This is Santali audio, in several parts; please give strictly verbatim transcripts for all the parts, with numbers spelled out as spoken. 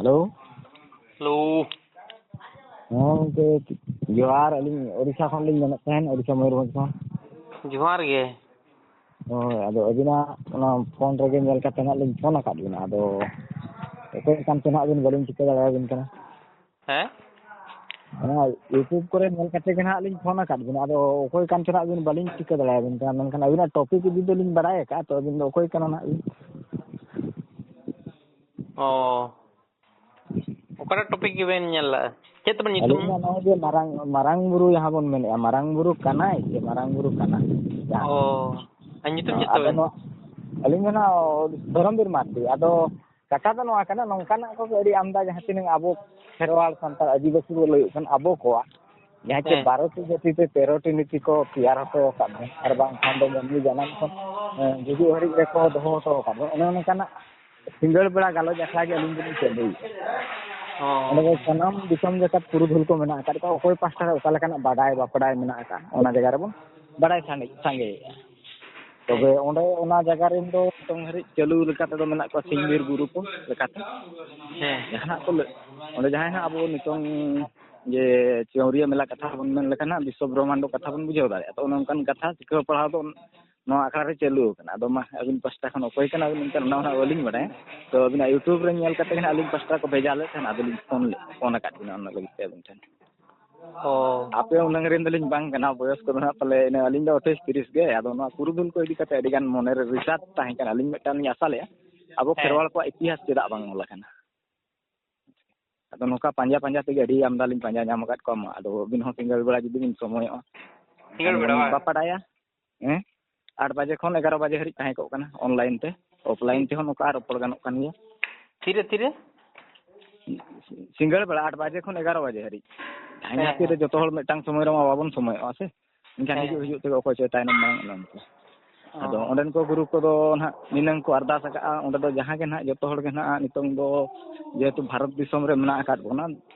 ᱦᱮᱞᱳ᱾ ᱦᱮᱞᱳ᱾ ᱦᱮᱸ ᱜᱚᱢᱠᱮ, ᱡᱚᱦᱟᱨ᱾ ᱟᱹᱞᱤᱧ ᱳᱰᱤᱥᱟ ᱠᱷᱚᱱ ᱞᱤᱧ ᱢᱮᱱᱮᱫ ᱛᱟᱦᱮᱱ, ᱳᱰᱤᱥᱟ ᱢᱚᱭᱩᱨᱵᱷᱚᱸᱡᱽ ᱠᱷᱚᱱ᱾ ᱡᱚᱦᱟᱨ ᱜᱮ᱾ ᱦᱳᱭ, ᱟᱫᱚ ᱟᱹᱵᱤᱱᱟᱜ ᱚᱱᱟ ᱯᱷᱳᱱ ᱨᱮᱜᱮ ᱧᱮᱞ ᱠᱟᱛᱮ ᱱᱟᱜ ᱞᱤᱧ ᱯᱷᱳᱱ ᱟᱠᱟᱫ ᱵᱤᱱᱟ᱾ ᱟᱫᱚ ᱚᱠᱚᱭ ᱠᱟᱱ ᱪᱚ ᱱᱟᱜ ᱵᱤᱱ, ᱵᱟᱹᱞᱤᱧ ᱴᱷᱤᱠᱟᱹ ᱫᱟᱲᱮᱭᱟᱵᱤᱱ ᱠᱟᱱᱟ᱾ ᱦᱮᱸ? ᱚᱱᱟ YouTube ᱠᱚᱨᱮ ᱧᱮᱞ ᱠᱟᱛᱮ ᱜᱮ ᱱᱟᱜ ᱞᱤᱧ ᱯᱷᱳᱱ ᱟᱠᱟᱫ ᱵᱤᱱᱟ᱾ ᱟᱫᱚ ᱚᱠᱚᱭ ᱠᱟᱱ ᱪᱚ ᱱᱟᱜ ᱵᱤᱱ, ᱵᱟᱹᱞᱤᱧ ᱴᱷᱤᱠᱟᱹ ᱫᱟᱲᱮᱭᱟᱵᱤᱱ ᱠᱟᱱᱟ᱾ ᱢᱮᱱᱠᱷᱟᱱ ᱟᱹᱵᱤᱱᱟᱜ ᱴᱚᱯᱤᱠ ᱤᱫᱤ ᱫᱚᱞᱤᱧ ᱵᱟᱲᱟᱭ ᱟᱠᱟᱫᱼᱟ, ᱛᱚ ᱟᱹᱵᱤᱱ ᱫᱚ ᱚᱠᱚᱭ ᱠᱟᱱᱟ ᱱᱟᱜ ᱵᱤᱱ? ᱚ, ᱚᱠᱟᱴᱟᱜ ᱴᱚᱯᱤᱠ ᱜᱮᱵᱮᱱ ᱧᱮᱞ ᱞᱟᱜᱼᱟ? ᱪᱮᱫ ᱛᱟᱵᱮᱱ ᱧᱩᱛᱩᱢ? ᱟᱹᱞᱤᱧ ᱢᱟ ᱱᱚᱜᱼᱚᱭ ᱡᱮ ᱢᱟᱨᱟᱝ, ᱢᱟᱨᱟᱝ ᱵᱩᱨᱩ ᱡᱟᱦᱟᱸ ᱵᱚᱱ ᱢᱮᱱᱮᱫᱼᱟ, ᱢᱟᱨᱟᱝ ᱵᱩᱨᱩ ᱠᱟᱱᱟᱭ ᱥᱮ ᱢᱟᱨᱟᱝ ᱵᱩᱨᱩ ᱠᱟᱱᱟ? ᱡᱟᱦᱟᱸ ᱚ, ᱟᱨ ᱧᱩᱛᱩᱢ ᱪᱮᱫ ᱟᱫᱚ ᱛᱟᱵᱮᱱ? ᱱᱚᱣᱟ, ᱟᱹᱞᱤᱧ ᱫᱚ ᱱᱟᱜ ᱫᱷᱚᱨᱚᱢᱵᱤᱨ ᱢᱟᱨᱰᱤ᱾ ᱟᱫᱚ ᱠᱟᱛᱷᱟ ᱫᱚ ᱱᱚᱣᱟ ᱠᱟᱱᱟ, ᱱᱚᱝᱠᱟᱱᱟᱜ ᱠᱚᱜᱮ ᱟᱹᱰᱤ ᱟᱢᱫᱟ, ᱡᱟᱦᱟᱸ ᱛᱤᱱᱟᱹᱜ ᱟᱵᱚ ᱠᱷᱮᱨᱣᱟᱲ ᱥᱟᱱᱛᱟᱲ ᱟᱹᱫᱤᱵᱟᱹᱥᱤ ᱵᱚ ᱞᱟᱹᱭᱚᱜ ᱠᱟᱱ, ᱟᱵᱚ ᱠᱚᱣᱟᱜ ᱡᱟᱦᱟᱸ ᱪᱮ ᱦᱮᱸ᱾ ᱵᱟᱨᱚᱴᱤ ᱡᱟᱹᱛᱤ ᱛᱮ ᱛᱮᱨᱚᱴᱤ ᱱᱤᱛᱤ ᱠᱚ ᱛᱮᱭᱟᱨ ᱦᱚᱴᱚ ᱟᱠᱟᱫ ᱵᱚᱱ, ᱟᱨ ᱵᱟᱝᱠᱷᱟᱱ ᱫᱚ ᱢᱟᱹᱱᱢᱤ ᱡᱟᱱᱟᱢ ᱠᱷᱚᱱ, ᱮᱸ, ᱜᱩᱡᱩᱜ ᱦᱟᱹᱨᱤᱡ ᱨᱮᱠᱚ ᱫᱚᱦᱚ ᱦᱚᱴᱚ ᱟᱠᱟᱫ ᱵᱚᱱ, ᱚᱱᱮ ᱚᱱᱠᱟᱱᱟᱜ ᱥᱤᱸᱜᱟᱹᱲ ᱵᱮᱲᱟ ᱜᱟᱞᱚᱪ ᱟᱠᱷᱲᱟ ᱜᱮ ᱟᱹᱞᱤᱧ ᱫᱚᱞᱤᱧ ᱪᱟᱹᱞᱩᱭᱮᱫᱼᱟ᱾ ᱦᱚᱸ᱾ ᱚᱸᱰᱮ ᱫᱚ ᱥᱟᱱᱟᱢ ᱫᱤᱥᱚᱢ ᱡᱟᱠᱟᱛ ᱯᱩᱨᱩᱫᱷᱩᱞ ᱠᱚ ᱢᱮᱱᱟᱜ ᱟᱠᱟᱫ ᱠᱚᱣᱟ, ᱚᱠᱚᱭ ᱯᱟᱦᱴᱟ ᱨᱮ ᱚᱠᱟ ᱞᱮᱠᱟᱱᱟᱜ ᱵᱟᱰᱟᱭ ᱵᱟᱯᱰᱟᱭ ᱢᱮᱱᱟᱜ ᱟᱠᱟᱫ, ᱚᱱᱟ ᱡᱟᱭᱜᱟ ᱨᱮᱵᱚᱱ ᱵᱟᱰᱟᱭ ᱥᱟᱸᱜᱮ, ᱥᱟᱸᱜᱮᱭᱮᱫᱼᱟ᱾ ᱛᱚᱵᱮ ᱦᱮᱸ᱾ ᱚᱸᱰᱮ ᱚᱱᱟ ᱡᱟᱭᱜᱟ ᱨᱮᱱ ᱫᱚ ᱱᱤᱛᱚᱝ ᱦᱟᱹᱨᱤᱡ ᱪᱟᱹᱞᱩ ᱞᱮᱠᱟ ᱛᱮᱫᱚ ᱢᱮᱱᱟᱜ ᱠᱚᱣᱟ ᱥᱤᱧ ᱵᱤᱨ ᱜᱩᱨᱩ ᱠᱚ ᱞᱮᱠᱟᱛᱮ᱾ ᱦᱮᱸ᱾ ᱡᱟᱦᱟᱱᱟᱜ ᱠᱚ ᱞᱟᱹ-, ᱚᱸᱰᱮ ᱡᱟᱦᱟᱸᱭ ᱦᱟᱸᱜ ᱟᱵᱚ ᱱᱤᱛᱚᱝ ᱡᱮ ᱪᱟᱹᱣᱨᱤᱭᱟᱹ ᱢᱮᱞᱟ ᱠᱟᱛᱷᱟ ᱵᱚᱱ ᱢᱮᱱ ᱞᱮᱠᱷᱟᱱ ᱦᱟᱸᱜ ᱵᱤᱥᱥᱚ ᱵᱨᱚᱦᱢᱟᱱᱰᱚ ᱠᱟᱛᱷᱟ ᱵᱚᱱ ᱵᱩᱡᱷᱟᱹᱣ ᱫᱟᱲᱮᱭᱟᱜᱼᱟ᱾ ᱛᱚ ᱚᱱᱮ ᱚᱱᱠᱟᱱ ᱠᱟᱛᱷᱟ ᱥᱤᱠᱷᱟᱹᱣ ᱯᱟᱲᱦᱟᱣ ᱫᱚ ᱱᱚᱣᱟ ᱟᱠᱷᱲᱟ ᱨᱮ ᱪᱟᱹᱞᱩ ᱟᱠᱟᱱᱟ᱾ ᱟᱫᱚ ᱢᱟ ᱟᱹᱵᱤᱱ ᱯᱟᱥᱴᱟ ᱠᱷᱚᱱ ᱚᱠᱚᱭ ᱠᱟᱱᱟ ᱵᱤᱱ ᱮᱱᱠᱷᱟᱱ ᱚᱱᱟ ᱦᱚᱸ ᱱᱟᱜ ᱵᱟᱹᱞᱤᱧ ᱵᱟᱲᱟᱭᱟ᱾ ᱛᱚ ᱟᱹᱵᱤᱱᱟᱜ YouTube ᱨᱮ ᱧᱮᱞ ᱠᱟᱛᱮ ᱜᱮ ᱱᱟᱜ ᱟᱹᱞᱤᱧ ᱯᱟᱥᱴᱟ ᱠᱚ ᱵᱷᱮᱡᱟ ᱞᱮᱫ ᱛᱟᱦᱮᱱ, ᱟᱫᱚᱞᱤᱧ ᱯᱷᱳᱱ ᱞᱮᱫ, ᱯᱷᱳᱱ ᱟᱠᱟᱫ ᱵᱤᱱᱟ ᱚᱱᱟ ᱞᱟᱹᱜᱤᱫ ᱛᱮ ᱟᱹᱵᱤᱱ ᱴᱷᱮᱱ᱾ ᱚ᱾ ᱟᱯᱮ ᱩᱱᱟᱹᱝ ᱨᱮᱱ ᱫᱚᱞᱤᱧ ᱵᱟᱝ ᱠᱟᱱᱟ, ᱵᱚᱭᱚᱥ ᱠᱚᱫᱚ ᱱᱟᱜ ᱯᱟᱞᱮ ᱤᱱᱟᱹ, ᱟᱹᱞᱤᱧ ᱫᱚ ᱟᱴᱷᱟᱥ ᱛᱤᱨᱤᱥ ᱜᱮ᱾ ᱟᱫᱚ ᱱᱚᱣᱟ ᱯᱩᱨᱩᱫᱷᱩᱞ ᱠᱚ ᱤᱫᱤ ᱠᱟᱛᱮ ᱟᱹᱰᱤ ᱜᱟᱱ ᱢᱚᱱᱮ ᱨᱮ ᱨᱤᱥᱟᱨᱪ ᱛᱟᱦᱮᱸ ᱠᱟᱱᱟ, ᱟᱹᱞᱤᱧ ᱢᱤᱫᱴᱟᱝ ᱞᱤᱧ ᱟᱥᱟ ᱞᱮᱫᱼᱟ, ᱟᱵᱚ ᱦᱮᱸ᱾ ᱠᱷᱮᱨᱣᱟᱲ ᱠᱚᱣᱟᱜ ᱤᱛᱤᱦᱟᱥ ᱪᱮᱫᱟᱜ ᱵᱟᱝ ᱚᱞ ᱟᱠᱟᱱᱟ? ᱟᱫᱚ ᱱᱚᱝᱠᱟ ᱯᱟᱸᱡᱟ ᱯᱟᱸᱡᱟ ᱛᱮᱜᱮ ᱟᱹᱰᱤ ᱟᱢᱫᱟ ᱞᱤᱧ ᱯᱟᱸᱡᱟ ᱧᱟᱢ ᱟᱠᱟᱫ ᱠᱚᱣᱟ᱾ ᱢᱟ ᱟᱫᱚ ᱟᱹᱵᱤᱱ ᱦᱚᱸ ᱥᱤᱸᱜᱟᱹᱲ ᱵᱮᱲᱟ ᱡᱩᱫᱤ ᱵᱤᱱ ᱥᱚᱢᱚᱭᱚᱜᱼᱟ, ᱥᱤᱸᱜᱟᱹᱲ ᱮᱱᱠᱷᱟᱱ ᱵᱮᱲᱟ ᱵᱚᱱ ᱵᱟᱝ? ᱵᱟᱯᱟᱲᱟᱭᱟ᱾ ᱦᱮᱸ, ᱟᱴ ᱵᱟᱡᱮ ᱠᱷᱚᱱ ᱮᱜᱟᱨᱚ ᱵᱟᱡᱮ ᱦᱟᱹᱨᱤᱡ ᱛᱟᱦᱮᱸ ᱠᱚᱜ ᱠᱟᱱᱟ, ᱚᱱᱞᱟᱭᱤᱱ ᱛᱮ, ᱚᱯᱷᱞᱟᱭᱤᱱ ᱴᱷᱤᱠ᱾ ᱛᱮᱦᱚᱸ ᱱᱚᱝᱠᱟ ᱨᱚᱯᱚᱲ ᱜᱟᱱᱚᱜ ᱠᱟᱱ ᱜᱮᱭᱟ᱾ ᱛᱤᱨᱮ, ᱛᱤᱨᱮ? ᱥᱤᱸᱜᱟᱹᱲ ᱵᱮᱲᱟ ᱟᱴ ᱵᱟᱡᱮ ᱠᱷᱚᱱ ᱮᱜᱟᱨᱚ ᱵᱟᱡᱮ ᱦᱟᱹᱨᱤᱡ᱾ ᱦᱮᱸ, ᱡᱟᱦᱟᱸ ᱛᱤᱨᱮ ᱦᱮᱸ᱾ ᱡᱚᱛᱚ ᱦᱚᱲ ᱢᱤᱫᱴᱟᱝ ᱥᱚᱢᱚᱭ ᱨᱮᱢᱟ ᱵᱟᱵᱚᱱ ᱥᱚᱢᱚᱭᱚᱜᱼᱟ ᱥᱮ, ᱮᱱᱠᱷᱟᱱ ᱦᱮᱸ᱾ ᱦᱤᱡᱩᱜ ᱦᱤᱡᱩᱜ ᱛᱮᱜᱮ ᱚᱠᱚᱭ ᱪᱚᱭ ᱛᱟᱭᱱᱚᱢ ᱢᱟᱲᱟᱝ, ᱚᱱᱮ ᱚᱱᱠᱟ᱾ ᱟᱫᱚ ᱚ᱾ ᱚᱸᱰᱮᱱ ᱠᱚ ᱜᱩᱨᱩ ᱠᱚᱫᱚ ᱱᱟᱦᱟᱜ ᱱᱤᱱᱟᱹᱝ ᱠᱚ ᱟᱨᱫᱟᱥ ᱟᱠᱟᱫᱼᱟ, ᱚᱸᱰᱮ ᱫᱚ ᱡᱟᱦᱟᱸ ᱜᱮ ᱱᱟᱦᱟᱜ ᱡᱚᱛᱚ ᱦᱚᱲ ᱜᱮ ᱱᱟᱦᱟᱜ ᱱᱤᱛᱚᱝ ᱫᱚ ᱡᱮᱦᱮᱛᱩ ᱵᱷᱟᱨᱚᱛ ᱫᱤᱥᱚᱢ ᱨᱮ ᱢᱮᱱᱟᱜ ᱟᱠᱟᱫ ᱵᱚᱱᱟ,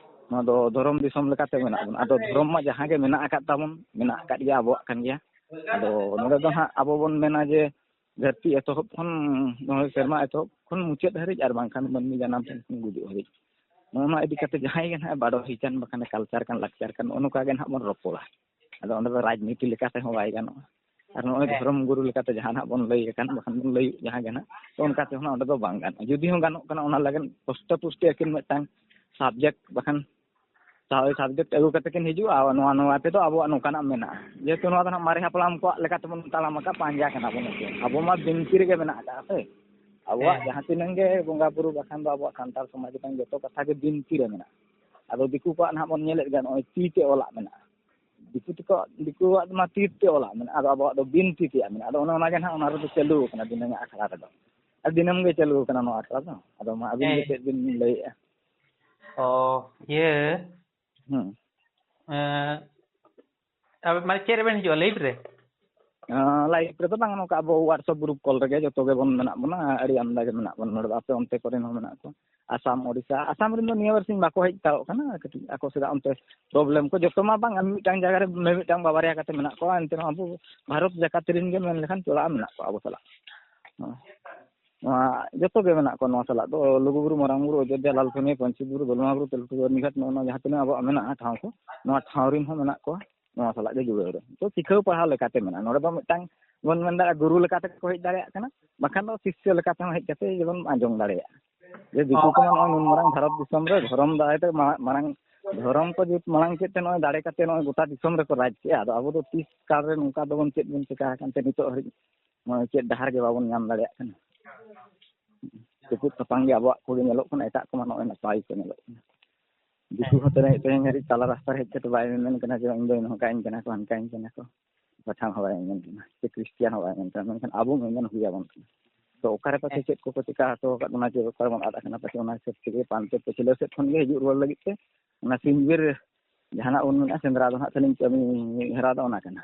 ᱱᱚᱣᱟ ᱫᱚ ᱫᱷᱚᱨᱚᱢ ᱫᱤᱥᱚᱢ ᱞᱮᱠᱟᱛᱮ ᱢᱮᱱᱟᱜ ᱵᱚᱱᱟ᱾ ᱟᱫᱚ ᱫᱷᱚᱨᱚᱢ ᱢᱟ ᱡᱟᱦᱟᱸ ᱜᱮ ᱢᱮᱱᱟᱜ ᱟᱠᱟᱫ ᱛᱟᱵᱚᱱ, ᱢᱮᱱᱟᱜ ᱟᱠᱟᱫ ᱜᱮᱭᱟ, ᱟᱵᱚᱣᱟᱜ ᱠᱟᱱ ᱜᱮᱭᱟ᱾ ᱟᱫᱚ ᱱᱚᱰᱮ ᱫᱚ ᱱᱟᱦᱟᱜ ᱟᱵᱚ ᱵᱚᱱ ᱢᱮᱱᱟ ᱡᱮ ᱫᱷᱟᱹᱨᱛᱤ ᱮᱛᱚᱦᱚᱵ ᱠᱷᱚᱱ, ᱱᱚᱜᱼᱚᱭ ᱥᱮᱨᱢᱟ ᱮᱛᱚᱦᱚᱵ ᱠᱷᱚᱱ ᱢᱩᱪᱟᱹᱫ ᱦᱟᱹᱨᱤᱡ, ᱟᱨ ᱵᱟᱝᱠᱷᱟᱱ ᱢᱟᱹᱱᱢᱤ ᱡᱟᱱᱟᱢ ᱴᱷᱮᱱ ᱠᱷᱚᱱ ᱜᱩᱡᱩᱜ ᱦᱟᱹᱨᱤᱡ, ᱱᱚᱜᱼᱚ ᱱᱚᱣᱟ ᱤᱫᱤ ᱠᱟᱛᱮ ᱡᱟᱦᱟᱸᱭ ᱜᱮ ᱱᱟᱦᱟᱜ ᱵᱟᱰᱚᱦᱤ ᱠᱟᱱ, ᱵᱟᱠᱷᱟᱱ ᱠᱟᱞᱪᱟᱨ ᱠᱟᱱ, ᱞᱟᱠᱪᱟᱨ ᱠᱟᱱ, ᱱᱚᱜᱼᱚ ᱱᱚᱝᱠᱟ ᱜᱮ ᱱᱟᱦᱟᱜ ᱵᱚᱱ ᱨᱚᱯᱚᱲᱟ᱾ ᱟᱫᱚ ᱚᱸᱰᱮ ᱫᱚ ᱨᱟᱡᱽᱱᱤᱛᱤ ᱞᱮᱠᱟ ᱛᱮᱦᱚᱸ ᱵᱟᱭ ᱜᱟᱱᱚᱜᱼᱟ᱾ ᱟᱨ ᱱᱚᱜᱼᱚᱭ ᱦᱮᱸ᱾ ᱫᱷᱚᱨᱚᱢ ᱜᱩᱨᱩ ᱞᱮᱠᱟᱛᱮ ᱡᱟᱦᱟᱸ ᱱᱟᱦᱟᱜ ᱵᱚᱱ ᱞᱟᱹᱭ ᱟᱠᱟᱱ, ᱵᱟᱠᱷᱟᱱ ᱵᱚᱱ ᱞᱟᱹᱭ ᱡᱟᱦᱟᱸ ᱜᱮ ᱱᱟᱦᱟᱜ, ᱛᱚ ᱚᱱᱠᱟ ᱛᱮᱦᱚᱸ ᱱᱟᱦᱟᱜ ᱚᱸᱰᱮ ᱫᱚ ᱵᱟᱝ ᱜᱟᱱᱚᱜᱼᱟ᱾ ᱡᱩᱫᱤ ᱦᱚᱸ ᱜᱟᱱᱚᱜ ᱠᱟᱱᱟ, ᱚᱱᱟ ᱞᱟᱹᱜᱤᱫ ᱯᱩᱥᱴᱟᱹ ᱯᱩᱥᱴᱤ ᱟᱹᱠᱤᱱ ᱢᱤᱫᱴᱟᱝ subject, ᱵᱟᱠᱷᱟᱱ ᱦᱳᱭ, subject ᱟᱹᱜᱩ ᱠᱟᱛᱮ ᱠᱤᱱ ᱦᱤᱡᱩᱜᱼᱟ, ᱟᱨ ᱱᱚᱣᱟ, ᱱᱚᱣᱟ ᱛᱮᱫᱚ ᱟᱵᱚᱣᱟᱜ ᱱᱚᱝᱠᱟᱱᱟᱜ ᱢᱮᱱᱟᱜᱼᱟ᱾ ᱡᱮᱦᱮᱛᱩ ᱱᱚᱣᱟ ᱫᱚ ᱱᱟᱦᱟᱜ ᱢᱟᱨᱮ ᱦᱟᱯᱲᱟᱢ ᱠᱚᱣᱟᱜ ᱞᱮᱠᱟ ᱛᱮᱵᱚᱱ ᱛᱟᱲᱟᱢ ᱟᱠᱟᱫ, ᱯᱟᱸᱡᱟ ᱠᱟᱱᱟ ᱵᱚᱱ᱾ ᱟᱵᱚ ᱢᱟ ᱵᱤᱱᱛᱤ ᱨᱮᱜᱮ ᱢᱮᱱᱟᱜ ᱟᱠᱟᱫᱼᱟ ᱥᱮ᱾ ᱟᱵᱚᱣᱟᱜ ᱦᱮᱸ᱾ ᱡᱟᱦᱟᱸ ᱛᱤᱱᱟᱹᱝ ᱜᱮ ᱵᱚᱸᱜᱟ ᱵᱩᱨᱩ, ᱵᱟᱠᱷᱟᱱ ᱫᱚ ᱟᱵᱚᱣᱟᱜ ᱥᱟᱱᱛᱟᱲ ᱥᱚᱢᱟᱡᱽ ᱨᱮᱱᱟᱜ ᱡᱚᱛᱚ ᱠᱟᱛᱷᱟ ᱜᱮ ᱵᱤᱱᱛᱤ ᱨᱮ ᱢᱮᱱᱟᱜᱼᱟ᱾ ᱟᱫᱚ ᱫᱤᱠᱩ ᱠᱚᱣᱟᱜ ᱱᱟᱦᱟᱜ ᱵᱚᱱ ᱧᱮᱞᱮᱫ ᱜᱮᱭᱟ, ᱱᱚᱜᱼᱚᱭ ᱛᱤ ᱛᱮ ᱚᱞᱟᱜ ᱢᱮᱱᱟᱜᱼᱟ᱾ ᱫᱤᱠᱩ ᱛᱮᱠᱚ, ᱫᱤᱠᱩᱣᱟᱜ ᱢᱟ ᱛᱤ ᱛᱮ ᱚᱞᱟᱜ ᱢᱮᱱᱟᱜᱼᱟ, ᱟᱫᱚ ᱟᱵᱚᱣᱟᱜ ᱫᱚ ᱵᱤᱱᱛᱤ ᱛᱮᱭᱟᱜ ᱢᱮᱱᱟᱜᱼᱟ᱾ ᱟᱫᱚ ᱚᱱᱮ ᱚᱱᱟ ᱜᱮ ᱱᱟᱦᱟᱜ ᱚᱱᱟ ᱨᱮᱫᱚ ᱪᱟᱹᱞᱩ ᱟᱠᱟᱱᱟ ᱫᱤᱱᱟᱹᱢ ᱟᱠᱷᱲᱟ ᱨᱮᱫᱚ᱾ ᱟᱨ ᱫᱤᱱᱟᱹᱢ ᱜᱮ ᱪᱟᱹᱞᱩ ᱟᱠᱟᱱᱟ ᱱᱚᱣᱟ ᱟᱠᱷᱲᱟ ᱫᱚ᱾ ᱟᱫᱚ ᱢᱟ ᱟᱹᱵᱤᱱ ᱜᱮ ᱦᱮᱸ᱾ ᱪᱮᱫ ᱵᱤᱱ ᱞᱟᱹᱭᱮᱫᱼᱟ? ᱚ, ᱤᱭᱟᱹ, ᱦᱩᱸ᱾ ᱮᱸ, ᱟᱵᱮᱱ ᱢᱟᱱᱮ ᱪᱮᱫ ᱨᱮᱵᱮᱱ ᱦᱤᱡᱩᱜᱼᱟ, live ᱨᱮ? ᱟᱸ, live ᱨᱮᱫᱚ ᱵᱟᱝ, ᱱᱚᱝᱠᱟ ᱟᱵᱚ WhatsApp group call ᱨᱮᱜᱮ ᱡᱚᱛᱚ ᱜᱮᱵᱚᱱ ᱢᱮᱱᱟᱜ ᱵᱚᱱᱟ, ᱟᱹᱰᱤ ᱟᱢᱫᱟ ᱜᱮ ᱢᱮᱱᱟᱜ ᱵᱚᱱᱟ ᱱᱚᱰᱮ ᱫᱚ, ᱟᱯᱮ ᱚᱱᱛᱮ ᱠᱚᱨᱮᱱ ᱦᱚᱸ ᱢᱮᱱᱟᱜ ᱠᱚᱣᱟ᱾ ᱟᱥᱟᱢ, ᱳᱰᱤᱥᱟ, ᱟᱥᱟᱢ ᱨᱮᱱ ᱫᱚ ᱱᱤᱭᱟᱹ ᱵᱟᱨ ᱥᱤᱧ ᱵᱟᱠᱚ ᱦᱮᱡ ᱦᱟᱛᱟᱲᱚᱜ ᱠᱟᱱᱟ, ᱠᱟᱹᱴᱤᱡ ᱟᱠᱚ ᱥᱮᱫᱟᱜ ᱚᱱᱛᱮ problem ᱠᱚ, ᱡᱚᱛᱚ ᱢᱟ ᱵᱟᱝ, ᱟᱨ ᱢᱤᱫᱴᱟᱝ ᱡᱟᱭᱜᱟ ᱨᱮ ᱢᱤᱢᱤᱫᱴᱟᱝ ᱵᱟᱵᱟᱨᱭᱟ ᱠᱟᱛᱮ ᱢᱮᱱᱟᱜ ᱠᱚᱣᱟ, ᱮᱱᱛᱮ ᱨᱮᱦᱚᱸ ᱟᱵᱚ ᱵᱷᱟᱨᱚᱛ ᱡᱟᱠᱟᱛ ᱨᱮᱱ ᱜᱮ ᱢᱮᱱ ᱞᱮᱠᱷᱟᱱ ᱪᱚᱲᱟ ᱢᱮᱱᱟᱜ ᱠᱚᱣᱟ ᱟᱵᱚ ᱥᱟᱞᱟᱜ᱾ ᱦᱮᱸ᱾ ᱱᱚᱣᱟ ᱡᱚᱛᱚ ᱜᱮ ᱢᱮᱱᱟᱜ ᱠᱚᱣᱟ ᱱᱚᱣᱟ ᱥᱟᱞᱟᱜ ᱫᱚ, ᱞᱩᱜᱩᱵᱩᱨᱩ, ᱢᱟᱨᱟᱝ ᱵᱩᱨᱩ, ᱚᱡᱳᱫᱽᱫᱷᱟ, ᱞᱟᱞ ᱥᱩᱱᱤᱭᱟᱹ, ᱯᱟᱧᱪᱮᱛ ᱵᱩᱨᱩ, ᱫᱚᱞᱢᱟ ᱵᱩᱨᱩ, ᱛᱮᱞᱠᱩᱯᱤ, ᱵᱟᱹᱨᱱᱤᱜᱷᱟᱴ, ᱱᱚᱜᱼᱚ ᱱᱚᱣᱟ ᱡᱟᱦᱟᱸ ᱛᱤᱱᱟᱹᱜ ᱟᱵᱚᱣᱟᱜ ᱢᱮᱱᱟᱜᱼᱟ ᱴᱷᱟᱶ ᱠᱚ, ᱱᱚᱣᱟ ᱴᱷᱟᱶ ᱨᱮᱱ ᱦᱚᱸ ᱢᱮᱱᱟᱜ ᱠᱚᱣᱟ ᱱᱚᱣᱟ ᱥᱟᱞᱟᱜ ᱜᱮ ᱡᱩᱲᱟᱹᱣ ᱨᱮ᱾ ᱛᱚ ᱥᱤᱠᱷᱟᱹᱣ ᱯᱟᱲᱦᱟᱣ ᱞᱮᱠᱟᱛᱮ ᱢᱮᱱᱟᱜᱼᱟ᱾ ᱱᱚᱰᱮ ᱫᱚ ᱢᱤᱫᱴᱟᱝ ᱵᱚᱱ ᱢᱮᱱ ᱫᱟᱲᱮᱭᱟᱜᱼᱟ, ᱜᱩᱨᱩ ᱞᱮᱠᱟ ᱛᱮᱠᱚ ᱦᱮᱡ ᱫᱟᱲᱮᱭᱟᱜ ᱠᱟᱱᱟ, ᱵᱟᱠᱷᱟᱱ ᱫᱚ ᱥᱤᱥᱭᱚ ᱞᱮᱠᱟ ᱛᱮᱦᱚᱸ ᱦᱮᱡ ᱠᱟᱛᱮ ᱡᱮᱢᱚᱱ ᱟᱸᱡᱚᱢ ᱫᱟᱲᱮᱭᱟᱜᱼᱟ᱾ ᱡᱮ ᱫᱤᱠᱩ ᱠᱚᱢᱟ ᱱᱚᱜᱼᱚᱭ ᱱᱩᱱ ᱢᱟᱨᱟᱝ ᱵᱷᱟᱨᱚᱛ ᱫᱤᱥᱚᱢ ᱨᱮ ᱫᱷᱚᱨᱚᱢ ᱫᱟᱨᱟᱭ ᱛᱮ ᱢᱟ-, ᱢᱟᱨᱟᱝ ᱫᱷᱚᱨᱚᱢ ᱠᱚ ᱡᱩᱛ ᱢᱟᱲᱟᱝ ᱠᱮᱫ ᱛᱮ ᱱᱚᱜᱼᱚᱭ ᱫᱟᱲᱮ ᱠᱟᱛᱮ ᱱᱚᱜᱼᱚᱭ ᱜᱚᱴᱟ ᱫᱤᱥᱚᱢ ᱨᱮᱠᱚ ᱨᱟᱡᱽ ᱠᱮᱜᱼᱟ᱾ ᱟᱫᱚ ᱟᱵᱚ ᱫᱚ ᱛᱤᱥ ᱠᱟᱞ ᱨᱮ ᱱᱚᱝᱠᱟ ᱫᱚᱵᱚᱱ ᱪᱮᱫ ᱵᱚᱱ ᱪᱮᱠᱟ ᱟᱠᱟᱱ ᱛᱮ ᱱᱤᱛᱚᱜ ᱦᱟᱹᱨᱤᱡ ᱱᱚᱜᱼᱚᱭ ᱪᱮᱫ ᱰᱟᱦᱟᱨ ᱜᱮ ᱵᱟᱵᱚᱱ ᱧᱟᱢ ᱫᱟᱲᱮᱭᱟᱜ ᱠᱟᱱᱟ᱾ ᱛᱩᱯᱩᱫ ᱛᱟᱯᱟᱢ ᱜᱮ ᱟᱵᱚᱣᱟᱜ ᱠᱚᱜᱮ ᱧᱮᱞᱚᱜ ᱠᱟᱱᱟ, ᱮᱴᱟᱜ ᱠᱚᱢᱟ ᱱᱚᱜᱼᱚᱭ ᱱᱟᱯᱟᱭ ᱠᱚ ᱧᱮᱞᱚᱜ ᱠᱟᱱᱟ᱾ ᱫᱤᱠᱩ ᱦᱚᱸ ᱛᱮᱦᱮᱧ, ᱛᱮᱦᱮᱧ ᱦᱟᱹᱨᱤᱡ ᱛᱟᱞᱟ ᱨᱟᱥᱛᱟ ᱨᱮ ᱦᱮᱡ ᱠᱟᱛᱮ ᱵᱟᱭ ᱢᱮᱢᱮᱱ ᱠᱟᱱᱟ ᱡᱮ ᱤᱧ ᱫᱚ ᱱᱚᱝᱠᱟᱧ ᱠᱟᱱᱟ ᱠᱚ, ᱦᱟᱱᱠᱟᱧ ᱠᱟᱱᱟ ᱠᱚ, ᱯᱟᱴᱷᱟᱱ ᱦᱚᱸ ᱵᱟᱭ ᱢᱮᱢᱮᱱ ᱠᱟᱱᱟ, ᱥᱮ ᱠᱷᱨᱤᱥᱴᱤᱭᱟᱱ ᱦᱚᱸ ᱵᱟᱭ ᱢᱮᱢᱮᱱ ᱠᱟᱱᱟ, ᱢᱮᱱᱠᱷᱟᱱ ᱟᱵᱚ ᱢᱮᱢᱮᱱ ᱦᱩᱭ ᱟᱵᱚᱱ ᱠᱟᱱᱟ᱾ ᱛᱚ ᱚᱠᱟᱨᱮ ᱯᱟᱪᱮ ᱦᱮᱸ᱾ ᱪᱮᱫ ᱠᱚᱠᱚ ᱪᱮᱠᱟ ᱦᱚᱴᱚ ᱟᱠᱟᱫ ᱵᱚᱱᱟ, ᱪᱮᱫ ᱚᱠᱟᱨᱮ ᱵᱚᱱ ᱟᱫ ᱟᱠᱟᱱᱟ, ᱯᱟᱪᱮ ᱚᱱᱟ ᱦᱤᱥᱟᱹᱵ ᱛᱮᱜᱮ ᱯᱟᱱᱛᱮ ᱯᱟᱹᱪᱷᱞᱟᱹ ᱥᱮᱫ ᱠᱷᱚᱱ ᱜᱮ ᱦᱤᱡᱩᱜ ᱨᱩᱣᱟᱹᱲ ᱞᱟᱹᱜᱤᱫ ᱛᱮ ᱚᱱᱟ ᱥᱤᱧ ᱵᱮᱨ ᱡᱟᱦᱟᱱᱟᱜ ᱵᱚᱱ ᱢᱮᱱᱟ, ᱥᱮᱸᱫᱽᱨᱟ ᱫᱚ ᱱᱟᱦᱟᱜ ᱛᱟᱹᱞᱤᱧ ᱠᱟᱹᱢᱤ ᱦᱚᱨᱟ ᱫᱚ ᱚᱱᱟ ᱠᱟᱱᱟ᱾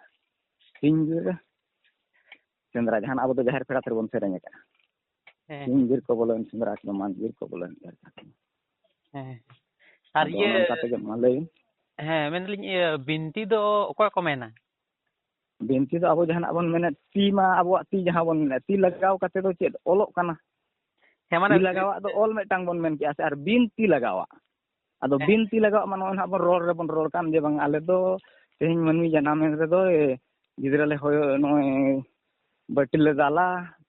ᱥᱤᱧ ᱵᱮᱨ ᱥᱮᱸᱫᱽᱨᱟ, ᱡᱟᱦᱟᱱᱟᱜ ᱟᱵᱚ ᱫᱚ ᱡᱟᱦᱮᱨ ᱯᱮᱲᱟ ᱛᱮᱵᱚᱱ ᱥᱮᱨᱮᱧ ᱟᱠᱟᱫᱼᱟ᱾ ᱦᱮᱸ᱾ ᱥᱤᱧ ᱵᱤᱨ ᱠᱚ ᱵᱚᱞᱚᱭᱮᱱ ᱥᱮᱸᱫᱽᱨᱟ ᱠᱮᱫᱟ, ᱢᱟᱱ ᱵᱤᱨ ᱠᱚ ᱵᱚᱞᱚᱭᱮᱱ ᱥᱮᱸᱫᱽᱨᱟ ᱠᱮᱫᱟ᱾ ᱦᱮᱸ᱾ ᱟᱨ ᱟᱫᱚ ᱤᱭᱟᱹ, ᱚᱱᱮ ᱚᱱᱠᱟ ᱛᱮᱜᱮ ᱢᱟ ᱞᱟᱹᱭ ᱵᱤᱱ᱾ ᱦᱮᱸ, ᱢᱮᱱᱫᱟᱞᱤᱧ, ᱤᱭᱟᱹ, ᱵᱤᱱᱛᱤ ᱫᱚ ᱚᱠᱚᱭ ᱠᱚ ᱢᱮᱱᱟ? ᱵᱤᱱᱛᱤ ᱫᱚ ᱟᱵᱚ ᱡᱟᱦᱟᱱᱟᱜ ᱵᱚᱱ ᱢᱮᱱᱮᱫ, ᱛᱤ ᱢᱟ ᱟᱵᱚᱣᱟᱜ ᱛᱤ ᱡᱟᱦᱟᱸ ᱵᱚᱱ ᱢᱮᱱᱮᱫ, ᱛᱤ ᱞᱟᱜᱟᱣ ᱠᱟᱛᱮ ᱫᱚ ᱪᱮᱫ ᱚᱞᱚᱜ ᱠᱟᱱᱟ? ᱦᱮᱸ, ᱢᱟᱱᱮ ᱛᱤ ᱞᱟᱜᱟᱣᱟᱜ ᱫᱚ ᱚᱞ ᱢᱤᱫᱴᱟᱝ ᱵᱚᱱ ᱢᱮᱱ ᱠᱮᱜᱼᱟ ᱥᱮ, ᱟᱨ ᱵᱤᱱᱛᱤ ᱞᱟᱜᱟᱣᱟᱜ, ᱟᱫᱚ ᱦᱮᱸ᱾ ᱵᱤᱱᱛᱤ ᱞᱟᱜᱟᱣᱟᱜ ᱢᱟ ᱱᱚᱜᱼᱚᱭ ᱱᱟᱦᱟᱜ ᱵᱚᱱ ᱨᱚᱲ ᱨᱮᱵᱚᱱ ᱨᱚᱲ ᱠᱟᱱ ᱡᱮ ᱵᱟᱝ ᱟᱞᱮ ᱫᱚ ᱛᱮᱦᱮᱧ ᱢᱟᱹᱱᱢᱤ ᱡᱟᱱᱟᱢ ᱮᱱ ᱨᱮᱫᱚ, ᱮ, ᱜᱤᱫᱽᱨᱟᱹ ᱞᱮ ᱦᱚᱭᱚ, ᱱᱚᱜᱼᱚᱭ ᱵᱟᱹᱴᱤ ᱞᱮ ᱫᱟᱞᱟ,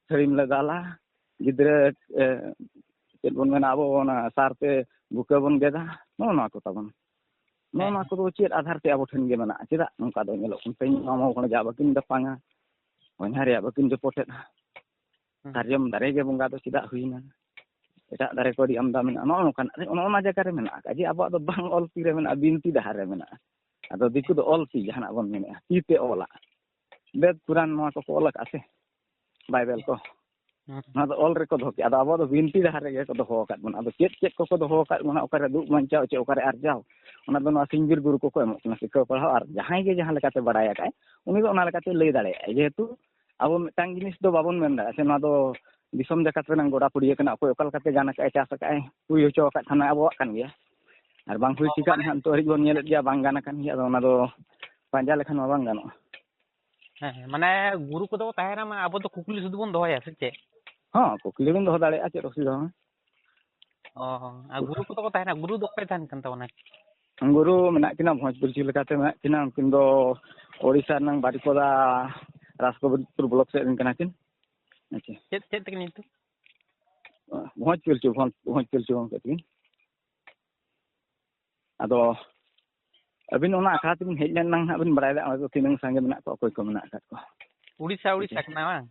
ᱛᱷᱟᱹᱨᱤᱢ ᱞᱮ ᱫᱟᱞᱟ, ᱜᱤᱫᱽᱨᱟᱹ, ᱮ, ᱪᱮᱫ ᱵᱚᱱ ᱢᱮᱱᱟ ᱟᱵᱚ ᱚᱱᱟ ᱥᱟᱨ ᱛᱮ ᱵᱩᱠᱟᱹ ᱵᱚᱱ ᱜᱮᱫᱟ, ᱱᱚᱜᱼᱚ ᱱᱚᱣᱟ ᱠᱚ ᱛᱟᱵᱚᱱ᱾ ᱱᱚᱜᱼᱚ ᱦᱮᱸ, ᱱᱚᱣᱟ ᱦᱮᱸ᱾ ᱠᱚᱫᱚ ᱪᱮᱫ ᱟᱫᱷᱟᱨ ᱛᱮ ᱟᱵᱚ ᱴᱷᱮᱱ ᱜᱮ ᱢᱮᱱᱟᱜᱼᱟ? ᱪᱮᱫᱟᱜ ᱱᱚᱝᱠᱟ ᱫᱚ ᱧᱮᱞᱚᱜ ᱠᱟᱱᱟ? ᱛᱮᱦᱮᱧ ᱢᱟᱢᱚ ᱠᱷᱚᱱ ᱡᱟ ᱵᱟᱹᱠᱤᱱ ᱫᱟᱯᱟᱝᱟ, ᱵᱚᱭᱦᱟ ᱨᱮᱭᱟᱜ ᱵᱟᱹᱠᱤᱱ ᱡᱚᱯᱚᱴᱮᱫᱼᱟ᱾ ᱦᱩᱸ᱾ ᱥᱟᱨᱡᱚᱢ ᱫᱟᱨᱮ ᱜᱮ ᱵᱚᱸᱜᱟ ᱫᱚ ᱪᱮᱫᱟᱜ ᱦᱩᱭᱱᱟ? ᱮᱴᱟᱜ ᱫᱟᱨᱮ ᱠᱚ ᱟᱹᱰᱤ ᱟᱢᱫᱟ ᱢᱮᱱᱟᱜᱼᱟ, ᱱᱚᱜᱼᱚ ᱱᱚᱝᱠᱟᱱᱟᱜ ᱨᱮ, ᱱᱚᱜᱼᱚ ᱱᱚᱣᱟ ᱡᱟᱭᱜᱟ ᱨᱮ ᱢᱮᱱᱟᱜ ᱟᱠᱟᱫ ᱡᱮ ᱟᱵᱚᱣᱟᱜ ᱫᱚ ᱵᱟᱝ ᱚᱞ ᱛᱤ ᱨᱮ ᱢᱮᱱᱟᱜᱼᱟ, ᱵᱤᱱᱛᱤ ᱰᱟᱦᱟᱨ ᱨᱮ ᱢᱮᱱᱟᱜᱼᱟ᱾ ᱟᱫᱚ ᱫᱤᱠᱩ ᱫᱚ ᱚᱞ ᱛᱤ ᱡᱟᱦᱟᱱᱟᱜ ᱵᱚᱱ ᱢᱮᱱᱮᱫᱼᱟ, ᱛᱤ ᱛᱮ ᱚᱞᱟᱜ, ᱵᱮᱫ ᱯᱩᱨᱟᱱ ᱱᱚᱣᱟ ᱠᱚᱠᱚ ᱚᱞ ᱟᱠᱟᱫᱼᱟ ᱥᱮ, ᱵᱟᱭᱵᱮᱞ ᱠᱚ, ᱦᱩᱸ᱾ ᱱᱚᱣᱟ ᱫᱚ ᱚᱞ ᱨᱮᱠᱚ ᱫᱚᱦᱚ ᱠᱮᱫᱼᱟ᱾ ᱟᱫᱚ ᱟᱵᱚ ᱫᱚ ᱵᱤᱱᱛᱤ ᱰᱟᱦᱟᱨ ᱨᱮᱜᱮ ᱠᱚ ᱫᱚᱦᱚ ᱟᱠᱟᱫ ᱵᱚᱱᱟ᱾ ᱟᱫᱚ ᱪᱮᱫ ᱪᱮᱫ ᱠᱚᱠᱚ ᱫᱚᱦᱚ ᱟᱠᱟᱫ ᱵᱚᱱᱟ, ᱚᱠᱟᱨᱮ ᱫᱩᱜ ᱵᱟᱧᱪᱟᱣ ᱪᱮ ᱚᱠᱟᱨᱮ ᱟᱨᱡᱟᱣ, ᱚᱱᱟ ᱫᱚ ᱱᱚᱣᱟ ᱥᱤᱧ ᱵᱤᱨ ᱵᱩᱨᱩ ᱠᱚᱠᱚ ᱮᱢᱚᱜ ᱠᱟᱱᱟ ᱥᱤᱠᱷᱟᱹᱣ ᱯᱟᱲᱦᱟᱣ᱾ ᱟᱨ ᱡᱟᱦᱟᱸᱭ ᱜᱮ ᱡᱟᱦᱟᱸ ᱞᱮᱠᱟᱛᱮ ᱵᱟᱲᱟᱭ ᱟᱠᱟᱫᱼᱟᱭ, ᱩᱱᱤ ᱫᱚ ᱚᱱᱟ ᱞᱮᱠᱟᱛᱮ ᱞᱟᱹᱭ ᱫᱟᱲᱮᱭᱟᱜᱼᱟᱭ᱾ ᱡᱮᱦᱮᱛᱩ ᱟᱵᱚ ᱢᱤᱫᱴᱟᱝ ᱡᱤᱱᱤᱥ ᱫᱚ ᱵᱟᱵᱚᱱ ᱢᱮᱱ ᱫᱟᱲᱮᱭᱟᱜᱼᱟ ᱥᱮ, ᱱᱚᱣᱟ ᱫᱚ ᱫᱤᱥᱚᱢ ᱡᱟᱠᱟᱛ ᱨᱮᱱᱟᱜ ᱜᱚᱰᱟ ᱯᱩᱲᱤᱭᱟᱹ ᱠᱟᱱᱟ, ᱚᱠᱚᱭ ᱚᱠᱟ ᱞᱮᱠᱟᱛᱮ ᱜᱟᱱ ᱟᱠᱟᱫᱼᱟᱭ, ᱪᱟᱥ ᱟᱠᱟᱫᱼᱟᱭ, ᱦᱩᱭ ᱦᱚᱪᱚ ᱟᱠᱟᱫ ᱠᱷᱟᱱ ᱟᱵᱚᱣᱟᱜ ᱠᱟᱱ ᱜᱮᱭᱟ, ᱟᱨ ᱵᱟᱝ ᱦᱩᱭ ᱚ, ᱴᱷᱤᱠᱟᱜ ᱢᱟᱱᱮ ᱱᱟᱦᱟᱜ ᱱᱤᱛᱚᱜ ᱦᱟᱹᱨᱤᱡ ᱵᱚᱱ ᱧᱮᱞᱮᱫ ᱜᱮᱭᱟ, ᱵᱟᱝ ᱜᱟᱱ ᱟᱠᱟᱱ ᱜᱮᱭᱟ᱾ ᱟᱫᱚ ᱚᱱᱟ ᱫᱚ ᱯᱟᱸᱡᱟ ᱞᱮᱠᱷᱟᱱ ᱢᱟ ᱵᱟᱝ ᱜᱟᱱᱚᱜᱼᱟ᱾ ᱦᱮᱸ, ᱦᱮᱸ, ᱢᱟᱱᱮ ᱜᱩᱨᱩ ᱠᱚᱫᱚ ᱠᱚ ᱛᱟᱦᱮᱱᱟ, ᱢᱟ ᱟᱵᱚ ᱫᱚ ᱠᱩᱠᱞᱤ ᱥᱩᱫᱷᱩ ᱵᱚᱱ ᱫᱚᱦᱚᱭᱟ ᱥᱮ ᱪᱮᱫ? ᱦᱚᱸ, ᱠᱩᱠᱞᱤ ᱵᱤᱱ ᱫᱚᱦᱚ ᱫᱟᱲᱮᱭᱟᱜᱼᱟ, ᱪᱮᱫ ᱚᱥᱩᱵᱤᱫᱷᱟ ᱦᱚᱸ᱾ ᱚ, ᱟᱨ ᱜᱩᱨᱩ ᱠᱚᱫᱚ ᱠᱚ ᱛᱟᱦᱮᱱᱟ? ᱜᱩᱨᱩ ᱫᱚ ᱚᱠᱚᱭ ᱛᱟᱦᱮᱱ ᱠᱟᱱ ᱛᱟᱵᱚᱱᱟ? ᱜᱩᱨᱩ ᱢᱮᱱᱟᱜ ᱠᱤᱱᱟ, ᱵᱷᱚᱸᱡᱽ ᱯᱤᱞᱪᱩ ᱞᱮᱠᱟᱛᱮ ᱢᱮᱱᱟᱜ ᱠᱤᱱᱟ᱾ ᱩᱱᱠᱤᱱ ᱫᱚ ᱳᱰᱤᱥᱟ ᱨᱮᱱᱟᱝ ᱵᱟᱨᱤᱯᱚᱫᱟ ᱨᱟᱡᱽᱠᱚᱵᱤᱨᱯᱩᱨ ᱵᱞᱚᱠ ᱥᱮᱫ ᱨᱮᱱ ᱠᱟᱱᱟ ᱠᱤᱱ᱾ ᱟᱪᱪᱷᱟ᱾ ᱪᱮᱫ, ᱪᱮᱫ ᱛᱟᱹᱠᱤᱱ ᱧᱩᱛᱩᱢ? ᱵᱷᱚᱸᱡᱽ ᱯᱤᱞᱪᱩ, ᱵᱷᱚᱸᱡᱽ, ᱵᱷᱚᱸᱡᱽ ᱯᱤᱞᱪᱩ ᱜᱚᱢᱠᱮ ᱛᱟᱹᱠᱤᱱ᱾ ᱟᱫᱚ ᱟᱹᱵᱤᱱ ᱚᱱᱟ ᱟᱠᱷᱲᱟ ᱛᱮᱵᱤᱱ ᱦᱮᱡ ᱞᱮᱱ ᱱᱟᱝ ᱦᱟᱸᱜ ᱵᱤᱱ ᱵᱟᱲᱟᱭ ᱫᱟ, ᱚᱸᱰᱮ ᱫᱚ ᱛᱤᱱᱟᱹᱝ ᱥᱟᱸᱜᱮ ᱢᱮᱱᱟᱜ ᱠᱚᱣᱟ, ᱚᱠᱚᱭ ᱠᱚ ᱢᱮᱱᱟᱜ ᱟᱠᱟᱫ ᱠᱚᱣᱟ᱾ ᱩᱲᱤᱥᱥᱟ, ᱩᱲᱤᱥᱥᱟ ᱠᱟᱱᱟ ᱵᱟᱝ?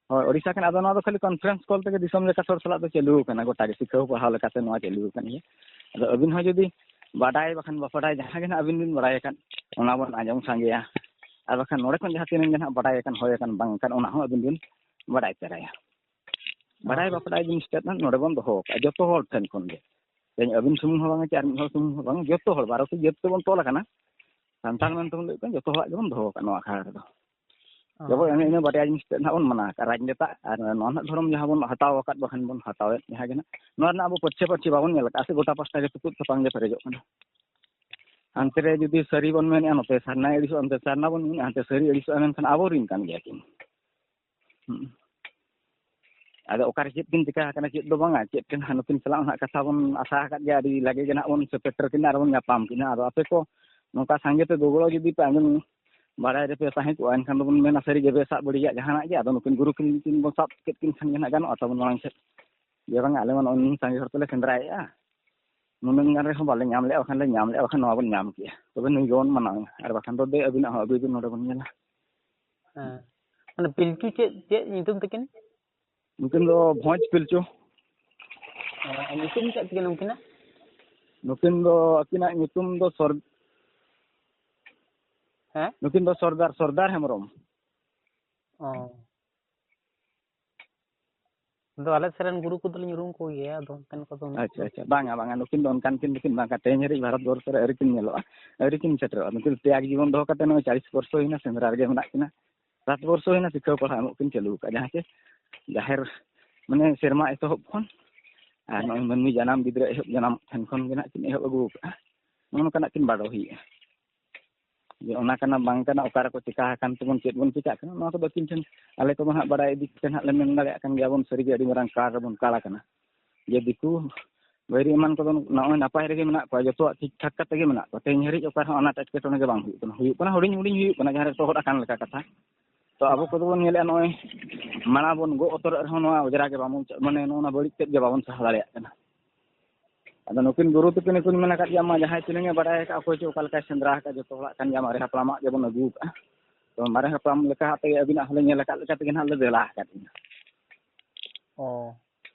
ᱦᱳᱭ, ᱳᱰᱤᱥᱟ ᱠᱟᱱᱟ᱾ ᱟᱫᱚ ᱱᱚᱣᱟ ᱫᱚ ᱠᱷᱟᱹᱞᱤ conference call ᱛᱮᱜᱮ ᱫᱤᱥᱚᱢ ᱞᱮᱠᱟ ᱥᱚᱨ ᱥᱟᱞᱟᱜ ᱫᱚ ᱪᱟᱹᱞᱩ ᱟᱠᱟᱱᱟ, ᱜᱚᱴᱟ ᱜᱮ ᱥᱤᱠᱷᱟᱹᱣ ᱯᱟᱲᱦᱟᱣ ᱞᱮᱠᱟᱛᱮ ᱱᱚᱣᱟ ᱪᱟᱹᱞᱩ ᱟᱠᱟᱱ ᱜᱮᱭᱟ᱾ ᱟᱫᱚ ᱟᱹᱵᱤᱱ ᱦᱚᱸ ᱡᱩᱫᱤ ᱵᱟᱰᱟᱭ ᱵᱟᱠᱷᱟᱱ ᱵᱟᱯᱟᱰᱟᱭ ᱡᱟᱦᱟᱸ ᱜᱮ ᱱᱟᱜ ᱟᱹᱵᱤᱱ ᱵᱤᱱ ᱵᱟᱲᱟᱭ ᱟᱠᱟᱫ, ᱚᱱᱟ ᱵᱚᱱ ᱟᱸᱡᱚᱢ ᱥᱟᱸᱜᱮᱭᱟ᱾ ᱟᱨ ᱵᱟᱠᱷᱟᱱ ᱱᱚᱰᱮ ᱠᱷᱚᱱ ᱡᱟᱦᱟᱸ ᱛᱤᱱᱟᱹᱝ ᱜᱮ ᱱᱟᱜ ᱵᱟᱰᱟᱭ ᱟᱠᱟᱱ, ᱦᱚᱭ ᱟᱠᱟᱱ, ᱵᱟᱝ ᱟᱠᱟᱱ, ᱚᱱᱟ ᱦᱚᱸ ᱟᱹᱵᱤᱱ ᱵᱤᱱ ᱵᱟᱰᱟᱭ ᱛᱚᱨᱟᱭᱟ᱾ ᱵᱟᱰᱟᱭ ᱦᱳᱭ᱾ ᱵᱟᱯᱰᱟᱭ ᱡᱤᱱᱤᱥ ᱛᱮᱫ ᱱᱟᱜ ᱱᱚᱰᱮ ᱵᱚᱱ ᱫᱚᱦᱚ ᱟᱠᱟᱫᱼᱟ, ᱡᱚᱛᱚ ᱦᱚᱲ ᱴᱷᱮᱱ ᱠᱷᱚᱱ ᱜᱮ᱾ ᱛᱮᱦᱮᱧ ᱟᱹᱵᱤᱱ ᱥᱩᱢᱩᱝ ᱦᱚᱸ ᱵᱟᱝ, ᱪᱮ ᱟᱨ ᱢᱤᱫ ᱦᱚᱲ ᱥᱩᱢᱩᱝ ᱦᱚᱸ ᱵᱟᱝ, ᱡᱚᱛᱚ ᱦᱚᱲ, ᱵᱟᱨᱚᱴᱤ ᱡᱟᱹᱛ ᱛᱮᱵᱚᱱ ᱛᱚᱞ ᱟᱠᱟᱱᱟ᱾ ᱥᱟᱱᱛᱟᱲ ᱦᱮᱸ᱾ ᱢᱮᱱᱛᱮ ᱵᱚᱱ ᱞᱟᱹᱭ ᱠᱟᱱ ᱡᱚᱛᱚ ᱦᱚᱲᱟᱜ ᱜᱮᱵᱚᱱ ᱫᱚᱦᱚ ᱟᱠᱟᱫ ᱱᱚᱣᱟ ᱟᱠᱷᱲᱟ ᱨᱮᱫᱚ᱾ ᱚ᱾ ᱡᱮᱢᱚᱱ ᱮᱱᱮ ᱤᱱᱟᱹ ᱵᱟᱨᱭᱟ ᱡᱤᱱᱤᱥ ᱛᱮᱫ ᱱᱟᱜ ᱵᱚᱱ ᱢᱟᱱᱟᱣ ᱟᱠᱟᱫ, ᱨᱟᱡᱽᱱᱮᱛᱟ ᱟᱨ ᱱᱚᱣᱟ ᱱᱟᱜ ᱫᱷᱚᱨᱚᱢ ᱡᱟᱦᱟᱸ ᱵᱚᱱ ᱦᱟᱛᱟᱣ ᱟᱠᱟᱫ, ᱵᱟᱠᱷᱟᱱ ᱵᱚᱱ ᱦᱟᱛᱟᱣᱮᱫ ᱡᱟᱦᱟᱸ ᱜᱮ ᱱᱟᱜ, ᱱᱚᱣᱟ ᱨᱮᱱᱟᱜ ᱟᱵᱚ ᱯᱟᱹᱨᱪᱷᱟᱹ ᱯᱟᱹᱨᱪᱷᱤ ᱵᱟᱵᱚᱱ ᱧᱮᱞ ᱟᱠᱟᱫᱼᱟ ᱥᱮ, ᱜᱚᱴᱟ ᱯᱟᱥᱴᱟ ᱜᱮ ᱛᱩᱯᱩᱫ ᱛᱟᱯᱟᱢ ᱜᱮ ᱯᱮᱨᱮᱡᱚᱜ ᱠᱟᱱᱟ᱾ ᱦᱟᱱᱛᱮ ᱨᱮ ᱡᱩᱫᱤ ᱥᱟᱹᱨᱤ ᱵᱚᱱ ᱢᱮᱱᱮᱫᱼᱟ, ᱱᱚᱛᱮ ᱥᱟᱨᱱᱟᱭ ᱟᱹᱲᱤᱥᱚᱜᱼᱟ, ᱚᱱᱛᱮ ᱥᱟᱨᱱᱟ ᱵᱚᱱ ᱢᱮᱱᱮᱫᱼᱟ, ᱦᱟᱱᱛᱮ ᱥᱟᱹᱨᱤ ᱟᱹᱲᱤᱥᱚᱜᱼᱟ, ᱢᱮᱱᱠᱷᱟᱱ ᱟᱵᱚᱨᱮᱱ ᱠᱟᱱ ᱜᱮᱭᱟ ᱠᱤᱱ᱾ ᱦᱩᱸ᱾ ᱟᱫᱚ ᱚᱠᱟᱨᱮ ᱪᱮᱫ ᱠᱤᱱ ᱪᱤᱠᱟ ᱟᱠᱟᱱᱟ, ᱪᱮᱫ ᱫᱚ ᱵᱟᱝᱟ, ᱪᱮᱫ ᱴᱷᱮᱱ ᱦᱟᱸᱜ ᱱᱩᱠᱤᱱ ᱥᱟᱞᱟᱜ ᱦᱟᱸᱜ ᱠᱟᱛᱷᱟ ᱵᱚᱱ ᱟᱥᱟ ᱟᱠᱟᱫ ᱜᱮᱭᱟ, ᱟᱹᱰᱤ ᱞᱟᱜᱮ ᱜᱮ ᱱᱟᱦᱟᱜ ᱵᱚᱱ ᱥᱮᱴᱮᱨ ᱠᱤᱱᱟ ᱟᱨ ᱵᱚᱱ ᱧᱟᱯᱟᱢ ᱠᱤᱱᱟ᱾ ᱟᱫᱚ ᱟᱯᱮ ᱠᱚ ᱱᱚᱝᱠᱟ ᱥᱟᱸᱜᱮ ᱯᱮ ᱜᱚᱜᱚᱲᱚ ᱡᱩᱫᱤ ᱯᱮ ᱟᱸᱡᱚᱢ ᱵᱟᱲᱟᱭ ᱨᱮᱯᱮ ᱛᱟᱦᱮᱸ ᱠᱚᱜᱼᱟ, ᱮᱱᱠᱷᱟᱱ ᱫᱚᱵᱚᱱ ᱢᱮᱱᱟ ᱥᱟᱹᱨᱤ ᱜᱮ ᱵᱮᱥᱟᱜ ᱵᱟᱹᱲᱤᱡᱟᱜ ᱡᱟᱦᱟᱱᱟᱜ ᱜᱮ᱾ ᱟᱫᱚ ᱱᱩᱠᱤᱱ ᱜᱩᱨᱩ ᱠᱤᱱ ᱠᱤᱱ ᱵᱚᱱ ᱥᱟᱵ ᱠᱮᱫ ᱠᱤᱱ ᱠᱷᱟᱱ ᱜᱮ ᱱᱟᱦᱟᱜ ᱜᱟᱱᱚᱜᱼᱟ ᱛᱟᱵᱚᱱ ᱢᱟᱲᱟᱝ ᱥᱮᱫ᱾ ᱡᱮ ᱵᱟᱝᱟ, ᱟᱞᱮ ᱢᱟ ᱱᱚᱜᱼᱚᱭ ᱱᱩᱱ ᱥᱟᱸᱜᱮ ᱦᱚᱲ ᱛᱮᱞᱮ ᱥᱮᱸᱫᱽᱨᱟᱭᱮᱫᱼᱟ, ᱱᱩᱱᱟᱹᱝ ᱜᱟᱱ ᱨᱮᱦᱚᱸ ᱵᱟᱞᱮ ᱧᱟᱢ ᱞᱮᱜᱼᱟ, ᱵᱟᱠᱷᱟᱱ ᱞᱮ ᱧᱟᱢ ᱞᱮᱜᱼᱟ, ᱵᱟᱠᱷᱟᱱ ᱱᱚᱣᱟ ᱵᱚᱱ ᱧᱟᱢ ᱠᱮᱜᱼᱟ, ᱛᱚᱵᱮ ᱱᱩᱭ ᱜᱮᱵᱚᱱ ᱢᱟᱱᱟᱣᱮᱭᱟ᱾ ᱟᱨ ᱵᱟᱠᱷᱟᱱ ᱫᱚ ᱫᱮ, ᱟᱹᱵᱤᱱᱟᱜ ᱦᱚᱸ ᱟᱹᱜᱩᱭ ᱵᱤᱱ, ᱱᱚᱰᱮ ᱵᱚᱱ ᱧᱮᱞᱟ᱾ ᱦᱮᱸ᱾ ᱢᱟᱱᱮ ᱯᱤᱞᱪᱩ ᱪᱮᱫ, ᱪᱮᱫ ᱧᱩᱛᱩᱢ ᱛᱟᱹᱠᱤᱱ? ᱱᱩᱠᱤᱱ ᱫᱚ ᱵᱷᱚᱸᱡᱽ ᱯᱤᱞᱪᱩ᱾ ᱚ, ᱟᱨ ᱧᱩᱛᱩᱢ ᱪᱮᱫ ᱛᱟᱹᱠᱤᱱ ᱩᱱᱠᱤᱱᱟᱜ? ᱱᱩᱠᱤᱱ ᱫᱚ, ᱟᱹᱠᱤᱱᱟᱜ ᱧᱩᱛᱩᱢ ᱫᱚ ᱥᱚᱨ-, ᱦᱮᱸ? ᱱᱩᱠᱤᱱ ᱫᱚ ᱥᱚᱨᱫᱟᱨ, ᱥᱚᱨᱫᱟᱨ ᱦᱮᱢᱵᱨᱚᱢ᱾ ᱚ᱾ ᱟᱫᱚ ᱟᱞᱮ ᱥᱮᱫ ᱨᱮᱱ ᱜᱩᱨᱩ ᱠᱚᱫᱚᱞᱤᱧ ᱩᱨᱩᱢ ᱠᱚᱜᱮᱭᱟ, ᱟᱫᱚ ᱚᱱᱛᱮᱱ ᱠᱚᱫᱚ ᱩᱱᱟᱹᱜ ᱟᱪᱪᱷᱟ, ᱫᱚ ᱟᱪᱪᱷᱟ᱾ ᱵᱟᱝᱟ, ᱵᱟᱝᱟ, ᱱᱩᱠᱤᱱ ᱫᱚ ᱚᱱᱠᱟᱱ ᱠᱤᱱ ᱫᱚᱠᱤᱱ ᱵᱟᱝ ᱠᱟᱱᱟ᱾ ᱛᱮᱦᱮᱧ ᱦᱟᱹᱨᱤᱡ ᱵᱷᱟᱨᱚᱛ ᱵᱚᱨᱥᱚ ᱨᱮ ᱟᱹᱣᱨᱤ ᱠᱤᱱ ᱧᱮᱞᱚᱜᱼᱟ, ᱟᱹᱣᱨᱤ ᱠᱤᱱ ᱥᱮᱴᱮᱨᱚᱜᱼᱟ᱾ ᱱᱩᱠᱤᱱ ᱛᱮᱭᱟᱜ ᱡᱤᱵᱚᱱ ᱫᱚᱦᱚ ᱠᱟᱛᱮ ᱱᱚᱜᱼᱚᱭ ᱪᱟᱞᱤᱥ ᱵᱚᱨᱥᱚ ᱦᱩᱭᱱᱟ, ᱥᱮᱸᱫᱽᱨᱟ ᱨᱮᱜᱮ ᱢᱮᱱᱟᱜ ᱠᱤᱱᱟ᱾ ᱥᱟᱛ ᱵᱚᱨᱥᱚ ᱦᱩᱭᱱᱟ ᱥᱤᱠᱷᱟᱹᱣ ᱯᱟᱲᱦᱟᱣ ᱮᱢᱚᱜ ᱠᱤᱱ ᱪᱟᱹᱞᱩ ᱟᱠᱟᱫᱼᱟ, ᱡᱟᱦᱟᱸ ᱪᱮ ᱡᱟᱦᱮᱨ, ᱢᱟᱱᱮ, ᱥᱮᱨᱢᱟ ᱮᱛᱚᱦᱚᱵ ᱠᱷᱚᱱ ᱟᱨ ᱱᱚᱜᱼᱚᱭ ᱢᱟᱹᱱᱢᱤ ᱡᱟᱱᱟᱢ, ᱜᱤᱫᱽᱨᱟᱹ ᱮᱦᱚᱵ ᱡᱟᱱᱟᱢ ᱴᱷᱮᱱ ᱠᱷᱚᱱ ᱜᱮ ᱱᱟᱜ ᱠᱤᱱ ᱮᱦᱚᱵ ᱟᱹᱜᱩ ᱟᱠᱟᱫᱼᱟ᱾ ᱱᱚᱜᱼᱚ ᱱᱚᱝᱠᱟᱱᱟᱜ ᱠᱤᱱ ᱵᱟᱰᱚ ᱦᱩᱭᱩᱜᱼᱟ᱾ ᱡᱮ ᱚᱱᱟ ᱠᱟᱱᱟ ᱵᱟᱝ ᱠᱟᱱᱟ, ᱚᱠᱟ ᱨᱮᱠᱚ ᱪᱤᱠᱟ ᱟᱠᱟᱱ ᱛᱮᱵᱚᱱ ᱪᱮᱫ ᱵᱚᱱ ᱪᱤᱠᱟᱜ ᱠᱟᱱᱟ, ᱱᱚᱣᱟ ᱠᱚᱫᱚ ᱟᱹᱠᱤᱱ ᱴᱷᱮᱱ ᱟᱞᱮ ᱠᱚᱫᱚ ᱦᱟᱸᱜ ᱵᱟᱲᱟᱭ ᱤᱫᱤ ᱠᱟᱛᱮ ᱦᱟᱸᱜ ᱞᱮ ᱢᱮᱱ ᱫᱟᱲᱮᱭᱟᱜ ᱠᱟᱱ ᱜᱮᱭᱟ ᱵᱚᱱ, ᱥᱟᱹᱨᱤᱜᱮ ᱟᱹᱰᱤ ᱢᱟᱨᱟᱝ ᱠᱟᱲ ᱨᱮᱵᱚᱱ ᱠᱟᱲ ᱟᱠᱟᱱᱟ᱾ ᱡᱮ ᱫᱤᱠᱩ ᱵᱟᱹᱭᱨᱤ ᱮᱢᱟᱱ ᱠᱚᱫᱚ ᱱᱚᱜᱼᱚᱭ ᱱᱟᱯᱟᱭ ᱨᱮᱜᱮ ᱢᱮᱱᱟᱜ ᱠᱚᱣᱟ, ᱡᱚᱛᱚᱣᱟᱜ ᱴᱷᱤᱠ ᱴᱷᱟᱠ ᱠᱟᱛᱮ ᱜᱮ ᱢᱮᱱᱟᱜ ᱠᱚᱣᱟ᱾ ᱛᱮᱦᱮᱧ ᱦᱟᱹᱨᱤᱡ ᱚᱠᱟ ᱨᱮᱦᱚᱸ ᱟᱱᱟᱴ ᱮᱴᱠᱮᱴᱚᱬᱮ ᱜᱮ ᱵᱟᱝ ᱦᱩᱭᱩᱜ ᱠᱟᱱᱟ, ᱦᱩᱭᱩᱜ ᱠᱟᱱᱟ ᱦᱩᱰᱤᱧ ᱦᱩᱰᱤᱧ ᱦᱩᱭᱩᱜ ᱠᱟᱱᱟ, ᱡᱟᱦᱟᱸ ᱨᱮ ᱛᱚᱦᱚᱫ ᱟᱠᱟᱱ ᱞᱮᱠᱟ ᱠᱟᱛᱷᱟ᱾ ᱛᱚ ᱟᱵᱚ ᱠᱚᱫᱚ ᱵᱚᱱ ᱧᱮᱞᱮᱫᱼᱟ, ᱱᱚᱜᱼᱚᱭ ᱢᱟᱲᱟᱝ ᱵᱚᱱ ᱜᱚᱜ ᱩᱛᱟᱹᱨᱚᱜ ᱨᱮᱦᱚᱸ ᱱᱚᱣᱟ ᱚᱡᱽᱨᱟ ᱜᱮ ᱵᱟᱵᱚᱱ ᱪᱟ-, ᱢᱟᱱᱮ ᱱᱚᱜᱼᱚ ᱱᱟ ᱵᱟᱹᱲᱤᱡ ᱛᱮᱫ ᱜᱮ ᱵᱟᱵᱚᱱ ᱥᱟᱦᱟ ᱫᱟᱲᱮᱭᱟᱜ ᱠᱟᱱᱟ᱾ ᱟᱫᱚ ᱱᱩᱠᱤᱱ ᱜᱩᱨᱩ ᱛᱟᱹᱠᱤᱱ ᱦᱚᱸᱠᱤᱱ ᱢᱮᱱ ᱟᱠᱟᱫ ᱜᱮᱭᱟ, ᱢᱟ ᱡᱟᱦᱟᱸᱭ ᱛᱤᱱᱟᱹᱜ ᱮ ᱵᱟᱰᱟᱭ ᱟᱠᱟᱫ, ᱚᱠᱚᱭ ᱪᱚ ᱚᱠᱟ ᱞᱮᱠᱟᱭ ᱥᱮᱸᱫᱽᱨᱟ ᱟᱠᱟᱫ, ᱡᱚᱛᱚ ᱦᱚᱲᱟᱜ ᱠᱟᱱ ᱜᱮᱭᱟ, ᱢᱟᱨᱮ ᱦᱟᱯᱲᱟᱢᱟᱜ ᱜᱮᱵᱚᱱ ᱟᱹᱜᱩ ᱟᱠᱟᱫᱼᱟ᱾ ᱛᱚ ᱢᱟᱨᱮ ᱦᱟᱯᱲᱟᱢ ᱞᱮᱠᱟ ᱟᱛᱮ ᱟᱹᱵᱤᱱᱟᱜ ᱦᱚᱸᱞᱮ ᱧᱮᱞ ᱟᱠᱟᱫ ᱞᱮᱠᱟ ᱛᱮᱜᱮ ᱱᱟᱦᱟᱜ ᱞᱮ ᱫᱮᱞᱟ ᱟᱠᱟᱫ ᱵᱤᱱᱟ᱾ ᱚ᱾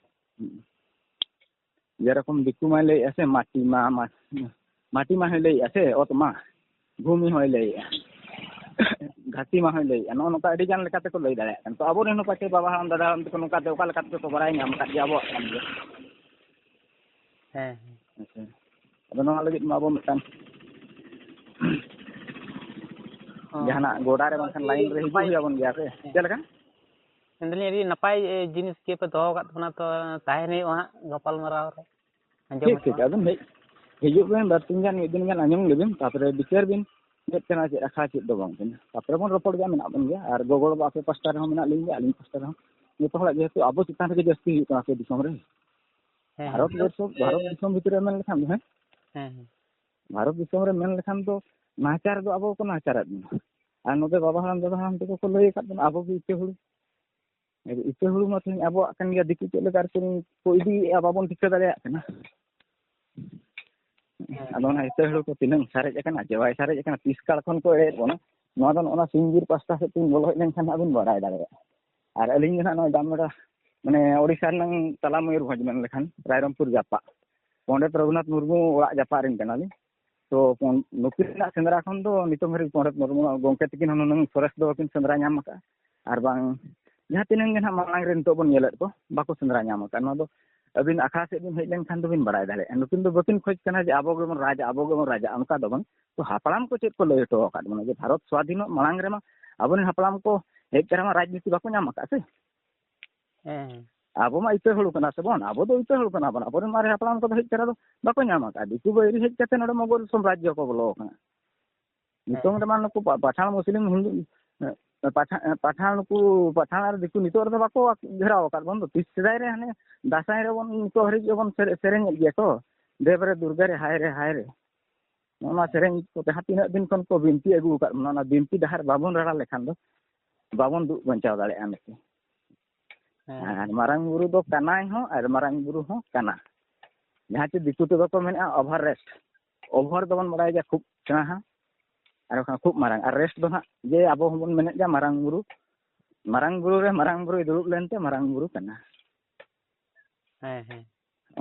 ᱦᱩᱸ᱾ ᱡᱮᱨᱚᱠᱚᱢ ᱫᱤᱠᱩ ᱢᱟᱭ ᱞᱟᱹᱭᱮᱫᱼᱟ ᱥᱮ, ᱢᱟᱴᱤ ᱢᱟ, ᱢᱟ-, ᱢᱟᱴᱤ ᱢᱟ ᱦᱚᱸᱭ ᱞᱟᱹᱭᱮᱫᱼᱟ ᱥᱮ, ᱚᱛ ᱢᱟ, ᱵᱷᱩᱢᱤ ᱦᱚᱸᱭ ᱞᱟᱹᱭᱮᱫᱼᱟ, ᱜᱷᱟᱹᱴᱤ ᱢᱟ ᱦᱚᱸᱭ ᱞᱟᱹᱭᱮᱫᱼᱟ, ᱱᱚᱜᱼᱚ ᱱᱚᱝᱠᱟ ᱟᱹᱰᱤ ᱜᱟᱱ ᱞᱮᱠᱟ ᱛᱮᱠᱚ ᱞᱟᱹᱭ ᱫᱟᱲᱮᱭᱟᱜ ᱠᱟᱱᱟ᱾ ᱛᱚ ᱟᱵᱚᱨᱮᱱ ᱦᱚᱸ ᱯᱟᱪᱮ ᱵᱟᱵᱟ ᱦᱟᱲᱟᱢ, ᱫᱟᱫᱟ ᱦᱟᱲᱟᱢ ᱛᱟᱠᱚ ᱱᱚᱝᱠᱟ ᱛᱮ ᱚᱠᱟ ᱞᱮᱠᱟ ᱛᱮᱠᱚ ᱵᱟᱲᱟᱭ ᱧᱟᱢ ᱟᱠᱟᱫ ᱜᱮᱭᱟ ᱟᱵᱚᱣᱟᱜ ᱠᱟᱱ ᱜᱮᱭᱟ᱾ ᱦᱮᱸ, ᱦᱮᱸ᱾ ᱦᱮᱸ ᱥᱮ᱾ ᱟᱫᱚ ᱱᱚᱣᱟ ᱞᱟᱹᱜᱤᱫ ᱢᱟ ᱟᱵᱚ ᱢᱤᱫᱴᱟᱝ ᱦᱚᱸ᱾ ᱡᱟᱦᱟᱱᱟᱜ ᱜᱚᱰᱟ ᱨᱮ ᱵᱟᱝᱠᱷᱟᱱ ᱟᱹᱰᱤ ᱞᱟᱭᱤᱱ ᱨᱮ ᱦᱤᱡᱩᱜ ᱱᱟᱯᱟᱭ᱾ ᱦᱩᱭ ᱟᱵᱚᱱ ᱜᱮᱭᱟ ᱥᱮ᱾ ᱦᱮᱸ᱾ ᱪᱮᱫ ᱞᱮᱠᱟ? ᱢᱮᱱᱫᱟᱞᱤᱧ ᱟᱹᱰᱤ ᱱᱟᱯᱟᱭ, ᱮ, ᱡᱤᱱᱤᱥ ᱜᱮᱯᱮ ᱫᱚᱦᱚ ᱟᱠᱟᱫ ᱛᱟᱵᱚᱱᱟ, ᱛᱚ ᱛᱟᱦᱮᱱ ᱦᱩᱭᱩᱜᱼᱟ ᱦᱟᱸᱜ ᱜᱟᱯᱟᱞᱢᱟᱨᱟᱣ ᱨᱮ᱾ ᱟᱸᱡᱚᱢ ᱴᱷᱤᱠ, ᱦᱩᱭᱩᱜᱼᱟ᱾ ᱴᱷᱤᱠ, ᱟᱵᱮᱱ ᱦᱮᱡ, ᱦᱤᱡᱩᱜ ᱵᱤᱱ, ᱵᱟᱨᱥᱤᱧ ᱜᱟᱱ, ᱢᱤᱫ ᱫᱤᱱ ᱜᱟᱱ ᱟᱸᱡᱚᱢ ᱞᱮᱵᱤᱱ, ᱛᱟᱨᱯᱚᱨᱮ ᱵᱤᱪᱟᱹᱨ ᱵᱤᱱ, ᱪᱮᱫ ᱠᱟᱱᱟ, ᱪᱮᱫ ᱟᱠᱷᱲᱟ, ᱪᱮᱫ ᱫᱚ ᱵᱟᱝ ᱠᱟᱱᱟ᱾ ᱛᱟᱨᱯᱚᱨᱮ ᱵᱚᱱ ᱨᱚᱯᱚᱲ ᱜᱮᱭᱟ, ᱢᱮᱱᱟᱜ ᱵᱚᱱ ᱜᱮᱭᱟ᱾ ᱟᱨ ᱜᱚᱜᱚ ᱵᱟᱵᱟ ᱟᱯᱮ ᱯᱟᱥᱴᱟ ᱨᱮᱦᱚᱸ ᱢᱮᱱᱟᱜ ᱞᱤᱧ ᱜᱮᱭᱟ, ᱟᱹᱞᱤᱧ ᱯᱟᱥᱴᱟ ᱨᱮᱦᱚᱸ᱾ ᱡᱚᱛᱚ ᱦᱚᱲᱟᱜ, ᱡᱮᱦᱮᱛᱩ ᱟᱵᱚ ᱪᱮᱛᱟᱱ ᱨᱮᱜᱮ ᱡᱟᱹᱥᱛᱤ ᱦᱩᱭᱩᱜ ᱠᱟᱱᱟ ᱟᱯᱮ ᱫᱤᱥᱚᱢ ᱨᱮ᱾ ᱦᱮᱸ, ᱵᱷᱟᱨᱚᱛ ᱦᱮᱸ᱾ ᱵᱚᱨᱥᱚ, ᱵᱷᱟᱨᱚᱛ ᱫᱤᱥᱚᱢ ᱵᱷᱤᱛᱨᱤ ᱨᱮ ᱢᱮᱱ ᱞᱮᱠᱷᱟᱱ ᱫᱚ, ᱦᱮᱸ, ᱦᱮᱸ, ᱦᱮᱸ᱾ ᱵᱷᱟᱨᱚᱛ ᱫᱤᱥᱚᱢ ᱨᱮ ᱢᱮᱱ ᱞᱮᱠᱷᱟᱱ ᱫᱚ ᱱᱟᱦᱟᱪᱟᱨ ᱫᱚ ᱟᱵᱚ ᱠᱚ ᱱᱟᱦᱟᱪᱟᱨᱮᱫ ᱵᱚᱱᱟ᱾ ᱟᱨ ᱱᱚᱰᱮ ᱵᱟᱵᱟ ᱦᱟᱲᱟᱢ, ᱫᱟᱫᱟ ᱦᱟᱲᱟᱢ ᱛᱟᱠᱚ ᱠᱚ ᱞᱟᱹᱭ ᱟᱠᱟᱫ ᱵᱚᱱᱟ, ᱟᱵᱚ ᱜᱮ ᱤᱛᱟᱹ ᱦᱩᱲᱩ᱾ ᱤᱛᱟᱹ ᱦᱩᱲᱩ ᱢᱟ ᱛᱮᱦᱮᱧ ᱟᱵᱚᱣᱟᱜ ᱠᱟᱱ ᱜᱮᱭᱟ, ᱫᱤᱠᱩ ᱪᱮᱫ ᱞᱮᱠᱟ ᱟᱨ ᱠᱚ ᱤᱫᱤᱭᱮᱫᱼᱟ, ᱵᱟᱵᱚᱱ ᱴᱷᱤᱠᱟᱹ ᱫᱟᱲᱮᱭᱟᱜ ᱠᱟᱱᱟ᱾ ᱦᱮᱸ᱾ ᱟᱫᱚ ᱚᱱᱟ ᱤᱛᱟᱹ ᱦᱩᱲᱩ ᱠᱚ ᱛᱤᱱᱟᱹᱝ ᱥᱟᱨᱮᱡ ᱟᱠᱟᱱᱟ ᱪᱮ ᱵᱟᱭ ᱥᱟᱨᱮᱡ ᱟᱠᱟᱱᱟ, ᱛᱤᱥ ᱠᱟᱞ ᱠᱷᱚᱱ ᱠᱚ ᱮᱲᱮᱭᱮᱫ ᱵᱚᱱᱟ, ᱱᱚᱣᱟ ᱫᱚ ᱱᱚᱜᱼᱚ ᱱᱟ ᱥᱤᱢ ᱵᱤᱨ ᱯᱟᱥᱴᱟ ᱥᱮᱫ ᱛᱮᱵᱤᱱ ᱵᱚᱞᱚ ᱦᱮᱡ ᱞᱮᱱᱠᱷᱟᱱ ᱦᱟᱸᱜ ᱵᱤᱱ ᱵᱟᱲᱟᱭ ᱫᱟᱲᱮᱭᱟᱜᱼᱟ᱾ ᱟᱨ ᱟᱹᱞᱤᱧ ᱫᱚ ᱦᱟᱸᱜ ᱱᱚᱜᱼᱚᱭ ᱫᱟᱢᱵᱮᱲᱟ, ᱢᱟᱱᱮ, ᱳᱰᱤᱥᱟ ᱨᱮᱱᱟᱝ ᱛᱟᱞᱟ ᱢᱚᱭᱩᱨᱵᱷᱚᱸᱡᱽ ᱢᱮᱱ ᱞᱮᱠᱷᱟᱱ, ᱨᱟᱭᱨᱚᱝᱯᱩᱨ ᱡᱟᱯᱟᱜ, ᱯᱚᱱᱰᱤᱛ ᱨᱚᱜᱷᱩᱱᱟᱛᱷ ᱢᱩᱨᱢᱩ ᱚᱲᱟᱜ ᱡᱟᱯᱟᱜ ᱨᱮᱱ ᱠᱟᱱᱟᱞᱤᱧ᱾ ᱛᱚ, ᱯᱚᱱ-, ᱱᱩᱠᱤᱱ ᱨᱮᱱᱟᱜ ᱥᱮᱸᱫᱽᱨᱟ ᱠᱷᱚᱱ ᱫᱚ ᱱᱤᱛᱚᱝ ᱦᱟᱹᱨᱤᱡ ᱯᱚᱱᱰᱤᱛ ᱢᱩᱨᱢᱩ ᱜᱚᱢᱠᱮ ᱛᱟᱹᱠᱤᱱ ᱦᱚᱸ ᱱᱩᱱᱟᱹᱝ ᱥᱚᱨᱮᱥ ᱫᱚ ᱵᱟᱹᱠᱤᱱ ᱥᱮᱸᱫᱽᱨᱟ ᱧᱟᱢ ᱟᱠᱟᱫᱼᱟ᱾ ᱟᱨ ᱵᱟᱝ ᱡᱟᱦᱟᱸ ᱛᱤᱱᱟᱹᱝ ᱜᱮ ᱱᱟᱦᱟᱜ ᱢᱟᱲᱟᱝ ᱨᱮ ᱱᱤᱛᱚᱜ ᱵᱚᱱ ᱧᱮᱞᱮᱫ ᱠᱚ, ᱵᱟᱠᱚ ᱥᱮᱸᱫᱽᱨᱟ ᱧᱟᱢ ᱟᱠᱟᱫᱼᱟ᱾ ᱱᱚᱣᱟ ᱫᱚ ᱟᱹᱵᱤᱱ ᱟᱠᱷᱲᱟ ᱥᱮᱫ ᱵᱤᱱ ᱦᱮᱡ ᱞᱮᱱᱠᱷᱟᱱ ᱫᱚᱵᱤᱱ ᱵᱟᱲᱟᱭ ᱫᱟᱲᱮᱭᱟᱜᱼᱟ᱾ ᱱᱩᱠᱤᱱ ᱫᱚ ᱵᱟᱹᱠᱤᱱ ᱠᱷᱚᱡᱽ ᱠᱟᱱᱟ ᱡᱮ ᱟᱵᱚ ᱜᱮᱵᱚᱱ ᱨᱟᱡᱟ, ᱟᱵᱚ ᱜᱮᱵᱚᱱ ᱨᱟᱡᱟ, ᱚᱱᱠᱟ ᱫᱚ ᱵᱟᱝ᱾ ᱛᱚ, ᱦᱟᱯᱲᱟᱢ ᱠᱚ ᱪᱮᱫ ᱠᱚ ᱞᱟᱹᱭ ᱦᱚᱴᱚ ᱟᱠᱟᱫ ᱵᱚᱱᱟ ᱡᱮ ᱵᱷᱟᱨᱚᱛ ᱥᱣᱟᱫᱷᱤᱱᱚᱜ ᱢᱟᱲᱟᱝ ᱨᱮᱢᱟ ᱟᱵᱚᱨᱮᱱ ᱦᱟᱯᱲᱟᱢ ᱠᱚ ᱦᱮᱡ ᱛᱚᱨᱟ ᱢᱟ ᱨᱟᱡᱽᱱᱤᱛᱤ ᱵᱟᱠᱚ ᱧᱟᱢ ᱟᱠᱟᱫ ᱥᱮ? ᱦᱮᱸ᱾ ᱟᱵᱚ ᱢᱟ ᱤᱛᱟᱹ ᱦᱩᱲᱩ ᱠᱟᱱᱟ ᱥᱮ ᱵᱚᱱ, ᱟᱵᱚ ᱫᱚ ᱤᱛᱟᱹ ᱦᱩᱲᱩ ᱠᱟᱱᱟ ᱵᱚᱱ᱾ ᱟᱵᱚᱨᱮᱱ ᱢᱟᱨᱮ ᱦᱟᱯᱲᱟᱢ ᱠᱚᱫᱚ ᱦᱮᱡ ᱛᱚᱨᱟ ᱫᱚ ᱵᱟᱠᱚ ᱧᱟᱢ ᱟᱠᱟᱫ᱾ ᱫᱤᱠᱩ ᱵᱟᱹᱭᱨᱤ ᱦᱮᱡ ᱠᱟᱛᱮ ᱱᱚᱰᱮ ᱢᱚᱜᱚᱞ ᱥᱟᱢᱨᱟᱡᱽᱡᱚ ᱠᱚ ᱵᱚᱞᱚ ᱟᱠᱟᱱᱟ᱾ ᱱᱤᱛᱚᱝ ᱦᱮᱸ᱾ ᱨᱮᱢᱟ ᱱᱩᱠᱩ ᱯᱟ-, ᱯᱟᱴᱷᱟᱱ ᱢᱩᱥᱞᱤᱢ ᱦᱤᱱᱫᱩ, ᱮ, ᱯᱟᱴᱷᱟ-, ᱮ, ᱯᱟᱴᱷᱟᱱ ᱱᱩᱠᱩ ᱯᱟᱴᱷᱟᱱ ᱟᱨ ᱫᱤᱠᱩ ᱱᱤᱛᱚᱜ ᱨᱮᱫᱚ ᱵᱟᱠᱚ ᱜᱷᱮᱨᱟᱣ ᱟᱠᱟᱫ ᱵᱚᱱ ᱫᱚ᱾ ᱛᱤᱥ ᱥᱮᱫᱟᱭ ᱨᱮ ᱦᱟᱱᱮ ᱫᱟᱸᱥᱟᱭ ᱨᱮᱵᱚᱱ ᱱᱤᱛᱚᱜ ᱦᱟᱹᱨᱤᱡ ᱜᱮᱵᱚᱱ ᱥᱮᱨᱮ-, ᱥᱮᱨᱮᱧᱮᱫ ᱜᱮᱭᱟ ᱛᱚ, "ᱫᱮᱵ ᱨᱮ ᱫᱩᱨᱜᱟ ᱨᱮ ᱦᱟᱭ ᱨᱮ ᱦᱟᱭ ᱨᱮ", ᱱᱚᱜᱼᱚ ᱱᱚᱣᱟ ᱥᱮᱨᱮᱧ ᱠᱚ ᱡᱟᱦᱟᱸ ᱛᱤᱱᱟᱹᱜ ᱫᱤᱱ ᱠᱷᱚᱱ ᱠᱚ ᱵᱤᱱᱛᱤ ᱟᱹᱜᱩ ᱟᱠᱟᱫ ᱵᱚᱱᱟ, ᱚᱱᱟ ᱵᱤᱱᱛᱤ ᱰᱟᱦᱟᱨ ᱵᱟᱵᱚᱱ ᱨᱟᱲᱟ ᱞᱮᱠᱷᱟᱱ ᱫᱚ ᱵᱟᱵᱚᱱ ᱫᱩᱜ ᱵᱟᱧᱪᱟᱣ ᱫᱟᱲᱮᱭᱟᱜᱼᱟ ᱢᱤᱫᱴᱮᱱ᱾ ᱦᱮᱸ᱾ ᱟᱨ ᱢᱟᱨᱟᱝ ᱵᱩᱨᱩ ᱫᱚ ᱠᱟᱱᱟᱭ ᱦᱚᱸ ᱟᱨ ᱢᱟᱨᱟᱝ ᱵᱩᱨᱩ ᱦᱚᱸ ᱠᱟᱱᱟ᱾ ᱡᱟᱦᱟᱸ ᱪᱮ ᱫᱤᱠᱩ ᱛᱮᱫᱚ ᱠᱚ ᱢᱮᱱᱮᱫᱼᱟ over rest᱾ Over ᱫᱚᱵᱚᱱ ᱵᱟᱲᱟᱭ ᱜᱮᱭᱟ ᱠᱷᱩᱵ ᱥᱮᱬᱟ ᱦᱟᱸᱜ, ᱟᱨ ᱵᱟᱠᱷᱟᱱ ᱠᱷᱩᱵ ᱢᱟᱨᱟᱝ᱾ ᱟᱨ rest ᱫᱚ ᱦᱟᱸᱜ ᱡᱮ ᱟᱵᱚ ᱦᱚᱸᱵᱚᱱ ᱢᱮᱱᱮᱫ ᱜᱮᱭᱟ ᱢᱟᱨᱟᱝ ᱵᱩᱨᱩ, ᱢᱟᱨᱟᱝ ᱵᱩᱨᱩ ᱨᱮ ᱢᱟᱨᱟᱝ ᱵᱩᱨᱩᱭ ᱫᱩᱲᱩᱵ ᱞᱮᱱᱛᱮ ᱢᱟᱨᱟᱝ ᱵᱩᱨᱩ ᱠᱟᱱᱟ᱾ ᱦᱮᱸ, ᱦᱮᱸ᱾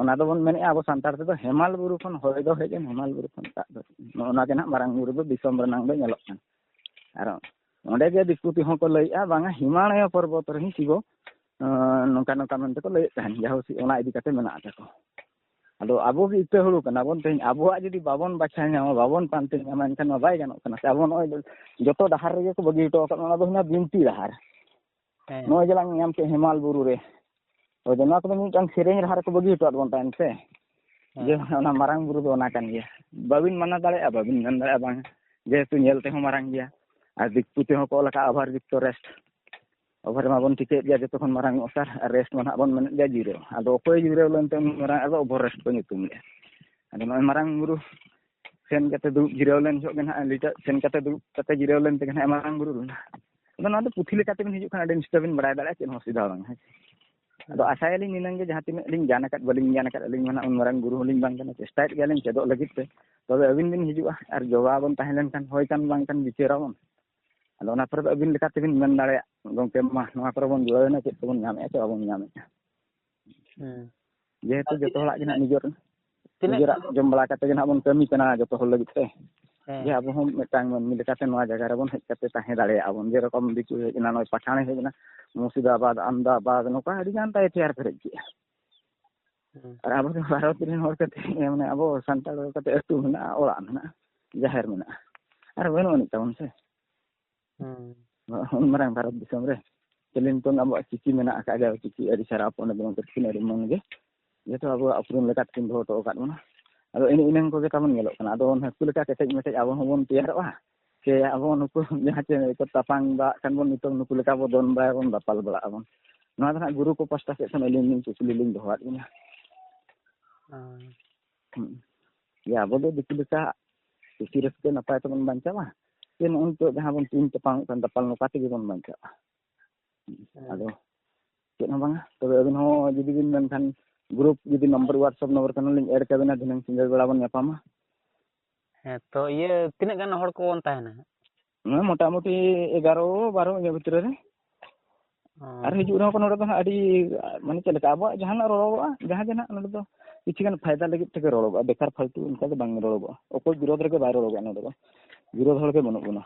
ᱚᱱᱟ ᱫᱚᱵᱚᱱ ᱢᱮᱱᱮᱫᱼᱟ ᱟᱵᱚ ᱥᱟᱱᱛᱟᱲ ᱛᱮᱫᱚ ᱦᱮᱢᱟᱞ ᱵᱩᱨᱩ ᱠᱷᱚᱱ ᱦᱚᱭ ᱫᱚ ᱦᱮᱡ ᱮᱱ, ᱦᱮᱢᱟᱞ ᱵᱩᱨᱩ ᱠᱷᱚᱱ ᱫᱟᱜ ᱫᱚ᱾ ᱱᱚᱜᱼᱚ ᱱᱚᱣᱟ ᱜᱮ ᱱᱟᱦᱟᱜ ᱢᱟᱨᱟᱝ ᱵᱩᱨᱩ ᱫᱚ ᱫᱤᱥᱚᱢ ᱨᱮᱱᱟᱝ ᱫᱚ ᱧᱮᱞᱚᱜ ᱠᱟᱱᱟ᱾ ᱟᱨ ᱚᱸᱰᱮ ᱜᱮ ᱫᱤᱠᱩ ᱛᱮᱦᱚᱸ ᱠᱚ ᱞᱟᱹᱭᱮᱫᱼᱟ, ᱵᱟᱝᱟ, ᱦᱤᱢᱟᱞᱚᱭ ᱯᱚᱨᱵᱚᱛ ᱨᱮᱦᱚᱸ ᱥᱤᱵᱚ, ᱟᱸ, ᱱᱚᱝᱠᱟ ᱱᱚᱝᱠᱟ ᱢᱮᱱᱛᱮ ᱠᱚ ᱞᱟᱹᱭᱮᱫ ᱛᱟᱦᱮᱱ, ᱡᱟᱦᱳ ᱥᱤ-, ᱚᱱᱟ ᱤᱫᱤ ᱠᱟᱛᱮ ᱢᱮᱱᱟᱜ ᱛᱟᱠᱚ᱾ ᱟᱫᱚ ᱟᱵᱚ ᱜᱮ ᱤᱛᱟᱹ ᱦᱩᱲᱩ ᱠᱟᱱᱟ ᱵᱚᱱ, ᱛᱮᱦᱮᱧ ᱟᱵᱚᱣᱟᱜ ᱡᱩᱫᱤ ᱵᱟᱵᱚᱱ ᱵᱟᱪᱷᱟᱣ ᱧᱟᱢᱟ, ᱵᱟᱵᱚᱱ ᱯᱟᱱᱛᱮ ᱧᱟᱢᱟ, ᱮᱱᱠᱷᱟᱱ ᱢᱟ ᱵᱟᱭ ᱜᱟᱱᱚᱜ ᱠᱟᱱᱟ ᱥᱮ᱾ ᱟᱵᱚ ᱱᱚᱜᱼᱚᱭ ᱡᱚᱛᱚ ᱰᱟᱦᱟᱨ ᱨᱮᱜᱮ ᱠᱚ ᱵᱟᱹᱜᱤ ᱦᱚᱴᱚ ᱟᱠᱟᱫ ᱵᱚᱱᱟ, ᱚᱱᱟ ᱫᱚ ᱦᱩᱭᱱᱟ ᱵᱤᱱᱛᱤ ᱰᱟᱦᱟᱨ᱾ ᱦᱮᱸ᱾ ᱱᱚᱜᱼᱚᱭ ᱡᱮᱞᱟᱝ ᱧᱟᱢ ᱠᱮᱫ ᱦᱮᱢᱟᱞ ᱵᱩᱨᱩ ᱨᱮ, ᱦᱳᱭ, ᱱᱚᱣᱟ ᱠᱚᱫᱚ ᱢᱤᱫᱴᱟᱝ ᱥᱮᱨᱮᱧ ᱨᱟᱦᱟ ᱨᱮᱠᱚ ᱵᱟᱹᱜᱤ ᱦᱚᱴᱚᱣᱟᱫ ᱵᱚᱱ ᱛᱟᱦᱮᱱ ᱥᱮ᱾ ᱡᱮ ᱚᱱᱟ ᱢᱟᱨᱟᱝ ᱵᱩᱨᱩ ᱫᱚ ᱚᱱᱟ ᱠᱟᱱ ᱜᱮᱭᱟ᱾ ᱵᱟᱹᱵᱤᱱ ᱢᱟᱱᱟ ᱫᱟᱲᱮᱭᱟᱜᱼᱟ, ᱵᱟᱹᱵᱤᱱ ᱢᱮᱱ ᱫᱟᱲᱮᱭᱟᱜᱼᱟ ᱵᱟᱝ, ᱡᱮᱦᱮᱛᱩ ᱧᱮᱞ ᱛᱮᱦᱚᱸ ᱢᱟᱨᱟᱝ ᱜᱮᱭᱟ᱾ ᱟᱨ ᱫᱤᱠᱩ ᱛᱮᱦᱚᱸ ᱠᱚ ᱚᱞ ᱟᱠᱟᱫᱼᱟ ᱚᱵᱷᱟᱨ ᱡᱩᱠᱛᱚ ᱨᱮᱥᱴ᱾ ᱚᱵᱷᱟᱨ ᱨᱮᱢᱟ ᱵᱚᱱ ᱴᱷᱤᱠᱟᱹᱭᱮᱫ ᱜᱮᱭᱟ ᱡᱚᱛᱚ ᱠᱷᱚᱱ ᱢᱟᱨᱟᱝ ᱚᱜ ᱥᱟᱨ, ᱟᱨ ᱨᱮᱥᱴ ᱢᱟ ᱱᱟᱦᱟᱜ ᱵᱚᱱ ᱢᱮᱱᱮᱫ ᱜᱮᱭᱟ ᱡᱤᱨᱟᱹᱣ᱾ ᱟᱫᱚ ᱚᱠᱚᱭ ᱡᱤᱨᱟᱹᱣ ᱞᱮᱱᱛᱮ ᱩᱱ ᱢᱟᱨᱟᱝ ᱟᱫᱚ ᱚᱵᱷᱟᱨ ᱨᱮᱥᱴ ᱠᱚ ᱧᱩᱛᱩᱢ ᱞᱮᱫᱼᱟ᱾ ᱟᱫᱚ ᱱᱚᱜᱼᱚᱭ ᱢᱟᱨᱟᱝ ᱵᱩᱨᱩ ᱥᱮᱱ ᱠᱟᱛᱮ ᱫᱩᱲᱩᱵ ᱡᱤᱨᱟᱹᱣ ᱞᱮᱱ ᱡᱚᱦᱚᱜ ᱜᱮ ᱱᱟᱦᱟᱜ ᱞᱤᱴᱟᱹ ᱥᱮᱱ ᱠᱟᱛᱮ ᱫᱩᱲᱩᱵ ᱠᱟᱛᱮ ᱡᱤᱨᱟᱹᱣ ᱞᱮᱱ ᱛᱮᱜᱮ ᱱᱟᱦᱟᱜ ᱢᱟᱨᱟᱝ ᱵᱩᱨᱩ ᱞᱮᱱᱟ᱾ ᱟᱫᱚ ᱱᱚᱣᱟ ᱫᱚ ᱯᱩᱛᱷᱤ ᱞᱮᱠᱟᱛᱮᱵᱤᱱ ᱦᱤᱡᱩᱜ ᱠᱷᱟᱱ ᱟᱹᱰᱤ ᱱᱤᱥᱴᱟᱹ ᱵᱤᱱ ᱵᱟᱲᱟᱭ ᱫᱟᱲᱮᱭᱟᱜᱼᱟ, ᱪᱮᱫ ᱦᱚᱸ ᱚᱥᱩᱵᱤᱫᱷᱟ ᱵᱟᱝ, ᱦᱮᱸ ᱥᱮ? ᱟᱫᱚ ᱟᱥᱟᱭᱟᱞᱤᱧ ᱱᱤᱱᱟᱹᱝ ᱜᱮ ᱡᱟᱦᱟᱸ ᱛᱤᱱᱟᱹᱜ ᱞᱤᱧ ᱜᱟᱱ ᱟᱠᱟᱫ, ᱵᱟᱹᱞᱤᱧ ᱜᱟᱱ ᱟᱠᱟᱫ, ᱟᱹᱞᱤᱧ ᱢᱟ ᱱᱟᱦᱟᱜ ᱩᱱ ᱢᱟᱨᱟᱝ ᱜᱩᱨᱩ ᱦᱚᱸᱞᱤᱧ ᱵᱟᱝ ᱠᱟᱱᱟ, ᱪᱮᱥᱴᱟᱭᱮᱫ ᱜᱮᱭᱟᱞᱤᱧ ᱪᱮᱫᱚᱜ ᱞᱟᱹᱜᱤᱫ ᱛᱮ᱾ ᱛᱚᱵᱮ ᱟᱹᱵᱤᱱ ᱵᱤᱱ ᱦᱤᱡᱩᱜᱼᱟ ᱟᱨ ᱡᱚᱜᱟᱣ ᱵᱚᱱ ᱛᱟᱦᱮᱸ ᱞᱮᱱᱠᱷᱟᱱ ᱦᱳᱭ ᱠᱟᱱ ᱵᱟᱝ ᱠᱟᱱ ᱵᱤᱪᱟᱹᱨᱟᱵᱚᱱ᱾ ᱟᱫᱚ ᱚᱱᱟ ᱯᱚᱨᱮ ᱫᱚ ᱟᱹᱵᱤᱱ ᱞᱮᱠᱟᱛᱮᱵᱤᱱ ᱢᱮᱱ ᱫᱟᱲᱮᱭᱟᱜ, ᱜᱚᱢᱠᱮ ᱢᱟ ᱱᱚᱣᱟ ᱠᱚᱨᱮ ᱵᱚᱱ ᱡᱩᱲᱟᱹᱣᱮᱱᱟ, ᱪᱮᱫ ᱠᱚᱵᱚᱱ ᱧᱟᱢᱮᱫᱼᱟ ᱥᱮ ᱵᱟᱵᱚᱱ ᱧᱟᱢᱮᱫᱼᱟ᱾ ᱦᱮᱸ᱾ ᱡᱮᱦᱮᱛᱩ ᱟᱨ ᱡᱚᱛᱚ ᱛᱤᱱᱟᱹᱜ, ᱦᱚᱲᱟᱜ ᱜᱮ ᱱᱟᱦᱟᱜ ᱱᱤᱡᱮᱨ, ᱛᱤᱱᱟᱹᱜ ᱱᱤᱡᱮᱨᱟᱜ ᱡᱚᱢ ᱵᱟᱲᱟ ᱠᱟᱛᱮ ᱜᱮ ᱱᱟᱦᱟᱜ ᱵᱚᱱ ᱠᱟᱹᱢᱤ ᱠᱟᱱᱟ ᱡᱚᱛᱚ ᱦᱚᱲ ᱞᱟᱹᱜᱤᱫ ᱛᱮ᱾ ᱦᱮᱸ᱾ ᱡᱮ ᱟᱵᱚ ᱦᱚᱸ ᱢᱤᱫᱴᱟᱝ ᱢᱟᱹᱱᱢᱤ ᱞᱮᱠᱟᱛᱮ ᱱᱚᱣᱟ ᱡᱟᱭᱜᱟ ᱨᱮᱵᱚᱱ ᱦᱮᱡ ᱠᱟᱛᱮ ᱛᱟᱦᱮᱸ ᱫᱟᱲᱮᱭᱟᱜᱼᱟ ᱵᱚᱱ᱾ ᱡᱮᱨᱚᱠᱚᱢ ᱫᱤᱠᱩ ᱦᱮᱡ ᱮᱱᱟ, ᱱᱚᱜᱼᱚᱭ ᱯᱟᱴᱷᱟᱬᱮ ᱦᱮᱡ ᱮᱱᱟ, ᱢᱩᱨᱥᱤᱫᱟᱵᱟᱫᱽ, ᱟᱢᱫᱟᱵᱟᱫᱽ, ᱱᱚᱝᱠᱟ ᱟᱹᱰᱤ ᱜᱟᱱ ᱛᱟᱭ ᱛᱮᱭᱟᱨ ᱯᱮᱨᱮᱡ ᱠᱮᱜᱼᱟ᱾ ᱦᱮᱸ᱾ ᱟᱨ ᱟᱵᱚ ᱫᱚ ᱵᱷᱟᱨᱚᱛ ᱨᱮᱱ ᱦᱚᱲ ᱠᱟᱛᱮ, ᱢᱟᱱᱮ ᱟᱵᱚ ᱥᱟᱱᱛᱟᱲ ᱦᱚᱲ ᱠᱟᱛᱮ ᱟᱹᱛᱩ ᱢᱮᱱᱟᱜᱼᱟ, ᱚᱲᱟᱜ ᱢᱮᱱᱟᱜᱼᱟ, ᱡᱟᱦᱮᱨ ᱢᱮᱱᱟᱜᱼᱟ, ᱟᱨ ᱵᱟᱹᱱᱩᱜ ᱟᱹᱱᱤᱡ ᱛᱟᱵᱚᱱ ᱥᱮ᱾ ᱦᱮᱸ᱾ ᱩᱱ ᱢᱟᱨᱟᱝ ᱵᱷᱟᱨᱚᱛ ᱫᱤᱥᱚᱢ ᱨᱮ ᱠᱷᱟᱹᱞᱤ ᱱᱤᱛᱚᱝ ᱟᱵᱚᱣᱟᱜ ᱪᱤᱠᱤ ᱢᱮᱱᱟᱜ ᱟᱠᱟᱫ ᱜᱮᱭᱟ, ᱪᱤᱠᱤ ᱟᱹᱰᱤ ᱥᱟᱨᱟᱯ ᱚᱸᱰᱮ ᱡᱮᱢᱚᱱ ᱛᱤᱱᱟᱹᱜ ᱟᱹᱰᱤ ᱢᱚᱱ ᱜᱮ ᱡᱮᱦᱮᱛᱩ ᱟᱵᱚᱣᱟᱜ ᱩᱯᱨᱩᱢ ᱞᱮᱠᱟ ᱛᱮᱠᱤᱱ ᱫᱚᱦᱚ ᱦᱚᱴᱚ ᱟᱠᱟᱫ ᱵᱚᱱᱟ᱾ ᱟᱫᱚ ᱮᱱᱮ ᱤᱱᱟᱹᱝ ᱠᱚᱜᱮ ᱛᱟᱵᱚᱱ ᱧᱮᱞᱚᱜ ᱠᱟᱱᱟ᱾ ᱟᱫᱚ ᱦᱟᱹᱠᱩ ᱞᱮᱠᱟ ᱠᱮᱴᱮᱡ ᱢᱮᱴᱮᱡ ᱟᱵᱚ ᱦᱚᱸᱵᱚᱱ ᱛᱮᱭᱟᱨᱚᱜᱼᱟ ᱥᱮ ᱟᱵᱚ ᱱᱩᱠᱩ ᱡᱟᱦᱟᱸ ᱪᱮ ᱠᱚ ᱛᱟᱯᱟᱝ ᱵᱟᱲᱟᱜ ᱠᱟᱱ ᱵᱚᱱ ᱱᱤᱛᱚᱝ ᱱᱩᱠᱩ ᱞᱮᱠᱟ ᱵᱚ ᱫᱚᱱ ᱵᱟᱲᱟᱭᱟᱵᱚᱱ, ᱫᱟᱯᱟᱞ ᱵᱟᱲᱟᱜ ᱟᱵᱚᱱ? ᱱᱚᱣᱟ ᱫᱚ ᱦᱟᱸᱜ ᱜᱩᱨᱩ ᱠᱚ ᱯᱟᱥᱴᱟ ᱥᱮᱫ ᱠᱷᱚᱱ ᱟᱹᱞᱤᱧ ᱞᱤᱧ ᱠᱩᱠᱞᱤ ᱞᱤᱧ ᱫᱚᱦᱚᱣᱟᱫ ᱵᱤᱱᱟ᱾ ᱦᱮᱸ᱾ ᱦᱩᱸ᱾ ᱡᱮ ᱟᱵᱚ ᱫᱚ ᱫᱤᱠᱩ ᱞᱮᱠᱟ ᱠᱩᱥᱤ ᱨᱟᱹᱥᱠᱟᱹ ᱱᱟᱯᱟᱭ ᱛᱮᱵᱚᱱ ᱵᱟᱧᱪᱟᱣᱟ, ᱥᱮ ᱱᱚᱜᱼᱚᱭ ᱱᱤᱛᱚᱜ ᱡᱟᱦᱟᱸ ᱵᱚᱱ ᱛᱩᱧ ᱛᱟᱯᱟᱢᱚᱜ ᱠᱟᱱ ᱫᱟᱯᱟᱞ ᱱᱚᱝᱠᱟ ᱛᱮᱜᱮ ᱵᱚᱱ ᱵᱟᱧᱪᱟᱜᱼᱟ? ᱦᱮᱸ᱾ ᱟᱫᱚ ᱪᱮᱫ ᱦᱚᱸ ᱵᱟᱝᱟ, ᱛᱚᱵᱮ ᱟᱹᱵᱤᱱ ᱦᱚᱸ ᱡᱩᱫᱤ ᱵᱤᱱ ᱢᱮᱱᱠᱷᱟᱱ ᱜᱨᱩᱯ ᱡᱩᱫᱤ ᱱᱚᱢᱵᱚᱨ WhatsApp ᱱᱚᱢᱵᱚᱨ ᱠᱟᱱᱟ ᱞᱤᱧ ᱮᱰ ᱠᱟᱵᱤᱱᱟ, ᱫᱷᱤᱱᱟᱹᱝ ᱥᱤᱸᱜᱟᱹᱲ ᱵᱮᱲᱟ ᱵᱚᱱ ᱧᱟᱯᱟᱢᱟ᱾ ᱦᱮᱸ, ᱛᱚ ᱤᱭᱟᱹ ᱛᱤᱱᱟᱹᱜ ᱜᱟᱱ ᱦᱚᱲ ᱠᱚᱵᱚᱱ ᱛᱟᱦᱮᱱᱟ ᱦᱟᱸᱜ? ᱱᱚᱣᱟ ᱢᱚᱴᱟᱢᱩᱴᱤ ᱮᱜᱟᱨᱚ ᱵᱟᱨᱚ ᱤᱱᱟᱹ ᱵᱷᱤᱛᱨᱤ ᱨᱮ᱾ ᱚ᱾ ᱟᱨ ᱦᱤᱡᱩᱜ ᱨᱮᱦᱚᱸ ᱠᱚ ᱱᱚᱰᱮ ᱫᱚ ᱦᱟᱸᱜ ᱟᱹᱰᱤ, ᱢᱟᱱᱮ ᱪᱮᱫ ᱞᱮᱠᱟ ᱟᱵᱚᱣᱟᱜ ᱡᱟᱦᱟᱱᱟᱜ ᱨᱚᱲᱚᱜᱚᱜᱼᱟ, ᱡᱟᱦᱟᱸ ᱡᱟᱦᱟᱱᱟᱜ ᱱᱚᱰᱮ ᱫᱚ ᱠᱤᱪᱷᱩ ᱜᱟᱱ ᱯᱷᱟᱭᱫᱟ ᱞᱟᱹᱜᱤᱫ ᱛᱮᱜᱮ ᱨᱚᱲᱚᱜᱚᱜᱼᱟ, ᱵᱮᱠᱟᱨ ᱯᱷᱟᱞᱛᱩ ᱚᱱᱠᱟ ᱫᱚ ᱵᱟᱝ ᱨᱚᱲᱚᱜᱚᱜᱼᱟ᱾ ᱚᱠᱚᱭ ᱵᱤᱨᱳᱫᱷ ᱨᱮᱜᱮ ᱵᱟᱭ ᱨᱚᱲᱚᱜᱚᱜᱼᱟ ᱱᱚᱰᱮ ᱫᱚ᱾ ᱵᱤᱨᱳᱫᱷ ᱦᱚᱲ ᱜᱮ ᱵᱟᱹᱱᱩᱜ ᱵᱚᱱᱟ᱾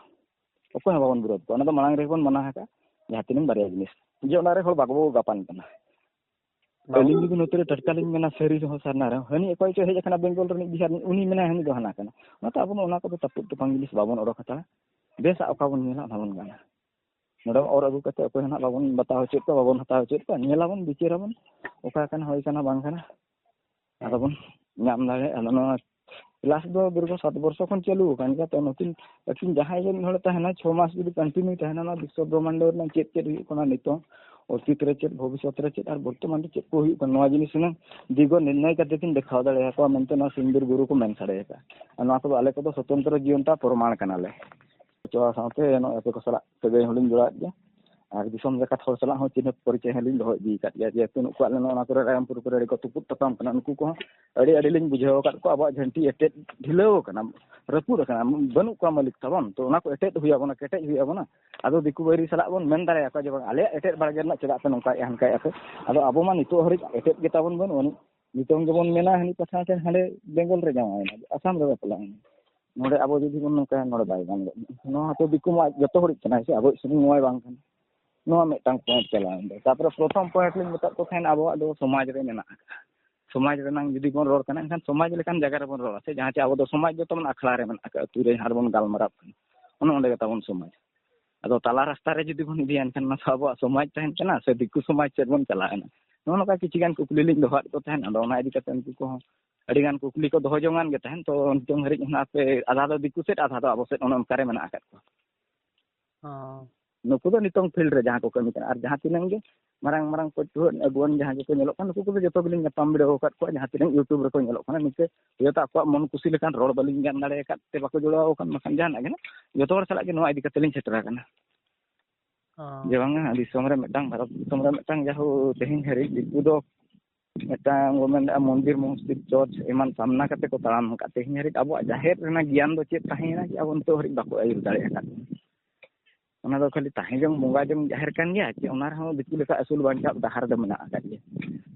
ᱚᱠᱚᱭ ᱦᱚᱸ ᱵᱟᱵᱚᱱ ᱵᱤᱨᱳᱫᱷ ᱠᱚᱣᱟ᱾ ᱚᱱᱟ ᱫᱚ ᱢᱟᱲᱟᱝ ᱨᱮᱜᱮ ᱵᱚᱱ ᱢᱟᱱᱟ ᱟᱠᱟᱫᱼᱟ, ᱡᱟᱦᱟᱸ ᱛᱤᱱᱟᱹᱜ ᱵᱟᱨᱭᱟ ᱡᱤᱱᱤᱥ᱾ ᱡᱮ ᱚᱱᱟ ᱨᱮ ᱦᱚᱲ ᱵᱟᱠᱚ ᱜᱟᱯᱟᱱ ᱠᱟᱱᱟ᱾ ᱵᱟᱵᱚᱱ ᱟᱹᱞᱤᱧ ᱡᱩᱫᱤ ᱱᱚᱛᱮ ᱨᱮ ᱴᱟᱴᱠᱟ ᱞᱤᱧ ᱢᱮᱱᱟ ᱥᱟᱹᱨᱤ ᱨᱮᱦᱚᱸ ᱥᱟᱨᱱᱟ ᱨᱮᱦᱚᱸ, ᱦᱟᱹᱱᱤ ᱚᱠᱚᱭ ᱪᱚ ᱦᱮᱡ ᱟᱠᱟᱱᱟ ᱵᱮᱝᱜᱚᱞ ᱨᱤᱱᱤᱡ ᱵᱤᱦᱟᱨ ᱨᱤᱱᱤᱡ, ᱩᱱᱤ ᱢᱮᱱᱟᱭ ᱦᱟᱹᱱᱤ ᱫᱚ ᱦᱟᱱᱟ ᱠᱟᱱᱟ᱾ ᱚᱱᱟᱛᱮ ᱟᱵᱚ ᱫᱚ ᱚᱱᱟ ᱠᱚᱫᱚ ᱛᱟᱹᱯᱩᱜ ᱛᱟᱯᱟᱝ ᱡᱤᱱᱤᱥ ᱵᱟᱵᱚᱱ ᱚᱰᱚᱠ ᱦᱟᱛᱟᱲᱟ᱾ ᱵᱮᱥᱟᱜ ᱚᱠᱟ ᱵᱚᱱ ᱧᱮᱞᱟ ᱚᱱᱟ ᱵᱚᱱ ᱜᱟᱱᱟ᱾ ᱱᱚᱰᱮ ᱚᱨ ᱟᱹᱜᱩ ᱠᱟᱛᱮ ᱚᱠᱚᱭ ᱦᱚᱸ ᱱᱟᱦᱟᱜ ᱵᱟᱵᱚᱱ ᱵᱟᱛᱟᱣ ᱦᱚᱪᱚᱭᱮᱫ ᱠᱚᱣᱟ, ᱵᱟᱵᱚᱱ ᱦᱟᱛᱟᱣ ᱦᱚᱪᱚᱭᱮᱫ ᱠᱚᱣᱟ᱾ ᱧᱮᱞᱟᱵᱚᱱ, ᱵᱤᱪᱟᱹᱨᱟᱵᱚᱱ, ᱚᱠᱟ ᱠᱟᱱᱟ, ᱦᱳᱭ ᱠᱟᱱᱟ, ᱵᱟᱝ ᱠᱟᱱᱟ᱾ ᱦᱮᱸ᱾ ᱟᱫᱚ ᱵᱚᱱ ᱧᱟᱢ ᱫᱟᱲᱮᱭᱟᱜᱼᱟ᱾ ᱟᱫᱚ ᱱᱚᱣᱟ ᱠᱞᱟᱥ ᱫᱚ ᱫᱤᱨᱜᱷᱚ ᱥᱟᱛ ᱵᱚᱨᱥᱚ ᱠᱷᱚᱱ ᱪᱟᱹᱞᱩ ᱟᱠᱟᱱ ᱜᱮᱭᱟ᱾ ᱛᱚ ᱱᱩᱠᱤᱱ ᱟᱹᱠᱤᱱ ᱡᱟᱦᱟᱸᱭ ᱜᱮ ᱢᱤᱫ ᱦᱚᱲᱮ ᱛᱟᱦᱮᱱᱟ, ᱪᱷᱚ ᱢᱟᱥ ᱡᱩᱫᱤ ᱠᱚᱱᱴᱤᱱᱤᱭᱩ ᱛᱟᱦᱮᱱᱟ, ᱱᱚᱣᱟ ᱵᱤᱥᱥᱚ ᱵᱨᱚᱦᱢᱟᱱᱰᱚ ᱨᱮᱱᱟᱜ ᱪᱮᱫ ᱪᱮᱫ ᱦᱩᱭᱩᱜ ᱠᱟᱱᱟ ᱱᱤᱛᱚᱝ, ᱚᱛᱤᱛ ᱨᱮ ᱪᱮᱫ, ᱵᱷᱚᱵᱤᱥᱥᱚᱛ ᱨᱮ ᱪᱮᱫ, ᱟᱨ ᱵᱚᱨᱛᱚᱢᱟᱱ ᱨᱮ ᱪᱮᱫ ᱠᱚ ᱦᱩᱭᱩᱜ ᱠᱟᱱᱟ, ᱱᱚᱣᱟ ᱡᱤᱱᱤᱥ ᱦᱩᱱᱟᱹᱝ ᱫᱤᱜᱚ ᱱᱤᱨᱱᱚᱭ ᱠᱟᱛᱮ ᱠᱤᱱ ᱫᱮᱠᱷᱟᱣ ᱫᱟᱲᱮᱭᱟᱠᱚᱣᱟ ᱢᱮᱱᱛᱮ ᱱᱚᱣᱟ ᱥᱤᱧ ᱵᱤᱨ ᱜᱩᱨᱩ ᱠᱚ ᱢᱮᱱ ᱥᱟᱰᱮ ᱟᱠᱟᱫᱼᱟ᱾ ᱟᱨ ᱱᱚᱣᱟ ᱠᱚᱫᱚ ᱟᱞᱮ ᱠᱚᱫᱚ ᱥᱚᱛᱚᱱᱛᱨᱚ ᱡᱤᱭᱚᱱᱛᱟ ᱯᱨᱚᱢᱟᱬ ᱠᱟᱱᱟᱞᱮ᱾ ᱪᱚᱣᱟ ᱥᱟᱶᱛᱮ ᱱᱚᱜᱼᱚᱭ ᱟᱯᱮ ᱠᱚ ᱥᱟᱞᱟᱜ ᱥᱟᱹᱜᱟᱹᱭ ᱦᱚᱸᱞᱤᱧ ᱡᱚᱲᱟᱣᱮᱫ ᱜᱮᱭᱟ᱾ ᱟᱨ ᱫᱤᱥᱚᱢ ᱡᱟᱠᱟᱛ ᱦᱚᱲ ᱥᱟᱞᱟᱜ ᱦᱚᱸ ᱪᱤᱱᱦᱟᱹᱯ ᱯᱚᱨᱤᱪᱚᱭ ᱦᱚᱸᱞᱤᱧ ᱫᱚᱦᱚ ᱤᱫᱤ ᱟᱠᱟᱫ ᱜᱮᱭᱟ᱾ ᱡᱮᱦᱮᱛᱩ ᱱᱩᱠᱩᱣᱟᱜ ᱞᱮ ᱱᱚᱜᱼᱚ ᱱᱚᱣᱟ ᱠᱚᱨᱮ ᱨᱟᱭᱨᱚᱝᱯᱩᱨ ᱠᱚᱨᱮ ᱟᱹᱰᱤ ᱠᱚ ᱛᱩᱯᱩᱫ ᱛᱟᱯᱟᱢ ᱠᱟᱱᱟ, ᱱᱩᱠᱩ ᱠᱚᱦᱚᱸ ᱟᱹᱰᱤ ᱟᱹᱰᱤ ᱞᱤᱧ ᱵᱩᱡᱷᱟᱹᱣ ᱟᱠᱟᱫ ᱠᱚᱣᱟ᱾ ᱟᱵᱚᱣᱟᱜ ᱡᱷᱟᱹᱱᱴᱤ ᱮᱴᱮᱫ ᱰᱷᱤᱞᱟᱹᱣ ᱟᱠᱟᱱᱟ, ᱨᱟᱹᱯᱩᱫ ᱟᱠᱟᱱᱟ, ᱵᱟᱹᱱᱩᱜ ᱠᱚᱣᱟ ᱢᱟᱹᱞᱤᱠ ᱛᱟᱵᱚᱱ᱾ ᱛᱚ ᱚᱱᱟ ᱠᱚ ᱮᱴᱮᱫ ᱦᱩᱭ ᱟᱵᱚᱱᱟ, ᱠᱮᱴᱮᱡ ᱦᱩᱭ ᱟᱵᱚᱱᱟ᱾ ᱟᱫᱚ ᱫᱤᱠᱩ ᱵᱟᱹᱭᱨᱤ ᱥᱟᱞᱟᱜ ᱵᱚᱱ ᱢᱮᱱ ᱫᱟᱲᱮᱭᱟᱠᱚᱣᱟ ᱡᱮ ᱵᱟᱝ, ᱟᱞᱮᱭᱟᱜ ᱮᱴᱮᱫ ᱵᱟᱲᱜᱮ ᱨᱮᱱᱟᱜ ᱪᱮᱫᱟᱜ ᱯᱮ ᱱᱚᱝᱠᱟᱭᱮᱫᱼᱟ, ᱦᱟᱱᱠᱟᱭᱮᱫᱼᱟ ᱯᱮ? ᱟᱫᱚ ᱟᱵᱚ ᱢᱟ ᱱᱤᱛᱚᱜ ᱦᱟᱹᱨᱤᱡ ᱮᱴᱮᱫ ᱜᱮ ᱛᱟᱵᱚᱱ ᱵᱟᱹᱱᱩᱜ ᱟᱹᱱᱤᱡ᱾ ᱱᱤᱛᱚᱝ ᱜᱮᱵᱚᱱ ᱢᱮᱱᱟ ᱦᱟᱹᱱᱤ ᱯᱟᱥᱱᱟᱣ ᱴᱷᱮᱱ ᱦᱟᱸᱰᱮ ᱵᱮᱝᱜᱚᱞ ᱨᱮ ᱡᱟᱶᱟᱭᱮᱱᱟ, ᱟᱥᱟᱢ ᱨᱮ ᱵᱟᱯᱞᱟᱭᱮᱱᱟ, ᱱᱚᱰᱮ ᱟᱵᱚ ᱡᱩᱫᱤ ᱵᱚᱱ ᱱᱚᱝᱠᱟᱭᱟ, ᱱᱚᱰᱮ ᱵᱟᱭ ᱜᱟᱱ ᱜᱚᱫ᱾ ᱱᱚᱣᱟ ᱦᱚᱸᱛᱚ ᱫᱤᱠᱩ ᱢᱟ ᱡᱚᱛᱚ ᱦᱚᱲᱤᱡ ᱠᱟᱱᱟᱭ ᱥᱮ, ᱟᱵᱚᱭᱤᱡ ᱥᱩᱢᱩᱝ ᱱᱚᱣᱟᱭ ᱵᱟᱝ ᱠᱟᱱᱟ᱾ ᱱᱚᱣᱟ ᱢᱤᱫᱴᱟᱝ ᱯᱚᱭᱮᱱᱴ ᱪᱟᱞᱟᱣᱮᱱ ᱛᱟᱭᱟ᱾ ᱛᱟᱨᱯᱚᱨᱮ ᱯᱨᱚᱛᱷᱚᱢ ᱯᱚᱭᱮᱱᱴ ᱞᱤᱧ ᱢᱮᱛᱟᱫ ᱠᱚ ᱛᱟᱦᱮᱸᱫ, ᱟᱵᱚᱣᱟᱜ ᱫᱚ ᱥᱚᱢᱟᱡᱽ ᱨᱮ ᱢᱮᱱᱟᱜ ᱟᱠᱟᱫᱟ᱾ ᱥᱚᱢᱟᱡᱽ ᱨᱮᱱᱟᱝ ᱡᱩᱫᱤ ᱵᱚᱱ ᱨᱚᱲ ᱠᱟᱱᱟ, ᱮᱱᱠᱷᱟᱱ ᱥᱚᱢᱟᱡᱽ ᱞᱮᱠᱟᱱ ᱡᱟᱭᱜᱟ ᱨᱮᱵᱚᱱ ᱨᱚᱲᱟ ᱥᱮ, ᱡᱟᱦᱟᱸ ᱪᱮ ᱟᱵᱚ ᱫᱚ ᱥᱚᱢᱟᱡᱽ ᱫᱚ ᱛᱟᱵᱚᱱ ᱟᱠᱷᱲᱟ ᱨᱮ ᱢᱮᱱᱟᱜ ᱟᱠᱟᱫᱟ, ᱟᱹᱛᱩ ᱨᱮ ᱡᱟᱦᱟᱸ ᱨᱮᱵᱚᱱ ᱜᱟᱞᱢᱟᱨᱟᱣ ᱠᱟᱱᱟ, ᱚᱱᱮ ᱚᱸᱰᱮ ᱜᱮ ᱛᱟᱵᱚᱱ ᱥᱚᱢᱟᱡᱽ᱾ ᱟᱫᱚ ᱛᱟᱞᱟ ᱨᱟᱥᱛᱟ ᱨᱮ ᱡᱩᱫᱤ ᱵᱚᱱ ᱤᱫᱤᱭᱟ, ᱮᱱᱠᱷᱟᱱ ᱢᱟ ᱟᱵᱚᱣᱟᱜ ᱥᱚᱢᱟᱡᱽ ᱛᱟᱦᱮᱱ ᱠᱟᱱᱟ ᱥᱮ ᱫᱤᱠᱩ ᱥᱚᱢᱟᱡᱽ ᱥᱮᱫ ᱵᱚᱱ ᱪᱟᱞᱟᱣᱮᱱᱟ? ᱱᱚᱜᱼᱚ ᱱᱚᱝᱠᱟ ᱠᱤᱪᱷᱩ ᱜᱟᱱ ᱠᱩᱠᱞᱤ ᱞᱤᱧ ᱫᱚᱦᱚᱣᱟᱫ ᱠᱚ ᱛᱟᱦᱮᱸᱫ᱾ ᱟᱫᱚ ᱚᱱᱟ ᱤᱫᱤ ᱠᱟᱛᱮ ᱩᱱᱠᱩ ᱠᱚᱦᱚᱸ ᱟᱹᱰᱤ ᱜᱟᱱ ᱠᱩᱠᱞᱤ ᱠᱚ ᱫᱚᱦᱚ ᱡᱚᱝᱟᱱ ᱜᱮ ᱛᱟᱦᱮᱸᱫ᱾ ᱛᱚ ᱱᱤᱛᱚᱝ ᱦᱟᱹᱨᱤᱡ ᱦᱚᱸ ᱟᱯᱮ ᱟᱫᱷᱟ ᱫᱚ ᱫᱤᱠᱩ ᱥᱮᱫ, ᱟᱫᱷᱟ ᱫᱚ ᱟᱵᱚ ᱥᱮᱫ, ᱚᱱᱮ ᱚᱱᱠᱟ ᱨᱮ ᱢᱮᱱᱟᱜ ᱟᱠᱟᱫ ᱠᱚᱣᱟ᱾ ᱦᱚᱸ᱾ ᱱᱩᱠᱩ ᱫᱚ ᱱᱤᱛᱚᱝ ᱯᱷᱤᱞᱰ ᱨᱮ ᱡᱟᱦᱟᱸ ᱠᱚ ᱠᱟᱹᱢᱤ ᱠᱟᱱᱟ, ᱟᱨ ᱡᱟᱦᱟᱸ ᱛᱤᱱᱟᱹᱝ ᱜᱮ ᱢᱟᱨᱟᱝ ᱢᱟᱨᱟᱝ ᱯᱟᱹᱴᱷᱩᱣᱟᱹ ᱟᱹᱜᱩᱣᱟᱹᱱ ᱡᱟᱦᱟᱸ ᱜᱮᱠᱚ ᱧᱮᱞᱚᱜ ᱠᱟᱱᱟ, ᱱᱩᱠᱩ ᱠᱚᱫᱚ ᱡᱚᱛᱚ ᱜᱮᱞᱤᱧ ᱧᱟᱯᱟᱢ ᱵᱤᱰᱟᱹᱣ ᱟᱠᱟᱫ ᱠᱚᱣᱟ᱾ ᱡᱟᱦᱟᱸ ᱛᱤᱱᱟᱹᱝ ᱭᱩᱴᱩᱵᱽ ᱨᱮᱠᱚ ᱧᱮᱞᱚᱜ ᱠᱟᱱᱟ, ᱱᱤᱝᱠᱟᱹ ᱦᱚᱭᱛᱳ ᱟᱠᱚᱣᱟᱜ ᱢᱚᱱ ᱠᱩᱥᱤ ᱞᱮᱠᱟᱱ ᱨᱚᱲ ᱵᱟᱹᱞᱤᱧ ᱜᱟᱱ ᱫᱟᱲᱮ ᱟᱠᱟᱫ ᱛᱮ ᱵᱟᱠᱚ ᱡᱚᱲᱟᱣ ᱟᱠᱟᱱ, ᱵᱟᱠᱷᱟᱱ ᱡᱟᱦᱟᱱᱟᱜ ᱜᱮ ᱱᱟᱜ ᱡᱚᱛᱚ ᱦᱚᱲ ᱥᱟᱞᱟᱜ ᱜᱮ ᱱᱚᱣᱟ ᱤᱫᱤ ᱠᱟᱛᱮ ᱞᱤᱧ ᱥᱮᱴᱮᱨ ᱟᱠᱟᱱᱟ᱾ ᱦᱚᱸ᱾ ᱡᱮ ᱵᱟᱝᱟ, ᱫᱤᱥᱚᱢ ᱨᱮ ᱢᱤᱫᱴᱟᱝ, ᱵᱷᱟᱨᱚᱛ ᱫᱤᱥᱚᱢ ᱨᱮ ᱢᱤᱫᱴᱟᱝ, ᱡᱟᱦᱳ ᱛᱮᱦᱮᱧ ᱦᱟᱹᱨᱤᱡ ᱫᱤᱠᱩ ᱫᱚ ᱢᱤᱫᱴᱟᱝ ᱵᱚ ᱢᱮᱱᱫᱟ ᱢᱚᱱᱫᱤᱨ, ᱢᱚᱥᱡᱤᱫ, ᱪᱚᱨᱪ ᱮᱢᱟᱱ ᱥᱟᱢᱱᱟ ᱠᱟᱛᱮ ᱠᱚ ᱛᱟᱲᱟᱢ ᱟᱠᱟᱫ᱾ ᱛᱮᱦᱮᱧ ᱦᱟᱹᱨᱤᱡ ᱟᱵᱚᱣᱟᱜ ᱡᱟᱦᱮᱨ ᱨᱮᱱᱟᱜ ᱜᱮᱭᱟᱱ ᱫᱚ ᱪᱮᱫ ᱛᱟᱦᱮᱸᱭᱮᱱᱟ ᱡᱮ ᱟᱵᱚ ᱱᱤᱛᱚᱜ ᱦᱟᱹᱨᱤᱡ ᱵᱟᱠᱚ ᱟᱹᱭᱩᱨ ᱫᱟᱲᱮ ᱟᱠᱟᱫ ᱵᱚᱱᱟ? ᱚᱱᱟ ᱫᱚ ᱠᱷᱟᱹᱞᱤ ᱛᱟᱦᱮᱸ ᱡᱚᱝ ᱵᱚᱸᱜᱟ ᱡᱚᱝ ᱡᱟᱦᱮᱨ ᱠᱟᱱ ᱜᱮᱭᱟ ᱪᱮ, ᱚᱱᱟ ᱨᱮᱦᱚᱸ ᱫᱤᱠᱩ ᱞᱮᱠᱟ ᱟᱹᱥᱩᱞ ᱵᱟᱧᱪᱟᱣ ᱰᱟᱦᱟᱨ ᱫᱚ ᱢᱮᱱᱟᱜ ᱟᱠᱟᱫ ᱜᱮᱭᱟ?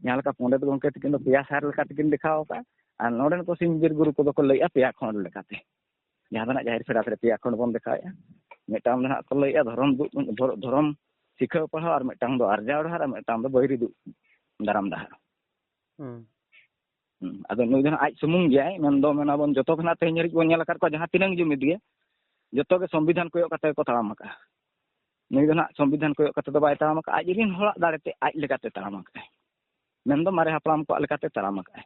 ᱡᱟᱦᱟᱸ ᱞᱮᱠᱟ ᱯᱚᱸᱰᱮᱛ ᱜᱚᱢᱠᱮ ᱛᱟᱹᱠᱤᱱ ᱫᱚ ᱯᱮᱭᱟ ᱥᱟᱨ ᱞᱮᱠᱟ ᱛᱮᱠᱤᱱ ᱫᱮᱠᱷᱟᱣ ᱟᱠᱟᱫᱼᱟ, ᱟᱨ ᱱᱚᱰᱮᱱ ᱠᱚ ᱥᱤᱧ ᱵᱤᱨ ᱜᱩᱨᱩ ᱠᱚᱫᱚ ᱠᱚ ᱞᱟᱹᱭᱮᱫᱼᱟ ᱯᱮᱭᱟ ᱠᱷᱚᱸᱰ ᱞᱮᱠᱟᱛᱮ᱾ ᱡᱟᱦᱟᱸ ᱫᱚ ᱱᱟᱜ ᱡᱟᱦᱮᱨ ᱯᱷᱮᱰᱟᱛ ᱨᱮ ᱯᱮᱭᱟ ᱠᱷᱚᱸᱰ ᱵᱚᱱ ᱫᱮᱠᱷᱟᱣᱮᱫᱼᱟ᱾ ᱢᱤᱫᱴᱟᱝ ᱫᱚ ᱱᱟᱜ ᱠᱚ ᱞᱟᱹᱭᱮᱫᱼᱟ ᱫᱷᱚᱨᱚᱢ ᱫᱩ-, ᱫᱷᱚᱨᱚᱢ ᱥᱤᱠᱷᱟᱹᱣ ᱯᱟᱲᱦᱟᱣ, ᱟᱨ ᱢᱤᱫᱴᱟᱝ ᱫᱚ ᱟᱨᱡᱟᱣ ᱰᱟᱦᱟᱨ, ᱟᱨ ᱢᱤᱫᱴᱟᱝ ᱫᱚ ᱵᱟᱹᱭᱨᱤ ᱫᱩᱜ ᱫᱟᱨᱟᱢ ᱰᱟᱦᱟᱨ᱾ ᱦᱩᱸ᱾ ᱦᱩᱸ᱾ ᱟᱫᱚ ᱱᱩᱭ ᱫᱚ ᱱᱟᱜ ᱟᱡ ᱥᱩᱢᱩᱝ ᱜᱮᱭᱟᱭ, ᱢᱮᱱᱫᱚ ᱢᱮᱱᱟᱵᱚᱱ ᱡᱚᱛᱚ ᱠᱷᱚᱱᱟᱜ ᱛᱮᱦᱮᱧ ᱦᱟᱹᱨᱤᱡ ᱵᱚᱱ ᱧᱮᱞ ᱟᱠᱟᱫ ᱠᱚᱣᱟ ᱡᱟᱦᱟᱸ ᱛᱤᱱᱟᱹᱝ ᱡᱩᱢᱤᱫ ᱜᱮ, ᱡᱚᱛᱚ ᱜᱮ ᱥᱚᱝᱵᱤᱫᱷᱟᱱ ᱠᱚᱭᱚᱜ ᱠᱟᱛᱮ ᱠᱚ ᱛᱟᱲᱟᱢ ᱟᱠᱟᱫᱼᱟ᱾ ᱱᱩᱭ ᱫᱚ ᱱᱟᱜ ᱥᱚᱝᱵᱤᱫᱷᱟᱱ ᱠᱚᱭᱚᱜ ᱠᱟᱛᱮ ᱫᱚ ᱵᱟᱭ ᱛᱟᱲᱟᱢ ᱟᱠᱟᱫᱼᱟ, ᱟᱡ ᱨᱮᱱ ᱦᱚᱲᱟᱜ ᱫᱟᱲᱮ ᱛᱮ ᱟᱡ ᱞᱮᱠᱟᱛᱮ ᱛᱟᱲᱟᱢ ᱟᱠᱟᱫᱼᱟᱭ, ᱢᱮᱱᱫᱚ ᱢᱟᱨᱮ ᱦᱟᱯᱲᱟᱢ ᱠᱚᱣᱟᱜ ᱞᱮᱠᱟᱛᱮ ᱛᱟᱲᱟᱢ ᱟᱠᱟᱫᱼᱟᱭ᱾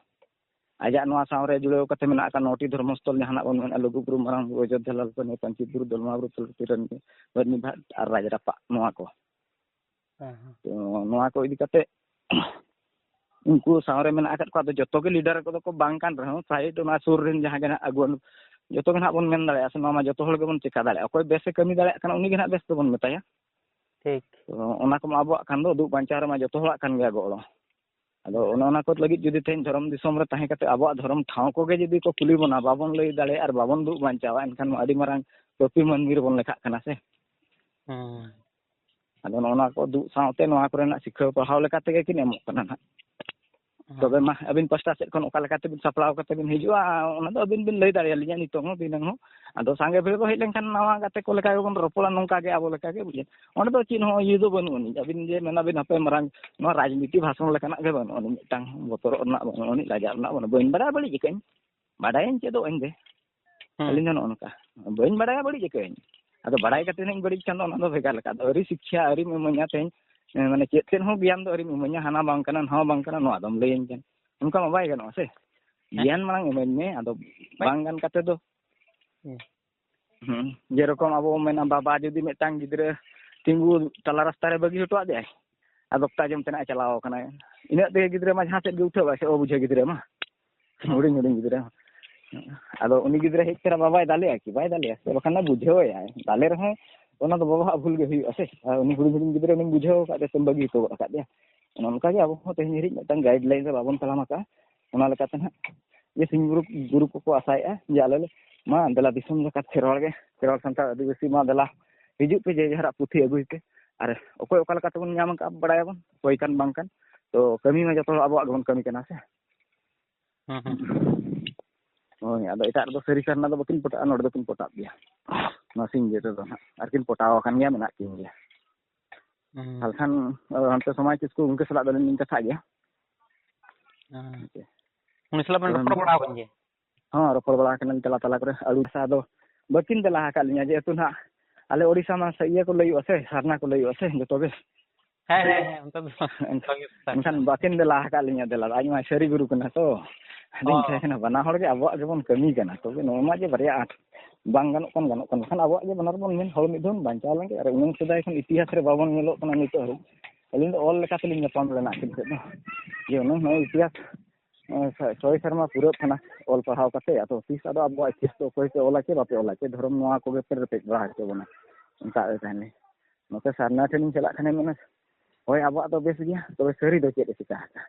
ᱟᱡᱟᱜ ᱱᱚᱣᱟ ᱥᱟᱶᱨᱮ ᱡᱩᱲᱟᱹᱣ ᱠᱟᱛᱮ ᱢᱮᱱᱟᱜ ᱟᱠᱟᱫ ᱱᱚᱴᱤ ᱫᱷᱚᱨᱢᱚᱥᱛᱷᱚᱞ, ᱡᱟᱦᱟᱸ ᱱᱟᱜ ᱵᱚᱱ ᱢᱮᱱᱟ ᱞᱩᱜᱩ ᱵᱩᱨᱩ, ᱢᱟᱨᱟᱝ ᱵᱩᱨᱩ, ᱚᱡᱳᱫᱽᱫᱷᱟ, ᱞᱟᱞᱯᱟᱹᱱᱤ, ᱯᱟᱧᱪᱮᱛ ᱵᱩᱨᱩ, ᱫᱚᱞᱢᱟ ᱵᱩᱨᱩ, ᱛᱟᱞᱠᱩᱴᱤ, ᱨᱟᱱᱤ, ᱵᱟᱹᱨᱱᱤ ᱜᱷᱟᱴ ᱟᱨ ᱨᱟᱡᱽ ᱨᱟᱯᱟᱜ, ᱱᱚᱣᱟ ᱠᱚ᱾ ᱦᱮᱸ, ᱦᱮᱸ᱾ ᱛᱚ, ᱱᱚᱣᱟ ᱠᱚ ᱤᱫᱤ ᱠᱟᱛᱮ ᱩᱱᱠᱩ ᱥᱟᱶᱨᱮ ᱢᱮᱱᱟᱜ ᱟᱠᱟᱫ ᱠᱚᱣᱟ, ᱟᱫᱚ ᱡᱚᱛᱚ ᱜᱮ ᱞᱤᱰᱟᱨ ᱠᱚᱫᱚ ᱠᱚ ᱵᱟᱝ ᱠᱟᱱ ᱨᱮᱦᱚᱸ, ᱥᱟᱭᱤᱰ ᱚᱱᱟ ᱥᱩᱨ ᱨᱮᱱ ᱡᱟᱦᱟᱸ ᱜᱮ ᱱᱟᱦᱟᱜ ᱟᱹᱜᱩᱣᱟᱹᱱ, ᱡᱚᱛᱚ ᱜᱮ ᱱᱟᱦᱟᱜ ᱵᱚᱱ ᱢᱮᱱ ᱫᱟᱲᱮᱭᱟᱜᱼᱟ ᱥᱮ, ᱱᱚᱣᱟ ᱢᱟ ᱡᱚᱛᱚ ᱦᱚᱲ ᱜᱮᱵᱚᱱ ᱪᱮᱠᱟ ᱫᱟᱲᱮᱭᱟᱜᱼᱟ᱾ ᱚᱠᱚᱭ ᱵᱮᱥᱮ ᱠᱟᱹᱢᱤ ᱫᱟᱲᱮᱭᱟᱜ ᱠᱟᱱᱟ, ᱩᱱᱤ ᱜᱮ ᱱᱟᱦᱟᱜ ᱵᱮᱥ ᱫᱚᱵᱚᱱ ᱢᱮᱛᱟᱭᱟ᱾ ᱴᱷᱤᱠ᱾ ᱛᱚ, ᱚᱱᱟ ᱠᱚᱢᱟ ᱟᱵᱚᱣᱟᱜ ᱠᱷᱟᱱ ᱫᱚ, ᱫᱩᱜ ᱵᱟᱧᱪᱟᱣ ᱨᱮᱢᱟ ᱡᱚᱛᱚ ᱦᱚᱲᱟᱜ ᱠᱟᱱ ᱜᱮᱭᱟ ᱜᱚᱲᱚ᱾ ᱟᱫᱚ ᱚᱱᱮ ᱚᱱᱟ ᱠᱚ ᱞᱟᱹᱜᱤᱫ ᱡᱩᱫᱤ ᱛᱮᱦᱮᱧ ᱫᱷᱚᱨᱚᱢ ᱫᱤᱥᱚᱢ ᱨᱮ ᱛᱟᱦᱮᱸ ᱠᱟᱛᱮ ᱟᱵᱚᱣᱟᱜ ᱫᱷᱚᱨᱚᱢ ᱴᱷᱟᱶ ᱠᱚᱜᱮ ᱡᱩᱫᱤ ᱠᱚ ᱠᱩᱞᱤ ᱵᱚᱱᱟ, ᱵᱟᱵᱚᱱ ᱞᱟᱹᱭ ᱫᱟᱲᱮᱭᱟᱜᱼᱟ ᱟᱨ ᱵᱟᱵᱚᱱ ᱫᱩᱜ ᱵᱟᱧᱪᱟᱣᱟ, ᱮᱱᱠᱷᱟᱱ ᱢᱟ ᱟᱹᱰᱤ ᱢᱟᱨᱟᱝ ᱯᱟᱹᱯᱤ ᱢᱟᱹᱱᱢᱤ ᱨᱮᱵᱚᱱ ᱞᱮᱠᱷᱟᱜ ᱠᱟᱱᱟ ᱥᱮ᱾ ᱦᱮᱸ᱾ ᱟᱫᱚ ᱱᱚᱜᱼᱚ ᱱᱚᱣᱟ ᱠᱚ ᱫᱩᱜ ᱥᱟᱶᱛᱮ ᱱᱚᱣᱟ ᱠᱚᱨᱮᱱᱟᱜ ᱥᱤᱠᱷᱟᱹᱣ ᱯᱟᱲᱦᱟᱣ ᱞᱮᱠᱟ ᱛᱮᱜᱮ ᱠᱤᱱ ᱮᱢᱚᱜ ᱠᱟᱱᱟ ᱱᱟᱦᱟᱜ᱾ ᱦᱮᱸ᱾ ᱛᱚᱵᱮ ᱢᱟ, ᱟᱹᱵᱤᱱ ᱯᱟᱥᱴᱟ ᱥᱮᱫ ᱠᱷᱚᱱ ᱚᱠᱟ ᱞᱮᱠᱟ ᱛᱮᱵᱤᱱ ᱥᱟᱯᱲᱟᱣ ᱠᱟᱛᱮ ᱵᱤᱱ ᱦᱤᱡᱩᱜᱼᱟ, ᱚᱱᱟ ᱫᱚ ᱟᱹᱵᱤᱱ ᱵᱤᱱ ᱞᱟᱹᱭ ᱫᱟᱲᱮᱭᱟᱞᱤᱧᱟ ᱱᱤᱛᱚᱝ ᱦᱚᱸ, ᱫᱷᱤᱱᱟᱹᱝ ᱦᱚᱸ᱾ ᱟᱫᱚ ᱥᱟᱸᱜᱮ ᱵᱷᱤᱲ ᱠᱚ ᱦᱮᱡ ᱞᱮᱱᱠᱷᱟᱱ ᱱᱟᱣᱟ ᱜᱟᱛᱮ ᱠᱚ ᱞᱮᱠᱟ ᱜᱮᱵᱚᱱ ᱨᱚᱯᱚᱲᱟ, ᱱᱚᱝᱠᱟ ᱜᱮ ᱟᱵᱚ ᱞᱮᱠᱟ ᱜᱮ ᱵᱩᱡᱷᱟᱹᱜᱼᱟ᱾ ᱚᱸᱰᱮ ᱫᱚ ᱪᱮᱫ ᱦᱚᱸ ᱤᱭᱟᱹ ᱫᱚ ᱵᱟᱹᱱᱩᱜ ᱟᱹᱱᱤᱡ᱾ ᱟᱹᱵᱤᱱ ᱡᱮ ᱢᱮᱱᱟᱵᱤᱱ ᱦᱟᱯᱮ ᱢᱟᱨᱟᱝ ᱱᱚᱣᱟ ᱨᱟᱡᱽᱱᱤᱛᱤ ᱵᱷᱟᱥᱚᱱ ᱞᱮᱠᱟᱱᱟᱜ ᱜᱮ ᱵᱟᱹᱱᱩᱜ ᱟᱹᱱᱤᱡ, ᱢᱤᱫᱴᱟᱝ ᱵᱚᱛᱚᱨᱚᱜ ᱨᱮᱱᱟᱜ ᱵᱟᱹᱱᱩᱜ ᱟᱹᱱᱤᱡ, ᱞᱟᱡᱟᱜ ᱨᱮᱱᱟᱜ ᱵᱟᱹᱱᱩᱜ ᱟᱹᱱᱤᱡ, ᱵᱟᱹᱧ ᱵᱟᱲᱟᱭᱟ ᱵᱟᱹᱲᱤᱡ ᱟᱹᱠᱟᱹᱧ, ᱵᱟᱰᱟᱭᱟᱹᱧ ᱪᱮᱫᱚᱜ ᱟᱹᱧ ᱫᱮ᱾ ᱦᱮᱸ᱾ ᱟᱹᱞᱤᱧ ᱫᱚ ᱱᱚᱜᱼᱚ ᱱᱚᱝᱠᱟ, ᱵᱟᱹᱧ ᱵᱟᱲᱟᱭᱟ ᱵᱟᱹᱲᱤᱡ ᱟᱹᱠᱟᱹᱧ, ᱟᱫᱚ ᱵᱟᱲᱟᱭ ᱠᱟᱛᱮ ᱦᱟᱸᱜ ᱤᱧ ᱵᱟᱹᱲᱤᱡ ᱠᱷᱟᱱ ᱫᱚ ᱚᱱᱟ ᱫᱚ ᱵᱷᱮᱜᱟᱨ ᱞᱮᱠᱟ᱾ ᱟᱫᱚ ᱟᱹᱣᱨᱤ ᱥᱤᱠᱠᱷᱟ ᱟᱹᱣᱨᱤᱢ ᱤᱢᱟᱹᱧᱟ ᱛᱮᱦᱮᱧ, ᱢᱟᱱᱮ ᱪᱮᱫ ᱛᱮᱫ ᱦᱚᱸ ᱜᱮᱭᱟᱱ ᱫᱚ ᱟᱹᱣᱨᱤᱢ ᱤᱢᱟᱹᱧᱟ, ᱦᱟᱱᱟ ᱵᱟᱝ ᱠᱟᱱᱟ ᱱᱟᱣᱟ ᱵᱟᱝ ᱠᱟᱱᱟ, ᱱᱚᱣᱟ ᱫᱚᱢ ᱞᱟᱹᱭᱟᱹᱧ ᱠᱟᱱᱟ, ᱚᱱᱠᱟ ᱢᱟ ᱵᱟᱭ ᱜᱟᱱᱚᱜᱼᱟ ᱥᱮ᱾ ᱦᱮᱸ᱾ ᱜᱮᱭᱟᱱ ᱢᱟᱲᱟᱝ ᱤᱢᱟᱹᱧ ᱢᱮ, ᱟᱫᱚ ᱵᱟᱭ ᱵᱟᱝ ᱜᱟᱱ ᱠᱟᱛᱮ ᱫᱚ ᱦᱮᱸ᱾ ᱦᱩᱸ, ᱡᱮᱨᱚᱠᱚᱢ ᱟᱵᱚ ᱵᱚᱱ ᱢᱮᱱᱟ, ᱵᱟᱵᱟ ᱡᱩᱫᱤ ᱢᱤᱫᱴᱟᱝ ᱜᱤᱫᱽᱨᱟᱹ ᱛᱤᱸᱜᱩ ᱛᱟᱞᱟ ᱨᱟᱥᱛᱟ ᱨᱮ ᱵᱟᱹᱜᱤ ᱦᱚᱴᱚᱣᱟᱫ ᱫᱮᱭᱟᱭ, ᱟᱨ ᱫᱚᱠᱛᱟ ᱡᱚᱢ ᱛᱮ ᱱᱟᱜ ᱮ ᱪᱟᱞᱟᱣ ᱟᱠᱟᱱᱟᱭ, ᱤᱱᱟᱹᱜ ᱛᱮᱜᱮ ᱜᱤᱫᱽᱨᱟᱹ ᱢᱟ ᱡᱟᱦᱟᱸ ᱥᱮᱫ ᱜᱮ ᱩᱴᱷᱟᱹᱣ ᱟᱭ ᱥᱮ, ᱚᱵᱩᱡᱷᱟᱹ ᱜᱤᱫᱽᱨᱟᱹ ᱢᱟ᱾ ᱦᱩᱰᱤᱧ ᱦᱩᱰᱤᱧ ᱜᱤᱫᱽᱨᱟᱹ᱾ ᱟᱫᱚ ᱩᱱᱤ ᱜᱤᱫᱽᱨᱟᱹ ᱦᱮᱡ ᱛᱚᱨᱟ ᱵᱟᱵᱟᱭ ᱫᱟᱞᱮᱭᱟ ᱠᱤ? ᱵᱟᱭ ᱫᱟᱞᱮᱭᱟ ᱥᱮ, ᱵᱟᱠᱷᱟᱱ ᱫᱚ ᱵᱩᱡᱷᱟᱹᱣ ᱮᱭᱟᱭ᱾ ᱫᱟᱞᱮ ᱨᱮᱦᱚᱸ ᱚᱱᱟ ᱫᱚ ᱵᱟᱵᱟᱣᱟᱜ ᱵᱷᱩᱞ ᱜᱮ ᱦᱩᱭᱩᱜᱼᱟ ᱥᱮ᱾ ᱟᱨ ᱩᱱᱤ ᱦᱩᱰᱤᱧ ᱦᱩᱰᱤᱧ ᱜᱤᱫᱽᱨᱟᱹ ᱩᱱᱤᱢ ᱵᱩᱡᱷᱟᱹᱣ ᱟᱠᱟᱫ ᱛᱮ ᱥᱮᱢ ᱵᱟᱹᱜᱤ ᱦᱚᱴᱚ ᱜᱚᱫ ᱟᱠᱟᱫ ᱫᱮᱭᱟ᱾ ᱚᱱᱮ ᱚᱱᱠᱟ ᱜᱮ ᱟᱵᱚ ᱦᱚᱸ ᱛᱮᱦᱮᱧ ᱦᱟᱹᱨᱤᱡ ᱢᱤᱫᱴᱟᱝ ᱜᱟᱭᱤᱰ ᱞᱟᱭᱤᱱ ᱨᱮ ᱵᱟᱵᱚᱱ ᱛᱟᱲᱟᱢ ᱟᱠᱟᱫᱼᱟ᱾ ᱚᱱᱟ ᱞᱮᱠᱟᱛᱮ ᱱᱟᱦᱟᱜ ᱡᱮ ᱥᱤᱧ ᱜᱩᱨᱩ, ᱜᱩᱨᱩ ᱠᱚᱠᱚ ᱟᱥᱟᱭᱮᱫᱼᱟ ᱡᱮ ᱟᱞᱮ ᱞᱮ, ᱢᱟ ᱫᱮᱞᱟ ᱫᱤᱥᱚᱢ ᱡᱟᱠᱟᱛ ᱠᱷᱮᱨᱣᱟᱲ ᱜᱮ, ᱠᱷᱮᱨᱣᱟᱲ ᱥᱟᱱᱛᱟᱲ ᱟᱹᱫᱤᱵᱟᱹᱥᱤ, ᱢᱟ ᱫᱮᱞᱟ ᱦᱤᱡᱩᱜ ᱯᱮ, ᱡᱮ ᱡᱟᱦᱟᱨᱟᱜ ᱯᱩᱛᱷᱤ ᱟᱹᱜᱩᱭ ᱯᱮ᱾ ᱟᱨ ᱚᱠᱚᱭ ᱚᱠᱟ ᱞᱮᱠᱟ ᱛᱮᱵᱚᱱ ᱧᱟᱢ ᱟᱠᱟᱫᱼᱟ ᱵᱟᱲᱟᱭᱟᱵᱚᱱ, ᱚᱠᱚᱭ ᱠᱟᱱ ᱵᱟᱝ ᱠᱟᱱ᱾ ᱛᱚ ᱠᱟᱹᱢᱤ ᱢᱟ ᱡᱚᱛᱚ ᱦᱚᱲ ᱟᱵᱚᱣᱟᱜ ᱜᱮᱵᱚᱱ ᱠᱟᱹᱢᱤ ᱠᱟᱱᱟ ᱥᱮ᱾ ᱦᱩᱸ, ᱦᱩᱸ᱾ ᱦᱳᱭ, ᱟᱫᱚ ᱮᱴᱟᱜ ᱨᱮᱫᱚ ᱥᱟᱹᱨᱤ ᱥᱟᱨᱱᱟ ᱫᱚ ᱵᱟᱹᱠᱤᱱ ᱯᱚᱴᱟᱜᱼᱟ, ᱱᱚᱰᱮ ᱫᱚᱠᱤᱱ ᱯᱚᱴᱟᱜ ᱜᱮᱭᱟ᱾ ᱱᱚᱣᱟ ᱥᱤᱧ ᱡᱟᱹᱛ ᱨᱮᱫᱚ ᱱᱟᱦᱟᱜ ᱟᱨᱠᱤᱱ ᱯᱚᱴᱟᱣ ᱟᱠᱟᱱ ᱜᱮᱭᱟ, ᱢᱮᱱᱟᱜ ᱠᱤᱱ ᱜᱮᱭᱟ᱾ ᱦᱩᱸ᱾ ᱟᱨ ᱠᱷᱟᱱ, ᱚᱱᱛᱮ ᱥᱚᱢᱟᱡᱽ ᱠᱤᱥᱠᱩ ᱜᱚᱢᱠᱮ ᱥᱟᱞᱟᱜ ᱫᱚᱞᱤᱧ ᱠᱟᱛᱷᱟᱜ ᱜᱮᱭᱟ᱾ ᱦᱩᱸ᱾ ᱦᱮᱸ ᱪᱮ᱾ ᱩᱱᱤ ᱥᱟᱞᱟᱜ ᱵᱮᱱ ᱛᱚᱵᱮ ᱨᱚᱯᱚᱲ ᱵᱟᱲᱟ ᱟᱠᱟᱱ ᱜᱮᱭᱟ? ᱦᱚᱸ, ᱨᱚᱯᱚᱲ ᱵᱟᱲᱟ ᱟᱠᱟᱱᱟᱞᱤᱧ ᱛᱟᱞᱟ ᱛᱟᱞᱟ ᱠᱚᱨᱮ᱾ ᱟᱹᱲᱩ ᱵᱷᱟᱥᱟ ᱫᱚ ᱵᱟᱹᱠᱤᱱ ᱫᱮᱞᱟ ᱟᱠᱟᱫ ᱞᱤᱧᱟ, ᱡᱮᱦᱮᱛᱩ ᱱᱟᱦᱟᱜ ᱟᱞᱮ ᱳᱰᱤᱥᱟ ᱢᱟ ᱥᱮ ᱤᱭᱟᱹ ᱠᱚ ᱞᱟᱹᱭᱩᱜᱼᱟ ᱥᱮ, ᱥᱟᱨᱱᱟ ᱠᱚ ᱞᱟᱹᱭᱩᱜᱼᱟ ᱥᱮ ᱡᱚᱛᱚ ᱜᱮ᱾ ᱦᱮᱸ, ᱦᱮᱸ, ᱦᱮᱸ, ᱚᱱᱛᱮ ᱫᱚ ᱮᱱᱠᱷᱟᱱ, ᱵᱷᱟᱜᱮ ᱥᱟᱨᱱᱟ᱾ ᱮᱱᱠᱷᱟᱱ ᱵᱟᱹᱠᱤᱱ ᱫᱮᱞᱟ ᱟᱠᱟᱫ ᱞᱤᱧᱟ ᱫᱮᱞᱟ ᱫᱚ᱾ ᱟᱡ ᱢᱟ ᱥᱟᱹᱨᱤ ᱜᱩᱨᱩ ᱠᱟᱱᱟ ᱛᱚ᱾ ᱟᱫᱚᱧ ᱢᱮᱛᱟᱭ ᱠᱟᱱᱟ, ᱵᱟᱱᱟ ᱦᱚᱲ ᱜᱮ ᱟᱵᱚᱣᱟᱜ ᱜᱮᱵᱚᱱ ᱠᱟᱹᱢᱤ ᱠᱟᱱᱟ, ᱛᱚᱵᱮ ᱱᱚᱣᱟ ᱢᱟ ᱡᱮ ᱵᱟᱨᱭᱟ ᱟᱸᱴ ᱵᱟᱝ ᱜᱟᱱᱚᱜ ᱠᱟᱱ, ᱜᱟᱱᱚᱜ ᱠᱟᱱ ᱠᱷᱟᱱ ᱟᱵᱚᱣᱟᱜ ᱜᱮ ᱵᱟᱱᱟᱨ ᱵᱚᱱ ᱢᱮᱱ ᱦᱚᱲ ᱢᱤᱫ ᱫᱷᱟᱣ ᱵᱚᱱ ᱵᱟᱧᱪᱟᱣ ᱞᱮᱱᱜᱮ᱾ ᱟᱨ ᱩᱱᱟᱹᱝ ᱥᱮᱫᱟᱭ ᱠᱷᱚᱱ ᱤᱛᱤᱦᱟᱥ ᱨᱮ ᱵᱟᱵᱚᱱ ᱧᱮᱞᱚᱜ ᱠᱟᱱᱟ ᱱᱤᱛᱚᱜ ᱦᱟᱹᱵᱤᱡ᱾ ᱟᱹᱞᱤᱧ ᱫᱚ ᱚᱞ ᱞᱮᱠᱟ ᱛᱮᱞᱤᱧ ᱧᱟᱯᱟᱢ ᱞᱮᱱᱟ ᱟᱹᱠᱤᱱ ᱥᱮᱫ ᱫᱚ, ᱡᱮ ᱩᱱᱟᱹᱝ ᱱᱚᱜᱼᱚᱭ ᱤᱛᱤᱦᱟᱥ ᱮᱸ, ᱥᱚ-, ᱥᱚᱭ ᱥᱮᱨᱢᱟ ᱯᱩᱨᱟᱹᱜ ᱠᱟᱱᱟ ᱚᱞ ᱯᱟᱲᱦᱟᱣ ᱠᱟᱛᱮ, ᱟᱫᱚ ᱛᱤᱥ ᱟᱫᱚ ᱟᱵᱚᱣᱟᱜ ᱤᱛᱤᱦᱟᱥ ᱫᱚ ᱚᱠᱚᱭ ᱯᱮ ᱚᱞᱟ ᱪᱮ ᱵᱟᱯᱮ ᱚᱞᱟ ᱪᱮ, ᱫᱷᱚᱨᱚᱢ ᱱᱚᱣᱟ ᱠᱚᱜᱮ ᱯᱮ ᱨᱮᱯᱮᱡ ᱵᱟᱲᱟ ᱦᱚᱪᱚ ᱵᱚᱱᱟ, ᱚᱱᱠᱟ ᱜᱮ ᱛᱟᱦᱮᱱᱟ᱾ ᱱᱚᱛᱮ ᱥᱟᱨᱱᱟ ᱴᱷᱮᱱᱤᱧ ᱪᱟᱞᱟᱜ ᱠᱷᱟᱱᱮ ᱢᱮᱱᱟ, "ᱦᱳᱭ, ᱟᱵᱚᱣᱟᱜ ᱫᱚ ᱵᱮᱥ ᱜᱮᱭᱟ, ᱛᱚᱵᱮ ᱥᱟᱹᱨᱤ ᱫᱚ ᱪᱮᱫ ᱮ ᱪᱤᱠᱟ ᱟᱠᱟᱫᱼᱟ?"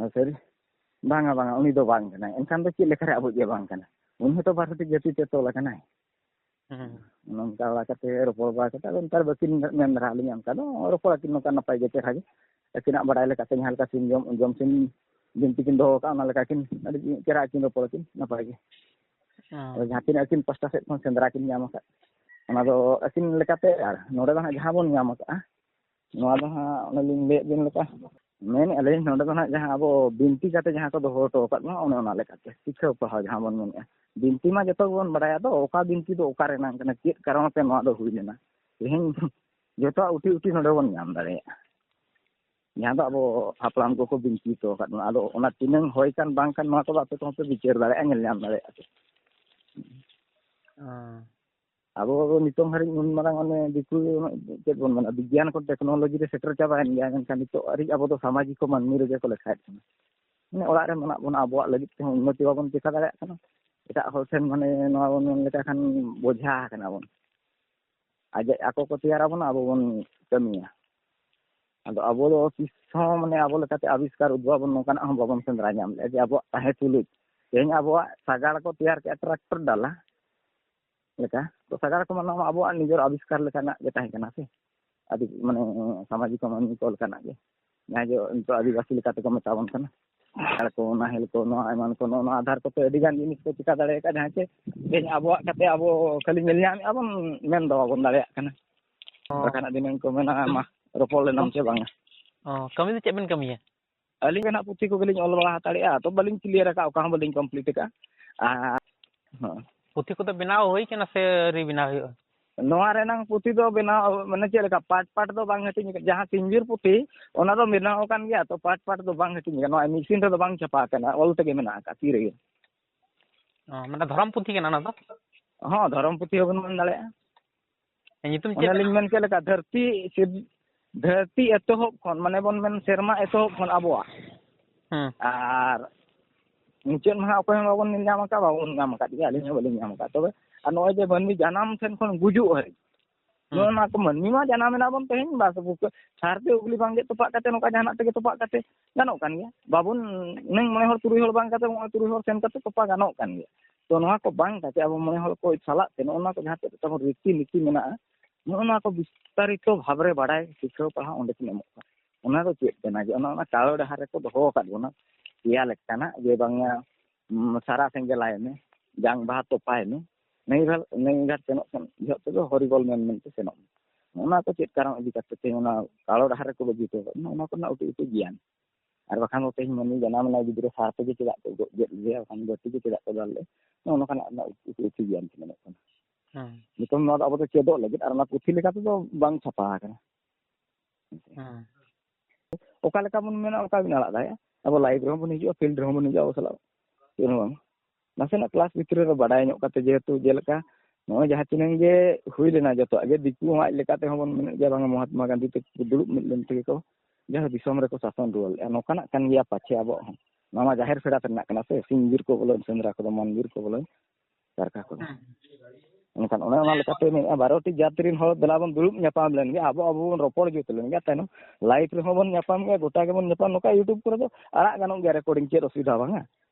ᱟᱨ ᱥᱟᱹᱨᱤ, "ᱵᱟᱝᱟ, ᱵᱟᱝᱟ, ᱩᱱᱤ ᱫᱚ ᱵᱟᱝ ᱠᱟᱱᱟᱭ᱾" ᱮᱱᱠᱷᱟᱱ ᱫᱚ ᱪᱮᱫ ᱞᱮᱠᱟᱨᱮ ᱟᱵᱚᱭᱤᱡ ᱮ ᱵᱟᱝ ᱠᱟᱱᱟ? ᱩᱱᱤ ᱦᱚᱸᱛᱚ ᱵᱟᱨ ᱦᱟᱹᱴᱤᱧ ᱡᱟᱹᱛᱤ ᱛᱮ ᱛᱚᱞ ᱟᱠᱟᱱᱟᱭ᱾ ᱦᱮᱸ᱾ ᱱᱚᱝᱠᱟ ᱵᱟᱲᱟ ᱠᱟᱛᱮ, ᱨᱚᱯᱚᱲ ᱵᱟᱲᱟ ᱠᱟᱛᱮ, ᱟᱫᱚ ᱱᱮᱛᱟᱨ ᱵᱟᱹᱠᱤᱱ ᱢᱮᱱ ᱫᱷᱟᱨᱟ ᱟᱹᱞᱤᱧᱟ, ᱚᱱᱠᱟ ᱫᱚ ᱨᱚᱯᱚᱲ ᱟᱹᱠᱤᱱ ᱱᱚᱝᱠᱟ ᱱᱟᱯᱟᱭ ᱜᱮ, ᱪᱮᱦᱨᱟ ᱜᱮ᱾ ᱟᱹᱠᱤᱱᱟᱜ ᱵᱟᱲᱟᱭ ᱞᱮᱠᱟᱛᱮ ᱡᱟᱦᱟᱸ ᱞᱮᱠᱟ ᱥᱤᱢ ᱡᱚᱢ, ᱡᱚᱢ ᱥᱤᱢ ᱵᱤᱱᱛᱤ ᱠᱤᱱ ᱫᱚᱦᱚ ᱟᱠᱟᱫᱼᱟ, ᱚᱱᱟ ᱞᱮᱠᱟ ᱠᱤᱱ ᱟᱹᱰᱤ ᱪᱮᱦᱨᱟ ᱠᱤᱱ ᱨᱚᱯᱚᱲ ᱟᱹᱠᱤᱱ, ᱱᱟᱯᱟᱭ ᱜᱮ᱾ ᱦᱮᱸ᱾ ᱟᱫᱚ ᱡᱟᱦᱟᱸ ᱛᱤᱱᱟᱹᱜ ᱟᱹᱠᱤᱱ ᱯᱟᱥᱴᱟ ᱥᱮᱫ ᱠᱷᱚᱱ ᱥᱮᱸᱫᱽᱨᱟ ᱠᱤᱱ ᱧᱟᱢ ᱟᱠᱟᱫ, ᱚᱱᱟ ᱫᱚ ᱟᱹᱠᱤᱱ ᱞᱮᱠᱟᱛᱮ, ᱟᱨ ᱱᱚᱰᱮ ᱫᱚ ᱦᱟᱸᱜ ᱡᱟᱦᱟᱸ ᱵᱚᱱ ᱧᱟᱢ ᱟᱠᱟᱫᱼᱟ, ᱱᱚᱣᱟ ᱫᱚ ᱦᱟᱸᱜ ᱚᱱᱮ ᱞᱤᱧ ᱞᱟᱹᱭᱟᱫ ᱵᱤᱱ ᱞᱮᱠᱟ, ᱢᱮᱱᱮᱫᱼᱟ ᱞᱤᱧ, ᱱᱚᱰᱮ ᱫᱚ ᱦᱟᱸᱜ ᱡᱟᱦᱟᱸ ᱟᱵᱚ ᱵᱤᱱᱛᱤ ᱠᱟᱛᱮ ᱡᱟᱦᱟᱸ ᱠᱚ ᱫᱚᱦᱚ ᱦᱚᱴᱚ ᱟᱠᱟᱫ ᱵᱚᱱᱟ, ᱚᱱᱮ ᱚᱱᱟ ᱞᱮᱠᱟᱛᱮ ᱥᱤᱠᱷᱟᱹᱣ ᱯᱟᱲᱦᱟᱣ ᱡᱟᱦᱟᱸ ᱵᱚᱱ ᱢᱮᱱᱮᱫᱼᱟ, ᱵᱤᱱᱛᱤ ᱢᱟ ᱡᱚᱛᱚ ᱜᱮᱵᱚᱱ ᱵᱟᱲᱟᱭᱟ, ᱟᱫᱚ ᱚᱠᱟ ᱵᱤᱱᱛᱤ ᱫᱚ ᱚᱠᱟ ᱨᱮᱱᱟᱝ ᱠᱟᱱᱟ, ᱪᱮᱫ ᱠᱟᱨᱚᱱ ᱛᱮ ᱱᱚᱣᱟ ᱫᱚ ᱦᱩᱭ ᱞᱮᱱᱟ, ᱛᱮᱦᱮᱧ ᱡᱚᱛᱚᱣᱟᱜ ᱩᱴᱤ ᱩᱴᱤ ᱱᱚᱰᱮ ᱵᱚᱱ ᱧᱟᱢ ᱫᱟᱲᱮᱭᱟᱜᱼᱟ, ᱡᱟᱦᱟᱸ ᱫᱚ ᱟᱵᱚ ᱦᱟᱯᱲᱟᱢ ᱠᱚᱠᱚ ᱵᱤᱱᱛᱤ ᱦᱚᱴᱚ ᱟᱠᱟᱫ ᱵᱚᱱᱟ᱾ ᱟᱫᱚ ᱚᱱᱟ ᱛᱤᱱᱟᱹᱝ ᱦᱳᱭ ᱠᱟᱱ ᱵᱟᱝ ᱠᱟᱱ, ᱱᱚᱣᱟ ᱠᱚᱫᱚ ᱟᱯᱮ ᱠᱚᱦᱚᱸ ᱯᱮ ᱵᱤᱪᱟᱹᱨ ᱫᱟᱲᱮᱭᱟᱜᱼᱟ, ᱧᱮᱞ ᱧᱟᱢ ᱫᱟᱲᱮᱭᱟᱜᱼᱟ ᱯᱮ᱾ ᱦᱮᱸ᱾ ᱟᱵᱚ ᱱᱤᱛᱚᱝ ᱦᱟᱹᱨᱤᱡ ᱩᱱ ᱢᱟᱨᱟᱝ ᱚᱱᱮ ᱫᱤᱠᱩ ᱪᱮᱫ ᱵᱚᱱ ᱢᱮᱱᱟ, ᱵᱤᱜᱽᱜᱟᱱ ᱠᱚ ᱴᱮᱠᱱᱳᱞᱚᱡᱤ ᱨᱮ ᱥᱮᱴᱮᱨ ᱪᱟᱵᱟᱭᱮᱱ ᱜᱮᱭᱟ, ᱢᱮᱱᱠᱷᱟᱱ ᱱᱤᱛᱚᱜ ᱦᱟᱹᱨᱤᱡ ᱟᱵᱚ ᱫᱚ ᱥᱟᱢᱟᱡᱤᱠ ᱠᱚ ᱢᱟᱹᱱᱢᱤ ᱨᱮᱜᱮ ᱠᱚ ᱞᱮᱠᱷᱟᱭᱮᱫ ᱵᱚᱱᱟ᱾ ᱢᱟᱱᱮ ᱚᱲᱟᱜ ᱨᱮ ᱢᱮᱱᱟᱜ ᱵᱚᱱᱟ, ᱟᱵᱚᱣᱟᱜ ᱞᱟᱹᱜᱤᱫ ᱛᱮᱦᱚᱸ ᱩᱱᱱᱚᱛᱤ ᱵᱟᱵᱚᱱ ᱪᱮᱠᱟ ᱫᱟᱲᱮᱭᱟᱜ ᱠᱟᱱᱟ᱾ ᱮᱴᱟᱜ ᱦᱚᱲ ᱴᱷᱮᱱ ᱢᱟᱱᱮ ᱱᱚᱣᱟ ᱵᱚᱱ ᱢᱮᱱ ᱞᱮᱠᱟ ᱠᱷᱟᱱ ᱵᱚᱡᱷᱟ ᱟᱠᱟᱱᱟ ᱵᱚᱱ᱾ ᱟᱡ ᱟᱡ ᱟᱠᱚ ᱠᱚ ᱛᱮᱭᱟᱨ ᱟᱵᱚᱱᱟ, ᱟᱵᱚ ᱵᱚᱱ ᱠᱟᱹᱢᱤᱭᱟ᱾ ᱟᱫᱚ ᱟᱵᱚ ᱫᱚ ᱛᱤᱥ ᱦᱚᱸ ᱢᱟᱱᱮ ᱟᱵᱚ ᱞᱮᱠᱟᱛᱮ ᱟᱵᱤᱥᱠᱟᱨ ᱩᱫᱵᱷᱚᱵᱚᱱ ᱱᱚᱝᱠᱟᱱᱟᱜ ᱦᱚᱸ ᱵᱟᱵᱚᱱ ᱥᱮᱸᱫᱽᱨᱟ ᱧᱟᱢ ᱞᱮᱫᱼᱟ, ᱡᱮ ᱟᱵᱚᱣᱟᱜ ᱛᱟᱦᱮᱸ ᱛᱩᱞᱩᱡ ᱛᱮᱦᱮᱧ ᱟᱵᱚᱣᱟᱜ ᱥᱟᱜᱟᱲ ᱠᱚ ᱛᱮᱭᱟᱨ ᱠᱮᱫᱼᱟ, ᱴᱨᱟᱠᱴᱚᱨ ᱰᱟᱞᱟ ᱞᱮᱠᱟ᱾ ᱛᱚ ᱥᱟᱜᱟᱲ ᱠᱚᱢᱟ ᱱᱚᱣᱟ ᱢᱟ ᱟᱵᱚᱣᱟᱜ ᱱᱤᱡᱮᱨ ᱟᱵᱤᱥᱠᱟᱨ ᱞᱮᱠᱟᱱᱟᱜ ᱜᱮ ᱛᱟᱦᱮᱸ ᱠᱟᱱᱟ ᱥᱮ, ᱟᱹᱰᱤ ᱢᱟᱱᱮ ᱥᱟᱢᱟᱡᱤᱠ ᱢᱟᱹᱱᱢᱤ ᱠᱚ ᱞᱮᱠᱟᱱᱟᱜ ᱜᱮ, ᱡᱟᱦᱟᱸ ᱡᱮ ᱱᱤᱛᱚᱜ ᱟᱹᱫᱤᱵᱟᱹᱥᱤ ᱞᱮᱠᱟ ᱛᱮᱠᱚ ᱢᱮᱛᱟ ᱵᱚᱱ ᱠᱟᱱᱟ᱾ ᱟᱨ ᱠᱚ ᱱᱟᱦᱮᱞ ᱠᱚ, ᱱᱚᱣᱟ ᱮᱢᱟᱱ ᱠᱚ, ᱱᱚᱜᱼᱚ ᱱᱚᱣᱟ ᱟᱫᱷᱟᱨ ᱠᱚᱛᱮ ᱟᱹᱰᱤ ᱜᱟᱱ ᱡᱤᱱᱤᱥ ᱠᱚ ᱪᱤᱠᱟ ᱫᱟᱲᱮ ᱟᱠᱟᱫᱼᱟ, ᱡᱟᱦᱟᱸ ᱪᱮ ᱛᱮᱦᱮᱧ ᱟᱵᱚᱣᱟᱜ ᱠᱟᱛᱮ ᱟᱵᱚ ᱠᱷᱟᱹᱞᱤ ᱧᱮᱞ ᱧᱟᱢᱮᱫᱼᱟ ᱵᱚᱱ, ᱢᱮᱱ ᱫᱚ ᱵᱟᱵᱚᱱ ᱫᱟᱲᱮᱭᱟᱜ ᱠᱟᱱᱟ᱾ ᱚ᱾ ᱵᱟᱠᱷᱟᱱ ᱫᱤᱱᱟᱹᱢ ᱠᱚ ᱢᱮᱱᱟ, "ᱢᱟ, ᱨᱚᱯᱚᱲ ᱞᱮᱱᱟᱢ ᱪᱮ ᱵᱟᱝᱟ?" ᱚ, ᱠᱟᱹᱢᱤ ᱫᱚ ᱪᱮᱫ ᱵᱮᱱ ᱠᱟᱹᱢᱤᱭᱟ? ᱟᱹᱞᱤᱧ ᱫᱚ ᱱᱟᱦᱟᱜ ᱯᱩᱛᱷᱤ ᱠᱚᱜᱮ ᱞᱤᱧ ᱚᱞ ᱵᱟᱲᱟ ᱦᱟᱛᱟᱲᱮᱜᱼᱟ, ᱛᱚ ᱵᱟᱹᱞᱤᱧ ᱠᱞᱤᱭᱟᱨ ᱟᱠᱟᱫᱼᱟ, ᱚᱠᱟ ᱦᱚᱸ ᱵᱟᱹᱞᱤᱧ ᱠᱚᱢᱯᱞᱤᱴ ᱟᱠᱟᱫᱼᱟ᱾ ᱟᱨ, ᱦᱚᱸ᱾ ᱯᱩᱛᱷᱤ ᱠᱚᱫᱚ ᱵᱮᱱᱟᱣ ᱦᱩᱭ ᱠᱟᱱᱟ ᱥᱮ ᱟᱹᱣᱨᱤ ᱵᱮᱱᱟᱣ ᱦᱩᱭᱩᱜᱼᱟ? ᱱᱚᱣᱟ ᱨᱮᱱᱟᱝ ᱯᱩᱛᱷᱤ ᱫᱚ ᱵᱮᱱᱟᱣ, ᱢᱟᱱᱮ, ᱪᱮᱫ ᱞᱮᱠᱟ, ᱯᱟᱴ ᱯᱟᱴ ᱫᱚ ᱵᱟᱝ ᱦᱟᱹᱴᱤᱧ ᱟᱠᱟᱱᱟ᱾ ᱡᱟᱦᱟᱸ ᱥᱤᱧᱵᱤᱨ ᱯᱩᱛᱷᱤ, ᱚᱱᱟ ᱫᱚ ᱵᱮᱱᱟᱣ ᱟᱠᱟᱱ ᱜᱮᱭᱟ, ᱛᱚ ᱯᱟᱴ ᱯᱟᱴ ᱫᱚ ᱵᱟᱝ ᱦᱟᱹᱴᱤᱧ ᱟᱠᱟᱱᱟ᱾ ᱱᱚᱣᱟ ᱢᱮᱥᱤᱱ ᱨᱮᱫᱚ ᱵᱟᱝ ᱪᱷᱟᱯᱟ ᱟᱠᱟᱱᱟ, ᱚᱞ ᱛᱮᱜᱮ ᱢᱮᱱᱟᱜ ᱟᱠᱟᱫ, ᱛᱤ ᱨᱮᱜᱮ᱾ ᱚ, ᱢᱟᱱᱮ ᱫᱷᱚᱨᱚᱢ ᱯᱩᱛᱷᱤ ᱠᱟᱱᱟ ᱚᱱᱟ ᱫᱚ? ᱦᱚᱸ, ᱫᱷᱚᱨᱚᱢ ᱯᱩᱛᱷᱤ ᱦᱚᱸᱵᱚᱱ ᱢᱮᱱ ᱫᱟᱲᱮᱭᱟᱜᱼᱟ᱾ ᱧᱩᱛᱩᱢ ᱪᱮᱫ ᱚᱱᱮ ᱞᱤᱧ ᱠᱟᱱᱟ? ᱢᱮᱱ ᱠᱮᱫ ᱞᱮᱠᱟ, ᱫᱷᱟᱹᱨᱛᱤ ᱥᱤᱨ-, ᱫᱷᱟᱹᱨᱛᱤ ᱮᱛᱚᱦᱚᱵ ᱠᱷᱚᱱ, ᱢᱟᱱᱮ ᱵᱚᱱ ᱢᱮᱱ ᱥᱮᱨᱢᱟ ᱮᱛᱚᱦᱚᱵ ᱠᱷᱚᱱ ᱟᱵᱚᱣᱟᱜ, ᱦᱮᱸ᱾ ᱟᱨ ᱢᱩᱪᱟᱹᱫ ᱢᱟ ᱦᱟᱸᱜ ᱚᱠᱚᱭ ᱦᱚᱸ ᱵᱟᱵᱚᱱ ᱧᱮᱞ ᱧᱟᱢ ᱟᱠᱟᱫ, ᱵᱟᱵᱚᱱ ᱧᱟᱢ ᱟᱠᱟᱫ ᱜᱮᱭᱟ, ᱟᱹᱞᱤᱧ ᱦᱚᱸ ᱵᱟᱹᱞᱤᱧ ᱧᱟᱢ ᱟᱠᱟᱫ᱾ ᱛᱚᱵᱮ ᱟᱨ ᱱᱚᱜᱼᱚᱭ ᱡᱮ ᱢᱟᱹᱱᱢᱤ ᱡᱟᱱᱟᱢ ᱴᱷᱮᱱ ᱠᱷᱚᱱ ᱜᱩᱡᱩᱜ ᱦᱟᱹᱨᱤᱡ, ᱦᱩᱸ᱾ ᱱᱚᱜᱼᱚ ᱱᱚᱣᱟ ᱠᱚ ᱢᱟᱹᱱᱢᱤ ᱢᱟ ᱡᱟᱱᱟᱢ ᱮᱱᱟ ᱵᱚᱱ ᱛᱮᱦᱮᱧ, ᱵᱟᱥ ᱵᱩᱠᱟᱹ ᱥᱟᱨ ᱛᱮ ᱩᱜᱽᱞᱤ ᱵᱟᱝ ᱜᱮᱫ ᱛᱚᱯᱟᱜ ᱠᱟᱛᱮ, ᱱᱚᱝᱠᱟ ᱡᱟᱦᱟᱱᱟᱜ ᱛᱮᱜᱮ ᱛᱚᱯᱟᱜ ᱠᱟᱛᱮ ᱜᱟᱱᱚᱜ ᱠᱟᱱ ᱜᱮᱭᱟ᱾ ᱵᱟᱵᱚᱱ ᱱᱤᱝ ᱢᱚᱬᱮ ᱦᱚᱲ ᱛᱩᱨᱩᱭ ᱦᱚᱲ ᱵᱟᱝ ᱠᱟᱛᱮ, ᱢᱚᱬᱮ ᱛᱩᱨᱩᱭ ᱦᱚᱲ ᱥᱮᱱ ᱠᱟᱛᱮ ᱛᱚᱯᱟ ᱜᱟᱱᱚᱜ ᱠᱟᱱ ᱜᱮᱭᱟ᱾ ᱛᱚ ᱱᱚᱣᱟ ᱠᱚ ᱵᱟᱝ ᱠᱟᱛᱮ ᱟᱵᱚ ᱢᱚᱬᱮ ᱦᱚᱲ ᱠᱚ ᱥᱟᱞᱟᱜ ᱛᱮ ᱱᱚᱜᱼᱚ ᱱᱚᱣᱟ ᱠᱚ ᱡᱟᱦᱟᱸ ᱛᱤᱱᱟᱹᱜ ᱛᱟᱵᱚᱱ ᱨᱤᱛᱤ ᱱᱤᱛᱤ ᱢᱮᱱᱟᱜᱼᱟ, ᱱᱚᱜᱼᱚ ᱱᱚᱣᱟ ᱠᱚ ᱵᱤᱥᱛᱟᱨᱤᱛᱚ ᱵᱷᱟᱵᱽ ᱨᱮ ᱵᱟᱰᱟᱭ ᱥᱤᱠᱷᱟᱹᱣ ᱯᱟᱲᱦᱟᱣ ᱚᱸᱰᱮ ᱠᱤᱱ ᱮᱢᱚᱜ ᱠᱟᱱᱟ᱾ ᱚᱱᱟ ᱫᱚ ᱪᱮᱫ ᱠᱟᱱᱟ? ᱡᱮ ᱚᱱᱟ, ᱚᱱᱟ ᱠᱟᱲᱚ ᱰᱟᱦᱟᱨ ᱨᱮᱠᱚ ᱫᱚᱦᱚ ᱟᱠᱟᱫ ᱵᱚᱱᱟ ᱯᱮᱭᱟ ᱞᱮᱠᱟᱱᱟᱜ, ᱡᱮ ᱵᱟᱝᱟ, ᱩᱸ, ᱥᱟᱨᱟ ᱥᱮᱸᱜᱮᱞᱟᱭ ᱢᱮ, ᱡᱟᱝ ᱵᱟᱦᱟ ᱛᱚᱯᱟᱭ ᱢᱮ, ᱱᱟᱹᱭ ᱜᱷᱟᱴ, ᱱᱟᱹᱭ ᱜᱷᱟᱴ ᱥᱮᱱᱚᱜ ᱠᱷᱟᱱ ᱡᱚᱦᱚᱜ ᱛᱮᱫᱚ ᱦᱚᱨᱤᱵᱚᱞ ᱢᱮᱱ ᱢᱮᱱᱛᱮ ᱥᱮᱱᱚᱜ ᱢᱮ᱾ ᱚᱱᱟ ᱠᱚ ᱪᱮᱫ ᱠᱟᱨᱚᱱ ᱤᱫᱤ ᱠᱟᱛᱮ ᱛᱮᱦᱮᱧ ᱚᱱᱟ ᱠᱟᱲᱚ ᱰᱟᱦᱟᱨ ᱨᱮᱠᱚ ᱵᱟᱹᱜᱤ ᱦᱚᱴᱚ ᱟᱠᱟᱫ ᱵᱚᱱᱟ, ᱚᱱᱟ ᱠᱚᱨᱮᱱᱟᱜ ᱩᱴᱤ ᱩᱴᱤ ᱜᱮᱭᱟᱱ᱾ ᱟᱨ ᱵᱟᱠᱷᱟᱱ ᱫᱚ ᱛᱮᱦᱮᱧ ᱢᱟᱹᱱᱢᱤ ᱡᱟᱱᱟᱢ ᱮᱱᱟᱭ ᱜᱤᱫᱽᱨᱟᱹ ᱥᱟᱨ ᱛᱮᱜᱮ ᱪᱮᱫᱟᱜ ᱠᱚ ᱜᱚᱡ ᱜᱮᱫ ᱞᱮᱫᱮᱭᱟ, ᱵᱟᱠᱷᱟᱱ ᱵᱟᱹᱴᱤ ᱜᱮ ᱪᱮᱫᱟᱜ ᱠᱚ ᱫᱟᱞ ᱞᱮᱫ, ᱱᱚᱜᱼᱚ ᱱᱚᱝᱠᱟᱱᱟᱜ ᱨᱮᱱᱟᱜ ᱩᱴᱤ ᱩᱴᱤ ᱜᱮᱭᱟᱱ ᱠᱚ ᱢᱮᱱᱚᱜ ᱠᱟᱱᱟ᱾ ᱦᱮᱸ᱾ ᱱᱤᱛᱚᱝ ᱱᱚᱣᱟ ᱫᱚ ᱟᱵᱚ ᱫᱚ ᱪᱮᱫᱚᱜ ᱞᱟᱹᱜᱤᱫ, ᱟᱨ ᱚᱱᱟ ᱯᱩᱛᱷᱤ ᱞᱮᱠᱟ ᱛᱮᱫᱚ ᱵᱟᱝ ᱪᱷᱟᱯᱟ ᱟᱠᱟᱱᱟ᱾ ᱦᱮᱸ᱾ ᱚᱠᱟ ᱞᱮᱠᱟ ᱵᱚᱱ ᱢᱮᱱᱟ, ᱚᱱᱠᱟ ᱵᱤᱱ ᱟᱲᱟᱜ ᱫᱟᱲᱮᱭᱟᱜᱼᱟ᱾ ᱟᱵᱚ live ᱨᱮᱦᱚᱸ ᱵᱚᱱ ᱦᱤᱡᱩᱜᱼᱟ, field ᱨᱮᱦᱚᱸ ᱵᱚᱱ ᱦᱤᱡᱩᱜᱼᱟ, ᱟᱵᱚ ᱥᱟᱞᱟᱜ ᱪᱮᱫ ᱦᱚᱸ ᱵᱟᱝ᱾ ᱱᱟᱥᱮᱱᱟᱜ class ᱵᱷᱤᱛᱨᱤ ᱨᱮ ᱵᱟᱰᱟᱭ ᱧᱚᱜ ᱠᱟᱛᱮ, ᱡᱮᱦᱮᱛᱩ ᱡᱮᱞᱮᱠᱟ ᱱᱚᱜᱼᱚᱭ ᱡᱟᱦᱟᱸ ᱛᱤᱱᱟᱹᱝ ᱜᱮ ᱦᱩᱭ ᱞᱮᱱᱟ, ᱡᱚᱛᱚᱣᱟᱜ ᱜᱮ ᱫᱤᱠᱩ ᱦᱚᱸ ᱟᱡ ᱞᱮᱠᱟ ᱛᱮᱦᱚᱸ ᱵᱚᱱ ᱢᱮᱱᱮᱫ ᱜᱮᱭᱟ, ᱵᱟᱝᱟ, ᱢᱚᱦᱟᱛᱢᱟ ᱜᱟᱱᱫᱷᱤ ᱛᱟᱠᱚ ᱫᱩᱲᱩᱵ ᱢᱤᱫ ᱞᱮᱱ ᱛᱮᱜᱮ ᱠᱚ ᱡᱟᱦᱟᱸ ᱫᱤᱥᱚᱢ ᱨᱮᱠᱚ ᱥᱟᱥᱚᱱ ᱨᱩᱣᱟᱹᱲ ᱞᱮᱫᱼᱟ᱾ ᱱᱚᱝᱠᱟᱱᱟᱜ ᱠᱟᱱ ᱜᱮᱭᱟ ᱯᱟᱪᱷᱮ ᱟᱵᱚᱣᱟᱜ ᱦᱚᱸ᱾ ᱱᱚᱣᱟ ᱢᱟ ᱡᱟᱦᱮᱨ ᱯᱮᱲᱟ ᱛᱮ ᱨᱮᱱᱟᱜ ᱠᱟᱱᱟ ᱥᱮ, ᱥᱤᱧ ᱵᱤᱨ ᱠᱚ ᱵᱚᱞᱚ, ᱥᱮᱸᱫᱽᱨᱟ ᱠᱚᱫᱚ ᱢᱟᱱ ᱵᱤᱨ ᱠᱚ ᱵᱚᱞᱚ, ᱪᱟᱨᱠᱟ ᱠᱚᱫᱚ᱾ ᱮᱱᱠᱷᱟᱱ ᱚᱱᱮ ᱚᱱᱟ ᱞᱮᱠᱟᱛᱮ ᱢᱮᱱᱮᱫᱼᱟ, ᱵᱟᱨᱚᱴᱤ ᱡᱟᱹᱛ ᱨᱮᱱ ᱦᱚᱲ ᱫᱮᱞᱟ ᱵᱚᱱ ᱫᱩᱲᱩᱵ ᱧᱟᱯᱟᱢ ᱞᱮᱱ ᱜᱮ, ᱟᱵᱚ ᱟᱵᱚ ᱵᱚᱱ ᱨᱚᱯᱚᱲ ᱡᱩᱛ ᱞᱮᱱ ᱜᱮ, ᱛᱟᱭᱱᱚᱢ live ᱨᱮᱦᱚᱸ ᱵᱚᱱ ᱧᱟᱯᱟᱢ ᱜᱮᱭᱟ, ᱜᱚᱴᱟ ᱜᱮᱵᱚᱱ ᱧᱟᱯᱟᱢ, ᱱᱚᱝᱠᱟ YouTube ᱠᱚᱨᱮ ᱫᱚ ᱟᱲᱟᱜ ᱜᱟᱱᱚᱜ ᱜᱮᱭᱟ recording, ᱪᱮᱫ ᱚᱥᱩᱵᱤᱫᱷᱟ ᱵᱟᱝᱟ᱾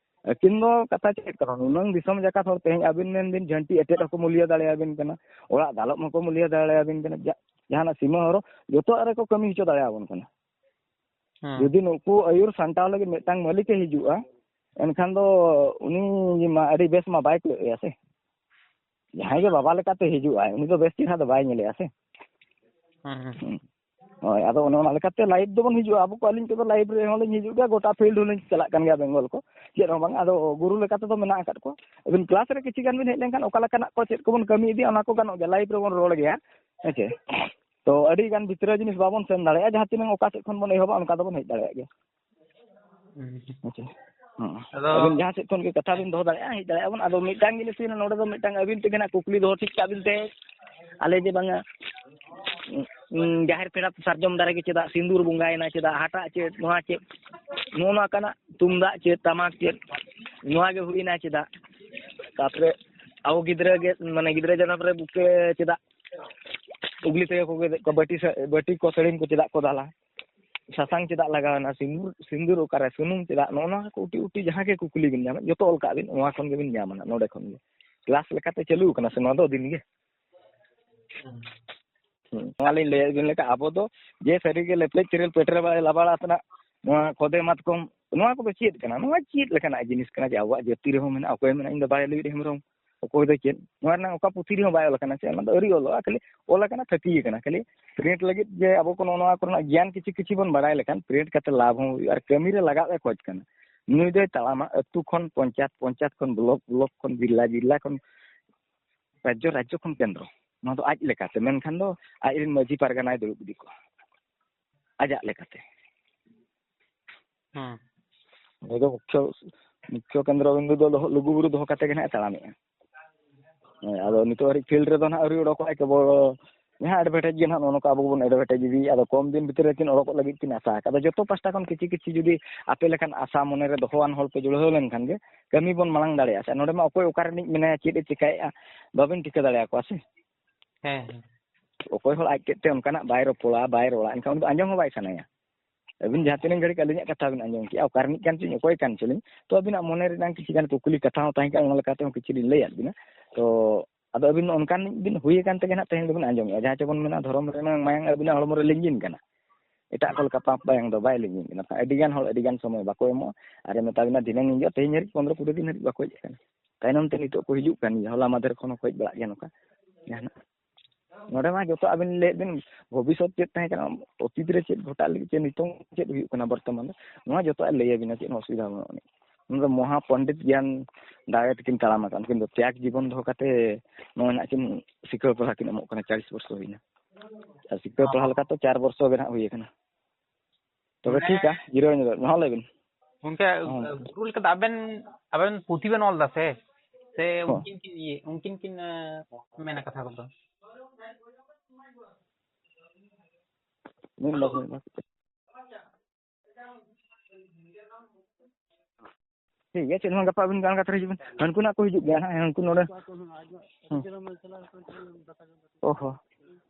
ᱟᱹᱠᱤᱱ ᱫᱚ ᱠᱟᱛᱷᱟ ᱪᱮᱫ ᱠᱟᱱᱟ, ᱱᱩᱱᱟᱹᱝ ᱫᱤᱥᱚᱢ ᱡᱟᱠᱟᱛ ᱦᱚᱲ ᱛᱮᱦᱮᱧ ᱟᱹᱵᱤᱱ ᱢᱮᱱ ᱵᱤᱱ ᱡᱷᱟᱹᱱᱴᱤ ᱮᱴᱮᱫ ᱦᱚᱸᱠᱚ ᱢᱩᱞᱤᱭᱟᱹ ᱫᱟᱲᱮᱭᱟᱵᱤᱱ ᱠᱟᱱᱟ, ᱚᱲᱟᱜ ᱫᱟᱞᱚᱵ ᱦᱚᱸᱠᱚ ᱢᱩᱞᱤᱭᱟᱹ ᱫᱟᱲᱮᱭᱟᱵᱤᱱ ᱠᱟᱱᱟ, ᱡᱟ-, ᱡᱟᱦᱟᱱᱟᱜ ᱥᱤᱢᱟᱹ ᱦᱚᱨᱚᱜ ᱡᱚᱛᱚᱣᱟᱜ ᱨᱮᱠᱚ ᱠᱟᱹᱢᱤ ᱦᱚᱪᱚ ᱫᱟᱲᱮᱭᱟᱵᱚᱱ ᱠᱟᱱᱟ᱾ ᱦᱮᱸ᱾ ᱡᱩᱫᱤ ᱱᱩᱠᱩ ᱟᱹᱭᱩᱨ ᱥᱟᱢᱴᱟᱣ ᱞᱟᱹᱜᱤᱫ ᱢᱤᱫᱴᱟᱝ ᱢᱟᱹᱞᱤᱠᱮ ᱦᱤᱡᱩᱜᱼᱟ, ᱮᱱᱠᱷᱟᱱ ᱫᱚ ᱩᱱᱤ ᱢᱟ ᱟᱹᱰᱤ ᱵᱮᱥ ᱢᱟ ᱵᱟᱭ ᱠᱚᱭᱚᱜ ᱮᱭᱟ ᱥᱮ᱾ ᱡᱟᱦᱟᱸᱭ ᱜᱮ ᱵᱟᱵᱟ ᱞᱮᱠᱟᱛᱮ ᱦᱤᱡᱩᱜᱼᱟᱭ, ᱩᱱᱤ ᱫᱚ ᱵᱮᱥ ᱪᱮᱦᱨᱟ ᱫᱚ ᱵᱟᱭ ᱧᱮᱞᱮᱜᱼᱟ ᱥᱮ᱾ ᱦᱮᱸ, ᱦᱮᱸ᱾ ᱦᱩᱸ᱾ ᱦᱳᱭ, ᱟᱫᱚ ᱚᱱᱮ ᱚᱱᱟ ᱞᱮᱠᱟᱛᱮ live ᱫᱚᱵᱚᱱ ᱦᱤᱡᱩᱜᱼᱟ᱾ ᱟᱵᱚ ᱠᱚ, ᱟᱹᱞᱤᱧ ᱠᱚᱫᱚ live ᱨᱮᱦᱚᱸ ᱞᱤᱧ ᱦᱤᱡᱩᱜ ᱜᱮᱭᱟ, ᱜᱚᱴᱟ field ᱦᱚᱸᱞᱤᱧ ᱪᱟᱞᱟᱜ ᱠᱟᱱ ᱜᱮᱭᱟ ᱵᱮᱝᱜᱚᱞ ᱠᱚ, ᱪᱮᱫ ᱦᱚᱸ ᱵᱟᱝ᱾ ᱟᱫᱚ ᱜᱩᱨᱩ ᱞᱮᱠᱟ ᱛᱮᱫᱚ ᱢᱮᱱᱟᱜ ᱟᱠᱟᱫ ᱠᱚᱣᱟ᱾ ᱟᱹᱵᱤᱱ class ᱨᱮ ᱠᱤᱪᱷᱩ ᱜᱟᱱ ᱵᱤᱱ ᱦᱮᱡ ᱞᱮᱱᱠᱷᱟᱱ ᱚᱠᱟ ᱞᱮᱠᱟᱱᱟᱜ ᱠᱚ ᱪᱮᱫ ᱠᱚᱵᱚᱱ ᱠᱟᱹᱢᱤ ᱤᱫᱤᱭᱟ, ᱚᱱᱟ ᱠᱚ ᱜᱟᱱᱚᱜ ᱜᱮᱭᱟ, live ᱨᱮᱵᱚᱱ ᱨᱚᱲ ᱜᱮᱭᱟ, ᱦᱮᱸ ᱪᱮ? ᱛᱚ ᱟᱹᱰᱤ ᱜᱟᱱ ᱵᱷᱤᱛᱨᱤ ᱡᱤᱱᱤᱥ ᱵᱟᱵᱚᱱ ᱥᱮᱱ ᱫᱟᱲᱮᱭᱟᱜᱼᱟ, ᱡᱟᱦᱟᱸ ᱛᱤᱱᱟᱹᱜ ᱚᱠᱟ ᱥᱮᱫ ᱠᱷᱚᱱ ᱵᱚᱱ ᱮᱦᱚᱵᱟ ᱚᱱᱠᱟ ᱫᱚᱵᱚᱱ ᱦᱮᱡ ᱫᱟᱲᱮᱭᱟᱜ ᱜᱮᱭᱟ᱾ ᱦᱩᱸ᱾ ᱟᱪᱪᱷᱟ᱾ ᱦᱮᱸ᱾ ᱟᱫᱚ ᱟᱹᱵᱤᱱ ᱡᱟᱦᱟᱸ ᱥᱮᱫ ᱠᱷᱚᱱ ᱜᱮ ᱠᱟᱛᱷᱟ ᱵᱤᱱ ᱫᱚᱦᱚ ᱫᱟᱲᱮᱭᱟᱜᱼᱟ, ᱦᱮᱡ ᱫᱟᱲᱮᱭᱟᱜᱼᱟ ᱵᱚᱱ᱾ ᱟᱫᱚ ᱢᱤᱫᱴᱟᱝ ᱡᱤᱱᱤᱥ ᱦᱩᱭᱱᱟ, ᱱᱚᱰᱮ ᱫᱚ ᱢᱤᱫᱴᱟᱝ ᱟᱹᱵᱤᱱ ᱛᱮᱜᱮ ᱱᱟᱜ ᱠᱩᱠᱞᱤ ᱫᱚᱦᱚ ᱴᱷᱤᱠ ᱠᱟᱜ ᱵᱤᱱ ᱛᱮ, ᱟᱞᱮ ᱡᱮ ᱵᱟᱝᱟ, ᱩᱸ, ᱡᱟᱦᱮᱨ ᱯᱮᱲᱟ ᱥᱟᱨᱡᱚᱢ ᱫᱟᱨᱮ ᱜᱮ ᱪᱮᱫᱟᱜ ᱥᱤᱸᱫᱩᱨ ᱵᱚᱸᱜᱟᱭᱮᱱᱟ, ᱪᱮᱫᱟᱜ ᱦᱟᱴᱟᱜ ᱪᱮᱫ, ᱱᱚᱣᱟ ᱪᱮᱫ, ᱱᱚᱜᱼᱚ ᱱᱚᱣᱟ ᱠᱟᱱᱟ, ᱛᱩᱢᱫᱟᱜ ᱪᱮᱫ, ᱴᱟᱢᱟᱠ ᱪᱮᱫ, ᱱᱚᱣᱟ ᱜᱮ ᱦᱩᱭᱱᱟ ᱪᱮᱫᱟᱜ? ᱛᱟᱯᱚᱨᱮ ᱟᱵᱚ ᱜᱤᱫᱽᱨᱟᱹ ᱜᱮ, ᱢᱟᱱᱮ ᱜᱤᱫᱽᱨᱟᱹ ᱡᱟᱱᱟᱢ ᱨᱮ ᱵᱩᱠᱟᱹ ᱪᱮᱫᱟᱜ ᱩᱜᱽᱞᱤ ᱛᱮᱜᱮ ᱠᱚ ᱜᱮᱫᱮᱫ ᱠᱚᱣᱟ, ᱵᱟᱹᱴᱤ ᱥᱟ-, ᱵᱟᱹᱴᱤ ᱠᱚ ᱥᱟᱹᱲᱤᱢ ᱠᱚ ᱪᱮᱫᱟᱜ ᱠᱚ ᱫᱟᱞᱟ? ᱥᱟᱥᱟᱝ ᱪᱮᱫᱟᱜ ᱞᱟᱜᱟᱣᱮᱱᱟ, ᱥᱤᱸᱫᱩᱨ, ᱥᱤᱸᱫᱩᱨ ᱚᱠᱟᱨᱮ, ᱥᱩᱱᱩᱢ ᱪᱮᱫᱟᱜ, ᱱᱚᱜᱼᱚ ᱱᱚᱣᱟ ᱠᱚ ᱩᱴᱤ ᱩᱴᱤ ᱡᱟᱦᱟᱸ ᱜᱮ ᱠᱩᱠᱞᱤ ᱵᱤᱱ ᱧᱟᱢᱟ, ᱡᱚᱛᱚ ᱚᱞ ᱠᱟᱜ ᱵᱤᱱ, ᱱᱚᱣᱟ ᱠᱷᱚᱱ ᱜᱮᱵᱤᱱ ᱧᱟᱢᱟ ᱱᱟᱜ, ᱱᱚᱰᱮ ᱠᱷᱚᱱ ᱜᱮ᱾ ᱠᱞᱟᱥ ᱞᱮᱠᱟᱛᱮ ᱪᱟᱹᱞᱩ ᱟᱠᱟᱱᱟ ᱥᱮ ᱱᱚᱣᱟ ᱫᱚ ᱫᱤᱱ ᱜᱮ? ᱦᱩᱸ᱾ ᱦᱩᱸ, ᱱᱚᱣᱟ ᱞᱤᱧ ᱞᱟᱹᱭᱟᱫ ᱵᱤᱱ ᱞᱮᱠᱟ, ᱟᱵᱚ ᱫᱚ ᱡᱮ ᱥᱟᱹᱨᱤ ᱜᱮ ᱞᱮᱯᱞᱮᱡ ᱪᱮᱨᱮᱞ ᱯᱮᱴᱮᱨ ᱵᱟᱲᱟᱭ ᱞᱟᱵᱟᱲᱟ ᱛᱮᱱᱟᱜ ᱱᱚᱣᱟ ᱠᱷᱚᱫᱮ ᱢᱟᱛᱠᱚᱢ, ᱱᱚᱣᱟ ᱠᱚᱫᱚ ᱪᱮᱫ ᱠᱟᱱᱟ? ᱱᱚᱣᱟ ᱪᱮᱫ ᱞᱮᱠᱟᱱᱟᱜ ᱡᱤᱱᱤᱥ ᱠᱟᱱᱟ ᱡᱮ ᱟᱵᱚᱣᱟᱜ ᱡᱟᱹᱛᱤ ᱨᱮᱦᱚᱸ ᱢᱮᱱᱟᱜᱼᱟ? ᱚᱠᱚᱭ ᱢᱮᱱᱟ ᱤᱧ ᱫᱚ ᱵᱟᱭ ᱞᱟᱹᱭ ᱦᱮᱢᱵᱨᱚᱢ? ᱚᱠᱚᱭ ᱫᱚ ᱪᱮᱫ? ᱱᱚᱣᱟ ᱨᱮᱱᱟᱜ ᱚᱠᱟ ᱯᱩᱛᱷᱤ ᱨᱮᱦᱚᱸ ᱵᱟᱭ ᱚᱞ ᱟᱠᱟᱱᱟ ᱥᱮ, ᱚᱱᱟ ᱫᱚ ᱟᱹᱣᱨᱤ ᱚᱞᱚᱜᱼᱟ, ᱠᱷᱟᱹᱞᱤ ᱚᱞ ᱟᱠᱟᱱᱟ, ᱛᱷᱟᱹᱛᱤ ᱟᱠᱟᱱᱟ᱾ ᱠᱷᱟᱹᱞᱤ ᱯᱨᱤᱱᱴ ᱞᱟᱹᱜᱤᱫ ᱡᱮ ᱟᱵᱚ ᱠᱚ ᱱᱚᱜᱼᱚ ᱱᱚᱣᱟ ᱠᱚᱨᱮᱱᱟᱜ ᱜᱮᱭᱟᱱ ᱠᱤᱪᱷᱩ ᱠᱤᱪᱷᱩ ᱵᱚᱱ ᱵᱟᱲᱟᱭ ᱞᱮᱠᱷᱟᱱ, ᱯᱨᱤᱱᱴ ᱠᱟᱛᱮ ᱞᱟᱵᱷ ᱦᱚᱸ ᱦᱩᱭᱩᱜᱼᱟ ᱟᱨ ᱠᱟᱹᱢᱤ ᱨᱮ ᱞᱟᱜᱟᱣ ᱮ ᱠᱷᱚᱡᱽ ᱠᱟᱱᱟ᱾ ᱱᱩᱭ ᱫᱚᱭ ᱛᱟᱲᱟᱢᱟ ᱟᱹᱛᱩ ᱠᱷᱚᱱ ᱯᱚᱧᱪᱟᱭᱮᱛ, ᱯᱚᱧᱪᱟᱭᱮᱛ ᱠᱷᱚᱱ ᱵᱞᱚᱠ, ᱵᱞᱚᱠ ᱠᱷᱚᱱ ᱡᱤᱞᱟ, ᱡᱤᱞᱟ ᱠᱷᱚᱱ ᱨᱟᱡᱽᱡᱚ, ᱨᱟᱡᱽᱡᱚ ᱠᱷᱚᱱ ᱠᱮᱱᱫᱨᱚ᱾ ᱱᱚᱣᱟ ᱫᱚ ᱟᱡ ᱞᱮᱠᱟᱛᱮ, ᱢᱮᱱᱠᱷᱟᱱ ᱫᱚ ᱟᱡ ᱨᱮᱱ ᱢᱟᱹᱡᱷᱤ ᱯᱟᱨᱜᱟᱱᱟᱭ ᱫᱩᱲᱩᱵ ᱤᱫᱤ ᱠᱚᱣᱟ ᱟᱡᱟᱜ ᱞᱮᱠᱟᱛᱮ᱾ ᱦᱮᱸ᱾ ᱩᱱᱤ ᱫᱚ ᱢᱩᱠᱷᱭᱚ, ᱢᱩᱠᱷᱭᱚ ᱠᱮᱱᱫᱨᱚ ᱵᱤᱱᱫᱩ ᱫᱚ ᱫᱚᱦᱚ, ᱞᱩᱜᱩᱵᱩᱨᱩ ᱫᱚᱦᱚ ᱠᱟᱛᱮ ᱜᱮ ᱱᱟᱦᱟᱜ ᱮ ᱛᱟᱲᱟᱢᱮᱜᱼᱟ᱾ ᱦᱮᱸ, ᱟᱫᱚ ᱱᱤᱛᱚᱜ ᱦᱟᱹᱨᱤᱡ field ᱨᱮᱫᱚ ᱱᱟᱦᱟᱜ ᱟᱹᱣᱨᱤ ᱚᱰᱚᱠᱚᱜᱼᱟᱭ, ᱠᱮᱵᱚᱞ ᱡᱟᱦᱟᱸ advertise ᱜᱮ ᱱᱟᱦᱟᱜ ᱱᱚᱜᱼᱚ ᱱᱚᱝᱠᱟ ᱟᱵᱚ ᱵᱚᱱ advertise ᱤᱫᱤᱭᱮᱫᱼᱟ᱾ ᱟᱫᱚ ᱠᱚᱢ ᱫᱤᱱ ᱵᱷᱤᱛᱤᱨ ᱨᱮ ᱠᱤᱱ ᱚᱰᱚᱠᱚᱜ ᱞᱟᱹᱜᱤᱫ ᱠᱤᱱ ᱟᱥᱟ ᱟᱠᱟᱫᱟ᱾ ᱡᱚᱛᱚ ᱯᱟᱦᱴᱟ ᱠᱷᱚᱱ ᱠᱤᱪᱷᱤ ᱠᱤᱪᱷᱤ ᱡᱩᱫᱤ ᱟᱯᱮ ᱞᱮᱠᱟᱱ ᱟᱥᱟ ᱢᱚᱱᱮ ᱨᱮ ᱫᱚᱦᱚᱣᱟᱱ ᱦᱚᱲ ᱯᱮ ᱡᱩᱲᱦᱟᱹᱣ ᱞᱮᱱᱠᱷᱟᱱ ᱜᱮ ᱠᱟᱹᱢᱤ ᱵᱚᱱ ᱢᱟᱲᱟᱝ ᱫᱟᱲᱮᱭᱟᱜᱼᱟ᱾ ᱥᱮ ᱱᱚᱰᱮ ᱢᱟ ᱚᱠᱚᱭ ᱚᱠᱟ ᱨᱤᱱᱤᱡ ᱢᱮᱱᱟᱭᱟ, ᱪᱮᱫ ᱮ ᱪᱮᱠᱟᱭᱮᱫᱼᱟ, ᱵᱟᱵᱮᱱ ᱴᱷᱤᱠᱟᱹ ᱫᱟᱲᱮᱭᱟᱠᱚᱣᱟ ᱥᱮ᱾ ᱦᱮᱸ, ᱦᱮᱸ᱾ ᱚᱠᱚᱭ ᱦᱚᱲ ᱟᱡ ᱛᱮᱫ ᱛᱮ ᱚᱱᱠᱟᱱᱟᱜ ᱵᱟᱭ ᱨᱚᱯᱚᱲᱟ, ᱵᱟᱭ ᱨᱚᱲᱟ, ᱮᱱᱠᱷᱟᱱ ᱩᱱᱤ ᱫᱚ ᱟᱸᱡᱚᱢ ᱦᱚᱸ ᱵᱟᱭ ᱥᱟᱱᱟᱭᱟ᱾ ᱟᱹᱵᱤᱱ ᱡᱟᱦᱟᱸ ᱛᱤᱱᱟᱹᱜ ᱜᱷᱟᱹᱲᱤᱡ ᱟᱹᱞᱤᱧᱟᱜ ᱠᱟᱛᱷᱟ ᱵᱤᱱ ᱟᱸᱡᱚᱢ ᱠᱮᱜᱼᱟ, ᱚᱠᱟ ᱨᱤᱱᱤᱡ ᱠᱟᱱ ᱪᱚᱞᱤᱧ, ᱚᱠᱚᱭ ᱠᱟᱱ ᱪᱚᱞᱤᱧ, ᱛᱚ ᱟᱹᱵᱤᱱᱟᱜ ᱢᱚᱱᱮ ᱨᱮᱱᱟᱜ ᱠᱤᱪᱷᱩ ᱜᱟᱱ ᱠᱩᱠᱞᱤ ᱠᱟᱛᱷᱟ ᱦᱚᱸ ᱛᱟᱦᱮᱸ ᱠᱟᱱᱟ, ᱚᱱᱟ ᱞᱮᱠᱟᱛᱮ ᱦᱚᱸ ᱠᱤᱪᱷᱩ ᱞᱤᱧ ᱞᱟᱹᱭᱟᱫ ᱵᱤᱱᱟ᱾ ᱛᱚ ᱟᱫᱚ ᱟᱹᱵᱤᱱ ᱚᱱᱠᱟᱱ ᱵᱤᱱ ᱦᱩᱭ ᱟᱠᱟᱱ ᱛᱮᱜᱮ ᱱᱟᱦᱟᱜ ᱛᱮᱦᱮᱧ ᱫᱚᱵᱤᱱ ᱟᱸᱡᱚᱢᱮᱜᱼᱟ᱾ ᱡᱟᱦᱟᱸ ᱪᱮ ᱵᱚᱱ ᱢᱮᱱᱟ, ᱫᱷᱚᱨᱚᱢ ᱨᱮᱱᱟᱜ ᱢᱟᱭᱟᱝ ᱟᱹᱵᱤᱱᱟᱜ ᱦᱚᱲᱢᱚ ᱨᱮ ᱞᱤᱸᱜᱤᱱ ᱠᱟᱱᱟ, ᱮᱴᱟᱜ ᱠᱚ ᱞᱮᱠᱟ ᱯᱟᱯ ᱢᱟᱭᱟᱝ ᱫᱚ ᱵᱟᱭ ᱞᱤᱸᱜᱤᱱ ᱠᱟᱱᱟ᱾ ᱟᱹᱰᱤ ᱜᱟᱱ ᱦᱚᱲ ᱟᱹᱰᱤ ᱜᱟᱱ ᱥᱚᱢᱚᱭ ᱵᱟᱠᱚ ᱮᱢᱚᱜᱼᱟ᱾ ᱟᱨᱮ ᱢᱮᱛᱟ ᱵᱤᱱᱟ ᱫᱷᱤᱱᱟᱹᱝ ᱦᱤᱡᱩᱜᱼᱟ, ᱛᱮᱦᱮᱧ ᱦᱟᱹᱨᱤᱡ ᱯᱚᱱᱨᱚ ᱠᱩᱲᱤ ᱫᱤᱱ ᱦᱟᱹᱨᱤᱡ ᱵᱟᱠᱚ ᱦᱮᱡ ᱟᱠᱟᱱᱟ᱾ ᱛᱟᱭᱱᱚᱢ ᱛᱮ ᱱᱤᱛᱚᱜ ᱠᱚ ᱦᱤᱡᱩᱜ ᱠᱟᱱ ᱜᱮᱭᱟ, ᱦᱚᱞᱟ ᱢᱟᱫᱷᱮᱨ ᱠᱷᱚᱱ ᱦᱚᱸᱠᱚ ᱦᱮᱡ ᱵᱟᱲᱟᱜ ᱜᱮᱭᱟ ᱱᱚᱝᱠᱟ ᱡᱟᱦᱟᱱᱟᱜ᱾ ᱱᱚᱰᱮ ᱢᱟ ᱡᱚᱛᱚ ᱟᱵᱤᱱ ᱞᱟᱹᱭᱮᱫ ᱵᱤᱱ, ᱵᱷᱚᱵᱤᱥᱥᱚᱛ ᱪᱮᱫ ᱛᱟᱦᱮᱸ ᱠᱟᱱᱟ, ᱚᱛᱤᱛ ᱨᱮ ᱪᱮᱫ ᱜᱷᱚᱴᱟᱜ ᱞᱟᱹᱜᱤᱫ, ᱪᱮᱫ ᱱᱤᱛᱚᱝ ᱪᱮᱫ ᱦᱩᱭᱩᱜ ᱠᱟᱱᱟ ᱵᱚᱨᱛᱚᱢᱟᱱ ᱨᱮ, ᱱᱚᱣᱟ ᱡᱚᱛᱚᱣᱟᱜ ᱞᱟᱹᱭ ᱟᱵᱤᱱᱟ, ᱪᱮᱫ ᱦᱚᱸ ᱚᱥᱩᱵᱤᱫᱷᱟ ᱵᱟᱹᱱᱩᱜ ᱟᱹᱱᱤᱡ᱾ ᱚᱱᱟ ᱫᱚ ᱢᱚᱦᱟ ᱯᱚᱱᱰᱤᱛ ᱜᱮᱭᱟᱱ ᱫᱟᱲᱮ ᱛᱮᱠᱤᱱ ᱛᱟᱲᱟᱢ ᱟᱠᱟᱫ, ᱩᱱᱠᱤᱱ ᱫᱚ ᱛᱮᱭᱟᱜᱽ ᱡᱤᱵᱚᱱ ᱫᱚᱦᱚ ᱠᱟᱛᱮ ᱱᱚᱜᱼᱚᱭ ᱱᱟᱜ ᱠᱤᱱ ᱥᱤᱠᱷᱟᱹ ᱯᱟᱲᱦᱟ ᱠᱤᱱ ᱮᱢᱚᱜ ᱠᱟᱱᱟ, ᱪᱟᱞᱤᱥ ᱵᱚᱨᱥᱚ ᱦᱩᱭᱱᱟ᱾ ᱟᱨ ᱥᱤᱠᱷᱟᱹ ᱯᱟᱲᱦᱟ ᱞᱮᱠᱟ ᱛᱚ ᱪᱟᱨ ᱵᱚᱨᱥᱚ ᱜᱮ ᱱᱟᱜ ᱦᱩᱭ ᱟᱠᱟᱱᱟ᱾ ᱛᱚᱵᱮ ᱢᱟᱱᱮ ᱴᱷᱤᱠᱟ, ᱡᱤᱨᱟᱹᱣ ᱧᱚᱜᱚᱜ ᱢᱮ, ᱦᱚᱸ, ᱞᱟᱹᱭ ᱵᱤᱱ᱾ ᱜᱚᱝᱠᱮ, ᱦᱚᱸ᱾ ᱜᱩᱨᱩ ᱞᱮᱠᱟ ᱫᱚ ᱟᱵᱮᱱ, ᱟᱵᱮᱱ ᱯᱩᱛᱷᱤ ᱵᱮᱱ ᱚᱞ ᱫᱟ ᱥᱮ, ᱥᱮ ᱦᱚᱸ᱾ ᱩᱱᱠᱤᱱ ᱠᱤᱱ ᱤᱭᱟᱹ, ᱩᱱᱠᱤᱱ ᱠᱤᱱ, ᱮ, ᱢᱮᱱᱟ ᱠᱟᱛᱷᱟ ᱠᱚᱫᱚ? ᱢᱤᱫ ᱵᱟᱨ, ᱢᱤᱫ ᱵᱟᱨ᱾ ᱴᱷᱤᱠ ᱜᱮᱭᱟ, ᱪᱮᱫ ᱦᱚᱸ ᱵᱟᱝ, ᱜᱟᱯᱟ ᱟᱹᱵᱤᱱ ᱜᱟᱱ ᱠᱟᱛᱮ ᱦᱤᱡᱩᱜ ᱵᱤᱱ᱾ ᱦᱟᱹᱱᱠᱩ ᱱᱟᱜ ᱠᱚ ᱦᱤᱡᱩᱜ ᱜᱮᱭᱟ ᱦᱟᱸᱜ, ᱦᱟᱹᱱᱠᱩ ᱱᱚᱰᱮ᱾ ᱦᱩᱸ᱾ ᱚ ᱦᱚᱸ᱾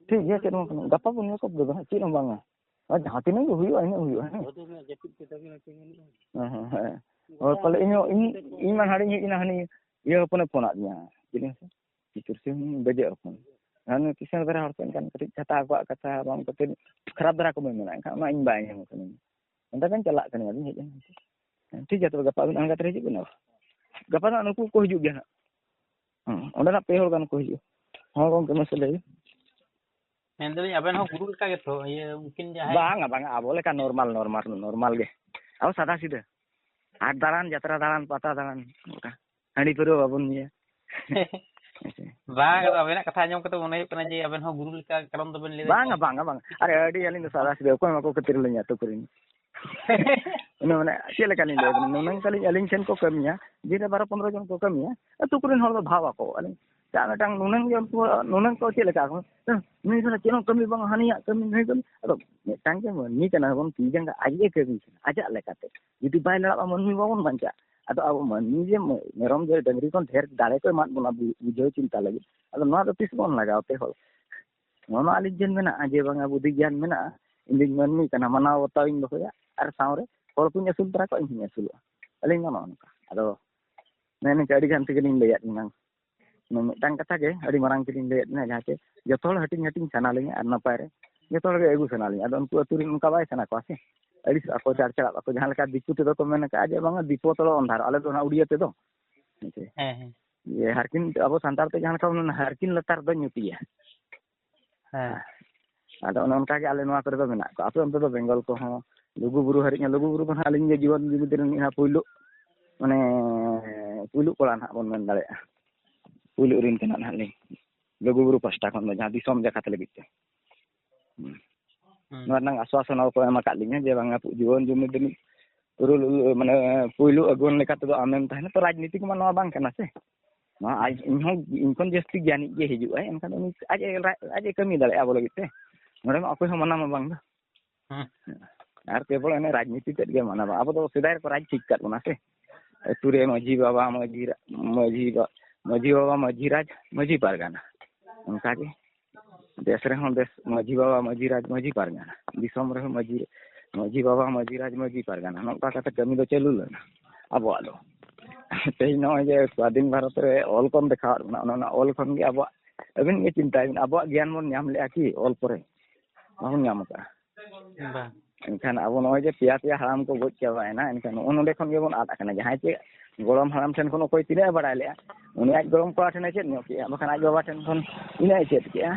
ᱴᱷᱤᱠ ᱜᱮᱭᱟ, ᱪᱮᱫ ᱦᱚᱸ ᱵᱟᱝ, ᱜᱟᱯᱟ ᱵᱚᱱ ᱧᱟᱯᱟᱢ ᱫᱚ ᱦᱟᱸᱜ, ᱪᱮᱫ ᱦᱚᱸ ᱵᱟᱝᱟ᱾ ᱟᱨ ᱡᱟᱦᱟᱸ ᱛᱤᱱᱟᱹᱜ ᱜᱮ ᱦᱩᱭᱩᱜᱼᱟ, ᱤᱱᱟᱹᱜ ᱦᱩᱭᱩᱜᱼᱟ, ᱦᱮᱸ᱾ ᱦᱮᱸ, ᱦᱮᱸ, ᱦᱮᱸ᱾ ᱦᱳᱭ, ᱯᱟᱞᱮ ᱤᱧ ᱦᱚᱸ, ᱤᱧ, ᱤᱧ ᱢᱟ ᱦᱟᱸᱰᱮᱧ ᱦᱮᱡ ᱮᱱᱟ, ᱦᱟᱹᱱᱤ ᱤᱭᱟᱹ ᱦᱚᱯᱚᱱᱮ ᱯᱷᱳᱱ ᱟᱫ ᱫᱤᱧᱟ᱾ ᱪᱤᱞᱤ ᱦᱚᱯᱚᱱ? ᱠᱤᱥᱳᱨ ᱥᱤᱝ ᱵᱮᱡᱮ ᱦᱚᱯᱚᱱ᱾ ᱦᱟᱹᱱᱤ ᱠᱤᱥᱟᱹᱬ ᱫᱷᱟᱨᱟ ᱦᱚᱲ ᱠᱚ ᱮᱱᱠᱷᱟᱱ ᱠᱟᱹᱴᱤᱡ ᱪᱷᱟᱛᱟ ᱠᱚᱣᱟᱜ ᱠᱟᱛᱷᱟ, ᱵᱟᱝ ᱠᱟᱹᱴᱤᱡ ᱠᱷᱟᱨᱟᱯ ᱫᱷᱟᱨᱟ ᱠᱚ ᱢᱮᱱᱟ, ᱮᱱᱠᱷᱟᱱ ᱚᱱᱟ ᱤᱧ ᱵᱟᱭ ᱟᱸᱡᱚᱢ ᱠᱟᱹᱱᱟᱹᱧ᱾ ᱚᱸᱰᱮ ᱵᱮᱱ ᱪᱟᱞᱟᱜ ᱠᱟᱱᱟ, ᱟᱫᱚᱧ ᱦᱮᱡ ᱮᱱᱟ᱾ ᱴᱷᱤᱠ ᱜᱮᱭᱟ, ᱛᱚᱵᱮ ᱜᱟᱯᱟ ᱟᱹᱵᱤᱱ ᱟᱬᱜᱟᱛ ᱨᱮ ᱦᱤᱡᱩᱜ ᱵᱤᱱ᱾ ᱟᱨ ᱜᱟᱯᱟ ᱫᱚ ᱱᱩᱠᱩ ᱠᱚ ᱦᱤᱡᱩᱜ ᱜᱮᱭᱟ ᱦᱟᱸᱜ᱾ ᱦᱮᱸ, ᱚᱸᱰᱮᱱᱟᱜ ᱯᱮ ᱦᱚᱲ ᱜᱟᱱ ᱠᱚ ᱦᱤᱡᱩᱜᱼᱟ᱾ ᱦᱚᱸ ᱜᱚᱢᱠᱮ, ᱢᱟᱥᱮ ᱞᱟᱹᱭ ᱵᱤᱱ᱾ ᱢᱮᱱᱫᱟᱞᱤᱧ, ᱟᱵᱮᱱ ᱦᱚᱸ ᱜᱩᱨᱩ ᱞᱮᱠᱟ ᱜᱮᱛᱚ, ᱤᱭᱟᱹ, ᱩᱱᱠᱤᱱ ᱡᱟᱦᱟᱸᱭ ᱵᱟᱝᱟ, ᱵᱟᱝᱟ, ᱟᱵᱚ ᱞᱮᱠᱟ ᱱᱚᱨᱢᱟᱞ, ᱱᱚᱨᱢᱟᱞ, ᱱᱚᱨᱢᱟᱞ ᱜᱮ᱾ ᱟᱵᱚ ᱥᱟᱫᱟ ᱥᱤᱫᱟᱹ᱾ ᱦᱟᱴ ᱫᱟᱬᱟᱱ, ᱡᱟᱛᱨᱟ ᱫᱟᱬᱟᱱ, ᱯᱟᱛᱟ ᱫᱟᱬᱟᱱ, ᱜᱚᱴᱟ᱾ ᱦᱟᱺᱰᱤ ᱯᱟᱹᱣᱨᱟᱹ ᱵᱟᱵᱚᱱ ᱧᱩᱭᱟ᱾ ᱦᱮᱸ ᱥᱮ? ᱵᱟᱝ, ᱟᱫᱚ ᱟᱵᱮᱱᱟᱜ ᱠᱟᱛᱷᱟ ᱟᱸᱡᱚᱢ ᱠᱟᱛᱮ ᱢᱚᱱᱮ ᱦᱩᱭᱩᱜ ᱠᱟᱱᱟ ᱡᱮ ᱟᱵᱮᱱ ᱦᱚᱸ ᱜᱩᱨᱩ ᱞᱮᱠᱟ ᱠᱟᱨᱚᱱ ᱫᱚᱵᱮᱱ ᱞᱟᱹᱭ ᱫᱟ᱾ ᱵᱟᱝᱟ, ᱵᱟᱝᱟ, ᱵᱟᱝᱟ᱾ ᱟᱨᱮ, ᱟᱹᱰᱤ ᱟᱹᱞᱤᱧ ᱫᱚ ᱥᱟᱫᱟ ᱥᱤᱫᱟᱹ, ᱚᱠᱚᱭ ᱦᱚᱸ ᱵᱟᱠᱚ ᱠᱷᱟᱹᱛᱤᱨ ᱞᱤᱧᱟ ᱟᱹᱛᱩ ᱠᱚᱨᱮᱱ᱾ ᱚᱱᱟ ᱢᱟᱱᱮ ᱪᱮᱫ ᱞᱮᱠᱟ ᱞᱤᱧ ᱞᱟᱹᱭ ᱟᱵᱮᱱᱟ, ᱱᱩᱱᱟᱹᱝ ᱛᱟᱹᱞᱤᱧ ᱟᱹᱞᱤᱧ ᱴᱷᱮᱱ ᱠᱚ ᱠᱟᱹᱢᱤᱭᱟ, ᱫᱤᱱ ᱨᱮ ᱵᱟᱨᱚ ᱯᱚᱱᱨᱚ ᱡᱚᱱ ᱠᱚ ᱠᱟᱹᱢᱤᱭᱟ, ᱟᱹᱛᱩ ᱠᱚᱨᱮᱱ ᱦᱚᱲ ᱫᱚ ᱵᱷᱟᱵᱽ ᱟᱠᱚ᱾ ᱟᱹᱞᱤᱧ ᱪᱟ ᱢᱤᱫᱴᱟᱝ ᱱᱩᱱᱟᱹᱝ ᱜᱮ ᱩᱱᱠᱩ, ᱱᱩᱱᱟᱹᱝ ᱠᱚ ᱪᱮᱫ ᱞᱮᱠᱟ ᱠᱚ, ᱦᱮᱸ, ᱱᱩᱭ ᱥᱟᱞᱟᱜ ᱪᱮᱫ ᱦᱚᱸ ᱠᱟᱹᱢᱤ ᱵᱟᱝ, ᱦᱟᱹᱱᱤᱭᱟᱜ ᱠᱟᱹᱢᱤ, ᱱᱩᱭ ᱠᱟᱹᱢᱤ᱾ ᱟᱫᱚ ᱢᱤᱫᱴᱟᱝ ᱜᱮ ᱢᱟᱹᱱᱢᱤ ᱠᱟᱱᱟ ᱵᱚᱱ, ᱛᱤ ᱡᱟᱸᱜᱟ ᱟᱡ ᱜᱮ ᱠᱟᱹᱢᱤ ᱠᱟᱱᱟ, ᱟᱡᱟᱜ ᱞᱮᱠᱟᱛᱮ᱾ ᱡᱩᱫᱤ ᱵᱟᱭ ᱞᱟᱲᱟᱜᱼᱟ, ᱢᱟᱹᱱᱢᱤ ᱵᱟᱵᱚᱱ ᱵᱟᱧᱪᱟᱜᱼᱟ᱾ ᱟᱫᱚ ᱟᱵᱚ ᱢᱟᱹᱱᱢᱤ ᱡᱮ ᱢᱮᱨᱚᱢ ᱡᱮ ᱰᱟᱹᱝᱨᱤ ᱠᱷᱚᱱ ᱰᱷᱮᱨ ᱫᱟᱲᱮ ᱠᱚ ᱮᱢᱟᱫ ᱵᱚᱱᱟ ᱵᱩ-, ᱵᱩᱡᱷᱟᱹᱣ ᱪᱤᱱᱛᱟ ᱞᱟᱹᱜᱤᱫ, ᱟᱫᱚ ᱱᱚᱣᱟ ᱫᱚ ᱛᱤᱥ ᱵᱚᱱ ᱞᱟᱜᱟᱣ ᱛᱮ ᱦᱚᱲ? ᱱᱚᱣᱟ ᱢᱟ ᱟᱹᱞᱤᱧ ᱴᱷᱮᱱ ᱢᱮᱱᱟᱜᱼᱟ ᱡᱮ ᱵᱟᱝᱟ ᱵᱩᱫᱷᱤ ᱜᱮᱭᱟᱱ ᱢᱮᱱᱟᱜᱼᱟ, ᱤᱧ ᱫᱩᱧ ᱢᱟᱹᱱᱢᱤ ᱠᱟᱱᱟ, ᱢᱟᱱᱟᱣ ᱵᱟᱛᱟᱣ ᱤᱧ ᱫᱚᱦᱚᱭᱟ, ᱟᱨ ᱥᱟᱶᱨᱮ ᱦᱚᱲ ᱠᱚᱧ ᱟᱹᱥᱩᱞ ᱛᱚᱨᱟ ᱠᱚᱣᱟ, ᱤᱧ ᱦᱚᱧ ᱟᱹᱥᱩᱞᱚᱜᱼᱟ᱾ ᱟᱹᱞᱤᱧ ᱫᱚ ᱱᱚᱜᱼᱚ ᱱᱚᱝᱠᱟ᱾ ᱟᱫᱚ ᱱᱮᱜᱼᱮ ᱱᱤᱝᱠᱟ ᱟᱹᱰᱤ ᱜᱟᱱ ᱛᱮᱜᱮᱞᱤᱧ ᱞᱟᱹᱭᱟᱫ ᱵᱮᱱᱟ᱾ ᱢᱤᱫᱴᱟᱝ ᱠᱟᱛᱷᱟ ᱜᱮ ᱟᱹᱰᱤ ᱢᱟᱨᱟᱝ ᱛᱮᱞᱤᱧ ᱞᱟᱹᱭᱟᱫ ᱵᱮᱱᱟ, ᱡᱟᱦᱟᱸ ᱪᱮ ᱡᱚᱛᱚ ᱦᱚᱲ ᱦᱟᱹᱴᱤᱧ ᱦᱟᱹᱴᱤᱧ ᱥᱟᱱᱟ ᱞᱤᱧᱟ ᱟᱨ ᱱᱟᱯᱟᱭ ᱨᱮ ᱡᱚᱛᱚ ᱦᱚᱲ ᱜᱮ ᱟᱹᱜᱩ ᱥᱟᱱᱟ ᱞᱤᱧᱟ᱾ ᱟᱫᱚ ᱩᱱᱠᱩ ᱟᱹᱛᱩ ᱨᱮᱱ ᱚᱱᱠᱟ ᱵᱟᱭ ᱥᱟᱱᱟ ᱠᱚᱣᱟ ᱥᱮ, ᱟᱹᱲᱤᱥᱚᱜ ᱟᱠᱚ, ᱪᱟᱲᱪᱟᱲᱟᱜ ᱟᱠᱚ᱾ ᱡᱟᱦᱟᱸ ᱞᱮᱠᱟ ᱫᱤᱠᱩ ᱛᱮᱫᱚ ᱠᱚ ᱢᱮᱱ ᱟᱠᱟᱫᱼᱟ ᱡᱮ ᱵᱟᱝᱟ ᱫᱤᱯᱚ ᱛᱚᱞᱚ ᱚᱱᱫᱷᱟᱨ, ᱟᱞᱮ ᱫᱚ ᱚᱱᱟ ᱩᱲᱤᱭᱟᱹ ᱛᱮᱫᱚ, ᱦᱮᱸ ᱥᱮ? ᱦᱮᱸ, ᱦᱮᱸ᱾ ᱡᱮ ᱦᱟᱨᱠᱤᱱ, ᱟᱵᱚ ᱥᱟᱱᱛᱟᱲ ᱛᱮ ᱡᱟᱦᱟᱸ ᱞᱮᱠᱟ ᱵᱚᱱ ᱢᱮᱱᱟ, ᱦᱟᱨᱠᱤᱱ ᱞᱟᱛᱟᱨ ᱫᱚ ᱧᱩᱛᱤᱭᱟ᱾ ᱦᱮᱸ᱾ ᱟᱫᱚ ᱚᱱᱮ ᱚᱱᱠᱟ ᱜᱮ ᱟᱞᱮ ᱱᱚᱣᱟ ᱠᱚᱨᱮ ᱫᱚ ᱢᱮᱱᱟᱜ ᱠᱚᱣᱟ᱾ ᱟᱯᱮ ᱚᱱᱛᱮ ᱫᱚ ᱵᱮᱝᱜᱚᱞ ᱠᱚᱦᱚᱸ, ᱞᱩᱜᱩ ᱵᱩᱨᱩ ᱦᱟᱹᱨᱤᱡ ᱦᱚᱸ, ᱞᱩᱜᱩ ᱵᱩᱨᱩ ᱫᱚ ᱱᱟᱦᱟᱜ ᱟᱹᱞᱤᱧ ᱜᱮ ᱡᱤᱭᱚᱱ ᱡᱤᱵᱤᱛ ᱨᱮ ᱱᱟᱦᱟᱜ ᱯᱩᱭᱞᱩ, ᱢᱟᱱᱮ, ᱯᱩᱭᱞᱩ ᱠᱚᱲᱟ ᱱᱟᱦᱟᱜ ᱵᱚᱱ ᱢᱮᱱ ᱫᱟᱲᱮᱭᱟᱜᱼᱟ᱾ ᱯᱩᱭᱞᱩ ᱨᱮᱱ ᱠᱟᱱᱟ ᱱᱟᱦᱟᱜ ᱞᱤᱧ, ᱞᱩᱜᱩ ᱵᱩᱨᱩ ᱯᱟᱥᱴᱟ ᱠᱷᱚᱱ ᱫᱚ, ᱡᱟᱦᱟᱸ ᱫᱤᱥᱚᱢ ᱡᱟᱠᱟᱛ ᱞᱟᱹᱜᱤᱫ ᱛᱮ᱾ ᱦᱩᱸ᱾ ᱦᱩᱸ᱾ ᱱᱚᱣᱟ ᱨᱮᱱᱟᱜ ᱟᱥᱣᱟᱥᱚᱱᱟ ᱠᱚ ᱮᱢ ᱟᱠᱟᱫ ᱞᱤᱧᱟ ᱡᱮ ᱵᱟᱝᱟ, ᱡᱩᱣᱟᱹᱱ ᱡᱩᱢᱤᱫ ᱨᱤᱱᱤᱡ ᱯᱩᱨᱩᱞ, ᱢᱟᱱᱮ, ᱯᱩᱭᱞᱩ ᱟᱹᱜᱩᱣᱟᱹᱱ ᱞᱮᱠᱟ ᱛᱮᱫᱚ ᱟᱢᱮᱢ ᱛᱟᱦᱮᱱᱟ᱾ ᱛᱚ, ᱨᱟᱡᱽᱱᱤᱛᱤ ᱠᱚᱢᱟ ᱱᱚᱣᱟ ᱵᱟᱝ ᱠᱟᱱᱟ ᱥᱮ᱾ ᱱᱚᱣᱟ ᱟᱡ, ᱤᱧ ᱦᱚᱸ, ᱤᱧ ᱠᱷᱚᱱ ᱡᱟᱹᱥᱛᱤ ᱜᱮᱭᱟᱱᱤᱡ ᱜᱮ ᱦᱤᱡᱩᱜ ᱟᱭ, ᱮᱱᱠᱷᱟᱱ ᱩᱱᱤ ᱟᱡ ᱮ ᱨᱟ-, ᱟᱡ ᱮ ᱠᱟᱹᱢᱤ ᱫᱟᱲᱮᱭᱟᱜᱼᱟ ᱟᱵᱚ ᱞᱟᱹᱜᱤᱫ ᱛᱮ᱾ ᱱᱚᱰᱮ ᱢᱟ ᱚᱠᱚᱭ ᱦᱚᱸ ᱢᱟᱱᱟ ᱢᱟ ᱵᱟᱝ ᱫᱚ᱾ ᱦᱩᱸ᱾ ᱟᱨ ᱠᱮᱵᱚᱞ ᱮᱱᱮ ᱨᱟᱡᱽᱱᱤᱛᱤ ᱛᱮᱫ ᱜᱮ ᱢᱟᱱᱟ ᱵᱟᱝ᱾ ᱟᱵᱚ ᱫᱚ ᱥᱮᱫᱟᱭ ᱨᱮᱠᱚ ᱨᱟᱡᱽ ᱴᱷᱤᱠ ᱠᱟᱫ ᱵᱚᱱᱟ ᱥᱮ᱾ ᱟᱹᱛᱩ ᱨᱮ ᱢᱟᱹᱡᱷᱤ ᱵᱟᱵᱟ, ᱢᱟᱹᱡᱷᱤ ᱨᱟ-, ᱢᱟᱹᱡᱷᱤ ᱵᱟ-, ᱢᱟᱹᱡᱷᱤ ᱵᱟᱵᱟ, ᱢᱟᱹᱡᱷᱤ ᱨᱟᱡᱽ, ᱢᱟᱹᱡᱷᱤ ᱯᱟᱨᱜᱟᱱᱟ᱾ ᱚᱱᱠᱟ ᱜᱮ ᱫᱮᱥ ᱨᱮᱦᱚᱸ ᱫᱮᱥ, ᱢᱟᱹᱡᱷᱤ ᱵᱟᱵᱟ, ᱢᱟᱹᱡᱷᱤ ᱨᱟᱡᱽ, ᱢᱟᱹᱡᱷᱤ ᱯᱟᱨᱜᱟᱱᱟ᱾ ᱫᱤᱥᱚᱢ ᱨᱮᱦᱚᱸ ᱢᱟᱹᱡᱷᱤ, ᱢᱟᱹᱡᱷᱤ ᱵᱟᱵᱟ, ᱢᱟᱹᱡᱷᱤ ᱨᱟᱡᱽ, ᱢᱟᱹᱡᱷᱤ ᱯᱟᱨᱜᱟᱱᱟ᱾ ᱱᱚᱝᱠᱟ ᱠᱟᱛᱮ ᱠᱟᱹᱢᱤ ᱫᱚ ᱪᱟᱹᱞᱩ ᱞᱮᱱᱟ ᱟᱵᱚᱣᱟᱜ ᱫᱚ᱾ ᱛᱮᱦᱮᱧ ᱱᱚᱜᱼᱚᱭ ᱡᱮ ᱥᱣᱟᱫᱷᱤᱱ ᱵᱷᱟᱨᱚᱛ ᱨᱮ ᱚᱞ ᱠᱚᱢ ᱫᱮᱠᱷᱟᱣᱟᱫ ᱵᱚᱱᱟ, ᱚᱱᱟ, ᱚᱱᱟ ᱚᱞ ᱠᱷᱚᱱ ᱜᱮ ᱟᱵᱚᱣᱟᱜ, ᱟᱹᱵᱤᱱ ᱜᱮ ᱪᱤᱱᱛᱟᱭ ᱵᱤᱱ, ᱟᱵᱚᱣᱟᱜ ᱜᱮᱭᱟᱱ ᱵᱚᱱ ᱧᱟᱢ ᱞᱮᱜᱼᱟ ᱠᱤ ᱚᱞ ᱯᱚᱨᱮ? ᱵᱟᱵᱚᱱ ᱧᱟᱢ ᱟᱠᱟᱫᱼᱟ᱾ ᱵᱟᱝ᱾ ᱮᱱᱠᱷᱟᱱ ᱟᱵᱚ ᱱᱚᱜᱼᱚᱭ ᱡᱮ ᱯᱮᱭᱟ ᱯᱮᱭᱟ ᱦᱟᱲᱟᱢ ᱠᱚ ᱜᱚᱡ ᱪᱟᱵᱟᱭᱮᱱᱟ, ᱮᱱᱠᱷᱟᱱ ᱱᱚᱜᱼᱚ ᱱᱚᱰᱮ ᱠᱷᱚᱱ ᱜᱮᱵᱚᱱ ᱟᱫ ᱟᱠᱟᱱᱟ᱾ ᱡᱟᱦᱟᱸᱭ ᱪᱮ ᱜᱚᱲᱚᱢ ᱦᱟᱲᱟᱢ ᱴᱷᱮᱱ ᱠᱷᱚᱱ ᱚᱠᱚᱭ ᱛᱤᱱᱟᱹᱜ ᱮ ᱵᱟᱲᱟᱭ ᱞᱮᱜᱼᱟ, ᱩᱱᱤ ᱟᱡ ᱜᱚᱲᱚᱢ ᱠᱚᱲᱟ ᱴᱷᱮᱱᱮ ᱪᱮᱫ ᱧᱚᱜ ᱠᱮᱜᱼᱟ, ᱵᱟᱠᱷᱟᱱ ᱟᱡ ᱵᱟᱵᱟ ᱴᱷᱮᱱ ᱠᱷᱚᱱ ᱤᱱᱟᱹᱜ ᱮ ᱪᱮᱫ ᱠᱮᱜᱼᱟ᱾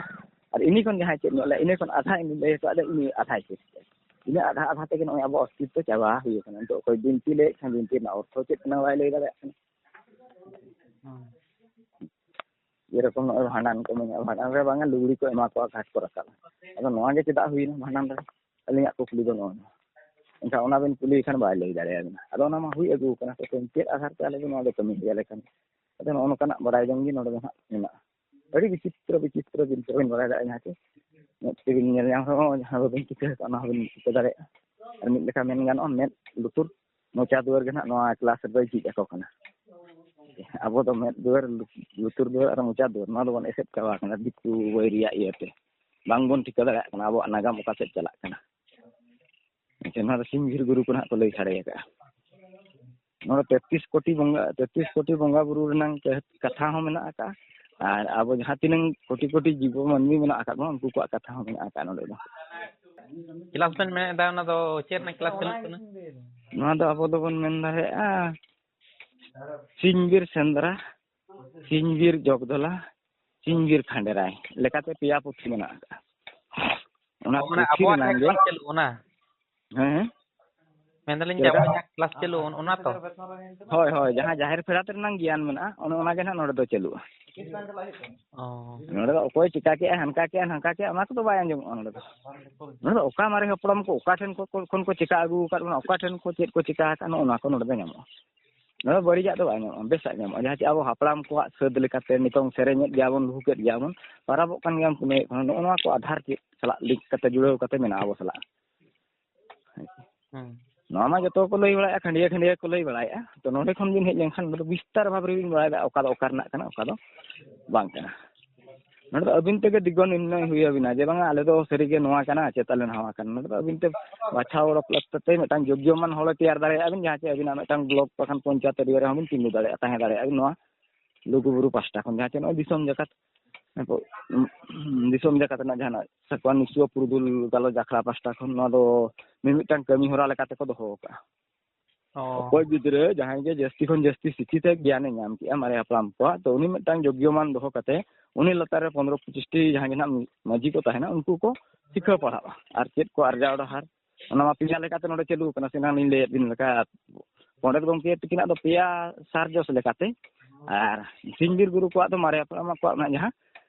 ᱟᱨ ᱤᱱᱤ ᱠᱷᱚᱱ ᱡᱟᱦᱟᱸᱭ ᱪᱮᱫ ᱧᱚᱜ ᱞᱮᱜᱼᱟ, ᱤᱱᱟᱹ ᱠᱷᱚᱱ ᱟᱫᱷᱟ ᱤᱧ ᱞᱟᱹᱭ ᱦᱚᱴᱚ ᱟᱫᱟ, ᱤᱱᱤ ᱟᱫᱷᱟ ᱟᱫᱷᱟ ᱛᱮᱜᱮ ᱱᱚᱜᱼᱚᱭ ᱟᱵᱚᱣᱟᱜ ᱚᱥᱛᱤᱛᱛᱚ ᱪᱟᱵᱟ ᱦᱩᱭ ᱟᱠᱟᱱᱟ᱾ ᱱᱤᱛᱚᱜ ᱚᱠᱚᱭ ᱵᱤᱱᱛᱤ ᱞᱟᱹᱭᱮᱫ ᱠᱷᱟᱱ ᱵᱤᱱᱛᱤ ᱨᱮᱱᱟᱜ ᱚᱨᱛᱷᱚ ᱪᱮᱫ ᱠᱟᱱᱟ ᱵᱟᱭ ᱞᱟᱹᱭ ᱫᱟᱲᱮᱭᱟᱜ ᱠᱟᱱᱟ᱾ ᱦᱩᱸ᱾ ᱡᱮᱨᱚᱠᱚᱢ ᱱᱚᱜᱼᱚᱭ ᱵᱷᱟᱸᱰᱟᱱ ᱠᱚ ᱢᱮᱱᱟᱜᱼᱟ, ᱵᱷᱟᱸᱰᱟᱱ ᱨᱮ ᱵᱟᱝᱟ ᱞᱩᱜᱽᱲᱤ ᱠᱚ ᱮᱢᱟ ᱠᱚᱣᱟ, ᱜᱷᱟᱴ ᱠᱚ ᱨᱟᱠᱟᱵᱼᱟ᱾ ᱟᱫᱚ ᱱᱚᱣᱟ ᱜᱮ ᱪᱮᱫᱟᱜ ᱦᱩᱭᱱᱟ ᱵᱷᱟᱸᱰᱟᱱ ᱨᱮ? ᱟᱹᱞᱤᱧᱟᱜ ᱠᱩᱠᱞᱤ ᱫᱚ ᱱᱚᱣᱟ᱾ ᱮᱱᱠᱷᱟᱱ ᱚᱱᱟ ᱵᱮᱱ ᱠᱩᱞᱤᱭᱮ ᱠᱷᱟᱱ ᱵᱟᱭ ᱞᱟᱹᱭ ᱫᱟᱲᱮᱭᱟᱵᱮᱱᱟ᱾ ᱟᱫᱚ ᱚᱱᱟ ᱢᱟ ᱦᱩᱭ ᱟᱹᱜᱩ ᱠᱟᱱᱟ, ᱛᱚ ᱪᱮᱫ ᱟᱫᱷᱟᱨ ᱛᱮ ᱟᱞᱮ ᱫᱚ ᱱᱚᱣᱟ ᱫᱚ ᱠᱟᱹᱢᱤ ᱦᱩᱭ ᱟᱞᱮ ᱠᱟᱱᱟ? ᱟᱫᱚ ᱱᱚᱜᱼᱚ ᱱᱚᱝᱠᱟᱱᱟᱜ ᱵᱟᱲᱟᱭ ᱡᱚᱝ ᱜᱮ ᱱᱚᱰᱮ ᱫᱚ ᱦᱟᱸᱜ ᱢᱮᱱᱟᱜᱼᱟ᱾ ᱟᱹᱰᱤ ᱵᱤᱪᱤᱛᱨᱚ ᱵᱤᱪᱤᱛᱨᱚ ᱡᱤᱱᱤᱥ ᱵᱮᱱ ᱵᱟᱲᱟᱭ ᱫᱟᱲᱮᱭᱟᱜᱼᱟ, ᱡᱟᱦᱟᱸ ᱪᱮ ᱢᱮᱫ ᱛᱮᱵᱤᱱ ᱧᱮᱞ ᱧᱟᱢ ᱨᱮᱦᱚᱸ ᱡᱟᱦᱟᱸ ᱵᱟᱵᱤᱱ ᱴᱷᱤᱠᱟᱹ ᱟᱠᱟᱫ ᱚᱱᱟ ᱦᱚᱸᱵᱤᱱ ᱴᱷᱤᱠᱟᱹ ᱫᱟᱲᱮᱭᱟᱜᱼᱟ᱾ ᱟᱨ ᱢᱤᱫ ᱞᱮᱠᱟ ᱢᱮᱱ ᱜᱟᱱᱚᱜᱼᱟ, ᱢᱮᱫ, ᱞᱩᱛᱩᱨ, ᱢᱚᱪᱟ ᱫᱩᱣᱟᱹᱨ ᱜᱮ ᱱᱟᱦᱟᱜ ᱱᱚᱣᱟ ᱠᱞᱟᱥ ᱨᱮᱫᱚᱭ ᱡᱷᱤᱡ ᱟᱠᱚ ᱠᱟᱱᱟ᱾ ᱟᱵᱚ ᱫᱚ ᱢᱮᱫ ᱫᱩᱣᱟᱹᱨ, ᱞᱩᱛᱩᱨ ᱫᱩᱣᱟᱹᱨ ᱟᱨ ᱢᱚᱪᱟ ᱫᱩᱣᱟᱹᱨ, ᱱᱚᱣᱟ ᱫᱚᱵᱚᱱ ᱮᱥᱮᱫ ᱪᱟᱵᱟ ᱟᱠᱟᱱᱟ ᱫᱤᱠᱩ ᱵᱟᱹᱭ ᱨᱮᱭᱟᱜ ᱤᱭᱟᱹᱛᱮ᱾ ᱵᱟᱝᱵᱚᱱ ᱴᱷᱤᱠᱟᱹ ᱫᱟᱲᱮᱭᱟᱜ ᱠᱟᱱᱟ ᱟᱵᱚᱣᱟᱜ ᱱᱟᱜᱟᱢ ᱚᱠᱟ ᱥᱮᱫ ᱪᱟᱞᱟᱜ ᱠᱟᱱᱟ᱾ ᱟᱪᱪᱷᱟ, ᱱᱚᱣᱟ ᱫᱚ ᱥᱤᱢ ᱵᱷᱤᱲ ᱜᱩᱨᱩ ᱠᱚ ᱱᱟᱦᱟᱜ ᱠᱚ ᱞᱟᱹᱭ ᱥᱟᱰᱮ ᱟᱠᱟᱫᱼᱟ᱾ ᱱᱚᱣᱟ ᱫᱚ ᱛᱮᱛᱨᱤᱥ ᱠᱳᱴᱤ ᱵᱚᱸᱜᱟ, ᱛᱮᱛᱨᱤᱥ ᱠᱳᱴᱤ ᱵᱚᱸᱜᱟ ᱵᱩᱨᱩ ᱨᱮᱱᱟᱝ ᱠᱟᱹ-, ᱠᱟᱛᱷᱟ ᱦᱚᱸ ᱢᱮᱱᱟᱜ ᱟᱠᱟᱫᱼᱟ᱾ ᱟᱨ ᱟᱵᱚ ᱡᱟᱦᱟᱸ ᱛᱤᱱᱟᱹᱝ ᱠᱳᱴᱤ ᱠᱳᱴᱤ ᱡᱤᱵᱚ ᱢᱟᱹᱱᱢᱤ ᱢᱮᱱᱟᱜ ᱟᱠᱟᱫ ᱵᱚᱱᱟ, ᱩᱱᱠᱩ ᱠᱚᱣᱟᱜ ᱠᱟᱛᱷᱟ ᱦᱚᱸ ᱢᱮᱱᱟᱜ ᱟᱠᱟᱫᱼᱟ ᱱᱚᱰᱮ ᱫᱚ᱾ ᱠᱞᱟᱥ ᱵᱮᱱ ᱢᱮᱱᱮᱫᱟ, ᱚᱱᱟ ᱫᱚ ᱪᱮᱫ ᱨᱮᱱᱟᱜ ᱠᱞᱟᱥ ᱪᱟᱞᱟᱜ ᱠᱟᱱᱟ? ᱱᱚᱣᱟ ᱫᱚ ᱟᱵᱚ ᱫᱚᱵᱚᱱ ᱢᱮᱱ ᱫᱟᱲᱮᱭᱟᱜᱼᱟ, ᱥᱤᱧ ᱵᱤᱨ ᱥᱮᱸᱫᱽᱨᱟ, ᱥᱤᱧ ᱵᱤᱨ ᱡᱚᱜᱽᱫᱚᱞᱟ, ᱥᱤᱧ ᱵᱤᱨ ᱠᱷᱟᱸᱰᱮᱨᱟᱭ ᱞᱮᱠᱟᱛᱮ ᱯᱮᱭᱟ ᱯᱩᱛᱷᱤ ᱢᱮᱱᱟᱜ ᱟᱠᱟᱫᱼᱟ᱾ ᱚᱱᱟ ᱚ, ᱢᱟᱱᱮ ᱯᱩᱛᱷᱤ ᱟᱵᱚᱣᱟᱜ ᱨᱮᱱᱟᱝ ᱡᱟᱦᱟᱸ ᱜᱮ ᱠᱞᱟᱥ ᱪᱟᱹᱞᱩᱜ ᱚᱱᱟ? ᱦᱮᱸ, ᱦᱮᱸ᱾ ᱢᱮᱱᱫᱟᱞᱤᱧ ᱪᱮᱫ ᱡᱮ ᱞᱮᱠᱟ? ᱟᱵᱚᱣᱟᱜ ᱡᱟᱦᱟᱸ ᱠᱞᱟᱥ ᱪᱟᱹᱞᱩᱜ ᱚᱱ-, ᱚᱱᱟ ᱛᱚ? ᱦᱳᱭ, ᱦᱳᱭ, ᱡᱟᱦᱟᱸ ᱡᱟᱦᱮᱨ ᱯᱮᱲᱟ ᱨᱮᱱᱟᱝ ᱜᱮᱭᱟᱱ ᱢᱮᱱᱟᱜᱼᱟ, ᱚᱱᱮ ᱚᱱᱟ ᱜᱮ ᱱᱟᱦᱟᱜ ᱱᱚᱰᱮ ᱫᱚ ᱪᱟᱹᱞᱩᱜᱼᱟ᱾ ᱚ᱾ ᱱᱚᱰᱮ ᱫᱚ ᱚᱠᱚᱭ ᱪᱤᱠᱟ ᱠᱮᱜᱼᱟ, ᱦᱟᱱᱠᱟ ᱠᱮᱜᱼᱟ, ᱱᱟᱝᱠᱟ ᱠᱮᱜᱼᱟ, ᱚᱱᱟ ᱠᱚᱫᱚ ᱵᱟᱭ ᱟᱸᱡᱚᱢᱚᱜᱼᱟ ᱱᱚᱰᱮ ᱫᱚ᱾ ᱱᱚᱰᱮ ᱫᱚ ᱚᱠᱟ ᱢᱟᱨᱮ ᱦᱟᱯᱲᱟᱢ ᱠᱚ ᱚᱠᱟ ᱴᱷᱮᱱ ᱠᱚ, ᱠᱚ, ᱠᱷᱚᱱ ᱠᱚ ᱪᱤᱠᱟ ᱟᱹᱜᱩ ᱟᱠᱟᱫ ᱵᱚᱱᱟ, ᱚᱠᱟ ᱴᱷᱮᱱ ᱠᱚ ᱪᱮᱫ ᱠᱚ ᱪᱤᱠᱟ ᱟᱠᱟᱫ, ᱱᱚᱜᱼᱚ ᱱᱚᱣᱟ ᱠᱚ ᱱᱚᱰᱮ ᱫᱚ ᱧᱟᱢᱚᱜᱼᱟ᱾ ᱱᱚᱰᱮ ᱵᱟᱹᱲᱤᱡᱟᱜ ᱫᱚ ᱵᱟᱭ ᱧᱟᱢᱚᱜᱼᱟ, ᱵᱮᱥᱟᱜ ᱧᱟᱢᱚᱜᱼᱟ᱾ ᱡᱟᱦᱟᱸ ᱪᱮ ᱟᱵᱚ ᱦᱟᱯᱲᱟᱢ ᱠᱚᱣᱟᱜ ᱥᱟᱹᱫ ᱞᱮᱠᱟᱛᱮ ᱱᱤᱛᱚᱝ ᱥᱮᱨᱮᱧᱮᱫ ᱜᱮᱭᱟ ᱵᱚᱱ, ᱞᱩᱦᱩᱠᱮᱫ ᱜᱮᱭᱟ ᱵᱚᱱ, ᱯᱟᱨᱟᱵᱚᱜ ᱠᱟᱱ ᱜᱮᱭᱟ ᱵᱚᱱ, ᱯᱩᱱᱟᱹᱭᱮᱫ ᱠᱟᱱᱟ, ᱱᱚᱜᱼᱚ ᱱᱚᱣᱟ ᱠᱚ ᱟᱫᱷᱟᱨ ᱪᱮᱫ ᱥᱟᱞᱟᱜ ᱞᱤᱝᱠ ᱠᱟᱛᱮ, ᱡᱩᱲᱟᱹᱣ ᱠᱟᱛᱮ ᱢᱮᱱᱟᱜᱼᱟ ᱟᱵᱚ ᱥᱟᱞᱟᱜ᱾ ᱦᱮᱸ᱾ ᱱᱚᱣᱟ ᱢᱟ ᱡᱚᱛᱚ ᱠᱚ ᱞᱟᱹᱭ ᱵᱟᱲᱟᱭᱮᱫᱼᱟ, ᱠᱷᱟᱹᱱᱰᱭᱟᱹ ᱠᱷᱟᱹᱱᱰᱭᱟᱹ ᱠᱚ ᱞᱟᱹᱭ ᱵᱟᱲᱟᱭᱮᱫᱼᱟ᱾ ᱛᱚ, ᱱᱚᱰᱮ ᱠᱷᱚᱱ ᱵᱤᱱ ᱦᱮᱡ ᱞᱮᱱᱠᱷᱟᱱ ᱱᱚᱰᱮ ᱵᱤᱥᱛᱟᱨ ᱵᱷᱟᱵᱽ ᱨᱮᱵᱤᱱ ᱵᱟᱲᱟᱭ ᱫᱟᱲᱮᱭᱟᱜᱼᱟ ᱚᱠᱟ ᱫᱚ ᱚᱠᱟ ᱨᱮᱱᱟᱜ ᱠᱟᱱᱟ, ᱚᱠᱟ ᱫᱚ ᱵᱟᱝ ᱠᱟᱱᱟ᱾ ᱱᱚᱰᱮ ᱫᱚ ᱟᱹᱵᱤᱱ ᱛᱮᱜᱮ ᱫᱤᱜᱽᱜᱚ ᱱᱤᱨᱱᱚᱭ ᱦᱩᱭ ᱟᱹᱵᱤᱱᱟ ᱡᱮ ᱵᱟᱝᱟ, ᱟᱞᱮ ᱫᱚ ᱥᱟᱹᱨᱤᱜᱮ ᱱᱚᱣᱟ ᱠᱟᱱᱟ ᱪᱮ ᱛᱟᱞᱮ ᱱᱟᱣᱟ ᱠᱟᱱᱟ᱾ ᱱᱚᱰᱮ ᱫᱚ ᱟᱹᱵᱤᱱ ᱛᱮ ᱵᱟᱪᱷᱟᱣ ᱚᱰᱚᱠ ᱠᱟᱛᱮ ᱢᱤᱫᱴᱟᱝ ᱡᱳᱜᱽᱭᱚᱢᱟᱱ ᱦᱚᱲᱮ ᱛᱮᱭᱟᱨ ᱫᱟᱲᱮᱭᱟᱜᱼᱟ ᱵᱤᱱ, ᱡᱟᱦᱟᱸ ᱪᱮ ᱟᱹᱵᱤᱱᱟᱜ ᱢᱤᱫᱴᱟᱝ ᱵᱞᱚᱠ ᱵᱟᱠᱷᱟᱱ ᱯᱚᱧᱪᱟᱭᱮᱛ ᱮᱨᱤᱭᱟ ᱨᱮᱦᱚᱸ ᱵᱤᱱ ᱛᱤᱸᱜᱩ ᱫᱟᱲᱮᱭᱟᱜᱼᱟ, ᱛᱟᱦᱮᱸ ᱫᱟᱲᱮᱭᱟᱜᱼᱟ ᱵᱤᱱ ᱱᱚᱣᱟ ᱞᱩᱜᱩᱵᱩᱨᱩ ᱯᱟᱥᱴᱟ ᱠᱷᱚᱱ, ᱡᱟᱦᱟᱸ ᱪᱮ ᱱᱚᱜᱼᱚᱭ ᱫᱤᱥᱚᱢ ᱡᱟᱠᱟᱛ, ᱫᱤᱥᱚᱢ ᱡᱟᱠᱟᱛ ᱨᱮᱱᱟᱜ ᱡᱟᱦᱟᱱᱟᱜ ᱥᱟᱠᱣᱟ ᱱᱤᱥᱩᱣᱟᱹ ᱯᱩᱨᱩᱫᱷᱩᱞ ᱜᱟᱞᱚᱪ ᱟᱠᱷᱲᱟ ᱯᱟᱥᱴᱟ ᱠᱷᱚᱱ ᱱᱚᱣᱟ ᱫᱚ ᱢᱤᱢᱤᱫᱴᱟᱝ ᱠᱟᱹᱢᱤ ᱦᱚᱨᱟ ᱞᱮᱠᱟ ᱛᱮᱠᱚ ᱫᱚᱦᱚ ᱟᱠᱟᱫᱼᱟ᱾ ᱚ᱾ ᱚᱠᱚᱭ ᱜᱤᱫᱽᱨᱟᱹ ᱡᱟᱦᱟᱸᱭ ᱜᱮ ᱡᱟᱹᱥᱛᱤ ᱠᱷᱚᱱ ᱡᱟᱹᱥᱛᱤ ᱥᱤᱠᱠᱷᱤᱛ ᱮ ᱜᱮᱭᱟᱱᱮ ᱧᱟᱢ ᱠᱮᱜᱼᱟ ᱢᱟᱨᱮ ᱦᱟᱯᱲᱟᱢ ᱠᱚᱣᱟᱜ, ᱛᱚ ᱩᱱᱤ ᱢᱤᱫᱴᱟᱝ ᱡᱳᱜᱽᱭᱚᱢᱟᱱ ᱫᱚᱦᱚ ᱠᱟᱛᱮ ᱩᱱᱤ ᱞᱟᱛᱟᱨ ᱨᱮ ᱯᱚᱱᱨᱚ ᱯᱚᱸᱪᱤᱥᱴᱤ ᱡᱟᱦᱟᱸᱭ ᱜᱮ ᱱᱟᱦᱟᱜ ᱢᱟᱹᱡᱷᱤ ᱠᱚ ᱛᱟᱦᱮᱱᱟ, ᱩᱱᱠᱩ ᱠᱚ ᱥᱤᱠᱷᱟᱹᱣ ᱯᱟᱲᱦᱟᱜᱼᱟ ᱟᱨ ᱪᱮᱫ ᱠᱚ ᱟᱨᱡᱟᱣ ᱰᱟᱦᱟᱨ, ᱚᱱᱟ ᱢᱟ ᱯᱮᱭᱟ ᱞᱮᱠᱟᱛᱮ ᱱᱚᱰᱮ ᱪᱟᱹᱞᱩ ᱟᱠᱟᱱᱟ, ᱥᱮ ᱮᱱᱟᱝ ᱞᱤᱧ ᱞᱟᱹᱭᱟᱫ ᱵᱤᱱ ᱞᱮᱠᱟ᱾ ᱯᱚᱸᱰᱮᱛ ᱜᱚᱢᱠᱮ ᱛᱟᱹᱠᱤᱱᱟᱜ ᱫᱚ ᱯᱮᱭᱟ ᱥᱟᱨᱡᱚᱥ ᱞᱮᱠᱟᱛᱮ, ᱟᱨ ᱥᱤᱧ ᱵᱤᱨ ᱜᱩᱨᱩ ᱠᱚᱣᱟᱜ ᱫᱚ ᱢᱟᱨᱮ ᱦᱟᱯᱲᱟᱢ ᱠᱚᱣᱟᱜ ᱢᱮᱱᱟᱜᱼᱟ ᱡᱟᱦᱟᱸ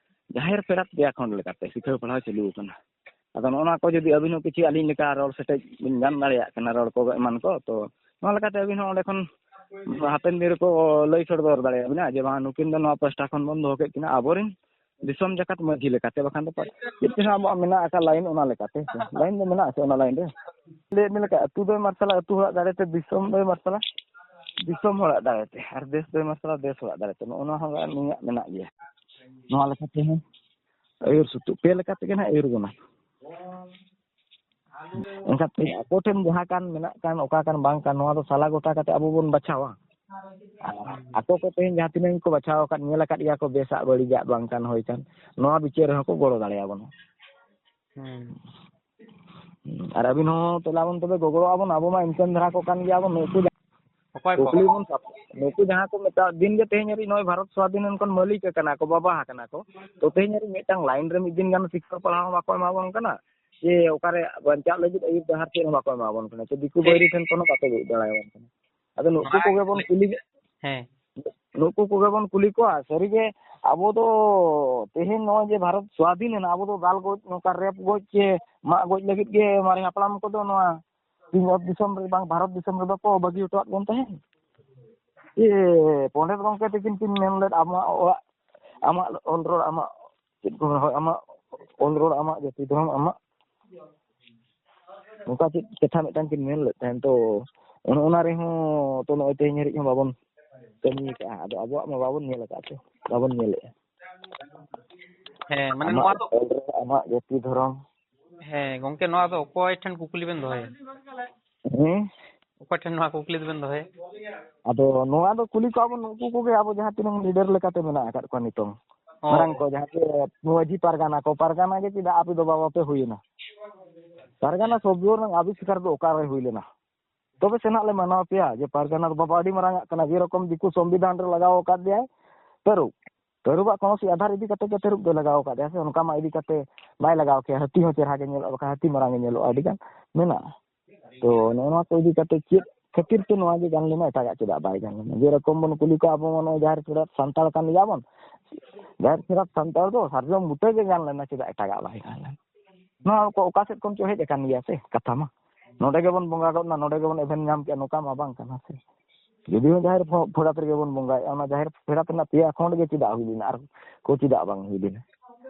ᱡᱟᱦᱮᱨ ᱯᱮᱲᱟ ᱯᱮᱭᱟ ᱠᱷᱚᱸᱰ ᱞᱮᱠᱟᱛᱮ ᱥᱤᱠᱷᱟᱹᱣ ᱯᱟᱲᱦᱟᱣ ᱪᱟᱹᱞᱩ ᱟᱠᱟᱱᱟ᱾ ᱟᱫᱚ ᱱᱚᱜᱼᱚ ᱱᱚᱣᱟ ᱠᱚ ᱡᱩᱫᱤ ᱟᱹᱵᱤᱱ ᱦᱚᱸ ᱠᱤᱪᱷᱩ ᱟᱹᱞᱤᱧ ᱞᱮᱠᱟ ᱨᱚᱲ ᱥᱮᱴᱮᱡ ᱵᱤᱱ ᱜᱟᱱ ᱫᱟᱲᱮᱭᱟᱜ ᱠᱟᱱᱟ, ᱨᱚᱲ ᱠᱚ ᱮᱢᱟᱱ ᱠᱚ, ᱛᱚ ᱱᱚᱣᱟ ᱞᱮᱠᱟᱛᱮ ᱟᱹᱵᱤᱱ ᱦᱚᱸ ᱚᱸᱰᱮ ᱠᱷᱚᱱ ᱦᱟᱯᱮᱱ ᱫᱤᱱ ᱨᱮᱠᱚ ᱞᱟᱹᱭ ᱥᱚᱫᱚᱨ ᱫᱟᱲᱮᱭᱟᱵᱤᱱᱟ ᱡᱮ ᱵᱟᱝ, ᱱᱩᱠᱤᱱ ᱫᱚ ᱱᱚᱣᱟ ᱯᱟᱥᱴᱟ ᱠᱷᱚᱱ ᱵᱚᱱ ᱫᱚᱦᱚ ᱠᱮᱫ ᱠᱤᱱᱟ ᱟᱵᱚᱨᱮᱱ ᱫᱤᱥᱚᱢ ᱡᱟᱠᱟᱛ ᱢᱟᱹᱡᱷᱤ ᱞᱮᱠᱟᱛᱮ, ᱵᱟᱠᱷᱟᱱ ᱫᱚ ᱪᱮᱫ ᱪᱚ ᱟᱵᱚᱣᱟᱜ ᱢᱮᱱᱟᱜ ᱟᱠᱟᱫ ᱞᱟᱭᱤᱱ, ᱚᱱᱟ ᱞᱮᱠᱟᱛᱮ ᱦᱮᱸ ᱥᱮ? ᱞᱟᱭᱤᱱ ᱫᱚ ᱢᱮᱱᱟᱜ ᱟᱥᱮ ᱚᱱᱟ ᱞᱟᱭᱤᱱ ᱨᱮ? ᱞᱟᱹᱭᱮᱫ ᱢᱮ ᱞᱮᱠᱟ, ᱟᱹᱛᱩ ᱫᱚᱭ ᱢᱟᱨᱥᱟᱞᱟ ᱟᱹᱛᱩ ᱦᱚᱲᱟᱜ ᱫᱟᱲᱮᱛᱮ, ᱫᱤᱥᱚᱢ ᱫᱚᱭ ᱢᱟᱨᱥᱟᱞᱟ ᱫᱤᱥᱚᱢ ᱦᱚᱲᱟᱜ ᱫᱟᱲᱮᱛᱮ, ᱟᱨ ᱫᱮᱥ ᱫᱚᱭ ᱢᱟᱨᱥᱟᱞᱟ ᱫᱮᱥ ᱦᱚᱲᱟᱜ ᱫᱟᱲᱮᱛᱮ᱾ ᱱᱚᱜᱼᱚ ᱱᱚᱣᱟ ᱦᱚᱸ ᱱᱩᱭᱟᱜ ᱢᱮᱱᱟᱜ ᱜᱮᱭᱟ᱾ ᱱᱚᱣᱟ ᱞᱮᱠᱟᱛᱮ ᱦᱚᱸ ᱟᱹᱭᱩᱨ ᱥᱩᱛᱩᱜ ᱯᱮ ᱞᱮᱠᱟ ᱛᱮᱜᱮ ᱱᱟᱦᱟᱜ ᱟᱹᱭᱩᱨ ᱵᱚᱱᱟ᱾ ᱮᱱᱠᱷᱟᱱ ᱛᱮᱦᱮᱧ ᱟᱠᱚ ᱴᱷᱮᱱ ᱡᱟᱦᱟᱸ ᱠᱟᱱ, ᱢᱮᱱᱟᱜ ᱠᱟᱱ, ᱚᱠᱟ ᱠᱟᱱ ᱵᱟᱝ ᱠᱟᱱ, ᱱᱚᱣᱟ ᱫᱚ ᱥᱟᱞᱟ ᱜᱚᱴᱟ ᱠᱟᱛᱮ ᱟᱵᱚ ᱵᱚᱱ ᱵᱟᱪᱷᱟᱣᱟ᱾ ᱟᱨ ᱟᱠᱚ ᱠᱚ ᱛᱮᱦᱮᱧ ᱡᱟᱦᱟᱸ ᱛᱤᱱᱟᱹᱜ ᱜᱮᱠᱚ ᱵᱟᱪᱷᱟᱣ ᱟᱠᱟᱫ, ᱧᱮᱞ ᱟᱠᱟᱫ ᱜᱮᱭᱟ ᱠᱚ, ᱵᱮᱥᱟᱜ ᱵᱟᱹᱲᱤᱡᱟᱜ ᱵᱟᱝ ᱠᱟᱱ ᱦᱩᱭ ᱠᱟᱱ, ᱱᱚᱣᱟ ᱵᱤᱪᱟᱹᱨ ᱨᱮᱦᱚᱸ ᱠᱚ ᱜᱚᱲᱚ ᱫᱟᱲᱮᱭᱟᱵᱚᱱᱟ᱾ ᱦᱩᱸ᱾ ᱟᱨ ᱟᱹᱵᱤᱱ ᱦᱚᱸ ᱛᱮᱞᱟ ᱵᱚᱱ ᱛᱚᱵᱮ ᱜᱚᱜᱚᱲᱚᱜ ᱟᱵᱚᱱ, ᱟᱵᱚ ᱢᱟ ᱤᱱᱠᱟᱹᱱ ᱫᱷᱟᱨᱟ ᱠᱚ ᱠᱟᱱ ᱜᱮᱭᱟ ᱵᱚᱱ, ᱱᱩᱠᱩ ᱚᱠᱚᱭ ᱠᱚ? ᱠᱩᱠᱞᱤ ᱵᱚᱱ ᱥᱟᱵ, ᱱᱩᱠᱩ ᱡᱟᱦᱟᱸ ᱠᱚ ᱢᱮᱛᱟᱜ ᱫᱤᱱ ᱜᱮ ᱛᱮᱦᱮᱧ ᱦᱟᱹᱨᱤᱡ ᱱᱚᱜᱼᱚᱭ ᱵᱷᱟᱨᱚᱛ ᱥᱣᱟᱫᱷᱤᱱ ᱮᱱ ᱠᱷᱚᱱ ᱢᱟᱹᱞᱤᱠ ᱟᱠᱟᱱᱟ ᱠᱚ, ᱵᱟᱵᱟ ᱟᱠᱟᱱᱟ ᱠᱚ, ᱛᱚ ᱛᱮᱦᱮᱧ ᱦᱟᱹᱨᱤᱡ ᱢᱤᱫᱴᱟᱝ line ᱨᱮ ᱢᱤᱫ ᱫᱤᱱ ᱜᱟᱱ ᱥᱤᱠᱠᱷᱟ ᱯᱟᱲᱦᱟᱣ ᱦᱚᱸ ᱵᱟᱠᱚ ᱮᱢᱟ ᱵᱚᱱ ᱠᱟᱱᱟ᱾ ᱡᱮ ᱚᱠᱟᱨᱮ ᱵᱟᱧᱪᱟᱜ ᱞᱟᱹᱜᱤᱫ ᱟᱹᱭᱩᱨ ᱰᱟᱦᱟᱨ ᱪᱮᱫ ᱦᱚᱸ ᱵᱟᱠᱚ ᱮᱢᱟ ᱵᱚᱱ ᱠᱟᱱᱟ, ᱥᱮ ᱫᱤᱠᱩ ᱵᱟᱹᱭᱨᱤ ᱴᱷᱮᱱ ᱠᱷᱚᱱ ᱦᱚᱸ ᱵᱟᱠᱚ ᱵᱩᱡᱽ ᱫᱟᱲᱮᱭᱟᱵᱚᱱ ᱠᱟᱱᱟ᱾ ᱟᱫᱚ ᱱᱩᱠᱩ ᱠᱚᱜᱮ ᱵᱚᱱ ᱠᱩᱞᱤ, ᱦᱮᱸ᱾ ᱱᱩᱠᱩ ᱠᱚᱜᱮ ᱵᱚᱱ ᱠᱩᱞᱤ ᱠᱚᱣᱟ, ᱥᱟᱹᱨᱤᱜᱮ ᱟᱵᱚ ᱫᱚ ᱛᱮᱦᱮᱧ ᱱᱚᱜᱼᱚᱭ ᱡᱮ ᱵᱷᱟᱨᱚᱛ ᱥᱣᱟᱫᱷᱤᱱ ᱮᱱᱟ, ᱟᱵᱚ ᱫᱚ ᱫᱟᱞ ᱜᱚᱡ, ᱱᱚᱝᱠᱟ ᱨᱮᱯ ᱜᱚᱡ ᱪᱮ ᱢᱟᱜ ᱜᱚᱡ ᱞᱟᱹᱜᱤᱫ ᱜᱮ ᱢᱟᱨᱮ ᱦᱟᱯᱲᱟᱢ ᱠᱚᱫᱚ ᱱᱚᱣᱟ ᱥᱤᱧᱚᱛ ᱫᱤᱥᱚᱢ ᱨᱮ ᱵᱟᱝ ᱵᱷᱟᱨᱚᱛ ᱫᱤᱥᱚᱢ ᱨᱮᱫᱚ ᱠᱚ ᱵᱟᱹᱜᱤ ᱦᱚᱴᱚᱣᱟᱫ ᱵᱚᱱ ᱛᱟᱦᱮᱸᱫ? ᱪᱮ ᱯᱚᱱᱰᱤᱛ ᱜᱚᱢᱠᱮ ᱛᱟᱹᱠᱤᱱ ᱠᱤᱱ ᱢᱮᱱ ᱞᱮᱫ, "ᱟᱢᱟᱜ ᱚᱲᱟᱜ, ᱟᱢᱟᱜ ᱚᱞ ᱨᱚᱲ, ᱟᱢᱟᱜ ᱪᱮᱫ ᱠᱚ ᱢᱮᱱᱟ, ᱦᱳᱭ, ᱟᱢᱟᱜ ᱚᱞ ᱨᱚᱲ, ᱟᱢᱟᱜ ᱡᱟᱹᱛᱤ ᱫᱷᱚᱨᱚᱢ, ᱟᱢᱟᱜ"? ᱚᱱᱠᱟ ᱪᱮᱫ ᱠᱟᱛᱷᱟ ᱢᱤᱫᱴᱟᱝ ᱠᱤᱱ ᱢᱮᱱ ᱞᱮᱫ ᱛᱟᱦᱮᱸᱫ, ᱛᱚ ᱚᱱᱮ ᱚᱱᱟ ᱨᱮᱦᱚᱸ ᱛᱚ ᱱᱚᱜᱼᱚᱭ ᱛᱮᱦᱮᱧ ᱦᱟᱹᱨᱤᱡ ᱦᱚᱸ ᱵᱟᱵᱚᱱ ᱠᱟᱹᱢᱤ ᱟᱠᱟᱫᱼᱟ᱾ ᱟᱫᱚ ᱟᱵᱚᱣᱟᱜ ᱢᱟ ᱵᱟᱵᱚᱱ ᱧᱮᱞ ᱟᱠᱟᱫ ᱛᱮ ᱵᱟᱵᱚᱱ ᱧᱮᱞᱮᱫᱼᱟ᱾ ᱦᱮᱸ, ᱢᱟᱱᱮ ᱟᱢᱟᱜ ᱱᱚᱣᱟ ᱫᱚ ᱚᱞ ᱨᱚᱲ, ᱟᱢᱟᱜ ᱡᱟᱹᱛᱤ ᱫᱷᱚᱨᱚᱢ᱾ ᱦᱮᱸ, ᱜᱚᱝᱠᱮ, ᱱᱚᱣᱟ ᱫᱚ ᱚᱠᱚᱭ ᱴᱷᱮᱱ ᱠᱩᱠᱞᱤ ᱵᱮᱱ ᱫᱚᱦᱚᱭᱟ? ᱦᱮᱸ? ᱚᱠᱚᱭ ᱴᱷᱮᱱ ᱱᱚᱣᱟ ᱠᱩᱠᱞᱤ ᱫᱚᱵᱮᱱ ᱫᱚᱦᱚᱭᱟ? ᱟᱫᱚ ᱱᱚᱣᱟ ᱫᱚ ᱠᱩᱞᱤ ᱠᱚᱣᱟ ᱵᱚᱱ ᱱᱩᱠᱩ ᱠᱚᱜᱮ, ᱟᱵᱚ ᱡᱟᱦᱟᱸ ᱛᱤᱱᱟᱹᱜ leader ᱞᱮᱠᱟᱛᱮ ᱢᱮᱱᱟᱜ ᱟᱠᱟᱫ ᱠᱚᱣᱟ ᱱᱤᱛᱚᱝ᱾ ᱚ᱾ ᱢᱟᱨᱟᱝ ᱠᱚ ᱡᱟᱦᱟᱸ ᱪᱮ ᱢᱟᱹᱡᱷᱤ ᱯᱟᱨᱜᱟᱱᱟ ᱠᱚ, ᱯᱟᱨᱜᱟᱱᱟ ᱜᱮ ᱪᱮᱫᱟᱜ ᱟᱯᱮ ᱫᱚ ᱵᱟᱵᱟ ᱯᱮ ᱦᱩᱭᱮᱱᱟ? ᱯᱟᱨᱜᱟᱱᱟ ᱥᱚᱵᱽᱫᱚ ᱨᱮᱱᱟᱜ ᱟᱵᱤᱥᱠᱟᱨ ᱫᱚ ᱚᱠᱟᱨᱮ ᱦᱩᱭ ᱞᱮᱱᱟ? ᱛᱚᱵᱮ ᱥᱮ ᱱᱟᱜ ᱞᱮ ᱢᱟᱱᱟᱣ ᱯᱮᱭᱟ ᱡᱮ ᱯᱟᱨᱜᱟᱱᱟ ᱫᱚ ᱵᱟᱵᱟ ᱟᱹᱰᱤ ᱢᱟᱨᱟᱝ ᱟᱜ ᱠᱟᱱᱟ, ᱡᱮᱨᱚᱠᱚᱢ ᱫᱤᱠᱩ ᱥᱚᱝᱵᱤᱫᱷᱟᱱ ᱨᱮ ᱞᱟᱜᱟᱣ ᱟᱠᱟᱫ ᱫᱮᱭᱟᱭ ᱛᱟᱹᱨᱩᱵ᱾ ᱛᱟᱹᱨᱩᱵᱟᱜ ᱠᱳᱱᱳ ᱥᱮ ᱟᱫᱷᱟᱨ ᱤᱫᱤ ᱠᱟᱛᱮ ᱜᱮ ᱛᱟᱹᱨᱩᱵ ᱫᱚᱭ ᱞᱟᱜᱟᱣ ᱟᱠᱟᱫ ᱫᱮᱭᱟ ᱥᱮ, ᱚᱱᱠᱟ ᱢᱟ ᱤᱫᱤ ᱠᱟᱛᱮ ᱵᱟᱭ ᱞᱟᱜᱟᱣ ᱠᱮᱭᱟ᱾ ᱦᱟᱹᱛᱤ ᱦᱚᱸ ᱪᱮᱦᱨᱟ ᱜᱮ ᱧᱮᱞᱚᱜᱼᱟ, ᱵᱟᱠᱷᱟᱱ ᱦᱟᱹᱛᱤ ᱢᱟᱨᱟᱝ ᱜᱮ ᱧᱮᱞᱚᱜᱼᱟ, ᱟᱹᱰᱤ ᱜᱟᱱ ᱢᱮᱱᱟᱜᱼᱟ᱾ ᱛᱚ ᱱᱚᱜᱼᱚ ᱱᱚᱣᱟ ᱠᱚ ᱤᱫᱤ ᱠᱟᱛᱮ ᱪᱮᱫ ᱠᱷᱟᱹᱛᱤᱨ ᱛᱮ ᱱᱚᱣᱟ ᱜᱮ ᱜᱟᱱ ᱞᱮᱱᱟ, ᱮᱴᱟᱜᱟᱜ ᱪᱮᱫᱟᱜ ᱵᱟᱭ ᱜᱟᱱ ᱞᱮᱱᱟ? ᱡᱮᱨᱚᱠᱚᱢ ᱵᱚᱱ ᱠᱩᱞᱤ ᱠᱚᱣᱟ, ᱟᱵᱚ ᱢᱟ ᱱᱚᱜᱼᱚᱭ ᱡᱟᱦᱮᱨ ᱯᱮᱲᱟ ᱥᱟᱱᱛᱟᱲ ᱠᱟᱱ ᱜᱮᱭᱟ ᱵᱚᱱ, ᱡᱟᱦᱮᱨ ᱯᱮᱲᱟ ᱥᱟᱱᱛᱟᱲ ᱫᱚ ᱥᱟᱨᱡᱚᱢ ᱵᱩᱴᱟᱹ ᱜᱮ ᱜᱟᱱ ᱞᱮᱱᱟ, ᱪᱮᱫᱟᱜ ᱮᱴᱟᱜᱟᱜ ᱵᱟᱭ ᱜᱟᱱ ᱞᱮᱱᱟ? ᱱᱚᱣᱟ ᱠᱚ ᱚᱠᱟ ᱥᱮᱫ ᱠᱷᱚᱱ ᱪᱚ ᱦᱮᱡ ᱟᱠᱟᱱ ᱜᱮᱭᱟ ᱥᱮ ᱠᱟᱛᱷᱟ ᱢᱟ᱾ ᱱᱚᱰᱮ ᱜᱮᱵᱚᱱ ᱵᱚᱸᱜᱟ ᱜᱚᱫ ᱱᱟ, ᱱᱚᱰᱮ ᱜᱮᱵᱚᱱ ᱮᱵᱷᱮᱱ ᱧᱟᱢ ᱠᱮᱜᱼᱟ, ᱱᱚᱝᱠᱟ ᱢᱟ ᱵᱟᱝ ᱠᱟᱱᱟ ᱥᱮ᱾ ᱡᱩᱫᱤ ᱦᱚᱸ ᱡᱟᱦᱮᱨ ᱯᱷᱚ-, ᱯᱷᱮᱰᱟᱛ ᱨᱮᱜᱮ ᱵᱚᱱ ᱵᱚᱸᱜᱟᱭᱮᱜᱼᱟ, ᱚᱱᱟ ᱡᱟᱦᱮᱨ ᱯᱷᱮᱰᱟᱛ ᱨᱮᱱᱟᱜ ᱯᱮᱭᱟ ᱠᱷᱚᱸᱰ ᱜᱮ ᱪᱮᱫᱟᱜ ᱦᱩᱭ ᱞᱮᱱᱟ ᱟᱨ ᱠᱚ ᱪᱮᱫᱟᱜ ᱵᱟᱝ ᱦᱩᱭ ᱞᱮᱱᱟ?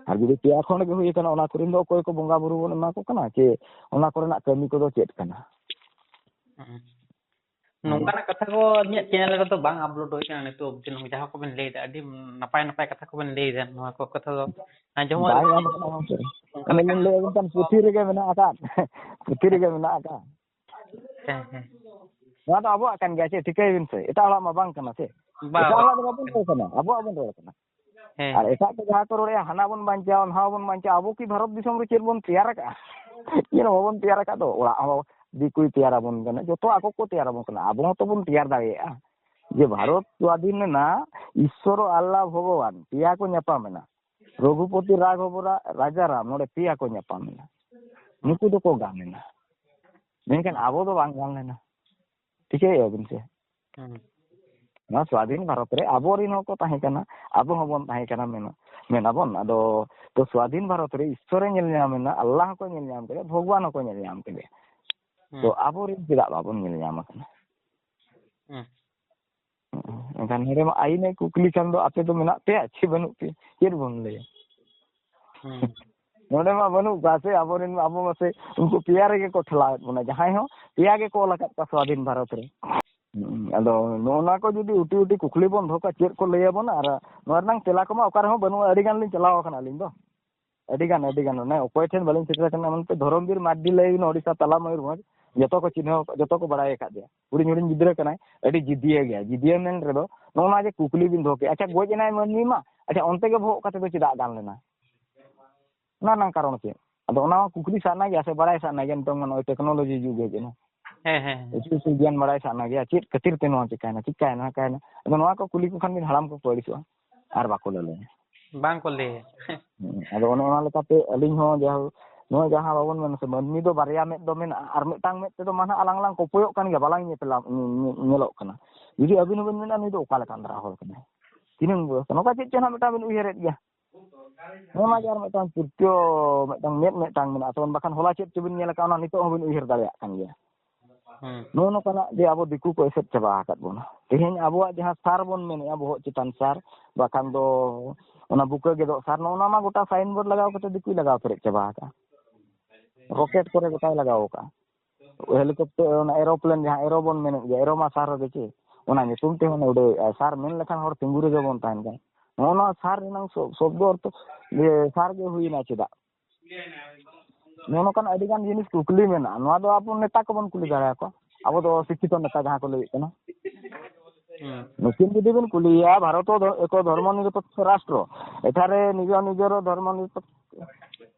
ᱟᱨ ᱡᱩᱫᱤ ᱯᱮᱭᱟ ᱠᱷᱚᱸᱰ ᱜᱮ ᱦᱩᱭ ᱟᱠᱟᱱᱟ, ᱚᱱᱟ ᱠᱚᱨᱮᱱ ᱫᱚ ᱚᱠᱚᱭ ᱠᱚ ᱵᱚᱸᱜᱟ ᱵᱩᱨᱩ ᱵᱚᱱ ᱮᱢᱟ ᱠᱚ ᱠᱟᱱᱟ, ᱪᱮ ᱚᱱᱟ ᱠᱚᱨᱮᱱᱟᱜ ᱠᱟᱹᱢᱤ ᱠᱚᱫᱚ ᱪᱮᱫ ᱠᱟᱱᱟ? ᱦᱩᱸ᱾ ᱱᱚᱝᱠᱟᱱᱟᱜ ᱠᱟᱛᱷᱟ ᱠᱚ ᱟᱹᱞᱤᱧᱟᱜ channel ᱨᱮᱫᱚ ᱵᱟᱝ upload ᱦᱩᱭ ᱠᱟᱱᱟ ᱱᱤᱛᱚᱜ ᱚᱵᱫᱤ᱾ ᱱᱚᱜᱼᱚᱭ ᱡᱟᱦᱟᱸ ᱠᱚᱵᱮᱱ ᱞᱟᱹᱭᱫᱟ, ᱟᱹᱰᱤ ᱱᱟᱯᱟᱭ ᱱᱟᱯᱟᱭ ᱠᱟᱛᱷᱟ ᱠᱚᱵᱮᱱ ᱞᱟᱹᱭᱫᱟ᱾ ᱱᱚᱣᱟ ᱠᱚ ᱠᱟᱛᱷᱟ ᱫᱚ ᱟᱸᱡᱚᱢᱚᱜ ᱵᱟᱭ ᱜᱟᱱᱚᱜ ᱠᱟᱱᱟ ᱜᱚᱢᱠᱮ᱾ ᱚᱱᱠᱟ ᱚᱱᱮ ᱞᱮᱠᱟ ᱞᱤᱧ ᱞᱟᱹᱭ ᱟᱵᱤᱱ ᱠᱟᱱ, ᱯᱩᱛᱷᱤ ᱨᱮᱜᱮ ᱢᱮᱱᱟᱜ ᱟᱠᱟᱫ᱾ ᱯᱩᱛᱷᱤ ᱨᱮᱜᱮ ᱢᱮᱱᱟᱜ ᱟᱠᱟᱫ᱾ ᱦᱮᱸ, ᱦᱮᱸ᱾ ᱱᱚᱣᱟ ᱫᱚ ᱟᱵᱚᱣᱟᱜ ᱠᱟᱱ ᱜᱮᱭᱟ ᱥᱮ, ᱴᱷᱤᱠᱟᱹᱭ ᱵᱤᱱ ᱥᱮ, ᱮᱴᱟᱜ ᱦᱚᱲᱟᱜ ᱢᱟ ᱵᱟᱝ ᱠᱟᱱᱟ ᱥᱮ᱾ ᱵᱟ, ᱮᱴᱟᱜ ᱵᱟ᱾ ᱦᱚᱲᱟᱜ ᱫᱚ ᱵᱟᱵᱚᱱ ᱨᱚᱲ ᱠᱟᱱᱟ, ᱟᱵᱚᱣᱟᱜ ᱵᱚᱱ ᱨᱚᱲ ᱠᱟᱱᱟ᱾ ᱦᱮᱸ᱾ ᱟᱨ ᱮᱴᱟᱜ ᱠᱚ ᱡᱟᱦᱟᱸ ᱠᱚ ᱨᱚᱲᱮᱫᱼᱟ, ᱦᱟᱱᱟ ᱵᱚᱱ ᱵᱟᱧᱪᱟᱣᱟ, ᱱᱟᱣᱟ ᱵᱚᱱ ᱵᱟᱧᱪᱟᱣᱟ, ᱟᱵᱚ ᱠᱤ ᱵᱷᱟᱨᱚᱛ ᱫᱤᱥᱚᱢ ᱨᱮ ᱪᱮᱫ ᱵᱚᱱ ᱛᱮᱭᱟᱨ ᱟᱠᱟᱫᱼᱟ? ᱪᱮᱫ ᱦᱚᱸ ᱵᱟᱵᱚᱱ ᱛᱮᱭᱟᱨ ᱟᱠᱟᱫ ᱫᱚ᱾ ᱚᱲᱟᱜ ᱦᱚᱸ ᱵᱟᱵᱚ-, ᱫᱤᱠᱩᱭ ᱛᱮᱭᱟᱨ ᱟᱵᱚᱱ ᱠᱟᱱᱟ, ᱡᱚᱛᱚ ᱟᱠᱚ ᱠᱚ ᱛᱮᱭᱟᱨ ᱟᱵᱚᱱ ᱠᱟᱱᱟ᱾ ᱟᱵᱚ ᱦᱚᱸᱛᱚ ᱵᱚᱱ ᱛᱮᱭᱟᱨ ᱫᱟᱲᱮᱭᱟᱜᱼᱟ᱾ ᱡᱮ ᱵᱷᱟᱨᱚᱛ ᱥᱣᱟᱫᱷᱤᱱ ᱞᱮᱱᱟ, ᱤᱥᱥᱚᱨ ᱟᱞᱞᱟ ᱵᱷᱚᱜᱚᱵᱟᱱ ᱯᱮᱭᱟ ᱠᱚ ᱧᱟᱯᱟᱢ ᱮᱱᱟ, ᱨᱚᱜᱷᱩᱯᱚᱛᱤ ᱨᱟᱜᱷᱚᱵ ᱨᱟ-, ᱨᱟᱡᱟᱨᱟᱢ, ᱱᱚᱰᱮ ᱯᱮᱭᱟ ᱠᱚ ᱧᱟᱯᱟᱢ ᱮᱱᱟ᱾ ᱱᱩᱠᱩ ᱫᱚᱠᱚ ᱜᱟᱱ ᱮᱱᱟ, ᱢᱮᱱᱠᱷᱟᱱ ᱟᱵᱚ ᱫᱚ ᱵᱟᱝ ᱜᱟᱱ ᱞᱮᱱᱟ᱾ ᱴᱷᱤᱠᱟᱹᱭᱮᱫᱼᱟ ᱵᱤᱱ ᱥᱮ? ᱦᱩᱸ᱾ ᱱᱚᱣᱟ ᱥᱣᱟᱫᱷᱤᱱ ᱵᱷᱟᱨᱚᱛ ᱨᱮ ᱟᱵᱚᱨᱮᱱ ᱦᱚᱸᱠᱚ ᱛᱟᱦᱮᱸ ᱠᱟᱱᱟ, ᱟᱵᱚ ᱦᱚᱸᱵᱚᱱ ᱛᱟᱦᱮᱸ ᱠᱟᱱᱟ, ᱢᱮᱱᱟ-, ᱢᱮᱱᱟᱵᱚᱱ᱾ ᱟᱫᱚ ᱛᱚ ᱥᱣᱟᱫᱷᱤᱱ ᱵᱷᱟᱨᱚᱛ ᱨᱮ ᱤᱥᱥᱚᱨᱮ ᱧᱮᱞ ᱧᱟᱢ ᱮᱱᱟ, ᱟᱞᱞᱟᱦ ᱦᱚᱸᱠᱚ ᱧᱮᱞ ᱧᱟᱢ ᱠᱮᱫᱮᱭᱟ, ᱵᱷᱚᱜᱽᱣᱟᱱ ᱦᱚᱸᱠᱚ ᱧᱮᱞ ᱧᱟᱢ ᱠᱮᱫᱮᱭᱟ᱾ ᱦᱩᱸ᱾ ᱛᱚ ᱟᱵᱚᱨᱮᱱ ᱪᱮᱫᱟᱜ ᱵᱟᱵᱚᱱ ᱧᱮᱞ ᱧᱟᱢ ᱟᱠᱟᱱᱟ? ᱦᱩᱸ᱾ ᱮᱱᱠᱷᱟᱱ ᱱᱚᱰᱮ ᱢᱟ ᱟᱹᱭᱤᱱᱮ ᱠᱩᱠᱞᱤ ᱠᱷᱟᱱ ᱫᱚ, ᱟᱯᱮ ᱫᱚ ᱢᱮᱱᱟᱜ ᱯᱮᱭᱟ ᱪᱮ ᱵᱟᱹᱱᱩᱜ ᱯᱮᱭᱟ? ᱪᱮᱫ ᱵᱚᱱ ᱞᱟᱹᱭᱟ? ᱦᱩᱸ᱾ ᱱᱚᱰᱮ ᱢᱟ ᱵᱟᱹᱱᱩᱜ ᱠᱚᱣᱟ ᱥᱮ, ᱟᱵᱚᱨᱮᱱ, ᱟᱵᱚ ᱢᱟᱥᱮ ᱩᱱᱠᱩ ᱯᱮᱭᱟ ᱨᱮᱜᱮ ᱠᱚ ᱴᱷᱮᱞᱟᱣᱮᱫ ᱵᱚᱱᱟ, ᱡᱟᱦᱟᱸᱭ ᱦᱚᱸ ᱯᱮᱭᱟ ᱜᱮᱠᱚ ᱚᱞ ᱟᱠᱟᱫ ᱠᱚᱣᱟ ᱥᱣᱟᱫᱷᱤᱱ ᱵᱷᱟᱨᱚᱛ ᱨᱮ᱾ ᱦᱩᱸ, ᱟᱫᱚ ᱱᱚᱜᱼᱚ ᱱᱚᱣᱟ ᱠᱚ ᱡᱩᱫᱤ ᱩᱴᱤ ᱩᱴᱤ ᱠᱩᱠᱞᱤ ᱵᱚᱱ ᱫᱚᱦᱚ ᱠᱟᱜᱼᱟ, ᱪᱮᱫ ᱠᱚ ᱞᱟᱹᱭ ᱟᱵᱚᱱᱟ? ᱟᱨ ᱱᱚᱣᱟ ᱨᱮᱱᱟᱜ ᱛᱮᱞᱟ ᱠᱚᱢᱟ ᱚᱠᱟ ᱨᱮᱦᱚᱸ ᱵᱟᱹᱱᱩᱜᱼᱟ᱾ ᱟᱹᱰᱤ ᱜᱟᱱ ᱞᱤᱧ ᱪᱟᱞᱟᱣ ᱟᱠᱟᱱᱟ ᱟᱹᱞᱤᱧ ᱫᱚ, ᱟᱹᱰᱤ ᱜᱟᱱ, ᱟᱹᱰᱤ ᱜᱟᱱ᱾ ᱚᱱᱮ ᱚᱠᱚᱭ ᱴᱷᱮᱱ ᱵᱟᱹᱞᱤᱧ ᱥᱮᱴᱮᱨ ᱟᱠᱟᱱᱟ, ᱮᱢᱚᱱ ᱛᱮ ᱫᱷᱚᱨᱚᱢᱵᱤᱨ ᱢᱟᱨᱰᱤ ᱞᱟᱹᱭ ᱵᱤᱱ, ᱳᱰᱤᱥᱟ ᱛᱟᱞᱟ ᱢᱚᱭᱩᱨᱵᱷᱚᱸᱡᱽ, ᱡᱚᱛᱚ ᱠᱚ ᱪᱤᱱᱦᱟᱹᱣ, ᱡᱚᱛᱚ ᱠᱚ ᱵᱟᱲᱟᱭ ᱟᱠᱟᱫ ᱜᱮᱭᱟ᱾ ᱦᱩᱰᱤᱧ ᱦᱩᱰᱤᱧ ᱜᱤᱫᱽᱨᱟᱹ ᱠᱟᱱᱟᱭ, ᱟᱹᱰᱤ ᱡᱤᱫᱤᱭᱟᱹ ᱜᱮᱭᱟ᱾ ᱡᱤᱫᱤᱭᱟᱹ ᱢᱮᱱ ᱨᱮᱫᱚ ᱱᱚᱜᱼᱚ ᱱᱚᱣᱟ ᱡᱮ ᱠᱩᱠᱞᱤ ᱵᱤᱱ ᱫᱚᱦᱚ ᱠᱮᱫᱼᱟ, ᱟᱪᱪᱷᱟ, ᱜᱚᱡ ᱮᱱᱟᱭ ᱢᱟᱹᱱᱢᱤ ᱢᱟ, ᱟᱪᱪᱷᱟ, ᱚᱱᱛᱮ ᱜᱮ ᱵᱚᱦᱚᱜ ᱠᱟᱛᱮ ᱫᱚ ᱪᱮᱫᱟᱜ ᱜᱟᱱ ᱞᱮᱱᱟ? ᱚᱱᱟ ᱨᱮᱱᱟᱜ ᱠᱟᱨᱚᱱ ᱪᱮᱫ? ᱟᱫᱚ ᱚᱱᱟ ᱢᱟ ᱠᱩᱠᱞᱤ ᱥᱟᱱᱟ ᱜᱮᱭᱟ ᱥᱮ ᱵᱟᱲᱟᱭ ᱥᱟᱱᱟ ᱜᱮᱭᱟ, ᱱᱤᱛᱚᱝ ᱢᱟ ᱱᱚᱜᱼᱚᱭ ᱴᱮᱠᱱᱳᱞᱚᱡᱤ ᱡᱩᱜᱽ ᱦᱮᱡ ᱮᱱᱟ᱾ ᱦᱮᱸ, ᱦᱮᱸ, ᱦᱮᱸ᱾ ᱩᱥᱩᱞ ᱩᱥᱩᱞ ᱜᱮᱭᱟᱱ ᱵᱟᱲᱟᱭ ᱥᱟᱱᱟ ᱜᱮᱭᱟ, ᱪᱮᱫ ᱠᱷᱟᱹᱛᱤᱨ ᱛᱮ ᱱᱚᱣᱟ ᱪᱤᱠᱟᱭᱱᱟ, ᱪᱤᱠᱟᱭᱱᱟ, ᱪᱤᱠᱟᱭᱱᱟ᱾ ᱟᱫᱚ ᱱᱚᱣᱟ ᱠᱚ ᱠᱩᱞᱤ ᱠᱚ ᱠᱷᱟᱱ ᱜᱮ ᱦᱟᱲᱟᱢ ᱠᱚᱠᱚ ᱟᱹᱲᱤᱥᱚᱜᱼᱟ ᱟᱨ ᱵᱟᱠᱚ ᱞᱟᱹᱞᱟᱹᱭᱟ᱾ ᱵᱟᱝ ᱠᱚ ᱞᱟᱹᱭᱟ᱾ ᱦᱮᱸ, ᱟᱫᱚ ᱚᱱᱮ ᱚᱱᱟ ᱞᱮᱠᱟᱛᱮ ᱟᱹᱞᱤᱧ ᱦᱚᱸ ᱡᱟᱦᱟᱸ ᱱᱚᱣᱟ ᱡᱟᱦᱟᱸ ᱵᱟᱵᱚᱱ ᱢᱮᱱᱟ ᱥᱮ, ᱢᱟᱹᱱᱢᱤ ᱫᱚ ᱵᱟᱨᱭᱟ ᱢᱮᱫ ᱫᱚ ᱢᱮᱱᱟᱜᱼᱟ, ᱟᱨ ᱢᱤᱫᱴᱟᱝ ᱢᱮᱫ ᱛᱮᱫᱚ ᱢᱟ ᱱᱟᱦᱟᱜ ᱟᱞᱟᱝ ᱞᱟᱝ ᱠᱚᱯᱚᱭᱚᱜ ᱠᱟᱱ ᱜᱮᱭᱟ, ᱵᱟᱞᱟᱝ ᱧᱮᱯᱮᱞᱟ-, ᱧᱮ-, ᱧᱮᱞᱚᱜ ᱠᱟᱱᱟ᱾ ᱡᱩᱫᱤ ᱟᱹᱵᱤᱱ ᱦᱚᱸᱵᱤᱱ ᱢᱮᱱᱟ, "ᱱᱩᱭ ᱫᱚ ᱚᱠᱟ ᱞᱮᱠᱟᱱ ᱫᱷᱟᱨᱟ ᱦᱚᱲ ᱠᱟᱱᱟᱭ? ᱛᱤᱱᱟᱹᱝ ᱵᱚᱭᱚᱥ?" ᱱᱚᱝᱠᱟ ᱪᱮᱫ ᱪᱚ ᱱᱟᱦᱟᱜ ᱢᱤᱫᱴᱟᱝ ᱵᱤᱱ ᱩᱭᱦᱟᱹᱨᱮᱫ ᱜᱮᱭᱟ᱾ ᱱᱚᱜᱼᱚ ᱱᱚᱣᱟ ᱜᱮ ᱟᱨ ᱢᱤᱫᱴᱟᱝ ᱯᱟᱹᱛᱭᱟᱹᱣ, ᱢᱤᱫᱴᱟᱝ ᱢᱮᱫ ᱢᱤᱫᱴᱟᱝ ᱢᱮᱱᱟᱜᱼᱟ ᱛᱟᱵᱚᱱ, ᱵᱟᱠᱷᱟᱱ ᱦᱚᱞᱟ ᱪᱮᱫ ᱪᱚᱵᱤᱱ ᱧᱮᱞ ᱟᱠᱟᱫ, ᱚᱱᱟ ᱱᱤᱛᱚᱜ ᱦᱚᱸᱵᱤᱱ ᱩᱭᱦᱟᱹᱨ ᱫᱟᱲᱮᱭᱟᱜ ᱠᱟᱱ ᱜᱮᱭᱟ᱾ ᱦᱩᱸ᱾ ᱱᱚᱜᱼᱚ ᱱᱚᱝᱠᱟᱱᱟᱜ ᱡᱮ ᱟᱵᱚ ᱫᱤᱠᱩ ᱠᱚ ᱮᱥᱮᱫ ᱪᱟᱵᱟ ᱟᱠᱟᱫ ᱵᱚᱱᱟ᱾ ᱛᱮᱦᱮᱧ ᱟᱵᱚᱣᱟᱜ ᱡᱟᱦᱟᱸ ᱥᱟᱨ ᱵᱚᱱ ᱢᱮᱱᱮᱫᱼᱟ, ᱵᱚᱦᱚᱜ ᱪᱮᱛᱟᱱ ᱥᱟᱨ, ᱵᱟᱠᱷᱟᱱ ᱫᱚ ᱚᱱᱟ ᱵᱩᱠᱟᱹ ᱜᱮᱫᱚᱜ ᱥᱟᱨ, ᱱᱚᱜᱼᱚ ᱱᱚᱣᱟ ᱢᱟ ᱜᱚᱴᱟ ᱥᱟᱭᱤᱱ ᱵᱳᱨᱰ ᱞᱟᱜᱟᱣ ᱠᱟᱛᱮ ᱫᱤᱠᱩᱭ ᱞᱟᱜᱟᱣ ᱯᱮᱨᱮᱡ ᱪᱟᱵᱟ ᱟᱠᱟᱫᱼᱟ᱾ ᱨᱚᱠᱮᱴ ᱠᱚᱨᱮ ᱜᱚᱴᱟᱭ ᱞᱟᱜᱟᱣ ᱟᱠᱟᱫᱼᱟ᱾ ᱦᱮᱞᱤᱠᱚᱯᱴᱟᱨ, ᱚᱱᱟ ᱮᱨᱳᱯᱞᱮᱱ, ᱡᱟᱦᱟᱸ ᱮᱨᱳ ᱵᱚᱱ ᱢᱮᱱᱮᱫ ᱜᱮᱭᱟ, ᱮᱨᱳ ᱢᱟ ᱥᱟᱨ ᱨᱮᱜᱮ ᱪᱮ, ᱚᱱᱟ ᱧᱩᱛᱩᱢ ᱛᱮᱦᱚᱸ ᱚᱱᱟ ᱩᱰᱟᱹᱣᱮᱫᱼᱟ᱾ ᱥᱟᱨ ᱢᱮᱱ ᱞᱮᱠᱷᱟᱱ ᱦᱚᱲ ᱛᱤᱸᱜᱩ ᱨᱮᱜᱮ ᱵᱚᱱ ᱛᱟᱦᱮᱱ ᱠᱟᱱᱟ᱾ ᱱᱚᱜᱼᱚ ᱱᱚᱣᱟ ᱥᱟᱨ ᱨᱮᱱᱟᱝ ᱥᱚ-, ᱥᱚᱵᱫᱚ ᱚᱨᱛᱷᱚ ᱡᱮ ᱥᱟᱨ ᱜᱮ ᱦᱩᱭᱮᱱᱟ ᱪᱮᱫᱟᱜ? ᱱᱚᱜᱼᱚ ᱱᱚᱝᱠᱟᱱ ᱟᱹᱰᱤᱜᱟᱱ ᱡᱤᱱᱤᱥ ᱠᱩᱠᱞᱤ ᱢᱮᱱᱟᱜᱼᱟ᱾ ᱱᱚᱣᱟ ᱫᱚ ᱟᱵᱚ ᱱᱮᱛᱟ ᱠᱚᱵᱚᱱ ᱠᱩᱞᱤ ᱫᱟᱲᱮᱭᱟᱠᱚᱣᱟ, ᱟᱵᱚ ᱫᱚ ᱥᱤᱠᱠᱷᱤᱛᱚ ᱱᱮᱛᱟ ᱡᱟᱦᱟᱸ ᱠᱚ ᱞᱟᱹᱭᱮᱫ ᱠᱟᱱᱟ᱾ ᱦᱩᱸ᱾ ᱱᱩᱠᱤᱱ ᱡᱩᱫᱤ ᱵᱤᱱ ᱠᱩᱞᱤᱭᱮᱭᱟ, ᱵᱷᱟᱨᱚᱛ ᱫᱚ ᱮᱠᱚ ᱫᱷᱚᱨᱢᱚ ᱱᱤᱨᱚᱯᱮᱠᱠᱷᱚ ᱨᱟᱥᱴᱨᱚ, ᱮᱴᱟᱜ ᱨᱮ ᱱᱤᱡᱮᱨ ᱱᱤᱡᱮᱨ ᱫᱷᱚᱨᱢᱚ ᱱᱤᱨᱚᱯᱮᱠᱠᱷᱚ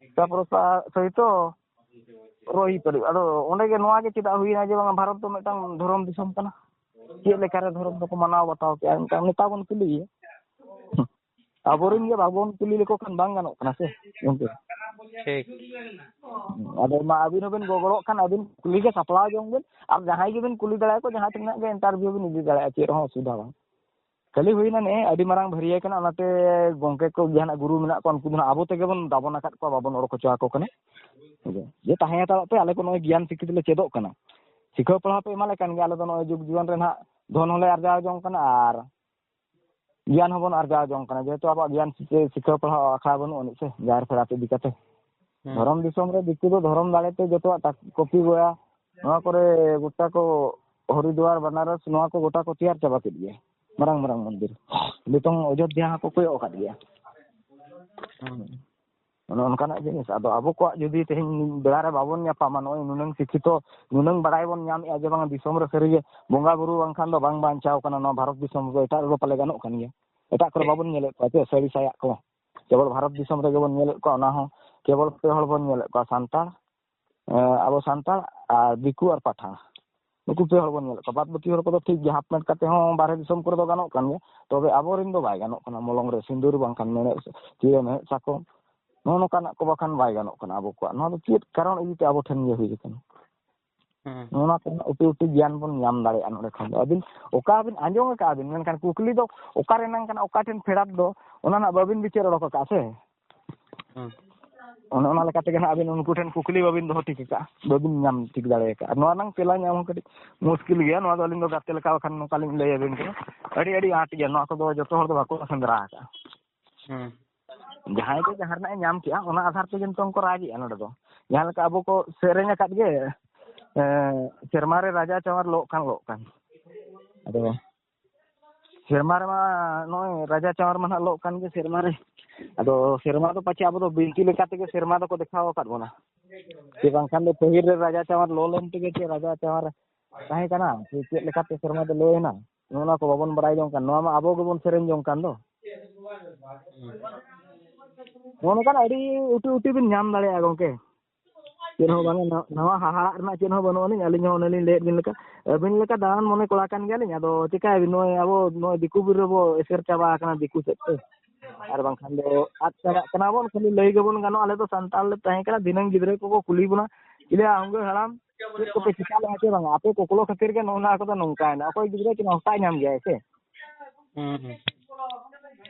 ᱥᱚᱦᱤᱛᱚ ᱨᱚᱦᱤ ᱯᱟᱹᱨᱤ᱾ ᱟᱫᱚ ᱚᱸᱰᱮ ᱜᱮ ᱱᱚᱣᱟ ᱜᱮ ᱪᱮᱫᱟᱜ ᱦᱩᱭᱱᱟ ᱡᱮ ᱵᱟᱝᱟ ᱵᱷᱟᱨᱚᱛ ᱫᱚ ᱢᱤᱫᱴᱟᱝ ᱫᱷᱚᱨᱚᱢ ᱫᱤᱥᱚᱢ ᱠᱟᱱᱟ? ᱪᱮᱫ ᱞᱮᱠᱟᱨᱮ ᱫᱷᱚᱨᱚᱢ ᱫᱚᱠᱚ ᱢᱟᱱᱟᱣ ᱵᱟᱛᱟᱣ ᱠᱮᱜᱼᱟ? ᱢᱤᱫᱴᱟᱝ ᱱᱮᱛᱟ ᱵᱚᱱ ᱠᱩᱞᱤᱭᱮᱭᱟ᱾ ᱟᱵᱚᱨᱮᱱ ᱜᱮ ᱵᱟᱵᱚᱱ ᱠᱩᱞᱤ ᱞᱮᱠᱚ ᱠᱷᱟᱱ ᱵᱟᱝ ᱜᱟᱱᱚᱜ ᱠᱟᱱᱟ ᱥᱮ ᱜᱚᱢᱠᱮ᱾ ᱴᱷᱤᱠ᱾ ᱟᱫᱚ ᱢᱟ ᱟᱹᱵᱤᱱ ᱦᱚᱸᱵᱤᱱ ᱜᱚᱲᱚᱜ ᱠᱷᱟᱱ ᱟᱹᱵᱤᱱ ᱠᱩᱞᱤ ᱜᱮ ᱥᱟᱯᱲᱟᱣ ᱡᱚᱝ ᱵᱤᱱ, ᱟᱨ ᱡᱟᱦᱟᱸᱭ ᱜᱮᱵᱤᱱ ᱠᱩᱞᱤ ᱫᱟᱲᱮᱭᱟᱠᱚ, ᱡᱟᱦᱟᱸ ᱛᱤᱱᱟᱹᱜ ᱜᱮ ᱤᱱᱴᱟᱨᱵᱷᱤᱭᱩ ᱵᱤᱱ ᱤᱫᱤ ᱫᱟᱲᱮᱭᱟᱜᱼᱟ, ᱪᱮᱫ ᱦᱚᱸ ᱚᱥᱩᱵᱤᱫᱷᱟ ᱵᱟᱝ᱾ ᱠᱷᱟᱹᱞᱤ ᱦᱩᱭᱱᱟ ᱱᱮᱜᱼᱮ ᱟᱹᱰᱤ ᱢᱟᱨᱟᱝ ᱵᱷᱟᱹᱨᱭᱟᱹ ᱠᱟᱱᱟ, ᱚᱱᱟᱛᱮ ᱜᱚᱢᱠᱮ ᱠᱚ ᱡᱟᱦᱟᱱᱟᱜ ᱜᱩᱨᱩ ᱢᱮᱱᱟᱜ ᱠᱚᱣᱟ, ᱩᱱᱠᱩ ᱫᱚ ᱦᱟᱸᱜ ᱟᱵᱚ ᱛᱮᱜᱮ ᱵᱚᱱ ᱫᱟᱵᱚᱱ ᱟᱠᱟᱫ ᱠᱚᱣᱟ, ᱵᱟᱵᱚᱱ ᱚᱰᱚᱠ ᱦᱚᱪᱚ ᱟᱠᱚ ᱠᱟᱱᱟ᱾ ᱦᱮᱸ ᱥᱮ? ᱡᱮ ᱛᱟᱦᱮᱸ ᱦᱟᱛᱟᱲᱚᱜ ᱯᱮ, ᱟᱞᱮ ᱠᱚ ᱱᱚᱜᱼᱚᱭ ᱜᱮᱭᱟᱱ ᱥᱤᱠᱠᱷᱤᱛ ᱞᱮ ᱪᱮᱫᱚᱜ ᱠᱟᱱᱟ, ᱥᱤᱠᱷᱟᱹᱣ ᱯᱟᱲᱦᱟᱣ ᱯᱮ ᱮᱢᱟ ᱞᱮ ᱠᱟᱱ ᱜᱮᱭᱟ, ᱟᱞᱮ ᱫᱚ ᱱᱚᱜᱼᱚᱭ ᱡᱩᱜᱽ ᱡᱤᱭᱚᱱ ᱨᱮ ᱱᱟᱦᱟᱜ ᱫᱷᱚᱱ ᱦᱚᱸᱞᱮ ᱟᱨᱡᱟᱣ ᱡᱚᱝ ᱠᱟᱱᱟ ᱟᱨ ᱜᱮᱭᱟᱱ ᱦᱚᱸᱵᱚᱱ ᱟᱨᱡᱟᱣ ᱡᱚᱝ ᱠᱟᱱᱟ, ᱡᱮᱦᱮᱛᱩ ᱟᱵᱚᱣᱟᱜ ᱜᱮᱭᱟᱱ ᱥᱤ-, ᱥᱤᱠᱷᱟᱹᱣ ᱯᱟᱲᱦᱟᱣ ᱟᱠᱷᱲᱟ ᱵᱟᱹᱱᱩᱜ ᱟᱹᱱᱤᱡ ᱥᱮ, ᱡᱟᱦᱮᱨ ᱯᱮᱲᱟ ᱤᱫᱤ ᱠᱟᱛᱮ᱾ ᱦᱩᱸ᱾ ᱫᱷᱚᱨᱚᱢ ᱫᱤᱥᱚᱢ ᱨᱮ ᱫᱤᱠᱩ ᱫᱚ ᱫᱷᱚᱨᱚᱢ ᱫᱟᱲᱮ ᱛᱮ ᱡᱚᱛᱚᱣᱟᱜ ᱴᱟᱠ-, ᱠᱚᱯᱤ ᱜᱚᱭᱟ, ᱱᱚᱣᱟ ᱠᱚᱨᱮ ᱜᱚᱴᱟ ᱠᱚ, ᱦᱚᱨᱤᱫᱩᱣᱟᱨ, ᱵᱟᱱᱟᱨᱚᱥ, ᱱᱚᱣᱟ ᱠᱚ ᱜᱚᱴᱟ ᱠᱚ ᱛᱮᱭᱟᱨ ᱪᱟᱵᱟ ᱠᱮᱫ ᱜᱮᱭᱟ, ᱢᱟᱨᱟᱝ ᱢᱟᱨᱟᱝ ᱢᱚᱱᱫᱤᱨ᱾ ᱱᱤᱛᱚᱝ ᱚᱡᱳᱫᱽᱫᱷᱟ ᱦᱚᱸᱠᱚ ᱠᱚᱭᱚᱜ ᱟᱠᱟᱫ ᱜᱮᱭᱟ᱾ ᱦᱩᱸ᱾ ᱚᱱᱮ ᱚᱱᱠᱟᱱᱟᱜ ᱡᱤᱱᱤᱥ᱾ ᱟᱫᱚ ᱟᱵᱚ ᱠᱚᱣᱟᱜ ᱡᱩᱫᱤ ᱛᱮᱦᱮᱧ ᱵᱮᱲᱟ ᱨᱮ ᱵᱟᱵᱚᱱ ᱧᱟᱯᱟᱢᱟ, ᱱᱚᱜᱼᱚᱭ ᱱᱩᱱᱟᱹᱝ ᱥᱤᱠᱠᱷᱤᱛᱚ, ᱱᱩᱱᱟᱹᱝ ᱵᱟᱲᱟᱭ ᱵᱚᱱ ᱧᱟᱢᱮᱫᱼᱟ ᱡᱮ ᱵᱟᱝ ᱫᱤᱥᱚᱢ ᱨᱮ ᱥᱟᱹᱨᱤᱜᱮ ᱵᱚᱸᱜᱟ ᱵᱩᱨᱩ ᱵᱟᱝᱠᱷᱟᱱ ᱫᱚ ᱵᱟᱝ ᱵᱟᱧᱪᱟᱣ ᱠᱟᱱᱟ, ᱱᱚᱣᱟ ᱵᱷᱟᱨᱚᱛ ᱫᱤᱥᱚᱢ ᱨᱮᱫᱚ ᱮᱴᱟᱜ ᱨᱮᱫᱚ ᱯᱟᱞᱮ ᱜᱟᱱᱚᱜ ᱠᱟᱱ ᱜᱮᱭᱟ᱾ ᱮᱴᱟᱜ ᱠᱚᱨᱮ ᱴᱷᱤᱠ᱾ ᱵᱟᱵᱚᱱ ᱧᱮᱞᱮᱫ ᱠᱚᱣᱟ ᱪᱮ ᱥᱟᱹᱲᱤ ᱥᱟᱭᱟᱜ ᱠᱚ, ᱠᱮᱵᱚᱞ ᱵᱷᱟᱨᱚᱛ ᱫᱤᱥᱚᱢ ᱨᱮᱜᱮ ᱵᱚᱱ ᱧᱮᱞᱮᱫ ᱠᱚᱣᱟ, ᱚᱱᱟ ᱦᱚᱸ ᱠᱮᱵᱚᱞ ᱯᱮ ᱦᱚᱲ ᱵᱚᱱ ᱧᱮᱞᱮᱫ ᱠᱚᱣᱟ, ᱥᱟᱱᱛᱟᱲ, ᱮᱸ, ᱟᱵᱚ ᱥᱟᱱᱛᱟᱲ ᱟᱨ ᱫᱤᱠᱩ ᱟᱨ ᱯᱟᱴᱷᱟ, ᱱᱩᱠᱩ ᱯᱮ ᱦᱚᱲ ᱵᱚᱱ ᱧᱮᱞᱮᱫ ᱠᱚᱣᱟ᱾ ᱵᱟᱫ ᱵᱟᱹᱠᱤ ᱦᱚᱲ ᱠᱚᱫᱚ ᱴᱷᱤᱠ ᱜᱮᱭᱟ, ᱦᱟᱯ ᱯᱮᱱᱴ ᱠᱟᱛᱮ ᱦᱚᱸ ᱵᱟᱨᱦᱮ ᱫᱤᱥᱚᱢ ᱠᱚᱨᱮ ᱫᱚ ᱜᱟᱱᱚᱜ ᱠᱟᱱ ᱜᱮᱭᱟ, ᱛᱚᱵᱮ ᱟᱵᱚᱨᱮᱱ ᱫᱚ ᱵᱟᱭ ᱜᱟᱱᱚᱜ ᱠᱟᱱᱟ᱾ ᱢᱚᱞᱚᱝ ᱨᱮ ᱥᱤᱸᱫᱩᱨ ᱵᱟᱝᱠᱷᱟᱱ ᱢᱮᱬᱦᱮᱫ ᱥᱟ-, ᱪᱮ ᱢᱮᱬᱦᱮᱫ ᱥᱟᱠᱚᱢ, ᱱᱚᱜᱼᱚ ᱱᱚᱝᱠᱟᱱᱟᱜ ᱠᱚ ᱵᱟᱠᱷᱟᱱ ᱵᱟᱭ ᱜᱟᱱᱚᱜ ᱠᱟᱱᱟ ᱟᱵᱚ ᱠᱚᱣᱟᱜ᱾ ᱱᱚᱣᱟ ᱫᱚ ᱪᱮᱫ ᱠᱟᱨᱚᱱ ᱤᱫᱤᱛᱮ ᱟᱵᱚ ᱴᱷᱮᱱ ᱜᱮ ᱦᱩᱭ ᱟᱠᱟᱱᱟ? ᱦᱩᱸ᱾ ᱱᱚᱣᱟ ᱠᱚᱨᱮᱱᱟᱜ ᱩᱴᱤ ᱩᱴᱤ ᱜᱮᱭᱟᱱ ᱵᱚᱱ ᱧᱟᱢ ᱫᱟᱲᱮᱭᱟᱜᱼᱟ ᱱᱚᱸᱰᱮ ᱠᱷᱚᱱ ᱫᱚ᱾ ᱟᱹᱵᱤᱱ ᱚᱠᱟ ᱵᱤᱱ ᱟᱸᱡᱚᱢ ᱟᱠᱟᱫᱼᱟ ᱵᱤᱱ, ᱢᱮᱱᱠᱷᱟᱱ ᱠᱩᱠᱞᱤ ᱫᱚ ᱚᱠᱟ ᱨᱮᱱᱟᱝ ᱠᱟᱱᱟ, ᱚᱠᱟ ᱴᱷᱮᱱ ᱯᱷᱮᱰᱟᱛ ᱫᱚ, ᱚᱱᱟ ᱱᱟᱜ ᱵᱟᱹᱵᱤᱱ ᱵᱤᱪᱟᱹᱨ ᱚᱰᱚᱠ ᱟᱠᱟᱫᱼᱟ ᱥᱮ? ᱦᱩᱸ᱾ ᱚᱱᱮ ᱚᱱᱟ ᱞᱮᱠᱟ ᱛᱮᱜᱮ ᱱᱟᱜ ᱟᱹᱵᱤᱱ ᱩᱱᱠᱩ ᱴᱷᱮᱱ ᱠᱩᱠᱞᱤ ᱵᱟᱹᱵᱤᱱ ᱫᱚᱦᱚ ᱴᱷᱤᱠ ᱟᱠᱟᱫᱼᱟ, ᱵᱟᱹᱵᱤᱱ ᱧᱟᱢ ᱴᱷᱤᱠ ᱫᱟᱲᱮ ᱟᱠᱟᱫᱼᱟ᱾ ᱱᱚᱣᱟ ᱨᱮᱱᱟᱝ ᱛᱮᱞᱟ ᱧᱟᱢ ᱦᱚᱸ ᱠᱟᱹᱴᱤᱡ ᱢᱩᱥᱠᱤᱞ ᱜᱮᱭᱟ᱾ ᱱᱚᱣᱟ ᱫᱚ ᱟᱹᱞᱤᱧ ᱫᱚ ᱜᱟᱛᱮ ᱞᱮᱠᱟ ᱵᱟᱠᱷᱟᱱ ᱱᱚᱝᱠᱟ ᱞᱤᱧ ᱞᱟᱹᱭ ᱟᱹᱵᱤᱱ ᱠᱟᱱᱟ, ᱟᱹᱰᱤ ᱟᱹᱰᱤ ᱟᱸᱴ ᱜᱮᱭᱟ᱾ ᱱᱚᱣᱟ ᱠᱚᱫᱚ ᱡᱚᱛᱚ ᱦᱚᱲ ᱫᱚ ᱵᱟᱠᱚ ᱥᱮᱸᱫᱽᱨᱟ ᱟᱠᱟᱫᱼᱟ᱾ ᱦᱩᱸ᱾ ᱡᱟᱦᱟᱸᱭ ᱜᱮ ᱡᱟᱦᱟᱸ ᱨᱮᱱᱟᱜ ᱮ ᱧᱟᱢ ᱠᱮᱜᱼᱟ, ᱚᱱᱟ ᱟᱫᱷᱟᱨ ᱛᱮᱜᱮ ᱱᱤᱛᱚᱝ ᱠᱚ ᱨᱟᱡᱽ ᱮᱜᱼᱟ ᱱᱚᱰᱮ ᱫᱚ᱾ ᱡᱟᱦᱟᱸ ᱞᱮᱠᱟ ᱟᱵᱚ ᱠᱚ ᱥᱮᱨᱮᱧ ᱟᱠᱟᱫ ᱜᱮ, ᱮᱸ, "ᱥᱮᱨᱢᱟ ᱨᱮ ᱨᱟᱡᱟ ᱪᱟᱶᱟᱨ ᱞᱚᱜ ᱠᱟᱱ ᱞᱚᱜ ᱠᱟᱱ", ᱟᱫᱚ ᱥᱮᱨᱢᱟ ᱨᱮᱢᱟ ᱱᱚᱜᱼᱚᱭ ᱨᱟᱡᱟ ᱪᱟᱶᱟᱨ ᱢᱟ ᱱᱟᱦᱟᱜ ᱞᱚᱜ ᱠᱟᱱ ᱜᱮ ᱥᱮᱨᱢᱟ ᱨᱮ᱾ ᱟᱫᱚ ᱥᱮᱨᱢᱟ ᱫᱚ ᱯᱟᱪᱮ ᱟᱵᱚ ᱫᱚ ᱵᱤᱱᱛᱤ ᱞᱮᱠᱟ ᱛᱮᱜᱮ ᱥᱮᱨᱢᱟ ᱫᱚᱠᱚ ᱫᱮᱠᱷᱟᱣ ᱟᱠᱟᱫ ᱵᱚᱱᱟ, ᱥᱮ ᱵᱟᱝᱠᱷᱟᱱ ᱫᱚ ᱯᱟᱹᱦᱤᱞ ᱨᱮ ᱨᱟᱡᱟ ᱪᱟᱶᱟᱨ ᱞᱚ ᱞᱮᱱ ᱛᱮᱜᱮ ᱪᱮ ᱨᱟᱡᱟ ᱪᱟᱶᱟᱨ ᱛᱟᱦᱮᱸ ᱠᱟᱱᱟ, ᱥᱮ ᱪᱮᱫ ᱞᱮᱠᱟᱛᱮ ᱥᱮᱨᱢᱟ ᱫᱚ ᱞᱚᱭᱮᱱᱟ, ᱱᱚᱜᱼᱚ ᱱᱚᱣᱟ ᱠᱚ ᱵᱟᱵᱚᱱ ᱵᱟᱲᱟᱭ ᱡᱚᱝ ᱠᱟᱱ, ᱱᱚᱣᱟ ᱢᱟ ᱟᱵᱚ ᱜᱮᱵᱚᱱ ᱥᱮᱨᱮᱧ ᱡᱚᱝ ᱠᱟᱱ ᱫᱚ᱾ ᱱᱚᱜᱼᱚ ᱱᱚᱝᱠᱟᱱ ᱟᱹᱰᱤ ᱩᱴᱤ ᱩᱴᱤ ᱵᱤᱱ ᱧᱟᱢ ᱫᱟᱲᱮᱭᱟᱜᱼᱟ ᱜᱚᱢᱠᱮ᱾ ᱪᱮᱫ ᱦᱚᱸ ᱵᱟᱝᱟ, ᱱᱟᱣᱟ ᱦᱟᱦᱟᱲᱟᱜ ᱨᱮᱱᱟᱜ ᱪᱮᱫ ᱦᱚᱸ ᱵᱟᱹᱱᱩᱜ ᱟᱹᱱᱤᱡ᱾ ᱟᱹᱞᱤᱧ ᱦᱚᱸ ᱚᱱᱮᱞᱤᱧ ᱞᱟᱹᱭᱮᱫ ᱵᱤᱱ ᱞᱮᱠᱟ, ᱟᱹᱵᱤᱱ ᱞᱮᱠᱟ ᱫᱟᱬᱟᱱ ᱢᱚᱱᱮ ᱠᱚᱲᱟ ᱠᱟᱱ ᱜᱮᱭᱟᱞᱤᱧ᱾ ᱟᱫᱚ ᱪᱮᱠᱟᱭᱟᱵᱤᱱ, ᱱᱚᱜᱼᱚᱭ ᱟᱵᱚ ᱱᱚᱜᱼᱚᱭ ᱫᱤᱠᱩ ᱵᱤᱨ ᱨᱮᱵᱚ ᱮᱥᱮᱨ ᱪᱟᱵᱟ ᱟᱠᱟᱱᱟ ᱫᱤᱠᱩ ᱥᱮᱫ ᱛᱮ᱾ ᱟᱨ ᱵᱟᱝᱠᱷᱟᱱ ᱫᱚ ᱟᱫ ᱪᱟᱵᱟᱜ ᱠᱟᱱᱟ ᱵᱚᱱ, ᱠᱷᱟᱹᱞᱤ ᱞᱟᱹᱭ ᱜᱮᱵᱚᱱ ᱜᱟᱱᱚᱜᱼᱟ, ᱟᱞᱮ ᱫᱚ ᱥᱟᱱᱛᱟᱲ ᱞᱮ ᱛᱟᱦᱮᱸ ᱠᱟᱱᱟ᱾ ᱫᱷᱤᱱᱟᱹᱝ ᱜᱤᱫᱽᱨᱟᱹ ᱠᱚᱠᱚ ᱠᱩᱞᱤ ᱵᱚᱱᱟ, ᱪᱮᱞᱮ ᱟᱢᱜᱮ ᱦᱟᱲᱟᱢ, ᱪᱮᱫ ᱠᱚᱯᱮ ᱪᱤᱠᱟ ᱞᱮᱫᱼᱟ ᱪᱮ ᱵᱟᱝᱟ? ᱟᱯᱮ ᱠᱚᱠᱞᱚ ᱠᱷᱟᱹᱛᱤᱨ ᱜᱮ ᱱᱚᱜᱼᱚ ᱱᱚᱣᱟ ᱠᱚᱫᱚ ᱱᱚᱝᱠᱟᱭᱮᱱᱟ᱾ ᱚᱠᱚᱭ ᱜᱤᱫᱽᱨᱟᱹ ᱪᱮ ᱱᱚᱝᱠᱟᱭ ᱧᱟᱢ ᱜᱮᱭᱟᱭ ᱥᱮ? ᱦᱩᱸ, ᱦᱩᱸ᱾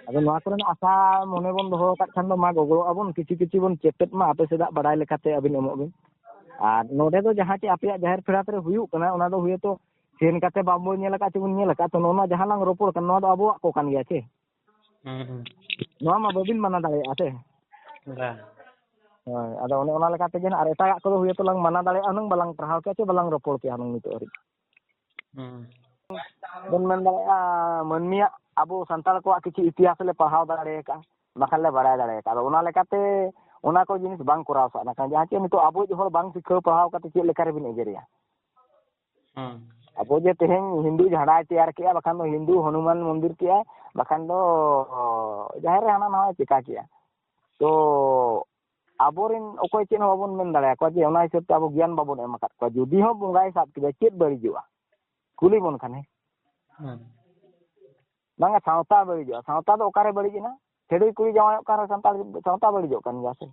ᱟᱫᱚ ᱱᱚᱣᱟ ᱠᱚᱨᱮᱱᱟᱜ ᱟᱥᱟ ᱢᱚᱱᱮ ᱵᱚᱱ ᱫᱚᱦᱚ ᱟᱠᱟᱫ ᱠᱷᱟᱱ ᱫᱚ ᱢᱟ ᱜᱚᱜᱚᱲᱚᱜ ᱟᱵᱚᱱ, ᱠᱤᱪᱷᱩ ᱠᱤᱪᱷᱩ ᱵᱚᱱ ᱪᱮᱯᱮᱫ ᱢᱟ, ᱟᱯᱮ ᱥᱮᱫᱟᱜ ᱵᱟᱰᱟᱭ ᱞᱮᱠᱟᱛᱮ ᱟᱹᱵᱤᱱ ᱮᱢᱚᱜ ᱵᱤᱱ᱾ ᱟᱨ ᱱᱚᱰᱮ ᱫᱚ ᱡᱟᱦᱟᱸ ᱪᱮ ᱟᱯᱮᱭᱟᱜ ᱡᱟᱦᱮᱨ ᱯᱮᱲᱟ ᱨᱮ ᱦᱩᱭᱩᱜ ᱠᱟᱱᱟ, ᱚᱱᱟ ᱫᱚ ᱦᱩᱭᱛᱚ ᱥᱮᱱ ᱠᱟᱛᱮ ᱵᱟᱵᱚᱱ ᱧᱮᱞ ᱟᱠᱟᱫ ᱪᱮ ᱵᱚᱱ ᱧᱮᱞ ᱟᱠᱟᱫ, ᱛᱚ ᱱᱚᱣᱟ ᱡᱟᱦᱟᱸ ᱞᱟᱝ ᱨᱚᱯᱚᱲ ᱠᱟᱱᱟ, ᱱᱚᱣᱟ ᱫᱚ ᱟᱵᱚᱣᱟᱜ ᱠᱚ ᱠᱟᱱ ᱜᱮᱭᱟ ᱪᱮ? ᱦᱩᱸ, ᱦᱩᱸ᱾ ᱱᱚᱣᱟ ᱢᱟ ᱵᱟᱹᱵᱤᱱ ᱢᱟᱱᱟ ᱫᱟᱲᱮᱭᱟᱜᱼᱟ ᱥᱮ? ᱵᱟᱝ᱾ ᱦᱳᱭ, ᱟᱫᱚ ᱚᱱᱮ ᱚᱱᱟ ᱞᱮᱠᱟᱛᱮ ᱡᱮ ᱟᱨ ᱮᱴᱟᱜᱟᱜ ᱠᱚᱫᱚ ᱦᱩᱭᱛᱚ ᱞᱟᱝ ᱢᱟᱱᱟ ᱫᱟᱲᱮᱭᱟᱜᱼᱟ ᱦᱩᱱᱟᱹᱝ, ᱵᱟᱞᱟᱝ ᱯᱟᱲᱦᱟᱣ ᱠᱮᱭᱟ ᱪᱮ ᱵᱟᱞᱟᱝ ᱨᱚᱯᱚᱲ ᱠᱮᱭᱟ ᱦᱩᱱᱟᱹᱝ ᱱᱤᱛᱚᱜ ᱦᱟᱹᱨᱤᱡ᱾ ᱦᱩᱸ᱾ ᱵᱚᱱ ᱢᱮᱱ ᱫᱟᱲᱮᱭᱟᱜᱼᱟ, ᱢᱟᱹᱱᱢᱤᱭᱟᱜ, ᱟᱵᱚ ᱥᱟᱱᱛᱟᱲ ᱠᱚᱣᱟᱜ ᱠᱤᱪᱷᱩ ᱤᱛᱤᱦᱟᱥ ᱞᱮ ᱯᱟᱲᱦᱟᱣ ᱫᱟᱲᱮ ᱟᱠᱟᱫᱼᱟ, ᱵᱟᱠᱷᱟᱱ ᱞᱮ ᱵᱟᱲᱟᱭ ᱫᱟᱲᱮ ᱟᱠᱟᱫᱼᱟ᱾ ᱟᱫᱚ ᱚᱱᱟ ᱞᱮᱠᱟᱛᱮ ᱚᱱᱟ ᱠᱚ ᱡᱤᱱᱤᱥ ᱵᱟᱝ ᱠᱚᱨᱟᱣ ᱥᱟᱱᱟ ᱠᱟᱱᱟ᱾ ᱡᱟᱦᱟᱸ ᱪᱮ ᱱᱤᱛᱚᱜ ᱟᱵᱚᱭᱤᱡ ᱦᱚᱲ ᱵᱟᱝ ᱥᱤᱠᱷᱟᱹᱣ ᱯᱟᱲᱦᱟᱣ ᱠᱟᱛᱮ ᱪᱮᱫ ᱞᱮᱠᱟ ᱨᱮᱵᱤᱱ ᱮᱜᱮᱨᱮᱭᱟ? ᱦᱩᱸ᱾ ᱟᱵᱚ ᱡᱮ ᱛᱮᱦᱮᱧ ᱦᱤᱱᱫᱩ ᱡᱷᱟᱸᱰᱟᱭ ᱛᱮᱭᱟᱨ ᱠᱮᱜᱼᱟ, ᱵᱟᱠᱷᱟᱱ ᱫᱚ ᱦᱤᱱᱫᱩ ᱦᱚᱱᱩᱢᱟᱱ ᱢᱚᱱᱫᱤᱨ ᱠᱮᱜᱼᱟᱭ, ᱵᱟᱠᱷᱟᱱ ᱫᱚ ᱡᱟᱦᱮᱨ ᱨᱮ ᱦᱟᱱᱟ ᱱᱟᱣᱟᱭ ᱪᱮᱠᱟ ᱠᱮᱜᱼᱟ᱾ ᱛᱚ ᱟᱵᱚᱨᱮᱱ ᱚᱠᱚᱭ ᱪᱮᱫ ᱦᱚᱸ ᱵᱟᱵᱚᱱ ᱢᱮᱱ ᱫᱟᱲᱮᱭᱟᱠᱚᱣᱟ ᱡᱮ ᱚᱱᱟ ᱦᱤᱥᱟᱹᱵ ᱛᱮ ᱟᱵᱚ ᱜᱮᱭᱟᱱ ᱵᱟᱵᱚᱱ ᱮᱢ ᱟᱠᱟᱫ ᱠᱚᱣᱟ᱾ ᱡᱩᱫᱤ ᱦᱚᱸ ᱵᱚᱸᱜᱟᱭ ᱥᱟᱵ ᱠᱮᱫᱟ, ᱪᱮᱫ ᱵᱟᱹᱲᱤᱡᱚᱜᱼᱟ? ᱠᱩᱞᱤ ᱵᱚᱱ ᱠᱷᱟᱱᱮ᱾ ᱦᱩᱸ᱾ ᱵᱟᱝᱟ, ᱥᱟᱶᱛᱟ ᱵᱟᱹᱲᱤᱡᱚᱜᱼᱟ᱾ ᱥᱟᱶᱛᱟ ᱫᱚ ᱚᱠᱟᱨᱮ ᱵᱟᱹᱲᱤᱡ ᱮᱱᱟ? ᱪᱷᱟᱹᱰᱣᱤ ᱠᱩᱲᱤ ᱡᱟᱶᱟᱭᱚᱜ ᱠᱟᱱ ᱨᱮ ᱥᱟᱱᱛᱟᱲ ᱥᱟᱶᱛᱟ ᱵᱟᱹᱲᱤᱡᱚᱜ ᱠᱟᱱ ᱜᱮᱭᱟ ᱥᱮ?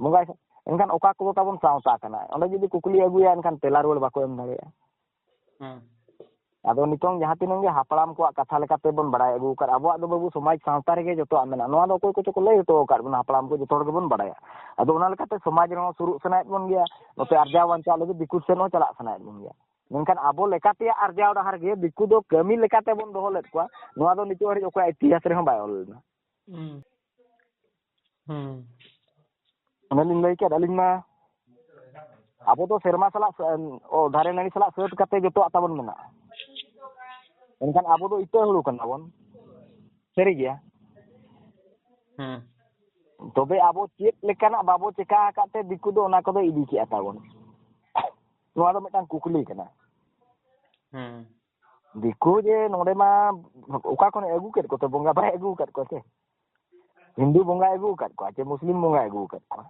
ᱵᱚᱸᱜᱟᱭ ᱥᱟᱵ, ᱮᱱᱠᱷᱟᱱ ᱚᱠᱟ ᱠᱚᱫᱚ ᱛᱟᱵᱚᱱ ᱥᱟᱶᱛᱟ ᱠᱟᱱᱟ? ᱚᱸᱰᱮ ᱡᱩᱫᱤ ᱠᱩᱠᱞᱤ ᱟᱹᱜᱩᱭᱟ, ᱮᱱᱠᱷᱟᱱ ᱛᱮᱞᱟ ᱨᱩᱣᱟᱹᱲ ᱵᱟᱠᱚ ᱮᱢ ᱫᱟᱲᱮᱭᱟᱜᱼᱟ᱾ ᱦᱩᱸ᱾ ᱟᱫᱚ ᱱᱤᱛᱚᱝ ᱡᱟᱦᱟᱸ ᱛᱤᱱᱟᱹᱜ ᱜᱮ ᱦᱟᱯᱲᱟᱢ ᱠᱚᱣᱟᱜ ᱠᱟᱛᱷᱟ ᱞᱮᱠᱟᱛᱮ ᱵᱚᱱ ᱵᱟᱲᱟᱭ ᱟᱹᱜᱩ ᱟᱠᱟᱫ, ᱟᱵᱚᱣᱟᱜ ᱫᱚ ᱵᱟᱹᱵᱩ ᱥᱚᱢᱟᱡᱽ ᱥᱟᱶᱛᱟ ᱨᱮᱜᱮ ᱡᱚᱛᱚᱣᱟᱜ ᱢᱮᱱᱟᱜᱼᱟ᱾ ᱱᱚᱣᱟ ᱫᱚ ᱚᱠᱚᱭ ᱠᱚᱪᱚ ᱠᱚ ᱞᱟᱹᱭ ᱦᱚᱴᱚ ᱟᱠᱟᱫ ᱵᱚᱱᱟ, ᱦᱟᱯᱲᱟᱢ ᱠᱚ ᱡᱚᱛᱚ ᱦᱚᱲ ᱜᱮᱵᱚᱱ ᱵᱟᱲᱟᱭᱟ᱾ ᱟᱫᱚ ᱚᱱᱟ ᱞᱮᱠᱟᱛᱮ ᱥᱚᱢᱟᱡᱽ ᱨᱮᱦᱚᱸ ᱥᱩᱨᱩᱜ ᱥᱟᱱᱟᱭᱮᱫ ᱵᱚᱱ ᱜᱮᱭᱟ, ᱱᱚᱛᱮ ᱟᱨᱡᱟᱣ ᱵᱟᱧᱪᱟᱣ ᱞᱟᱹᱜᱤᱫ ᱫᱤᱠᱩ ᱥᱮᱱ ᱦᱚᱸ ᱪᱟᱞᱟᱜ ᱥᱟᱱᱟᱭᱮᱫ ᱵᱚᱱ ᱜᱮᱭᱟ᱾ ᱢᱮᱱᱠᱷᱟᱱ ᱟᱵᱚ ᱞᱮᱠᱟ ᱛᱮᱭᱟᱜ ᱟᱨᱡᱟᱣ ᱰᱟᱦᱟᱨ ᱜᱮ ᱫᱤᱠᱩ ᱫᱚ ᱠᱟᱹᱢᱤ ᱞᱮᱠᱟᱛᱮ ᱵᱚᱱ ᱫᱚᱦᱚ ᱞᱮᱫ ᱠᱚᱣᱟ, ᱱᱚᱣᱟ ᱫᱚ ᱱᱤᱛᱚᱜ ᱦᱟᱹᱨᱤᱡ ᱚᱠᱚᱭᱟᱜ ᱤᱛᱤᱦᱟᱥ ᱨᱮᱦᱚᱸ ᱵᱟᱭ ᱚᱞ ᱞᱮᱱᱟ᱾ ᱦᱩᱸ᱾ ᱦᱩᱸ᱾ ᱚᱱᱮ ᱞᱤᱧ ᱞᱟᱹᱭ ᱠᱮᱫ, ᱟᱹᱞᱤᱧ ᱢᱟ ᱟᱵᱚ ᱫᱚ ᱥᱮᱨᱢᱟ ᱥᱟᱞᱟᱜ ᱥᱟ-, ᱚ, ᱫᱟᱨᱮ ᱱᱟᱹᱲᱤ ᱥᱟᱞᱟᱜ ᱥᱟᱹᱛ ᱠᱟᱛᱮ ᱡᱚᱛᱚᱣᱟᱜ ᱛᱟᱵᱚᱱ ᱢᱮᱱᱟᱜᱼᱟ᱾ ᱢᱮᱱᱠᱷᱟᱱ ᱟᱵᱚ ᱫᱚ ᱤᱛᱟᱹ ᱦᱩᱲᱩ ᱠᱟᱱᱟ ᱵᱚᱱ᱾ ᱥᱟᱹᱨᱤ ᱜᱮᱭᱟ᱾ ᱦᱩᱸ᱾ ᱛᱚᱵᱮ ᱟᱵᱚ ᱪᱮᱫ ᱞᱮᱠᱟᱱᱟᱜ ᱵᱟᱵᱚ ᱪᱮᱠᱟ ᱟᱠᱟᱫ ᱛᱮ ᱫᱤᱠᱩ ᱫᱚ ᱚᱱᱟ ᱠᱚᱫᱚ ᱤᱫᱤ ᱠᱮᱜᱼᱟ ᱛᱟᱵᱚᱱ? ᱱᱚᱣᱟ ᱫᱚ ᱢᱤᱫᱴᱟᱝ ᱠᱩᱠᱞᱤ ᱠᱟᱱᱟ᱾ ᱦᱩᱸ᱾ ᱫᱤᱠᱩ ᱡᱮ ᱱᱚᱰᱮ ᱢᱟ ᱚᱠᱟ ᱠᱷᱚᱱᱮ ᱟᱹᱜᱩ ᱠᱮᱫ ᱠᱚᱛᱮ, ᱵᱚᱸᱜᱟ ᱵᱟᱭ ᱟᱹᱜᱩ ᱟᱠᱟᱫ ᱠᱚᱣᱟ ᱥᱮ? ᱦᱤᱱᱫᱩ ᱵᱚᱸᱜᱟᱭ ᱟᱹᱜᱩ ᱟᱠᱟᱫ ᱠᱚᱣᱟ ᱪᱮ ᱢᱩᱥᱞᱤᱢ ᱵᱚᱸᱜᱟᱭ ᱟᱹᱜᱩ ᱟᱠᱟᱫ ᱠᱚᱣᱟ?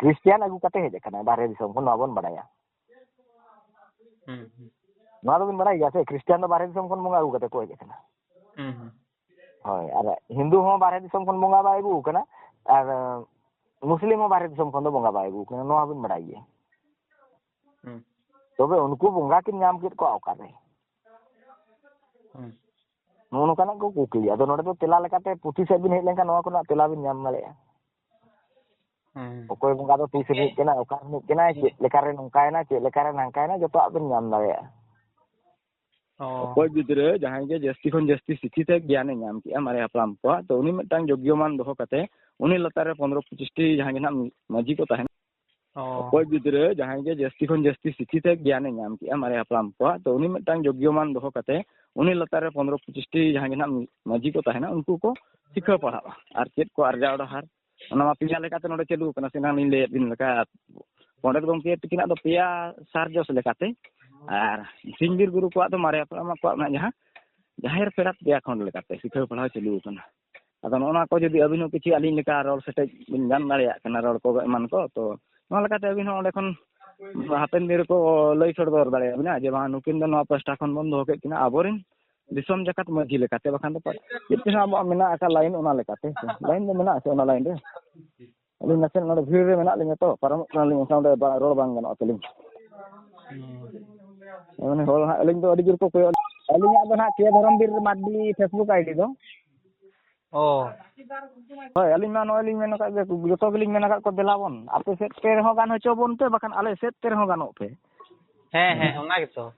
ᱠᱷᱨᱤᱥᱴᱤᱭᱟᱱ ᱟᱹᱜᱩ ᱠᱟᱛᱮ ᱦᱮᱡ ᱟᱠᱟᱱᱟᱭ ᱵᱟᱦᱨᱮ ᱫᱤᱥᱚᱢ ᱠᱷᱚᱱ, ᱱᱚᱣᱟ ᱵᱚᱱ ᱵᱟᱲᱟᱭᱟ᱾ ᱦᱩᱸ, ᱦᱩᱸ᱾ ᱱᱚᱣᱟ ᱫᱚᱵᱤᱱ ᱵᱟᱲᱟᱭ ᱜᱮᱭᱟ ᱥᱮ, ᱠᱷᱨᱤᱥᱴᱤᱭᱟᱱ ᱫᱚ ᱵᱟᱦᱨᱮ ᱫᱤᱥᱚᱢ ᱠᱷᱚᱱ ᱵᱚᱸᱜᱟ ᱟᱹᱜᱩ ᱠᱟᱛᱮ ᱠᱚ ᱦᱮᱡ ᱟᱠᱟᱱᱟ᱾ ᱦᱩᱸ, ᱦᱩᱸ᱾ ᱦᱳᱭ, ᱟᱨ ᱦᱤᱱᱫᱩ ᱦᱚᱸ ᱵᱟᱦᱨᱮ ᱫᱤᱥᱚᱢ ᱠᱷᱚᱱ ᱵᱚᱸᱜᱟ ᱵᱟᱭ ᱟᱹᱜᱩ ᱟᱠᱟᱱᱟ, ᱟᱨ ᱢᱩᱥᱞᱤᱢ ᱦᱚᱸ ᱵᱟᱦᱨᱮ ᱫᱤᱥᱚᱢ ᱠᱷᱚᱱ ᱫᱚ ᱵᱚᱸᱜᱟ ᱵᱟᱭ ᱟᱹᱜᱩ ᱟᱠᱟᱱᱟ, ᱱᱚᱣᱟ ᱦᱚᱸᱵᱤᱱ ᱵᱟᱲᱟᱭ ᱜᱮᱭᱟ᱾ ᱦᱩᱸ᱾ ᱛᱚᱵᱮ ᱩᱱᱠᱩ ᱵᱚᱸᱜᱟ ᱠᱤᱱ ᱧᱟᱢ ᱠᱮᱫ ᱠᱚᱣᱟ ᱚᱠᱟᱨᱮ? ᱦᱩᱸ᱾ ᱱᱚᱜᱼᱚ ᱱᱚᱝᱠᱟᱱᱟᱜ ᱠᱚ ᱠᱩᱠᱞᱤ᱾ ᱟᱫᱚ ᱱᱚᱰᱮ ᱫᱚ ᱛᱮᱞᱟ ᱞᱮᱠᱟᱛᱮ ᱯᱩᱛᱷᱤ ᱥᱮᱫ ᱵᱤᱱ ᱦᱮᱡ ᱞᱮᱱᱠᱷᱟᱱ ᱱᱚᱣᱟ ᱠᱚᱨᱮᱱᱟᱜ ᱛᱮᱞᱟ ᱵᱤᱱ ᱧᱟᱢ ᱫᱟᱲᱮᱭᱟᱜᱼᱟ᱾ ᱦᱩᱸ᱾ ᱚᱠᱚᱭ ᱵᱚᱸᱜᱟ ᱫᱚ ᱛᱤᱥ ᱨᱤᱱᱤᱡ ᱠᱟᱱᱟ, ᱚᱠᱟ ᱨᱤᱱᱤᱡ ᱠᱟᱱᱟᱭ, ᱦᱩᱸ᱾ ᱪᱮᱫ ᱞᱮᱠᱟᱨᱮ ᱱᱚᱝᱠᱟᱭᱮᱱᱟ, ᱪᱮᱫ ᱞᱮᱠᱟᱨᱮ ᱱᱟᱝᱠᱟᱭᱮᱱᱟ, ᱡᱚᱛᱚᱣᱟᱜ ᱵᱤᱱ ᱧᱟᱢ ᱫᱟᱲᱮᱭᱟᱜᱼᱟ᱾ ᱚ᱾ ᱚᱠᱚᱭ ᱜᱤᱫᱽᱨᱟᱹ ᱡᱟᱦᱟᱸᱭ ᱜᱮ ᱡᱟᱹᱥᱛᱤ ᱠᱷᱚᱱ ᱡᱟᱹᱥᱛᱤ ᱥᱤᱠᱠᱷᱤᱛ ᱮ ᱜᱮᱭᱟᱱᱮ ᱧᱟᱢ ᱠᱮᱜᱼᱟ ᱢᱟᱨᱮ ᱦᱟᱯᱲᱟᱢ ᱠᱚᱣᱟᱜ, ᱛᱚ ᱩᱱᱤ ᱢᱤᱫᱴᱟᱝ ᱡᱳᱜᱽᱭᱚᱢᱟᱱ ᱫᱚᱦᱚ ᱠᱟᱛᱮ ᱩᱱᱤ ᱞᱟᱛᱟᱨ ᱨᱮ ᱯᱚᱱᱨᱚ ᱯᱚᱸᱪᱤᱥᱴᱤ ᱡᱟᱦᱟᱸᱭ ᱜᱮ ᱱᱟᱦᱟᱜ ᱢᱟᱹᱡᱷᱤ ᱠᱚ ᱛᱟᱦᱮᱱᱟ, ᱚ᱾ ᱚᱠᱚᱭ ᱜᱤᱫᱽᱨᱟᱹ ᱡᱟᱦᱟᱸᱭ ᱜᱮ ᱡᱟᱹᱥᱛᱤ ᱠᱷᱚᱱ ᱡᱟᱹᱥᱛᱤ ᱥᱤᱠᱠᱷᱤᱛ ᱮ ᱜᱮᱭᱟᱱᱮ ᱧᱟᱢ ᱠᱮᱜᱼᱟ ᱢᱟᱨᱮ ᱦᱟᱯᱲᱟᱢ ᱠᱚᱣᱟᱜ, ᱛᱚ ᱩᱱᱤ ᱢᱤᱫᱴᱟᱝ ᱡᱳᱜᱽᱭᱚᱢᱟᱱ ᱫᱚᱦᱚ ᱠᱟᱛᱮ ᱩᱱᱤ ᱞᱟᱛᱟᱨ ᱨᱮ ᱯᱚᱱᱨᱚ ᱯᱚᱸᱪᱤᱥᱴᱤ ᱡᱟᱦᱟᱸᱭ ᱜᱮ ᱱᱟᱦᱟᱜ ᱢᱟᱹᱡᱷᱤ ᱠᱚ ᱛᱟᱦᱮᱱᱟ, ᱩᱱᱠᱩ ᱠᱚ ᱥᱤᱠᱷᱟᱹᱣ ᱯᱟᱲᱦᱟᱜᱼᱟ᱾ ᱟᱨ ᱪᱮᱫ ᱠᱚ ᱟᱨᱡᱟᱣ ᱰᱟᱦᱟᱨ, ᱚᱱᱟ ᱢᱟ ᱯᱮᱭᱟ ᱞᱮᱠᱟᱛᱮ ᱱᱚᱰᱮ ᱪᱟᱹᱞᱩ ᱟᱠᱟᱱᱟ, ᱥᱮ ᱮᱱᱟᱝ ᱞᱤᱧ ᱞᱟᱹᱭᱟᱫ ᱵᱤᱱ ᱞᱮᱠᱟ, ᱯᱚᱸᱰᱮᱛ ᱜᱚᱢᱠᱮ ᱛᱟᱹᱠᱤᱱᱟᱜ ᱫᱚ ᱯᱮᱭᱟ ᱥᱟᱨ ᱡᱚᱥ ᱞᱮᱠᱟᱛᱮ, ᱟᱨ ᱥᱤᱧ ᱵᱤᱨ ᱵᱩᱨᱩ ᱠᱚᱣᱟᱜ ᱫᱚ ᱢᱟᱨᱮ ᱦᱟᱯᱲᱟᱢ ᱠᱚᱣᱟᱜ ᱢᱮᱱᱟᱜᱼᱟ, ᱡᱟᱦᱟᱸ ᱡᱟᱦᱮᱨ ᱯᱮᱲᱟ ᱯᱮᱭᱟ ᱠᱷᱚᱸᱰ ᱞᱮᱠᱟᱛᱮ ᱥᱤᱠᱷᱟᱹᱣ ᱯᱟᱲᱦᱟᱣ ᱪᱟᱹᱞᱩ ᱟᱠᱟᱱᱟ᱾ ᱟᱫᱚ ᱱᱚᱜᱼᱚ ᱱᱚᱣᱟ ᱠᱚ ᱡᱩᱫᱤ ᱟᱹᱵᱤᱱ ᱦᱚᱸ ᱠᱤᱪᱷᱩ ᱟᱹᱞᱤᱧ ᱞᱮᱠᱟ ᱨᱚᱲ ᱥᱮᱴᱮᱡ ᱵᱤᱱ ᱜᱟᱱ ᱫᱟᱲᱮᱭᱟᱜ ᱠᱟᱱᱟ, ᱨᱚᱲ ᱠᱚ ᱮᱢᱟᱱ ᱠᱚ, ᱛᱚ ᱱᱚᱣᱟ ᱞᱮᱠᱟᱛᱮ ᱟᱹᱵᱤᱱ ᱦᱚᱸ ᱚᱸᱰᱮ ᱠᱷᱚᱱ ᱦᱟᱯᱮᱱ ᱫᱤᱱ ᱨᱮᱠᱚ ᱞᱟᱹᱭ ᱥᱚᱫᱚᱨ ᱫᱟᱲᱮᱭᱟᱵᱤᱱᱟ ᱡᱮ ᱵᱟᱝ, ᱱᱩᱠᱤᱱ ᱫᱚ ᱱᱚᱣᱟ ᱯᱟᱥᱴᱟ ᱠᱷᱚᱱ ᱵᱚᱱ ᱫᱚᱦᱚ ᱠᱮᱫ ᱠᱤᱱᱟ ᱟᱵᱚᱨᱮᱱ ᱫᱤᱥᱚᱢ ᱡᱟᱠᱟᱛ ᱢᱟᱹᱡᱷᱤ ᱞᱮᱠᱟᱛᱮ, ᱵᱟᱠᱷᱟᱱ ᱫᱚ ᱪᱮᱫ ᱪᱚ ᱦᱟᱸᱜ ᱟᱵᱚᱣᱟᱜ ᱢᱮᱱᱟᱜ ᱟᱠᱟᱫ ᱞᱟᱭᱤᱱ, ᱚᱱᱟ ᱞᱮᱠᱟᱛᱮ ᱦᱮᱸ ᱥᱮ? ᱞᱟᱭᱤᱱ ᱫᱚ ᱢᱮᱱᱟᱜ ᱟᱥᱮ ᱚᱱᱟ ᱞᱟᱭᱤᱱ ᱨᱮ? ᱟᱹᱞᱤᱧ ᱱᱟᱥᱮ ᱱᱚᱰᱮ ᱵᱷᱤᱲ ᱨᱮ ᱢᱮᱱᱟᱜ ᱞᱤᱧᱟ ᱛᱚ, ᱯᱟᱨᱚᱢᱚᱜ ᱠᱟᱱᱟᱞᱤᱧ, ᱮᱱᱠᱷᱟᱱ ᱚᱸᱰᱮ ᱵᱟ-, ᱨᱚᱲ ᱵᱟᱝ ᱜᱟᱱᱚᱜᱼᱟ ᱛᱟᱹᱞᱤᱧ᱾ ᱦᱩᱸ᱾ ᱢᱟᱱᱮ ᱦᱚᱲ ᱦᱟᱸᱜ ᱟᱹᱞᱤᱧ ᱫᱚ ᱟᱹᱰᱤ ᱡᱳᱨ ᱠᱚ ᱠᱚᱭᱚᱜ, ᱟᱹᱞᱤᱧᱟᱜ ᱫᱚ ᱱᱟᱦᱟᱜ ᱠᱮ ᱫᱷᱚᱨᱚᱢᱵᱤᱨ ᱢᱟᱨᱰᱤ Facebook ID ᱫᱚ᱾ ᱚ᱾ ᱦᱳᱭ, ᱟᱹᱞᱤᱧ ᱢᱟ ᱱᱚᱜᱼᱚᱭ ᱞᱤᱧ ᱢᱮᱱ ᱟᱠᱟᱫ ᱜᱮ, ᱡᱚᱛᱚ ᱜᱮᱞᱤᱧ ᱢᱮᱱ ᱟᱠᱟᱫ ᱠᱚ, ᱫᱮᱞᱟ ᱵᱚᱱ, ᱟᱯᱮ ᱥᱮᱫ ᱛᱮ ᱨᱮᱦᱚᱸ ᱜᱟᱱ ᱦᱚᱪᱚ ᱵᱚᱱ ᱯᱮ, ᱵᱟᱠᱷᱟᱱ ᱟᱞᱮ ᱥᱮᱫ ᱛᱮ ᱨᱮᱦᱚᱸ ᱜᱟᱱᱚᱜ ᱯᱮ᱾ ᱦᱮᱸ, ᱦᱮᱸ, ᱚᱱᱟ ᱜᱮᱛᱚ᱾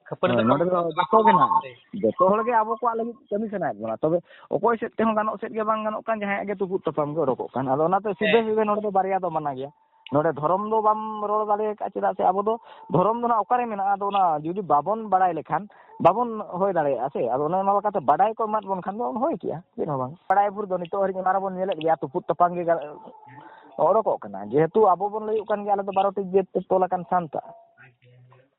ᱠᱷᱟᱹᱯᱟᱹᱨᱤ ᱦᱳᱭ, ᱫᱚ ᱱᱚᱰᱮ ᱫᱚ ᱡᱚᱛᱚ ᱜᱮ ᱱᱟᱦᱟᱜ, ᱡᱚᱛᱚ ᱦᱚᱲ ᱜᱮ ᱟᱵᱚ ᱠᱚᱣᱟᱜ ᱞᱟᱹᱜᱤᱫ ᱠᱟᱹᱢᱤ ᱥᱟᱱᱟᱭᱮᱫ ᱵᱚᱱᱟ᱾ ᱛᱚᱵᱮ ᱚᱠᱚᱭ ᱥᱮᱫ ᱛᱮᱦᱚᱸ ᱜᱟᱱᱚᱜ ᱥᱮᱫ ᱜᱮ ᱵᱟᱝ ᱜᱟᱱᱚᱜ ᱠᱟᱱ, ᱡᱟᱦᱟᱸᱭᱟᱜ ᱜᱮ ᱛᱩᱯᱩᱫ ᱛᱟᱯᱟᱢ ᱜᱮ ᱚᱰᱚᱠᱚᱜ ᱠᱟᱱ᱾ ᱟᱫᱚ ᱚᱱᱟᱛᱮ ᱥᱤᱫᱷᱟᱹ ᱦᱮᱸ᱾ ᱥᱤᱫᱷᱟᱹ ᱱᱚᱰᱮ ᱫᱚ ᱵᱟᱨᱭᱟ ᱫᱚ ᱢᱟᱱᱟ ᱜᱮᱭᱟ᱾ ᱱᱚᱰᱮ ᱫᱷᱚᱨᱚᱢ ᱫᱚ ᱵᱟᱢ ᱨᱚᱲ ᱫᱟᱲᱮ ᱟᱠᱟᱫᱼᱟ, ᱪᱮᱫᱟᱜ ᱥᱮ ᱟᱵᱚ ᱫᱚ ᱫᱷᱚᱨᱚᱢ ᱫᱚ ᱱᱟᱦᱟᱜ ᱚᱠᱟᱨᱮ ᱢᱮᱱᱟᱜᱼᱟ, ᱟᱫᱚ ᱚᱱᱟ ᱡᱩᱫᱤ ᱵᱟᱵᱚᱱ ᱵᱟᱲᱟᱭ ᱞᱮᱠᱷᱟᱱ ᱵᱟᱵᱚᱱ ᱦᱩᱭ ᱫᱟᱲᱮᱭᱟᱜᱼᱟ ᱥᱮ᱾ ᱟᱫᱚ ᱚᱱᱮ ᱚᱱᱟ ᱞᱮᱠᱟᱛᱮ ᱵᱟᱰᱟᱭ ᱠᱚ ᱮᱢᱟᱫ ᱵᱚᱱ ᱠᱷᱟᱱ ᱫᱚ ᱦᱩᱭ ᱠᱮᱜᱼᱟ, ᱪᱮᱫ ᱦᱚᱸ ᱵᱟᱝ᱾ ᱵᱟᱲᱟᱭ ᱵᱷᱳᱨ ᱫᱚ ᱱᱤᱛᱚᱜ ᱦᱟᱹᱨᱤᱡ ᱚᱱᱟ ᱨᱮᱵᱚᱱ ᱧᱮᱞᱮᱫ ᱜᱮᱭᱟ, ᱛᱩᱯᱩᱫ ᱛᱟᱯᱟᱢ ᱜᱮ ᱜᱟ-, ᱚᱰᱚᱠᱚᱜ ᱠᱟᱱᱟ᱾ ᱡᱮᱦᱮᱛᱩ ᱟᱵᱚ ᱵᱚᱱ ᱞᱟᱹᱭᱚᱜ ᱠᱟᱱ ᱜᱮᱭᱟ, ᱟᱞᱮ ᱫᱚ ᱵᱟᱨᱚ ᱴᱤ ᱡᱟᱹᱛ ᱛᱮ ᱛᱚᱞ ᱟᱠᱟᱱ ᱥᱟᱱᱛᱟᱲ,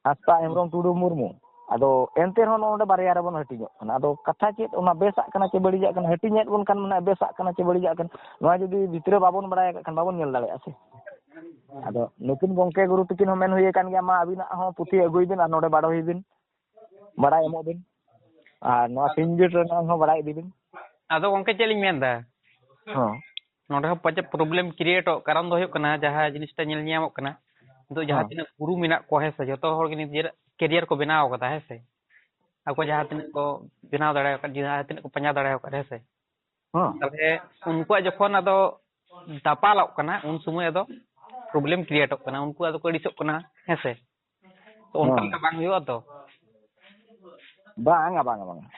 ᱦᱟᱸᱥᱫᱟ, ᱦᱮᱢᱵᱨᱚᱢ, ᱴᱩᱰᱩ, ᱢᱩᱨᱢᱩ᱾ ᱟᱫᱚ ᱮᱱᱛᱮ ᱨᱮᱦᱚᱸ ᱱᱚᱜᱼᱚ ᱱᱚᱰᱮ ᱵᱟᱨᱭᱟ ᱨᱮᱵᱚᱱ ᱦᱟᱹᱴᱤᱧᱚᱜ ᱠᱟᱱᱟ᱾ ᱟᱫᱚ ᱠᱟᱛᱷᱟ ᱪᱮᱫ, ᱚᱱᱟ ᱵᱮᱥᱟᱜ ᱠᱟᱱᱟ ᱪᱮ ᱵᱟᱹᱲᱤᱡᱟᱜ ᱠᱟᱱᱟ? ᱦᱟᱹᱴᱤᱧᱮᱫ ᱵᱚᱱ ᱠᱷᱟᱱ ᱢᱟᱱᱮ ᱵᱮᱥᱟᱜ ᱠᱟᱱᱟ ᱪᱮ ᱵᱟᱹᱲᱤᱡᱟᱜ ᱠᱟᱱᱟ, ᱱᱚᱣᱟ ᱡᱩᱫᱤ ᱵᱷᱤᱛᱨᱤ ᱨᱮ ᱵᱟᱵᱚᱱ ᱵᱟᱲᱟᱭ ᱟᱠᱟᱫ ᱠᱷᱟᱱ ᱵᱟᱵᱚᱱ ᱧᱮᱞ ᱫᱟᱲᱮᱭᱟᱜᱼᱟ ᱥᱮ᱾ ᱟᱫᱚ ᱱᱩᱠᱤᱱ ᱜᱚᱢᱠᱮ ᱜᱩᱨᱩ ᱛᱟᱹᱠᱤᱱ ᱦᱚᱸ ᱢᱮᱱ ᱦᱩᱭ ᱟᱠᱟᱱ ᱜᱮᱭᱟ, ᱢᱟ ᱟᱹᱵᱤᱱᱟᱜ ᱦᱚᱸ ᱯᱩᱛᱷᱤ ᱟᱹᱜᱩᱭ ᱵᱤᱱ ᱟᱨ ᱱᱚᱰᱮ ᱵᱟᱰᱟᱭ ᱦᱩᱭ ᱵᱤᱱ, ᱵᱟᱰᱟᱭ ᱮᱢᱚᱜ ᱵᱤᱱ, ᱟᱨ ᱱᱚᱣᱟ ᱥᱤᱧ ᱵᱤᱨ ᱨᱮᱱᱟᱜ ᱦᱚᱸ ᱵᱟᱰᱟᱭ ᱤᱫᱤ ᱵᱤᱱ᱾ ᱟᱫᱚ ᱜᱚᱢᱠᱮ, ᱪᱮᱫ ᱞᱤᱧ ᱢᱮᱱᱫᱟ, ᱦᱚᱸ ᱱᱚᱰᱮ ᱦᱚᱸ ᱯᱟᱪᱮᱫ ᱯᱨᱚᱵᱞᱮᱢ ᱠᱨᱤᱭᱮᱴᱚᱜ, ᱠᱟᱨᱚᱱ ᱫᱚ ᱦᱩᱭᱩᱜ ᱠᱟᱱᱟ, ᱡᱟᱦᱟᱸ ᱡᱤᱱᱤᱥᱴᱟ ᱧᱮᱞ ᱧᱟᱢᱚᱜ ᱠᱟᱱᱟ, ᱱᱤᱛᱚᱜ ᱡᱟᱦᱟᱸ ᱦᱚᱸ᱾ ᱛᱤᱱᱟᱹᱜ ᱜᱩᱨᱩ ᱢᱮᱱᱟᱜ ᱠᱚᱣᱟ, ᱦᱮᱸ ᱥᱮ, ᱡᱚᱛᱚ ᱦᱚᱲ ᱜᱮ ᱱᱤᱡᱮᱨᱟᱜ ᱠᱮᱨᱤᱭᱟᱨ ᱠᱚ ᱵᱮᱱᱟᱣ ᱟᱠᱟᱫᱟ, ᱦᱮᱸ ᱥᱮ, ᱟᱠᱚ ᱡᱟᱦᱟᱸ ᱛᱤᱱᱟᱹᱜ ᱠᱚ ᱵᱮᱱᱟᱣ ᱫᱟᱲᱮ ᱟᱠᱟᱫ, ᱡᱟᱦᱟᱸ ᱛᱤᱱᱟᱹᱜ ᱠᱚ ᱯᱟᱸᱡᱟ ᱫᱟᱲᱮ ᱟᱠᱟᱫ, ᱦᱮᱸ ᱥᱮ, ᱦᱚᱸ᱾ ᱛᱟᱦᱚᱞᱮ ᱩᱱᱠᱩᱣᱟᱜ ᱡᱚᱠᱷᱚᱱ ᱟᱫᱚ ᱫᱟᱯᱟᱞᱚᱜ ᱠᱟᱱᱟ, ᱩᱱ ᱥᱚᱢᱚᱭ ᱟᱫᱚ ᱯᱨᱚᱵᱞᱮᱢ ᱠᱨᱤᱭᱮᱴᱚᱜ ᱠᱟᱱᱟ, ᱩᱱᱠᱩ ᱟᱫᱚ ᱠᱚ ᱟᱹᱲᱤᱥᱚᱜ ᱠᱟᱱᱟ, ᱦᱮᱸ ᱥᱮ᱾ ᱛᱚ ᱚᱱᱠᱟ ᱦᱚᱸ᱾ ᱞᱮᱠᱟ ᱵᱟᱝ ᱦᱩᱭᱩᱜᱼᱟ ᱛᱚ᱾ ᱵᱟᱝᱟ, ᱵᱟᱝᱟ, ᱵᱟᱝᱟ᱾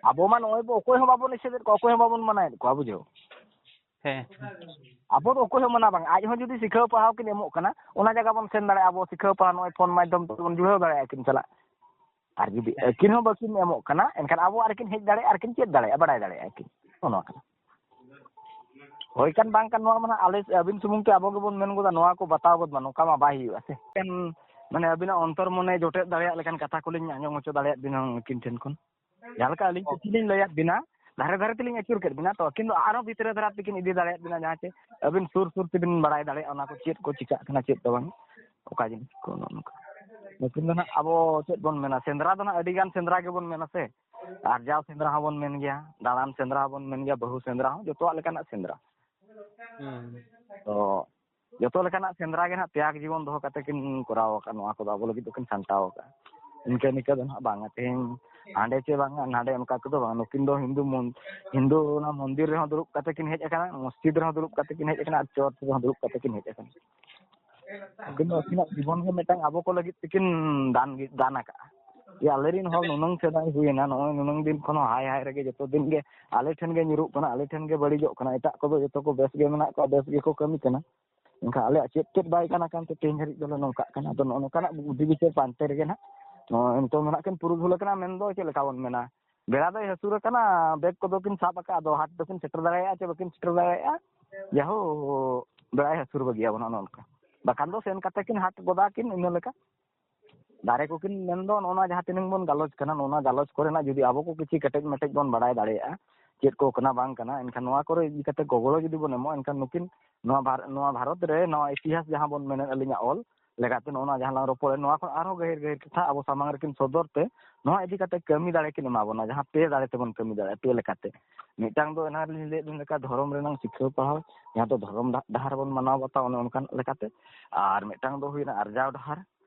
ᱟᱵᱚ ᱢᱟ ᱱᱚᱜᱼᱚᱭ ᱵᱚ ᱚᱠᱚᱭ ᱦᱚᱸ ᱵᱟᱵᱚᱱ ᱱᱤᱥᱮᱫᱮᱫ ᱠᱚᱣᱟ, ᱚᱠᱚᱭ ᱦᱚᱸ ᱵᱟᱵᱚᱱ ᱢᱟᱱᱟᱭᱮᱫ ᱠᱚᱣᱟ, ᱵᱩᱡᱷᱟᱹᱣ᱾ ᱦᱮᱸ᱾ ᱟᱵᱚ ᱫᱚ ᱚᱠᱚᱭ ᱦᱚᱸ ᱢᱟᱱᱟ ᱵᱟᱝ, ᱟᱡ ᱦᱚᱸ ᱡᱩᱫᱤ ᱥᱤᱠᱷᱟᱹᱣ ᱯᱟᱲᱦᱟᱣ ᱠᱤᱱ ᱮᱢᱚᱜ ᱠᱟᱱᱟ, ᱚᱱᱟ ᱡᱟᱭᱜᱟ ᱵᱚᱱ ᱥᱮᱱ ᱫᱟᱲᱮᱭᱟᱜᱼᱟ, ᱟᱵᱚ ᱥᱤᱠᱷᱟᱹᱣ ᱯᱟᱲᱦᱟᱣ ᱱᱚᱜᱼᱚᱭ ᱯᱷᱳᱱ ᱢᱟᱫᱽᱫᱷᱚᱢ ᱛᱮᱵᱚᱱ ᱡᱩᱲᱟᱹᱣ ᱫᱟᱲᱮᱭᱟᱜᱼᱟ ᱠᱤᱱ ᱪᱟᱞᱟᱜ᱾ ᱟᱨ ᱡᱩᱫᱤ ᱟᱹᱠᱤᱱ ᱦᱚᱸ ᱵᱟᱹᱠᱤᱱ ᱮᱢᱚᱜ ᱠᱟᱱᱟ, ᱮᱱᱠᱷᱟᱱ ᱟᱵᱚ ᱟᱨ ᱠᱤᱱ ᱦᱮᱡ ᱫᱟᱲᱮᱭᱟᱜᱼᱟ, ᱟᱨ ᱠᱤᱱ ᱪᱮᱫ ᱫᱟᱲᱮᱭᱟᱜᱼᱟ, ᱵᱟᱲᱟᱭ ᱫᱟᱲᱮᱭᱟᱜᱼᱟ ᱠᱤᱱ᱾ ᱱᱚᱜᱼᱚ ᱱᱚᱣᱟ ᱠᱟᱱᱟ᱾ ᱦᱳᱭ ᱠᱟᱱ ᱵᱟᱝ ᱠᱟᱱ, ᱱᱚᱣᱟ ᱢᱟ ᱱᱟᱦᱟᱜ ᱟᱞᱮ, ᱟᱹᱵᱤᱱ ᱥᱩᱢᱩᱝ ᱛᱮ ᱟᱵᱚ ᱜᱮᱵᱚᱱ ᱢᱮᱱ ᱜᱚᱫᱟ, ᱱᱚᱣᱟ ᱠᱚ ᱵᱟᱛᱟᱣ ᱜᱚᱫ ᱢᱟ, ᱱᱚᱝᱠᱟ ᱢᱟ ᱵᱟᱭ ᱦᱩᱭᱩᱜᱼᱟ ᱥᱮ᱾ ᱮᱱᱠᱷᱟᱱ ᱢᱟᱱᱮ ᱟᱹᱵᱤᱱᱟᱜ ᱚᱱᱛᱚᱨ ᱢᱚᱱᱮ ᱡᱚᱴᱮᱫ ᱫᱟᱲᱮᱭᱟᱜ ᱞᱮᱠᱟᱱ ᱠᱟᱛᱷᱟ ᱠᱚᱞᱤᱧ ᱟᱸᱡᱚᱢ ᱦᱚᱪᱚ ᱫᱟᱲᱮᱭᱟᱜ ᱵᱤᱱᱟ ᱩᱱᱠᱤᱱ ᱴᱷᱮᱱ ᱠᱷᱚᱱ᱾ ᱡᱟᱦᱟᱸ ᱞᱮᱠᱟ ᱟᱹᱞᱤᱧ ᱯᱩᱛᱷᱤ ᱞᱤᱧ ᱞᱟᱹᱭᱟᱫ ᱵᱤᱱᱟ, ᱫᱷᱟᱨᱮ ᱫᱷᱟᱨᱮ ᱛᱮᱞᱤᱧ ᱟᱹᱪᱩᱨ ᱠᱮᱫ ᱵᱤᱱᱟ, ᱛᱚ ᱟᱹᱠᱤᱱ ᱫᱚ ᱟᱨᱦᱚᱸ ᱵᱷᱤᱛᱨᱤ ᱫᱷᱟᱨᱟ ᱛᱮᱠᱤᱱ ᱤᱫᱤ ᱫᱟᱲᱮᱭᱟᱫ ᱵᱤᱱᱟ, ᱡᱟᱦᱟᱸ ᱪᱮ ᱟᱹᱵᱤᱱ ᱥᱩᱨ ᱥᱩᱨ ᱛᱮᱵᱤᱱ ᱵᱟᱲᱟᱭ ᱫᱟᱲᱮᱭᱟᱜᱼᱟ ᱚᱱᱟ ᱠᱚ ᱪᱮᱫ ᱠᱚ ᱪᱤᱠᱟᱹᱜ ᱠᱟᱱᱟ, ᱪᱮᱫ ᱫᱚ ᱵᱟᱝ, ᱚᱠᱟ ᱡᱤᱱᱤᱥ ᱠᱚ, ᱱᱚᱜᱼᱚ ᱱᱚᱝᱠᱟ᱾ ᱱᱩᱠᱤᱱ ᱫᱚ ᱱᱟᱦᱟᱜ ᱟᱵᱚ ᱪᱮᱫ ᱵᱚᱱ ᱢᱮᱱᱟ, ᱥᱮᱸᱫᱽᱨᱟ ᱫᱚ ᱱᱟᱦᱟᱜ ᱟᱹᱰᱤ ᱜᱟᱱ ᱥᱮᱸᱫᱽᱨᱟ ᱜᱮᱵᱚᱱ ᱢᱮᱱᱟ ᱥᱮ, ᱟᱨᱡᱟᱣ ᱥᱮᱸᱫᱽᱨᱟ ᱦᱚᱸᱵᱚᱱ ᱢᱮᱱ ᱜᱮᱭᱟ, ᱫᱟᱬᱟᱱ ᱥᱮᱸᱫᱽᱨᱟ ᱦᱚᱸᱵᱚᱱ ᱢᱮᱱ ᱜᱮᱭᱟ, ᱵᱟᱹᱦᱩ ᱥᱮᱸᱫᱽᱨᱟ ᱦᱚᱸ, ᱡᱚᱛᱚᱣᱟᱜ ᱞᱮᱠᱟᱱᱟᱜ ᱥᱮᱸᱫᱽᱨᱟ᱾ ᱦᱩᱸ᱾ ᱛᱚ ᱡᱚᱛᱚ ᱞᱮᱠᱟᱱᱟᱜ ᱥᱮᱸᱫᱽᱨᱟ ᱜᱮ ᱱᱟᱦᱟᱜ ᱛᱮᱭᱟᱜᱽ ᱡᱤᱵᱚᱱ ᱫᱚᱦᱚ ᱠᱟᱛᱮ ᱠᱤᱱ ᱠᱚᱨᱟᱣ ᱟᱠᱟᱫ, ᱱᱚᱣᱟ ᱠᱚᱫᱚ ᱟᱵᱚ ᱞᱟᱹᱜᱤᱫ ᱫᱚᱠᱤᱱ ᱥᱟᱢᱴᱟᱣ ᱟᱠᱟᱫᱼᱟ᱾ ᱤᱱᱠᱟᱹ ᱱᱤᱠᱟᱹ ᱫᱚ ᱱᱟᱦᱟᱜ ᱵᱟᱝᱟ, ᱛᱮᱦᱮᱧ ᱦᱟᱸᱰᱮ ᱪᱮ ᱵᱟᱝᱟ ᱱᱟᱰᱮ, ᱚᱱᱠᱟ ᱠᱚᱫᱚ ᱵᱟᱝ᱾ ᱱᱩᱠᱤᱱ ᱫᱚ ᱦᱤᱱᱫᱩ ᱢᱚᱱ-, ᱦᱤᱱᱫᱩ ᱚᱱᱟ ᱢᱚᱱᱫᱤᱨ ᱨᱮᱦᱚᱸ ᱫᱩᱲᱩᱵ ᱠᱟᱛᱮ ᱠᱤᱱ ᱦᱮᱡ ᱟᱠᱟᱱᱟ, ᱢᱚᱥᱡᱤᱫ ᱨᱮᱦᱚᱸ ᱫᱩᱲᱩᱵ ᱠᱟᱛᱮ ᱠᱤᱱ ᱦᱮᱡ ᱟᱠᱟᱱᱟ, ᱟᱨ ᱪᱚᱨᱪ ᱨᱮᱦᱚᱸ ᱫᱩᱲᱩᱵ ᱠᱟᱛᱮ ᱠᱤᱱ ᱦᱮᱡ ᱟᱠᱟᱱᱟ᱾ ᱩᱱᱠᱤᱱ ᱫᱚ ᱟᱹᱠᱤᱱᱟᱜ ᱡᱤᱵᱚᱱ ᱜᱮ ᱢᱤᱫᱴᱟᱝ ᱟᱵᱚ ᱠᱚ ᱞᱟᱹᱜᱤᱫ ᱛᱮᱠᱤᱱ ᱫᱟᱱ ᱜᱮ, ᱫᱟᱱ ᱟᱠᱟᱫᱼᱟ᱾ ᱡᱮ ᱟᱞᱮᱨᱤᱱ ᱦᱚᱲ ᱱᱩᱱᱟᱹᱝ ᱥᱮᱫᱟᱭ ᱦᱩᱭᱮᱱᱟ, ᱱᱚᱜᱼᱚᱭ ᱱᱩᱱᱟᱹᱝ ᱫᱤᱱ ᱠᱷᱚᱱ ᱦᱚᱸ ᱦᱟᱭ ᱦᱟᱭ ᱨᱮᱜᱮ ᱡᱚᱛᱚ ᱫᱤᱱ ᱜᱮ ᱟᱞᱮ ᱴᱷᱮᱱ ᱜᱮ ᱧᱩᱨᱩᱜ ᱠᱟᱱᱟ, ᱟᱞᱮ ᱴᱷᱮᱱ ᱜᱮ ᱵᱟᱹᱲᱤᱡᱚᱜ ᱠᱟᱱᱟ, ᱮᱴᱟᱜ ᱠᱚᱫᱚ ᱡᱚᱛᱚ ᱠᱚ ᱵᱮᱥ ᱜᱮ ᱢᱮᱱᱟᱜ ᱠᱚᱣᱟ, ᱵᱮᱥ ᱜᱮᱠᱚ ᱠᱟᱹᱢᱤ ᱠᱟᱱᱟ᱾ ᱮᱱᱠᱷᱟᱱ ᱟᱞᱮᱭᱟᱜ ᱪᱮᱫ ᱪᱮᱫ ᱵᱟᱭ ᱠᱟᱱᱟ ᱠᱟᱱᱛᱮ ᱛᱮᱦᱮᱧ ᱫᱷᱟᱹᱨᱤᱡ ᱫᱚᱞᱮ ᱱᱚᱝᱠᱟᱜ ᱠᱟᱱᱟ᱾ ᱟᱫᱚ ᱱᱚᱜᱼᱚ ᱱᱚᱝᱠᱟᱱᱟᱜ ᱵᱩᱫᱷᱤ ᱵᱤᱪᱟᱹᱨ ᱯᱟᱱᱛᱮ ᱨᱮᱜᱮ ᱱᱟᱦᱟᱜ ᱱᱚᱜᱼᱚᱭ ᱱᱤᱛᱚᱝ ᱫᱚ ᱱᱟᱦᱟᱜ ᱠᱤᱱ ᱯᱩᱨᱩᱫᱷᱩᱞ ᱟᱠᱟᱱᱟ, ᱢᱮᱱᱫᱚ ᱪᱮᱫ ᱞᱮᱠᱟ ᱵᱚᱱ ᱢᱮᱱᱟ, ᱵᱮᱲᱟ ᱫᱚᱭ ᱦᱟᱹᱥᱩᱨ ᱟᱠᱟᱱᱟ, ᱵᱮᱜᱽ ᱠᱚᱫᱚ ᱠᱤᱱ ᱥᱟᱵ ᱟᱠᱟᱫ, ᱟᱫᱚ ᱦᱟᱴ ᱫᱚᱠᱤᱱ ᱥᱮᱴᱮᱨ ᱫᱟᱲᱮᱭᱟᱜᱼᱟ ᱪᱮ ᱵᱟᱹᱠᱤᱱ ᱥᱮᱴᱮᱨ ᱫᱟᱲᱮᱭᱟᱜᱼᱟ, ᱡᱟᱦᱳ ᱵᱮᱲᱟᱭ ᱦᱟᱹᱥᱩᱨ ᱵᱟᱹᱜᱤᱭᱟ ᱵᱚᱱᱟ ᱚᱱᱮ ᱚᱱᱠᱟ᱾ ᱵᱟᱠᱷᱟᱱ ᱫᱚ ᱥᱮᱱ ᱠᱟᱛᱮ ᱠᱤᱱ ᱦᱟᱴ ᱜᱚᱫᱟ ᱠᱤᱱ ᱤᱱᱟᱹ ᱞᱮᱠᱟ᱾ ᱫᱟᱨᱮ ᱠᱚᱠᱤᱱ ᱢᱮᱱᱫᱚ ᱱᱚᱜᱼᱚ ᱱᱚᱣᱟ ᱡᱟᱦᱟᱸ ᱛᱤᱱᱟᱹᱝ ᱵᱚᱱ ᱜᱟᱞᱚᱪ ᱠᱟᱱᱟ, ᱱᱚᱜᱼᱚ ᱱᱚᱣᱟ ᱜᱟᱞᱚᱪ ᱠᱚᱨᱮᱱᱟᱜ ᱡᱩᱫᱤ ᱟᱵᱚ ᱠᱚ ᱠᱤᱪᱷᱤ ᱠᱮᱴᱮᱡ ᱢᱮᱴᱮᱡ ᱵᱚᱱ ᱵᱟᱲᱟᱭ ᱫᱟᱲᱮᱭᱟᱜᱼᱟ, ᱪᱮᱫ ᱠᱚ ᱠᱟᱱᱟ ᱵᱟᱝ ᱠᱟᱱᱟ, ᱮᱱᱠᱷᱟᱱ ᱱᱚᱣᱟ ᱠᱚᱨᱮ ᱤᱫᱤ ᱠᱟᱛᱮ ᱜᱚᱜᱚᱲᱚ ᱡᱩᱫᱤ ᱵᱚᱱ ᱮᱢᱚᱜᱼᱟ, ᱮᱱᱠᱷᱟᱱ ᱱᱩᱠᱤᱱ ᱱᱚᱣᱟ ᱵᱷᱟᱨ-, ᱱᱚᱣᱟ ᱵᱷᱟᱨᱚᱛ ᱨᱮ ᱱᱚᱣᱟ ᱤᱛᱤᱦᱟᱥ ᱡᱟᱦᱟᱸ ᱵᱚᱱ ᱢᱮᱱᱮᱫ ᱟᱹᱞᱤᱧᱟᱜ ᱚᱞ ᱞᱮᱠᱟᱛᱮ ᱱᱚᱜᱼᱚ ᱱᱚᱣᱟ ᱡᱟᱦᱟᱸ ᱞᱟᱝ ᱨᱚᱯᱚᱲᱮᱫ, ᱱᱚᱣᱟ ᱠᱷᱚᱱ ᱟᱨᱦᱚᱸ ᱜᱟᱹᱦᱤᱨ ᱜᱟᱹᱦᱤᱨ ᱠᱟᱛᱷᱟ ᱟᱵᱚ ᱥᱟᱢᱟᱝ ᱨᱮᱠᱤᱱ ᱥᱚᱫᱚᱨ ᱛᱮ ᱱᱚᱣᱟ ᱤᱫᱤ ᱠᱟᱛᱮ ᱠᱟᱹᱢᱤ ᱫᱟᱲᱮ ᱠᱤᱱ ᱮᱢᱟ ᱵᱚᱱᱟ, ᱡᱟᱦᱟᱸ ᱯᱮ ᱫᱟᱲᱮ ᱛᱮᱵᱚᱱ ᱠᱟᱹᱢᱤ ᱫᱟᱲᱮᱭᱟᱜᱼᱟ, ᱯᱮ ᱞᱮᱠᱟᱛᱮ᱾ ᱢᱤᱫᱴᱟᱝ ᱫᱚ ᱮᱱᱟᱝ ᱨᱮᱞᱤᱧ ᱞᱟᱹᱭᱮᱫ ᱵᱤᱱ ᱞᱮᱠᱟ ᱫᱷᱚᱨᱚᱢ ᱨᱮᱱᱟᱝ ᱥᱤᱠᱷᱟᱹᱣ ᱯᱟᱲᱦᱟᱣ, ᱡᱟᱦᱟᱸ ᱫᱚ ᱫᱷᱚᱨᱚᱢ ᱰᱟ-, ᱰᱟᱦᱟᱨ ᱵᱚᱱ ᱢᱟᱱᱟᱣ ᱵᱟᱛᱟᱣ ᱚᱱᱮ ᱚᱱᱠᱟᱱᱟᱜ ᱞᱮᱠᱟᱛᱮ, ᱟᱨ ᱢᱤᱫᱴᱟᱝ ᱫᱚ ᱦᱩᱭᱱᱟ ᱟᱨᱡᱟᱣ ᱰᱟᱦᱟᱨ,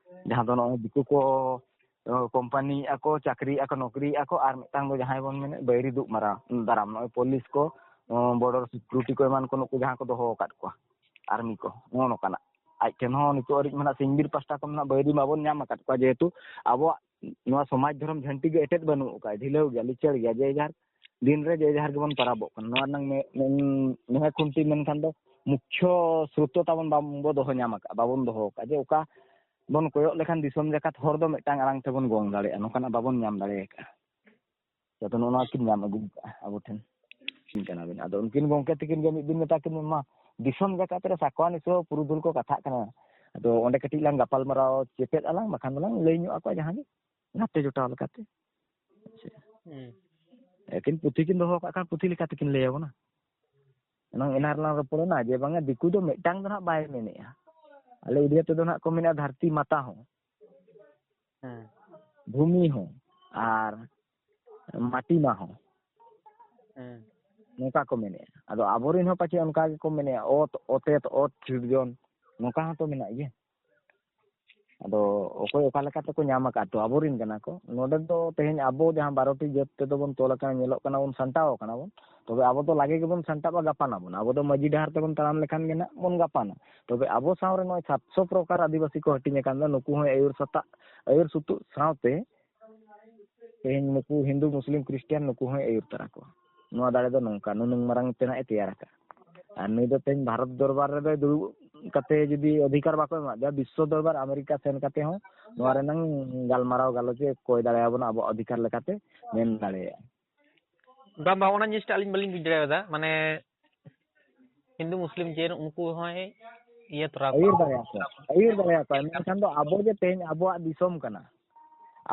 ᱡᱟᱦᱟᱸ ᱫᱚ ᱱᱚᱜᱼᱚᱭ ᱫᱤᱠᱩ ᱠᱚ ᱠᱳᱢᱯᱟᱱᱤᱭᱮᱫᱼᱟ ᱠᱚ, ᱪᱟᱹᱠᱨᱤᱭᱮᱫᱼᱟ ᱠᱚ, ᱱᱚᱠᱨᱤᱭᱮᱫᱼᱟ ᱠᱚ, ᱟᱨ ᱢᱤᱫᱴᱟᱝ ᱫᱚ ᱡᱟᱦᱟᱸᱭ ᱵᱚᱱ ᱢᱮᱱᱮᱫ ᱵᱟᱹᱭᱨᱤ ᱫᱩᱜ ᱢᱟᱨᱟ-, ᱫᱟᱨᱟᱢ, ᱱᱚᱜᱼᱚᱭ ᱯᱩᱞᱤᱥ ᱠᱚ, ᱵᱚᱰᱟᱨ ᱥᱤᱠᱩᱨᱤᱴᱤ ᱠᱚ ᱮᱢᱟᱱ ᱠᱚ, ᱱᱩᱠᱩ ᱡᱟᱦᱟᱸ ᱠᱚ ᱫᱚᱦᱚ ᱟᱠᱟᱫ ᱠᱚᱣᱟ, ᱟᱨᱢᱤ ᱠᱚ, ᱱᱚᱜᱼᱚ ᱱᱚᱝᱠᱟᱱᱟᱜ᱾ ᱟᱡ ᱴᱷᱮᱱ ᱦᱚᱸ ᱱᱤᱛᱚᱜ ᱦᱟᱹᱨᱤᱡ ᱢᱟ ᱱᱟᱜ ᱥᱤᱧ ᱵᱤᱨ ᱯᱟᱥᱴᱟ ᱠᱷᱚᱱ ᱱᱟᱜ ᱵᱟᱹᱭᱨᱤ ᱢᱟᱵᱚᱱ ᱧᱟᱢ ᱟᱠᱟᱫ ᱠᱚᱣᱟ, ᱡᱮᱦᱮᱛᱩ ᱟᱵᱚᱣᱟᱜ ᱱᱚᱣᱟ ᱥᱚᱢᱟᱡᱽ ᱫᱷᱚᱨᱚᱢ ᱡᱷᱟᱹᱱᱴᱤ ᱜᱮ ᱮᱴᱮᱫ ᱵᱟᱹᱱᱩᱜ ᱟᱠᱟᱫᱼᱟ, ᱰᱷᱤᱞᱟᱹᱣ ᱜᱮᱭᱟ, ᱞᱤᱪᱟᱹᱲ ᱜᱮᱭᱟ, ᱡᱮ ᱡᱟᱦᱟᱸ ᱫᱤᱱ ᱨᱮ ᱡᱮ ᱡᱟᱦᱟᱸ ᱨᱮᱜᱮ ᱵᱚᱱ ᱯᱟᱨᱟᱵᱚᱜ ᱠᱟᱱᱟ᱾ ᱱᱚᱣᱟ ᱨᱮᱱᱟᱝ ᱢᱮ-, ᱢᱮᱱ-, ᱢᱮᱦᱮ ᱠᱷᱩᱱᱴᱤ ᱢᱮᱱᱠᱷᱟᱱ ᱫᱚ ᱢᱩᱠᱷᱭᱚ ᱥᱨᱳᱛ ᱛᱟᱵᱚᱱ ᱵᱟᱵᱚ ᱫᱚᱦᱚ ᱧᱟᱢ ᱟᱠᱟᱫᱼᱟ, ᱵᱟᱵᱚᱱ ᱫᱚᱦᱚ ᱟᱠᱟᱫᱼᱟ, ᱡᱮ ᱚᱠᱟ ᱵᱚᱱ ᱠᱚᱭᱚᱜ ᱞᱮᱠᱷᱟᱱ ᱫᱤᱥᱚᱢ ᱡᱟᱠᱟᱛ ᱦᱚᱲ ᱫᱚ ᱢᱤᱫᱴᱟᱝ ᱟᱲᱟᱝ ᱛᱮᱵᱚᱱ ᱜᱚᱝ ᱫᱟᱲᱮᱭᱟᱜᱼᱟ, ᱱᱚᱝᱠᱟᱱᱟᱜ ᱵᱟᱵᱚᱱ ᱧᱟᱢ ᱫᱟᱲᱮ ᱟᱠᱟᱫᱼᱟ᱾ ᱡᱚᱛᱚ ᱱᱚᱜᱼᱚ ᱱᱚᱣᱟ ᱠᱤᱱ ᱧᱟᱢ ᱟᱹᱜᱩ ᱟᱠᱟᱫᱼᱟ ᱟᱵᱚ ᱴᱷᱮᱱ᱾ ᱩᱱᱠᱤᱱ ᱠᱟᱱᱟ ᱵᱤᱱ᱾ ᱟᱫᱚ ᱩᱱᱠᱤᱱ ᱜᱚᱢᱠᱮ ᱛᱟᱹᱠᱤᱱ ᱜᱮ ᱢᱤᱫ ᱫᱤᱱ ᱢᱮᱛᱟ ᱠᱤᱱ ᱢᱟ, ᱫᱤᱥᱚᱢ ᱡᱟᱠᱟᱛ ᱨᱮ ᱥᱟᱠᱣᱟ ᱱᱤᱥᱲᱟᱹᱣ ᱯᱩᱨᱩᱫᱷᱩᱞ ᱠᱚ ᱠᱟᱛᱷᱟᱜ ᱠᱟᱱᱟ᱾ ᱟᱫᱚ ᱚᱸᱰᱮ ᱠᱟᱹᱴᱤᱡ ᱞᱟᱝ ᱜᱟᱯᱟᱞ ᱢᱟᱨᱟᱣ ᱪᱮᱯᱮᱫ ᱟᱞᱟᱝ, ᱵᱟᱠᱷᱟᱱ ᱫᱚᱞᱟᱝ ᱞᱟᱹᱭ ᱧᱚᱜ ᱟᱠᱚᱣᱟ ᱡᱟᱦᱟᱸ ᱜᱮ ᱜᱟᱛᱮ ᱡᱚᱴᱟᱣ ᱞᱮᱠᱟᱛᱮ᱾ ᱟᱪᱪᱷᱟ᱾ ᱦᱩᱸ᱾ ᱟᱹᱠᱤᱱ ᱯᱩᱛᱷᱤ ᱠᱤᱱ ᱫᱚᱦᱚ ᱠᱟᱜ ᱠᱷᱟᱱ ᱯᱩᱛᱷᱤ ᱞᱮᱠᱟ ᱛᱮᱠᱤᱱ ᱞᱟᱹᱭ ᱟᱵᱚᱱᱟ᱾ ᱮᱱᱟᱝ ᱮᱱᱟ ᱨᱮᱞᱟᱝ ᱨᱚᱯᱚᱲ ᱮᱱᱟ ᱡᱮ ᱵᱟᱝᱟ ᱫᱤᱠᱩ ᱫᱚ ᱢᱤᱫᱴᱟᱝ ᱫᱚ ᱱᱟᱦᱟᱜ ᱵᱟᱭ ᱢᱮᱱᱮᱜᱼᱟ᱾ ᱟᱞᱮ ᱩᱲᱤᱭᱟ ᱛᱮᱫᱚ ᱱᱟᱦᱟᱜ ᱠᱚ ᱢᱮᱱᱟ ᱫᱷᱟᱹᱨᱛᱤ ᱢᱟᱛᱟ ᱦᱚᱸ, ᱦᱮᱸ᱾ ᱵᱷᱩᱢᱤ ᱦᱚᱸ, ᱟᱨ ᱢᱟᱴᱤ ᱢᱟ ᱦᱚᱸ᱾ ᱦᱮᱸ᱾ ᱱᱚᱝᱠᱟ ᱠᱚ ᱢᱮᱱᱮᱜᱼᱟ᱾ ᱟᱫᱚ ᱟᱵᱚᱨᱮᱱ ᱦᱚᱸ ᱯᱟᱪᱮᱫ ᱚᱱᱠᱟ ᱜᱮᱠᱚ ᱢᱮᱱᱮᱜᱼᱟ, ᱚᱛ, ᱚᱛᱮᱛ, ᱚᱛ ᱥᱤᱨᱡᱚᱱ, ᱱᱚᱝᱠᱟ ᱦᱚᱸᱛᱚ ᱢᱮᱱᱟᱜ ᱜᱮᱭᱟ᱾ ᱟᱫᱚ ᱚᱠᱚᱭ ᱚᱠᱟ ᱞᱮᱠᱟ ᱛᱮᱠᱚ ᱧᱟᱢ ᱟᱠᱟᱫ ᱛᱚ ᱟᱵᱚᱨᱮᱱ ᱠᱟᱱᱟ ᱠᱚ᱾ ᱱᱚᱰᱮ ᱫᱚ ᱛᱮᱦᱮᱧ ᱟᱵᱚ ᱡᱟᱦᱟᱸ ᱵᱟᱨᱚᱴᱤ ᱡᱟᱹᱛ ᱛᱮᱫᱚ ᱵᱚᱱ ᱛᱚᱞ ᱟᱠᱟᱱᱟ, ᱧᱮᱞᱚᱜ ᱠᱟᱱᱟ ᱵᱚᱱ, ᱥᱟᱱᱛᱟᱣ ᱟᱠᱟᱱᱟ ᱵᱚᱱ, ᱛᱚᱵᱮ ᱟᱵᱚ ᱫᱚ ᱞᱟᱜᱮ ᱜᱮᱵᱚᱱ ᱥᱟᱱᱛᱟᱜᱼᱟ, ᱜᱟᱯᱟᱱ ᱟᱵᱚᱱ᱾ ᱟᱵᱚ ᱫᱚ ᱢᱟᱹᱡᱷᱤ ᱰᱟᱦᱟᱨ ᱛᱮᱵᱚᱱ ᱛᱟᱲᱟᱢ ᱞᱮᱠᱷᱟᱱ ᱜᱮ ᱱᱟᱜ ᱵᱚᱱ ᱜᱟᱯᱟᱱᱟ᱾ ᱛᱚᱵᱮ ᱟᱵᱚ ᱥᱟᱶ ᱨᱮ ᱱᱚᱜᱼᱚᱭ ᱥᱟᱛᱥᱚ ᱯᱨᱚᱠᱟᱨ ᱟᱹᱫᱤᱵᱟᱹᱥᱤ ᱠᱚ ᱦᱟᱹᱴᱤᱧ ᱟᱠᱟᱱ ᱫᱚ, ᱱᱩᱠᱩ ᱦᱚᱸᱭ ᱟᱹᱭᱩᱨ ᱥᱟᱛᱟᱜ, ᱟᱹᱭᱩᱨ ᱥᱩᱛᱩᱜ ᱥᱟᱶᱛᱮ ᱛᱮᱦᱮᱧ ᱱᱩᱠᱩ ᱦᱤᱱᱫᱩ, ᱢᱩᱥᱞᱤᱢ, ᱠᱷᱨᱤᱥᱴᱤᱭᱟᱱ ᱱᱩᱠᱩ ᱦᱚᱸᱭ ᱟᱹᱭᱩᱨ ᱛᱟᱨᱟ ᱠᱚᱣᱟ᱾ ᱱᱚᱣᱟ ᱫᱟᱲᱮ ᱫᱚ ᱱᱚᱝᱠᱟ, ᱱᱩᱱᱟᱹᱝ ᱢᱟᱨᱟᱝ ᱛᱮ ᱱᱟᱜ ᱮ ᱛᱮᱭᱟᱨ ᱟᱠᱟᱫᱼᱟ᱾ ᱟᱨ ᱱᱩᱭ ᱫᱚ ᱛᱮᱦᱮᱧ ᱵᱷᱟᱨᱚᱛ ᱫᱚᱨᱵᱟᱨ ᱨᱮᱫᱚᱭ ᱫᱩᱲᱩᱵ ᱠᱟᱛᱮ ᱡᱩᱫᱤ ᱚᱫᱷᱤᱠᱟᱨ ᱵᱟᱠᱚ ᱮᱢᱟᱫ ᱫᱮᱭᱟ, ᱵᱤᱥᱥᱚ ᱫᱚᱨᱵᱟᱨ ᱟᱢᱮᱨᱤᱠᱟ ᱥᱮᱱ ᱠᱟᱛᱮ ᱦᱚᱸ ᱱᱚᱣᱟ ᱨᱮᱱᱟᱝ ᱜᱟᱞᱢᱟᱨᱟᱣ ᱜᱟᱞᱚᱪ ᱮ ᱠᱚᱭ ᱫᱟᱲᱮᱭᱟᱵᱚᱱᱟ, ᱟᱵᱚᱣᱟᱜ ᱚᱫᱷᱤᱠᱟᱨ ᱞᱮᱠᱟᱛᱮ ᱢᱮᱱ ᱫᱟᱲᱮᱭᱟᱜᱼᱟ᱾ ᱵᱟᱝ, ᱵᱟᱝ, ᱚᱱᱟ ᱡᱤᱱᱤᱥᱴᱟ ᱟᱹᱞᱤᱧ ᱵᱟᱹᱞᱤᱧ ᱵᱩᱡᱽ ᱫᱟᱲᱮᱭᱟᱫᱟ᱾ ᱢᱟᱱᱮ ᱦᱤᱱᱫᱩ ᱢᱩᱥᱞᱤᱢ ᱡᱮ ᱩᱱᱠᱩ ᱦᱚᱸᱭ ᱤᱭᱟᱹ ᱛᱚᱨᱟ ᱠᱚᱣᱟ᱾ ᱟᱹᱭᱩᱨ ᱫᱟᱲᱮᱭᱟᱠᱚᱣᱟ, ᱟᱹᱭᱩᱨ ᱫᱟᱲᱮᱭᱟᱠᱚᱣᱟ᱾ ᱢᱮᱱᱠᱷᱟᱱ ᱫᱚ ᱟᱵᱚ ᱡᱮ ᱛᱮᱦᱮᱧ ᱟᱵᱚᱣᱟᱜ ᱫᱤᱥᱚᱢ ᱠᱟᱱᱟ,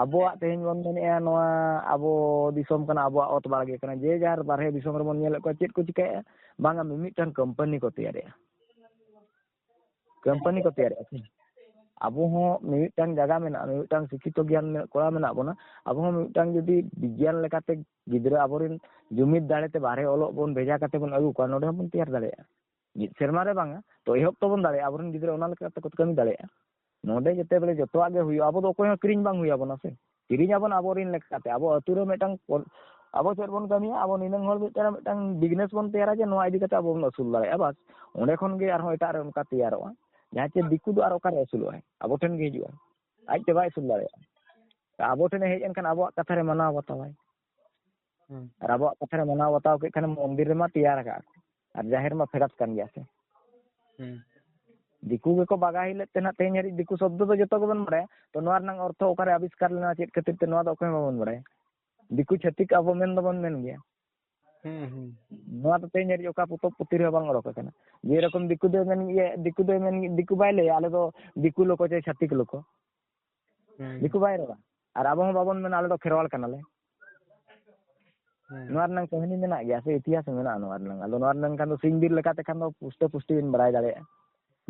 ᱟᱵᱚᱣᱟᱜ ᱛᱮᱦᱮᱧ ᱵᱚᱱ ᱢᱮᱱᱮᱫᱼᱟ, ᱱᱚᱣᱟ ᱟᱵᱚ ᱫᱤᱥᱚᱢ ᱠᱟᱱᱟ, ᱟᱵᱚᱣᱟᱜ ᱚᱛ ᱵᱟᱲᱜᱮ ᱠᱟᱱᱟ, ᱡᱮ ᱡᱟᱦᱟᱨ ᱵᱟᱨᱦᱮ ᱫᱤᱥᱚᱢ ᱨᱮᱵᱚᱱ ᱧᱮᱞᱮᱫ ᱠᱚᱣᱟ ᱪᱮᱫ ᱠᱚ ᱪᱤᱠᱟᱹᱭᱮᱫᱼᱟ, ᱵᱟᱝᱟ, ᱢᱤᱢᱤᱫᱴᱟᱝ ᱠᱳᱢᱯᱟᱱᱤ ᱠᱚ ᱛᱮᱭᱟᱨᱮᱫᱼᱟ᱾ ᱠᱳᱢᱯᱟᱱᱤ ᱠᱚ ᱛᱮᱭᱟᱨᱮᱫᱼᱟ ᱥᱮ᱾ ᱟᱵᱚ ᱦᱚᱸ ᱢᱤᱢᱤᱫᱴᱟᱝ ᱡᱟᱭᱜᱟ ᱢᱮᱱᱟᱜᱼᱟ, ᱢᱤᱢᱤᱫᱴᱟᱝ ᱥᱤᱠᱠᱷᱤᱛᱚ ᱜᱮᱭᱟᱱ ᱢᱮ-, ᱠᱚᱲᱟ ᱢᱮᱱᱟᱜ ᱵᱚᱱᱟ, ᱟᱵᱚ ᱦᱚᱸ ᱢᱤᱢᱤᱫᱴᱟᱝ ᱡᱩᱫᱤ ᱵᱤᱜᱽᱜᱟᱱ ᱞᱮᱠᱟᱛᱮ ᱜᱤᱫᱽᱨᱟᱹ ᱟᱵᱚᱨᱮᱱ ᱡᱩᱢᱤᱫ ᱫᱟᱲᱮᱛᱮ ᱵᱟᱨᱦᱮ ᱚᱞᱚᱜ ᱵᱚᱱ ᱵᱷᱮᱡᱟ ᱠᱟᱛᱮ ᱵᱚᱱ ᱟᱹᱜᱩ ᱠᱚᱣᱟ, ᱱᱚᱰᱮ ᱦᱚᱸᱵᱚᱱ ᱛᱮᱭᱟᱨ ᱫᱟᱲᱮᱭᱟᱜᱼᱟ᱾ ᱢᱤᱫ ᱥᱮᱨᱢᱟ ᱨᱮ ᱵᱟᱝᱟ, ᱛᱚ ᱮᱦᱚᱵ ᱛᱚᱵᱚᱱ ᱫᱟᱲᱮᱭᱟᱜᱼᱟ, ᱟᱵᱚᱨᱮᱱ ᱜᱤᱫᱽᱨᱟᱹ ᱚᱱᱟ ᱞᱮᱠᱟ ᱠᱟᱛᱮ ᱠᱚ ᱠᱟᱹᱢᱤ ᱫᱟᱲᱮᱭᱟᱜᱼᱟ᱾ ᱱᱚᱰᱮ ᱡᱮᱛᱮ ᱵᱮᱞᱮ ᱡᱚᱛᱚᱣᱟᱜ ᱜᱮ ᱦᱩᱭᱩᱜᱼᱟ, ᱟᱵᱚ ᱫᱚ ᱚᱠᱚᱭ ᱦᱚᱸ ᱠᱤᱨᱤᱧ ᱵᱟᱝ ᱦᱩᱭ ᱟᱵᱚᱱᱟ ᱥᱮ᱾ ᱠᱤᱨᱤᱧ ᱟᱵᱚᱱ ᱟᱵᱚᱨᱮᱱ ᱞᱮᱠᱟᱛᱮ, ᱟᱵᱚ ᱟᱹᱛᱩ ᱨᱮ ᱢᱤᱫᱴᱟᱝ ᱯᱚ-, ᱟᱵᱚ ᱪᱮᱫ ᱵᱚᱱ ᱠᱟᱹᱢᱤᱭᱟ, ᱟᱵᱚ ᱱᱤᱱᱟᱹᱝ ᱦᱚᱲ ᱢᱤᱫᱴᱟᱝ, ᱢᱤᱫᱴᱟᱝ ᱵᱤᱡᱽᱱᱮᱥ ᱵᱚᱱ ᱛᱮᱭᱟᱨᱟ ᱡᱮ ᱱᱚᱣᱟ ᱤᱫᱤ ᱠᱟᱛᱮ ᱟᱵᱚ ᱵᱚᱱ ᱟᱹᱥᱩᱞ ᱫᱟᱲᱮᱭᱟᱜᱼᱟ, ᱵᱟᱥ᱾ ᱚᱸᱰᱮ ᱠᱷᱚᱱ ᱜᱮ ᱟᱨᱦᱚᱸ ᱮᱴᱟᱜ ᱨᱮ ᱚᱱᱠᱟ ᱛᱮᱭᱟᱨᱚᱜᱼᱟ, ᱡᱟᱦᱟᱸ ᱪᱮ ᱫᱤᱠᱩ ᱫᱚ ᱟᱨ ᱚᱠᱟᱨᱮ ᱟᱹᱥᱩᱞᱚᱜᱼᱟᱭ? ᱟᱵᱚ ᱴᱷᱮᱱ ᱜᱮ ᱦᱤᱡᱩᱜᱼᱟᱭ, ᱟᱡ ᱛᱮ ᱵᱟᱭ ᱟᱹᱥᱩᱞ ᱫᱟᱲᱮᱭᱟᱜᱼᱟ᱾ ᱟᱵᱚ ᱴᱷᱮᱱᱮ ᱦᱮᱡ ᱮᱱᱠᱷᱟᱱ ᱟᱵᱚᱣᱟᱜ ᱠᱟᱛᱷᱟ ᱨᱮ ᱢᱟᱱᱟᱣ ᱵᱟᱛᱟᱣᱟᱭ᱾ ᱦᱩᱸ᱾ ᱟᱨ ᱟᱵᱚᱣᱟᱜ ᱠᱟᱛᱷᱟ ᱨᱮ ᱢᱟᱱᱟᱣ ᱵᱟᱛᱟᱣ ᱠᱮᱫ ᱠᱷᱟᱱᱮ ᱢᱚᱱᱫᱤᱨ ᱨᱮᱢᱟ ᱛᱮᱭᱟᱨ ᱟᱠᱟᱫ ᱠᱚ, ᱟᱨ ᱡᱟᱦᱮᱨ ᱢᱟ ᱯᱷᱮᱰᱟᱛ ᱠᱟᱱ ᱜᱮᱭᱟ ᱥᱮ᱾ ᱦᱩᱸ᱾ ᱫᱤᱠᱩ ᱜᱮᱠᱚ ᱵᱟᱜᱟᱦᱤ ᱞᱮᱫ ᱛᱮ ᱱᱟᱜ ᱛᱮᱦᱮᱧ ᱦᱟᱹᱨᱤᱡ ᱫᱤᱠᱩ ᱥᱚᱵᱫᱚ ᱫᱚ ᱡᱚᱛᱚ ᱜᱮᱵᱚᱱ ᱵᱟᱲᱟᱭᱟ᱾ ᱛᱚ ᱱᱚᱣᱟ ᱨᱮᱱᱟᱜ ᱚᱨᱛᱷᱚ ᱚᱠᱟᱨᱮ ᱟᱵᱤᱥᱠᱟᱨ ᱞᱮᱱᱟ, ᱪᱮᱫ ᱠᱷᱟᱹᱛᱤᱨ ᱛᱮ, ᱱᱚᱣᱟ ᱫᱚ ᱚᱠᱚᱭ ᱦᱚᱸ ᱵᱟᱵᱚᱱ ᱵᱟᱲᱟᱭᱟ᱾ ᱫᱤᱠᱩ ᱪᱷᱟᱹᱛᱤᱠ ᱟᱵᱚ ᱢᱮᱱ ᱫᱚᱵᱚᱱ ᱢᱮᱱ ᱜᱮᱭᱟ᱾ ᱦᱩᱸ, ᱦᱩᱸ᱾ ᱱᱚᱣᱟ ᱫᱚ ᱛᱮᱦᱮᱧ ᱦᱟᱹᱨᱤᱡ ᱚᱠᱟ ᱯᱚᱛᱚᱵ ᱯᱩᱛᱷᱤ ᱨᱮᱦᱚᱸ ᱵᱟᱝ ᱚᱞ ᱟᱠᱟᱱᱟ᱾ ᱡᱮᱨᱚᱠᱚᱢ ᱫᱤᱠᱩ ᱫᱚᱭ ᱢᱮᱱ ᱜᱮᱭᱟ, ᱫᱤᱠᱩ ᱫᱚᱭ ᱢᱮᱱ, ᱫᱤᱠᱩ ᱵᱟᱭ ᱞᱟᱹᱭᱟ, "ᱟᱞᱮ ᱫᱚ ᱫᱤᱠᱩ ᱞᱳᱠᱚ ᱪᱮ ᱪᱷᱟᱹᱛᱤᱠ ᱞᱳᱠᱚ᱾" ᱦᱩᱸ᱾ ᱫᱤᱠᱩ ᱵᱟᱭ ᱨᱚᱲᱟ᱾ ᱟᱨ ᱟᱵᱚ ᱦᱚᱸ ᱵᱟᱵᱚᱱ ᱢᱮᱱᱟ, "ᱟᱞᱮ ᱫᱚ ᱠᱷᱮᱨᱣᱟᱞ ᱠᱟᱱᱟᱞᱮ᱾" ᱦᱩᱸ᱾ ᱱᱚᱣᱟ ᱨᱮᱱᱟᱜ ᱠᱟᱹᱦᱱᱤ ᱢᱮᱱᱟᱜ ᱜᱮᱭᱟ ᱥᱮ, ᱤᱛᱤᱦᱟᱥ ᱢᱮᱱᱟᱜᱼᱟ ᱱᱚᱣᱟ ᱨᱮᱱᱟᱜ᱾ ᱟᱫᱚ ᱱᱚᱣᱟ ᱨᱮᱱᱟᱜ ᱠᱷᱟᱱ ᱫᱚ ᱥᱤᱧ ᱵᱤᱨ ᱞᱮᱠᱟᱛᱮ ᱠᱷᱟᱱ ᱫᱚ ᱯᱩᱥᱴᱟᱹ ᱯᱩᱥᱴᱤ ᱵᱤᱱ ᱵᱟᱲᱟᱭ ᱫᱟᱲᱮᱭᱟᱜᱼᱟ᱾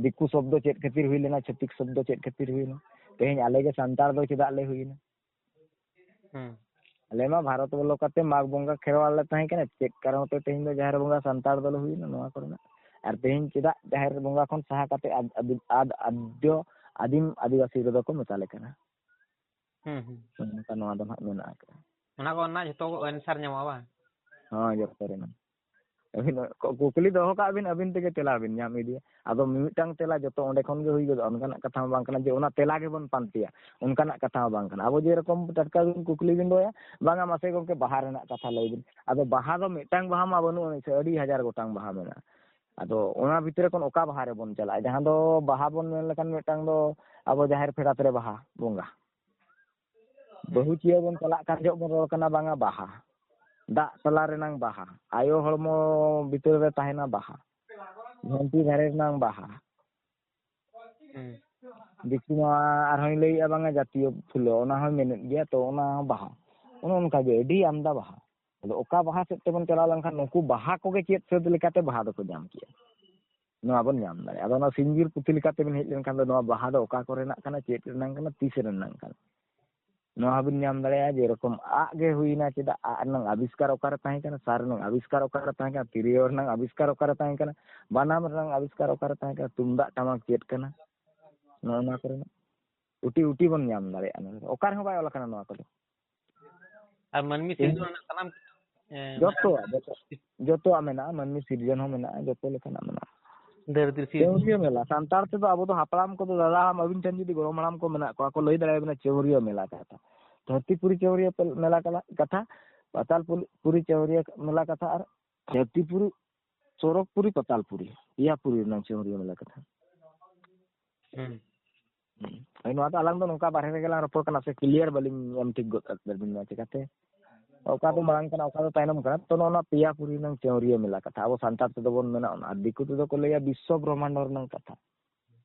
ᱫᱤᱠᱩ ᱥᱚᱵᱫᱚ ᱪᱮᱫ ᱠᱷᱟᱹᱛᱤᱨ ᱦᱩᱭ ᱞᱮᱱᱟ, ᱪᱷᱟᱹᱛᱤᱠ ᱥᱚᱵᱫᱚ ᱪᱮᱫ ᱠᱷᱟᱹᱛᱤᱨ ᱦᱩᱭᱱᱟ, ᱛᱮᱦᱮᱧ ᱟᱞᱮ ᱜᱮ ᱥᱟᱱᱛᱟᱲ ᱫᱚ ᱪᱮᱫᱟᱜ ᱞᱮ ᱦᱩᱭᱱᱟ? ᱦᱩᱸ᱾ ᱟᱞᱮ ᱢᱟ ᱵᱷᱟᱨᱚᱛ ᱵᱚᱞᱚ ᱠᱟᱛᱮ ᱢᱟᱜᱽ ᱵᱚᱸᱜᱟ ᱠᱷᱮᱨᱣᱟᱞ ᱞᱮ ᱛᱟᱦᱮᱸ ᱠᱟᱱᱟ, ᱪᱮᱫ ᱠᱟᱨᱚᱱ ᱛᱮ ᱛᱮᱦᱮᱧ ᱫᱚ ᱡᱟᱦᱮᱨ ᱵᱚᱸᱜᱟ ᱥᱟᱱᱛᱟᱲ ᱫᱚᱞᱮ ᱦᱩᱭᱱᱟ ᱱᱚᱣᱟ ᱠᱚᱨᱮᱱᱟᱜ? ᱟᱨ ᱛᱮᱦᱮᱧ ᱪᱮᱫᱟᱜ ᱡᱟᱦᱮᱨ ᱵᱚᱸᱜᱟ ᱠᱷᱚᱱ ᱥᱟᱦᱟ ᱠᱟᱛᱮ ᱟᱫ-, ᱟᱫ-, ᱟᱫ-, ᱟᱫᱽᱭᱚ, ᱟᱫᱤᱢ ᱟᱹᱫᱤᱵᱟᱹᱥᱤ ᱨᱮᱫᱚ ᱠᱚ ᱢᱮᱥᱟ ᱞᱮ ᱠᱟᱱᱟ? ᱦᱩᱸ, ᱦᱩᱸ᱾ ᱱᱚᱝᱠᱟ ᱱᱚᱣᱟ ᱫᱚ ᱱᱟᱦᱟᱜ ᱢᱮᱱᱟᱜ ᱟᱠᱟᱫᱼᱟ᱾ ᱚᱱᱟ ᱠᱚ ᱨᱮᱱᱟᱜ ᱡᱷᱚᱛᱚ answer ᱧᱟᱢᱚᱜᱼᱟ ᱵᱟᱝ? ᱦᱚᱸ, ᱡᱚᱛᱚ ᱨᱮᱱᱟᱜ᱾ ᱟᱹᱵᱤᱱ ᱠᱩ-, ᱠᱩᱠᱞᱤ ᱫᱚᱦᱚ ᱠᱟᱜ ᱵᱤᱱ, ᱟᱹᱵᱤᱱ ᱛᱮᱜᱮ ᱛᱮᱞᱟ ᱵᱤᱱ ᱧᱟᱢ ᱤᱫᱤᱭᱟ᱾ ᱟᱫᱚ ᱢᱤᱢᱤᱫᱴᱟᱝ ᱛᱮᱞᱟ ᱡᱚᱛᱚ ᱚᱸᱰᱮ ᱠᱷᱚᱱ ᱜᱮ ᱦᱩᱭ ᱜᱚᱫᱚᱜᱼᱟ, ᱚᱱᱠᱟᱱᱟᱜ ᱠᱟᱛᱷᱟ ᱦᱚᱸ ᱵᱟᱝ ᱠᱟᱱᱟ ᱡᱮ ᱚᱱᱟ ᱛᱮᱞᱟ ᱜᱮᱵᱚᱱ ᱯᱟᱱᱛᱮᱭᱟ, ᱚᱱᱠᱟᱱᱟᱜ ᱠᱟᱛᱷᱟ ᱦᱚᱸ ᱵᱟᱝ ᱠᱟᱱᱟ᱾ ᱟᱵᱚ ᱡᱮᱨᱚᱠᱚᱢ ᱴᱟᱴᱠᱟ ᱵᱤᱱ ᱠᱩᱠᱞᱤ ᱵᱤᱱ ᱫᱚᱦᱚᱭᱟ, "ᱵᱟᱝᱟ ᱢᱟᱥᱮ ᱜᱚᱢᱠᱮ, ᱵᱟᱦᱟ ᱨᱮᱱᱟᱜ ᱠᱟᱛᱷᱟ ᱞᱟᱹᱭ ᱵᱤᱱ", ᱟᱫᱚ ᱵᱟᱦᱟ ᱫᱚ ᱢᱤᱫᱴᱟᱝ ᱵᱟᱦᱟ ᱢᱟ ᱵᱟᱹᱱᱩᱜ ᱟᱹᱱᱤᱡ ᱥᱮ, ᱟᱹᱰᱤ ᱦᱟᱡᱟᱨ ᱜᱚᱴᱟᱝ ᱵᱟᱦᱟ ᱢᱮᱱᱟᱜᱼᱟ᱾ ᱟᱫᱚ ᱚᱱᱟ ᱵᱷᱤᱛᱨᱤ ᱨᱮ ᱠᱷᱚᱱ ᱚᱠᱟ ᱵᱟᱦᱟ ᱨᱮᱵᱚᱱ ᱪᱟᱞᱟᱜᱼᱟ? ᱡᱟᱦᱟᱸ ᱫᱚ ᱵᱟᱦᱟ ᱵᱚᱱ ᱢᱮᱱ ᱞᱮᱠᱷᱟᱱ ᱢᱤᱫᱴᱟᱝ ᱫᱚ ᱟᱵᱚ ᱡᱟᱦᱮᱨ ᱯᱷᱮᱰᱟᱛ ᱨᱮ ᱵᱟᱦᱟ ᱵᱚᱸᱜᱟ, ᱵᱟᱹᱦᱩ ᱪᱤᱭᱟᱹ ᱵᱚᱱ ᱪᱟᱞᱟᱜ ᱠᱟᱱ ᱡᱚᱦᱚᱜ ᱵᱚᱱ ᱨᱚᱲ ᱠᱟᱱᱟ ᱵᱟᱝᱟ ᱵᱟᱦᱟ, ᱫᱟᱜ ᱛᱟᱞᱟ ᱨᱮᱱᱟᱝ ᱵᱟᱦᱟ, ᱟᱭᱳ ᱦᱚᱲᱢᱚ ᱵᱷᱤᱛᱟᱹᱨ ᱨᱮ ᱛᱟᱦᱮᱱᱟ ᱵᱟᱦᱟ, ᱡᱷᱟᱹᱱᱴᱤ ᱫᱷᱟᱨᱮ ᱨᱮᱱᱟᱝ ᱵᱟᱦᱟ᱾ ᱦᱩᱸ᱾ ᱫᱤᱠᱩ ᱢᱟ ᱟᱨᱦᱚᱸᱭ ᱞᱟᱹᱭᱮᱜᱼᱟ ᱵᱟᱝᱟ ᱡᱟᱹᱛᱤᱭᱚ ᱯᱷᱩᱞ, ᱚᱱᱟ ᱦᱚᱸᱭ ᱢᱮᱱᱮᱫ ᱜᱮᱭᱟ᱾ ᱛᱚ ᱚᱱᱟ ᱦᱚᱸ ᱵᱟᱦᱟ, ᱚᱱᱮ ᱚᱱᱠᱟ ᱜᱮ ᱟᱹᱰᱤ ᱟᱢᱫᱟ ᱵᱟᱦᱟ᱾ ᱟᱫᱚ ᱚᱠᱟ ᱵᱟᱦᱟ ᱥᱮᱫ ᱛᱮᱵᱚᱱ ᱪᱟᱞᱟᱣ ᱞᱮᱱᱠᱷᱟᱱ ᱱᱩᱠᱩ ᱵᱟᱦᱟ ᱠᱚᱜᱮ ᱪᱮᱫ ᱥᱟᱹᱛ ᱞᱮᱠᱟᱛᱮ ᱵᱟᱦᱟ ᱫᱚᱠᱚ ᱧᱟᱢ ᱠᱮᱜᱼᱟ, ᱱᱚᱣᱟ ᱵᱚᱱ ᱧᱟᱢ ᱫᱟᱲᱮᱭᱟᱜᱼᱟ᱾ ᱟᱫᱚ ᱚᱱᱟ ᱥᱤᱧᱜᱤᱨ ᱯᱩᱛᱷᱤ ᱞᱮᱠᱟᱛᱮ ᱵᱚᱱ ᱦᱮᱡ ᱞᱮᱱᱠᱷᱟᱱ ᱫᱚ ᱱᱚᱣᱟ ᱵᱟᱦᱟ ᱫᱚ ᱚᱠᱟ ᱠᱚᱨᱮᱱᱟᱜ ᱠᱟᱱᱟ, ᱪᱮᱫ ᱨᱮᱱᱟᱜ ᱠᱟᱱᱟ, ᱛᱤᱥ ᱨᱮᱱᱟᱜ ᱠᱟᱱᱟ, ᱱᱚᱣᱟ ᱦᱚᱸᱵᱤᱱ ᱧᱟᱢ ᱫᱟᱲᱮᱭᱟᱜᱼᱟ᱾ ᱡᱮᱨᱚᱠᱚᱢ ᱟᱜ ᱜᱮ ᱦᱩᱭᱱᱟ, ᱪᱮᱫᱟᱜ ᱟᱜ ᱨᱮᱱᱟᱜ ᱟᱵᱤᱥᱠᱟᱨ ᱚᱠᱟᱨᱮ ᱛᱟᱦᱮᱸ ᱠᱟᱱᱟ, ᱥᱟᱨ ᱨᱮᱱᱟᱜ ᱟᱵᱤᱥᱠᱟᱨ ᱚᱠᱟᱨᱮ ᱛᱟᱦᱮᱸ ᱠᱟᱱᱟ, ᱛᱤᱨᱭᱳ ᱨᱮᱱᱟᱜ ᱟᱵᱤᱥᱠᱟᱨ ᱚᱠᱟᱨᱮ ᱛᱟᱦᱮᱸ ᱠᱟᱱᱟ, ᱵᱟᱱᱟᱢ ᱨᱮᱱᱟᱜ ᱟᱵᱤᱥᱠᱟᱨ ᱚᱠᱟᱨᱮ ᱛᱟᱦᱮᱸ ᱠᱟᱱᱟ, ᱛᱩᱢᱫᱟᱜ ᱴᱟᱢᱟᱠ ᱪᱮᱫ ᱠᱟᱱᱟ, ᱱᱚᱜᱼᱚ ᱱᱚᱣᱟ ᱠᱚᱨᱮᱱᱟᱜ ᱩᱴᱤ ᱩᱴᱤ ᱵᱚᱱ ᱧᱟᱢ ᱫᱟᱲᱮᱭᱟᱜᱼᱟ᱾ ᱱᱚᱣᱟ ᱫᱚ ᱚᱠᱟ ᱨᱮᱦᱚᱸ ᱵᱟᱭ ᱚᱞ ᱟᱠᱟᱱᱟ ᱱᱚᱣᱟ ᱠᱚᱫᱚ᱾ ᱟᱨ ᱢᱟᱹᱱᱢᱤ ᱛᱮᱦᱮᱧ ᱥᱤᱨᱡᱚᱱ ᱨᱮᱱᱟᱜ ᱥᱟᱱᱟᱢ ᱮ, ᱡᱚᱛᱚᱣᱟᱜ, ᱡᱚᱛᱚ, ᱡᱚᱛᱚᱣᱟᱜ ᱢᱮᱱᱟᱜᱼᱟ, ᱢᱟᱹᱱᱢᱤ ᱥᱤᱨᱡᱚᱱ ᱦᱚᱸ ᱢᱮᱱᱟᱜᱼᱟ, ᱡᱚᱛᱚ ᱞᱮᱠᱟᱱᱟᱜ ᱢᱮᱱᱟᱜᱼᱟ᱾ ᱫᱷᱟᱹᱨᱛᱤ ᱥᱤᱨᱡᱚᱱ ᱪᱟᱹᱣᱨᱤᱭᱟᱹ ᱢᱮᱞᱟ, ᱥᱟᱱᱛᱟᱲ ᱛᱮᱫᱚ ᱟᱵᱚ ᱫᱚ ᱦᱟᱯᱲᱟᱢ ᱠᱚᱫᱚ, ᱫᱟᱫᱟ ᱦᱟᱲᱟᱢ ᱟᱹᱵᱤᱱ ᱴᱷᱮᱱ ᱡᱩᱫᱤ ᱜᱚᱲᱚᱢ ᱦᱟᱲᱟᱢ ᱠᱚ ᱢᱮᱱᱟᱜ ᱠᱚᱣᱟ, ᱠᱚ ᱞᱟᱹᱭ ᱫᱟᱲᱮᱭᱟᱵᱤᱱᱟ ᱪᱟᱹᱣᱨᱤᱭᱟᱹ ᱢᱮᱞᱟ ᱠᱟᱛᱷᱟ, ᱫᱷᱟᱹᱨᱛᱤᱯᱩᱨᱤ ᱪᱟᱹᱣᱨᱤᱭᱟᱹ ᱯᱮ-, ᱢᱮᱞᱟ ᱠᱟᱞᱟ-, ᱠᱟᱛᱷᱟ, ᱯᱟᱛᱟᱞᱯᱩᱨᱤ ᱪᱟᱹᱣᱨᱤᱭᱟᱹ ᱢᱮᱞᱟ ᱠᱟᱛᱷᱟ, ᱟᱨ ᱫᱷᱟᱹᱨᱛᱤᱯᱩᱨᱤ, ᱥᱚᱨᱚᱜᱽᱯᱩᱨᱤ, ᱯᱟᱛᱟᱞᱯᱩᱨᱤ, ᱯᱮᱭᱟ ᱯᱩᱨᱤ ᱨᱮᱱᱟᱜ ᱪᱟᱹᱣᱨᱤᱭᱟᱹ ᱢᱮᱞᱟ ᱠᱟᱛᱷᱟ᱾ ᱦᱩᱸ᱾ ᱦᱩᱸ᱾ ᱦᱳᱭ, ᱱᱚᱣᱟ ᱫᱚ ᱟᱞᱟᱝ ᱫᱚ ᱱᱚᱝᱠᱟ ᱵᱟᱨᱦᱮ ᱨᱮᱜᱮ ᱞᱟᱝ ᱨᱚᱯᱚᱲ ᱠᱟᱱᱟ ᱥᱮ, clear ᱵᱟᱹᱞᱤᱧ ᱮᱢ ᱴᱷᱤᱠ ᱜᱚᱫ ᱟᱠᱟᱫ ᱵᱤᱱᱟ ᱪᱮᱠᱟᱛᱮ? ᱚᱠᱟ ᱫᱚ ᱢᱟᱲᱟᱝ ᱠᱟᱱᱟ, ᱚᱠᱟ ᱫᱚ ᱛᱟᱭᱱᱚᱢ ᱠᱟᱱᱟ, ᱛᱚ ᱱᱚᱜᱼᱚ ᱱᱚᱣᱟ ᱯᱮᱭᱟ ᱯᱩᱨᱤ ᱨᱮᱱᱟᱝ ᱪᱟᱹᱣᱨᱤᱭᱟᱹ ᱢᱮᱞᱟ ᱠᱟᱛᱷᱟ ᱟᱵᱚ ᱥᱟᱱᱛᱟᱲ ᱛᱮᱫᱚ ᱵᱚᱱ ᱢᱮᱱᱟ ᱚᱱᱟ, ᱟᱨ ᱫᱤᱠᱩ ᱛᱮᱫᱚ ᱠᱚ ᱞᱟᱹᱭᱟ ᱵᱤᱥᱥᱚ ᱵᱨᱚᱦᱢᱟᱱᱰᱚ ᱨᱮᱱᱟᱝ ᱠᱟᱛᱷᱟ᱾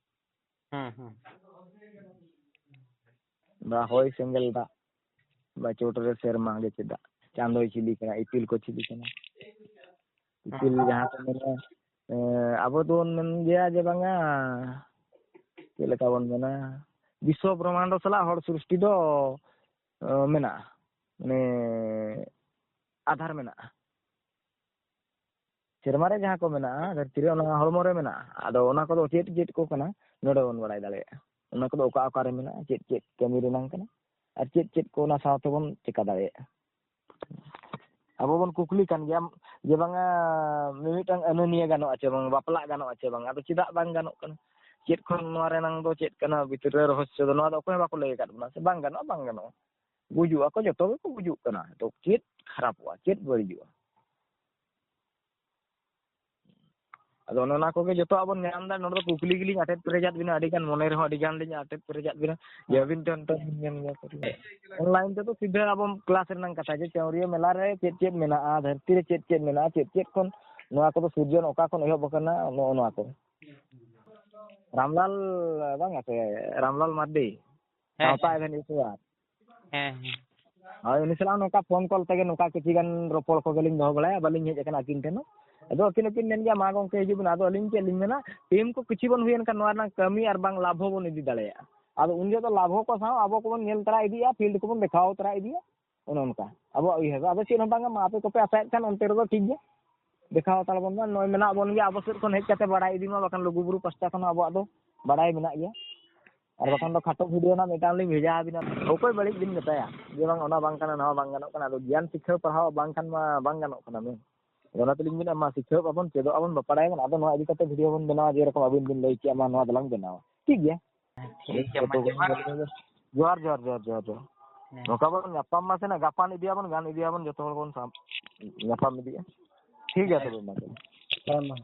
ᱦᱩᱸ, ᱦᱩᱸ᱾ ᱵᱟ ᱦᱚᱭ ᱥᱮᱸᱜᱮᱞ ᱫᱟᱜ, ᱵᱟ ᱪᱚᱴ ᱨᱮ ᱥᱮᱨᱢᱟ ᱜᱮ ᱪᱮᱫᱟᱜ, ᱪᱟᱸᱫᱚᱭ ᱪᱤᱞᱤ ᱠᱟᱱᱟ, ᱤᱯᱤᱞ ᱠᱚ ᱪᱤᱞᱤ ᱠᱟᱱᱟ, ᱤᱯᱤᱞ ᱡᱟᱦᱟᱸ ᱠᱚ ᱢᱮᱱᱟ, ᱮ, ᱟᱵᱚ ᱫᱚᱵᱚᱱ ᱢᱮᱱ ᱜᱮᱭᱟ ᱡᱮ ᱵᱟᱝᱟ, ᱪᱮᱫ ᱞᱮᱠᱟ ᱵᱚᱱ ᱢᱮᱱᱟ, ᱵᱤᱥᱥᱚ ᱵᱨᱚᱦᱢᱟᱱᱰᱚ ᱥᱟᱞᱟᱜ ᱦᱚᱲ ᱥᱨᱤᱥᱴᱤ ᱫᱚ, ᱮ, ᱢᱮᱱᱟᱜᱼᱟ, ᱢᱟᱱᱮ ᱟᱫᱷᱟᱨ ᱢᱮᱱᱟᱜᱼᱟ᱾ ᱥᱮᱨᱢᱟ ᱨᱮ ᱡᱟᱦᱟᱸ ᱠᱚ ᱢᱮᱱᱟᱜᱼᱟ, ᱫᱷᱟᱹᱨᱛᱤ ᱨᱮ, ᱚᱱᱟ ᱦᱚᱲᱢᱚ ᱨᱮ ᱢᱮᱱᱟᱜᱼᱟ᱾ ᱟᱫᱚ ᱚᱱᱟ ᱠᱚᱫᱚ ᱪᱮᱫ ᱪᱮᱫ ᱠᱚ ᱠᱟᱱᱟ, ᱱᱚᱰᱮ ᱵᱚᱱ ᱵᱟᱲᱟᱭ ᱫᱟᱲᱮᱭᱟᱜᱼᱟ᱾ ᱚᱱᱟ ᱠᱚᱫᱚ ᱚᱠᱟ ᱚᱠᱟ ᱨᱮ ᱢᱮᱱᱟᱜᱼᱟ, ᱪᱮᱫ ᱪᱮᱫ ᱠᱟᱹᱢᱤ ᱨᱮᱱᱟᱝ ᱠᱟᱱᱟ, ᱟᱨ ᱪᱮᱫ ᱪᱮᱫ ᱠᱚ ᱚᱱᱟ ᱥᱟᱶ ᱛᱮᱵᱚᱱ ᱪᱮᱠᱟ ᱫᱟᱲᱮᱭᱟᱜᱼᱟ᱾ ᱟᱵᱚ ᱵᱚᱱ ᱠᱩᱠᱞᱤ ᱠᱟᱱ ᱜᱮᱭᱟ ᱡᱮ ᱵᱟᱝᱟ ᱢᱤᱢᱤᱫᱴᱟᱝ ᱟᱹᱱᱟᱹᱱᱤᱭᱟᱹ ᱜᱟᱱᱚᱜᱼᱟ ᱪᱮ ᱵᱟᱝ, ᱵᱟᱯᱞᱟᱜ ᱜᱟᱱᱚᱜᱼᱟ ᱪᱮ ᱵᱟᱝ, ᱟᱫᱚ ᱪᱮᱫᱟᱜ ᱵᱟᱝ ᱜᱟᱱᱚᱜ ᱠᱟᱱᱟ? ᱪᱮᱫ ᱠᱷᱚᱱ ᱱᱚᱣᱟ ᱨᱮᱱᱟᱝ ᱫᱚ ᱪᱮᱫ ᱠᱟᱱᱟ, ᱵᱷᱤᱛᱤᱨ ᱨᱮ ᱨᱚᱦᱚᱥᱭᱚ ᱫᱚ, ᱱᱚᱣᱟ ᱫᱚ ᱚᱠᱚᱭ ᱦᱚᱸ ᱵᱟᱠᱚ ᱞᱟᱹᱭ ᱟᱠᱟᱫ ᱵᱚᱱᱟ ᱥᱮ? ᱵᱟᱝ ᱜᱟᱱᱚᱜᱼᱟ, ᱵᱟᱝ ᱜᱟᱱᱚᱜᱼᱟ᱾ ᱜᱩᱡᱩᱜ ᱟᱠᱚ, ᱡᱚᱛᱚ ᱜᱮᱠᱚ ᱜᱩᱡᱩᱜ ᱠᱟᱱᱟ᱾ ᱛᱚ ᱪᱮᱫ ᱠᱷᱟᱨᱟᱯᱚᱜᱼᱟ, ᱪᱮᱫ ᱵᱟᱹᱲᱤᱡᱚᱜᱼᱟ? ᱟᱫᱚ ᱚᱱᱮ ᱚᱱᱟ ᱠᱚᱜᱮ ᱡᱚᱛᱚᱣᱟᱜ ᱵᱚᱱ ᱧᱟᱢ ᱮᱫᱟ᱾ ᱱᱚᱰᱮ ᱫᱚ ᱠᱩᱠᱞᱤ ᱜᱮᱞᱤᱧ ᱟᱴᱮᱫ ᱯᱮᱨᱮᱡᱟᱫ ᱵᱤᱱᱟ, ᱟᱹᱰᱤ ᱜᱟᱱ ᱢᱚᱱᱮ ᱨᱮᱦᱚᱸ ᱟᱹᱰᱤ ᱜᱟᱱ ᱞᱤᱧ ᱟᱴᱮᱫ ᱯᱮᱨᱮᱡᱟᱫ ᱵᱤᱱᱟ ᱡᱮ ᱟᱹᱵᱤᱱ ᱴᱷᱮᱱ ᱴᱷᱮᱱ ᱞᱤᱧ ᱢᱮᱱ ᱜᱮᱭᱟ᱾ ᱚᱱᱞᱟᱭᱤᱱ ᱛᱮᱫᱚ ᱥᱤᱫᱷᱟᱹ ᱟᱵᱚ ᱠᱞᱟᱥ ᱨᱮᱱᱟᱝ ᱠᱟᱛᱷᱟ ᱡᱮ ᱪᱟᱹᱣᱨᱤᱭᱟᱹ ᱢᱮᱞᱟ ᱨᱮ ᱪᱮᱫ ᱪᱮᱫ ᱢᱮᱱᱟᱜᱼᱟ, ᱫᱷᱟᱹᱨᱛᱤ ᱨᱮ ᱪᱮᱫ ᱪᱮᱫ ᱢᱮᱱᱟᱜᱼᱟ, ᱪᱮᱫ ᱪᱮᱫ ᱠᱷᱚᱱ ᱱᱚᱣᱟ ᱠᱚᱫᱚ ᱥᱤᱨᱡᱚᱱ ᱚᱠᱟ ᱠᱷᱚᱱ ᱮᱦᱚᱵ ᱟᱠᱟᱱᱟ, ᱱᱚᱜᱼᱚ ᱱᱚᱣᱟ ᱠᱚ᱾ ᱨᱟᱢᱞᱟᱞ, ᱵᱟᱝᱟ ᱥᱮ, ᱨᱟᱢᱞᱟᱞ ᱢᱟᱨᱰᱤ, ᱦᱮᱸ, ᱥᱟᱶᱛᱟ ᱦᱮᱸ᱾ ᱮᱵᱷᱮᱱ ᱤᱥᱩᱣᱟᱨ᱾ ᱦᱮᱸ, ᱦᱮᱸ᱾ ᱦᱳᱭ, ᱩᱱᱤ ᱥᱟᱞᱟᱜ ᱱᱚᱝᱠᱟ ᱯᱷᱳᱱ ᱠᱚᱞ ᱛᱮᱜᱮ ᱱᱚᱝᱠᱟ ᱠᱤᱪᱷᱤ ᱜᱟᱱ ᱨᱚᱯᱚᱲ ᱠᱚᱜᱮᱞᱤᱧ ᱫᱚᱦᱚ ᱵᱟᱲᱟᱭᱟ, ᱵᱟᱹᱞᱤᱧ ᱦᱮᱡ ᱟᱠᱟᱱᱟ ᱟᱹᱠᱤᱱ ᱴᱷᱮᱱ ᱦᱚᱸ᱾ ᱟᱫᱚ ᱟᱹᱠᱤᱱ ᱦᱚᱸᱠᱤᱱ ᱢᱮᱱ ᱜᱮᱭᱟ, "ᱢᱟ ᱜᱚᱢᱠᱮ ᱦᱤᱡᱩᱜ ᱵᱤᱱ", ᱟᱫᱚ ᱟᱹᱞᱤᱧ ᱪᱮᱫ ᱞᱤᱧ ᱢᱮᱱᱟ, ᱴᱤᱢ ᱠᱚ ᱠᱤᱪᱷᱤ ᱵᱚᱱ ᱦᱩᱭᱮᱱ ᱠᱷᱟᱱ ᱱᱚᱣᱟ ᱨᱮᱱᱟᱜ ᱠᱟᱹᱢᱤ ᱟᱨ ᱵᱟᱝ ᱞᱟᱵᱷ ᱦᱚᱸ ᱵᱚᱱ ᱤᱫᱤ ᱫᱟᱲᱮᱭᱟᱜᱼᱟ᱾ ᱟᱫᱚ ᱩᱱ ᱡᱚᱦᱚᱜ ᱫᱚ ᱞᱟᱵᱷ ᱦᱚᱸ ᱠᱚ ᱥᱟᱶ ᱟᱵᱚ ᱠᱚᱵᱚᱱ ᱧᱮᱞ ᱛᱟᱨᱟ ᱤᱫᱤᱭᱟ, ᱯᱷᱤᱞᱰ ᱠᱚᱵᱚᱱ ᱫᱮᱠᱷᱟᱣ ᱛᱟᱨᱟ ᱤᱫᱤᱭᱟ, ᱚᱱᱮ ᱚᱱᱠᱟ ᱟᱵᱚᱣᱟᱜ ᱩᱭᱦᱟᱹᱨ ᱫᱚ᱾ ᱟᱫᱚ ᱪᱮᱫ ᱦᱚᱸ ᱵᱟᱝᱟ, ᱢᱟ ᱟᱯᱮ ᱠᱚᱯᱮ ᱟᱥᱟᱭᱮᱫ ᱠᱷᱟᱱ ᱚᱱᱛᱮ ᱨᱮᱫᱚ ᱴᱷᱤᱠ ᱜᱮᱭᱟ, ᱫᱮᱠᱷᱟᱣ ᱦᱟᱛᱟᱲ ᱵᱚᱱ ᱢᱟ, ᱱᱚᱜᱼᱚᱭ ᱢᱮᱱᱟᱜ ᱵᱚᱱ ᱜᱮᱭᱟ, ᱟᱵᱚ ᱥᱮᱫ ᱠᱷᱚᱱ ᱦᱮᱡ ᱠᱟᱛᱮ ᱵᱟᱲᱟᱭ ᱤᱫᱤ ᱢᱟ, ᱵᱟᱠᱷᱟᱱ ᱞᱩᱜᱩᱵᱩᱨᱩ ᱯᱟᱥᱴᱟ ᱠᱷᱚᱱ ᱦᱚᱸ ᱟᱵᱚᱣᱟᱜ ᱫᱚ ᱵᱟᱲᱟᱭ ᱢᱮᱱᱟᱜ ᱜᱮᱭᱟ᱾ ᱟᱨ ᱵᱟᱠᱷᱟᱱ ᱫᱚ ᱠᱷᱟᱴᱚ ᱵᱷᱤᱰᱤᱭᱳ ᱨᱮᱱᱟᱜ ᱢᱤᱫᱴᱟᱝ ᱞᱤᱧ ᱵᱷᱮᱡᱟ ᱟᱵᱤᱱᱟ, ᱚᱠᱚᱭ ᱵᱟᱹᱲᱤᱡ ᱵᱤᱱ ᱢᱮᱛᱟᱭᱟ ᱡᱮ ᱵᱟᱝ ᱚᱱᱟ ᱵᱟᱝ ᱠᱟᱱᱟ, ᱱᱚᱣᱟ ᱵᱟᱝ ᱜᱟᱱᱚᱜ ᱠᱟᱱᱟ? ᱟᱫᱚ ᱜᱮᱭᱟᱱ ᱥᱤᱠᱷᱟᱹᱣ ᱯᱟᱲᱦᱟᱣ ᱵᱟᱝᱠᱷᱟᱱ ᱢᱟ ᱵᱟᱝ ᱜᱟᱱᱚᱜ ᱠᱟᱱᱟ ᱢᱮ᱾ ᱟᱫᱚ ᱚᱱᱟ ᱛᱮᱞᱤᱧ ᱢᱮᱱᱟ, ᱢᱟ ᱥᱤᱠᱷᱟᱹᱣ ᱟᱵᱚᱱ, ᱪᱮᱫᱚᱜ ᱟᱵᱚᱱ, ᱵᱟᱯᱟᱲᱟᱭ ᱟᱵᱚᱱ, ᱟᱫᱚ ᱱᱚᱣᱟ ᱤᱫᱤ ᱠᱟᱛᱮ ᱵᱷᱤᱰᱤᱭᱳ ᱵᱚᱱ ᱵᱮᱱᱟᱣᱟ, ᱡᱮᱨᱚᱠᱚᱢ ᱟᱹᱵᱤᱱ ᱵᱤᱱ ᱞᱟᱹᱭ ᱠᱮᱜᱼᱟ, ᱢᱟ ᱱᱚᱣᱟ ᱫᱚᱞᱟᱝ ᱵᱮᱱᱟᱣᱟ, ᱴᱷᱤᱠ ᱜᱮᱭᱟ? ᱴᱷᱤᱠ ᱜᱮᱭᱟ, ᱢᱟ ᱡᱚᱛᱚ ᱡᱚᱦᱟᱨ᱾ ᱜᱮ ᱡᱚᱦᱟᱨ, ᱡᱚᱦᱟᱨ, ᱡᱚᱦᱟᱨ, ᱡᱚᱦᱟᱨ, ᱡᱚᱦᱟᱨ᱾ ᱦᱮᱸ᱾ ᱱᱚᱝᱠᱟ ᱵᱚᱱ ᱧᱟᱯᱟᱢ ᱢᱟ ᱥᱮ ᱱᱟ, ᱜᱟᱯᱟᱱ ᱤᱫᱤᱭᱟᱵᱚᱱ, ᱜᱟᱱ ᱤᱫᱤᱭᱟᱵᱚᱱ, ᱡᱚᱛᱚ ᱦᱚᱲ ᱵᱚᱱ ᱥᱟᱵ ᱧᱟᱯᱟᱢ ᱤᱫᱤᱜᱼᱟ᱾ ᱴᱷᱤᱠ ᱜᱮᱭᱟ ᱛᱚᱵᱮ, ᱢᱟ ᱛᱚᱵᱮ᱾ ᱦᱮᱸ, ᱢᱟ᱾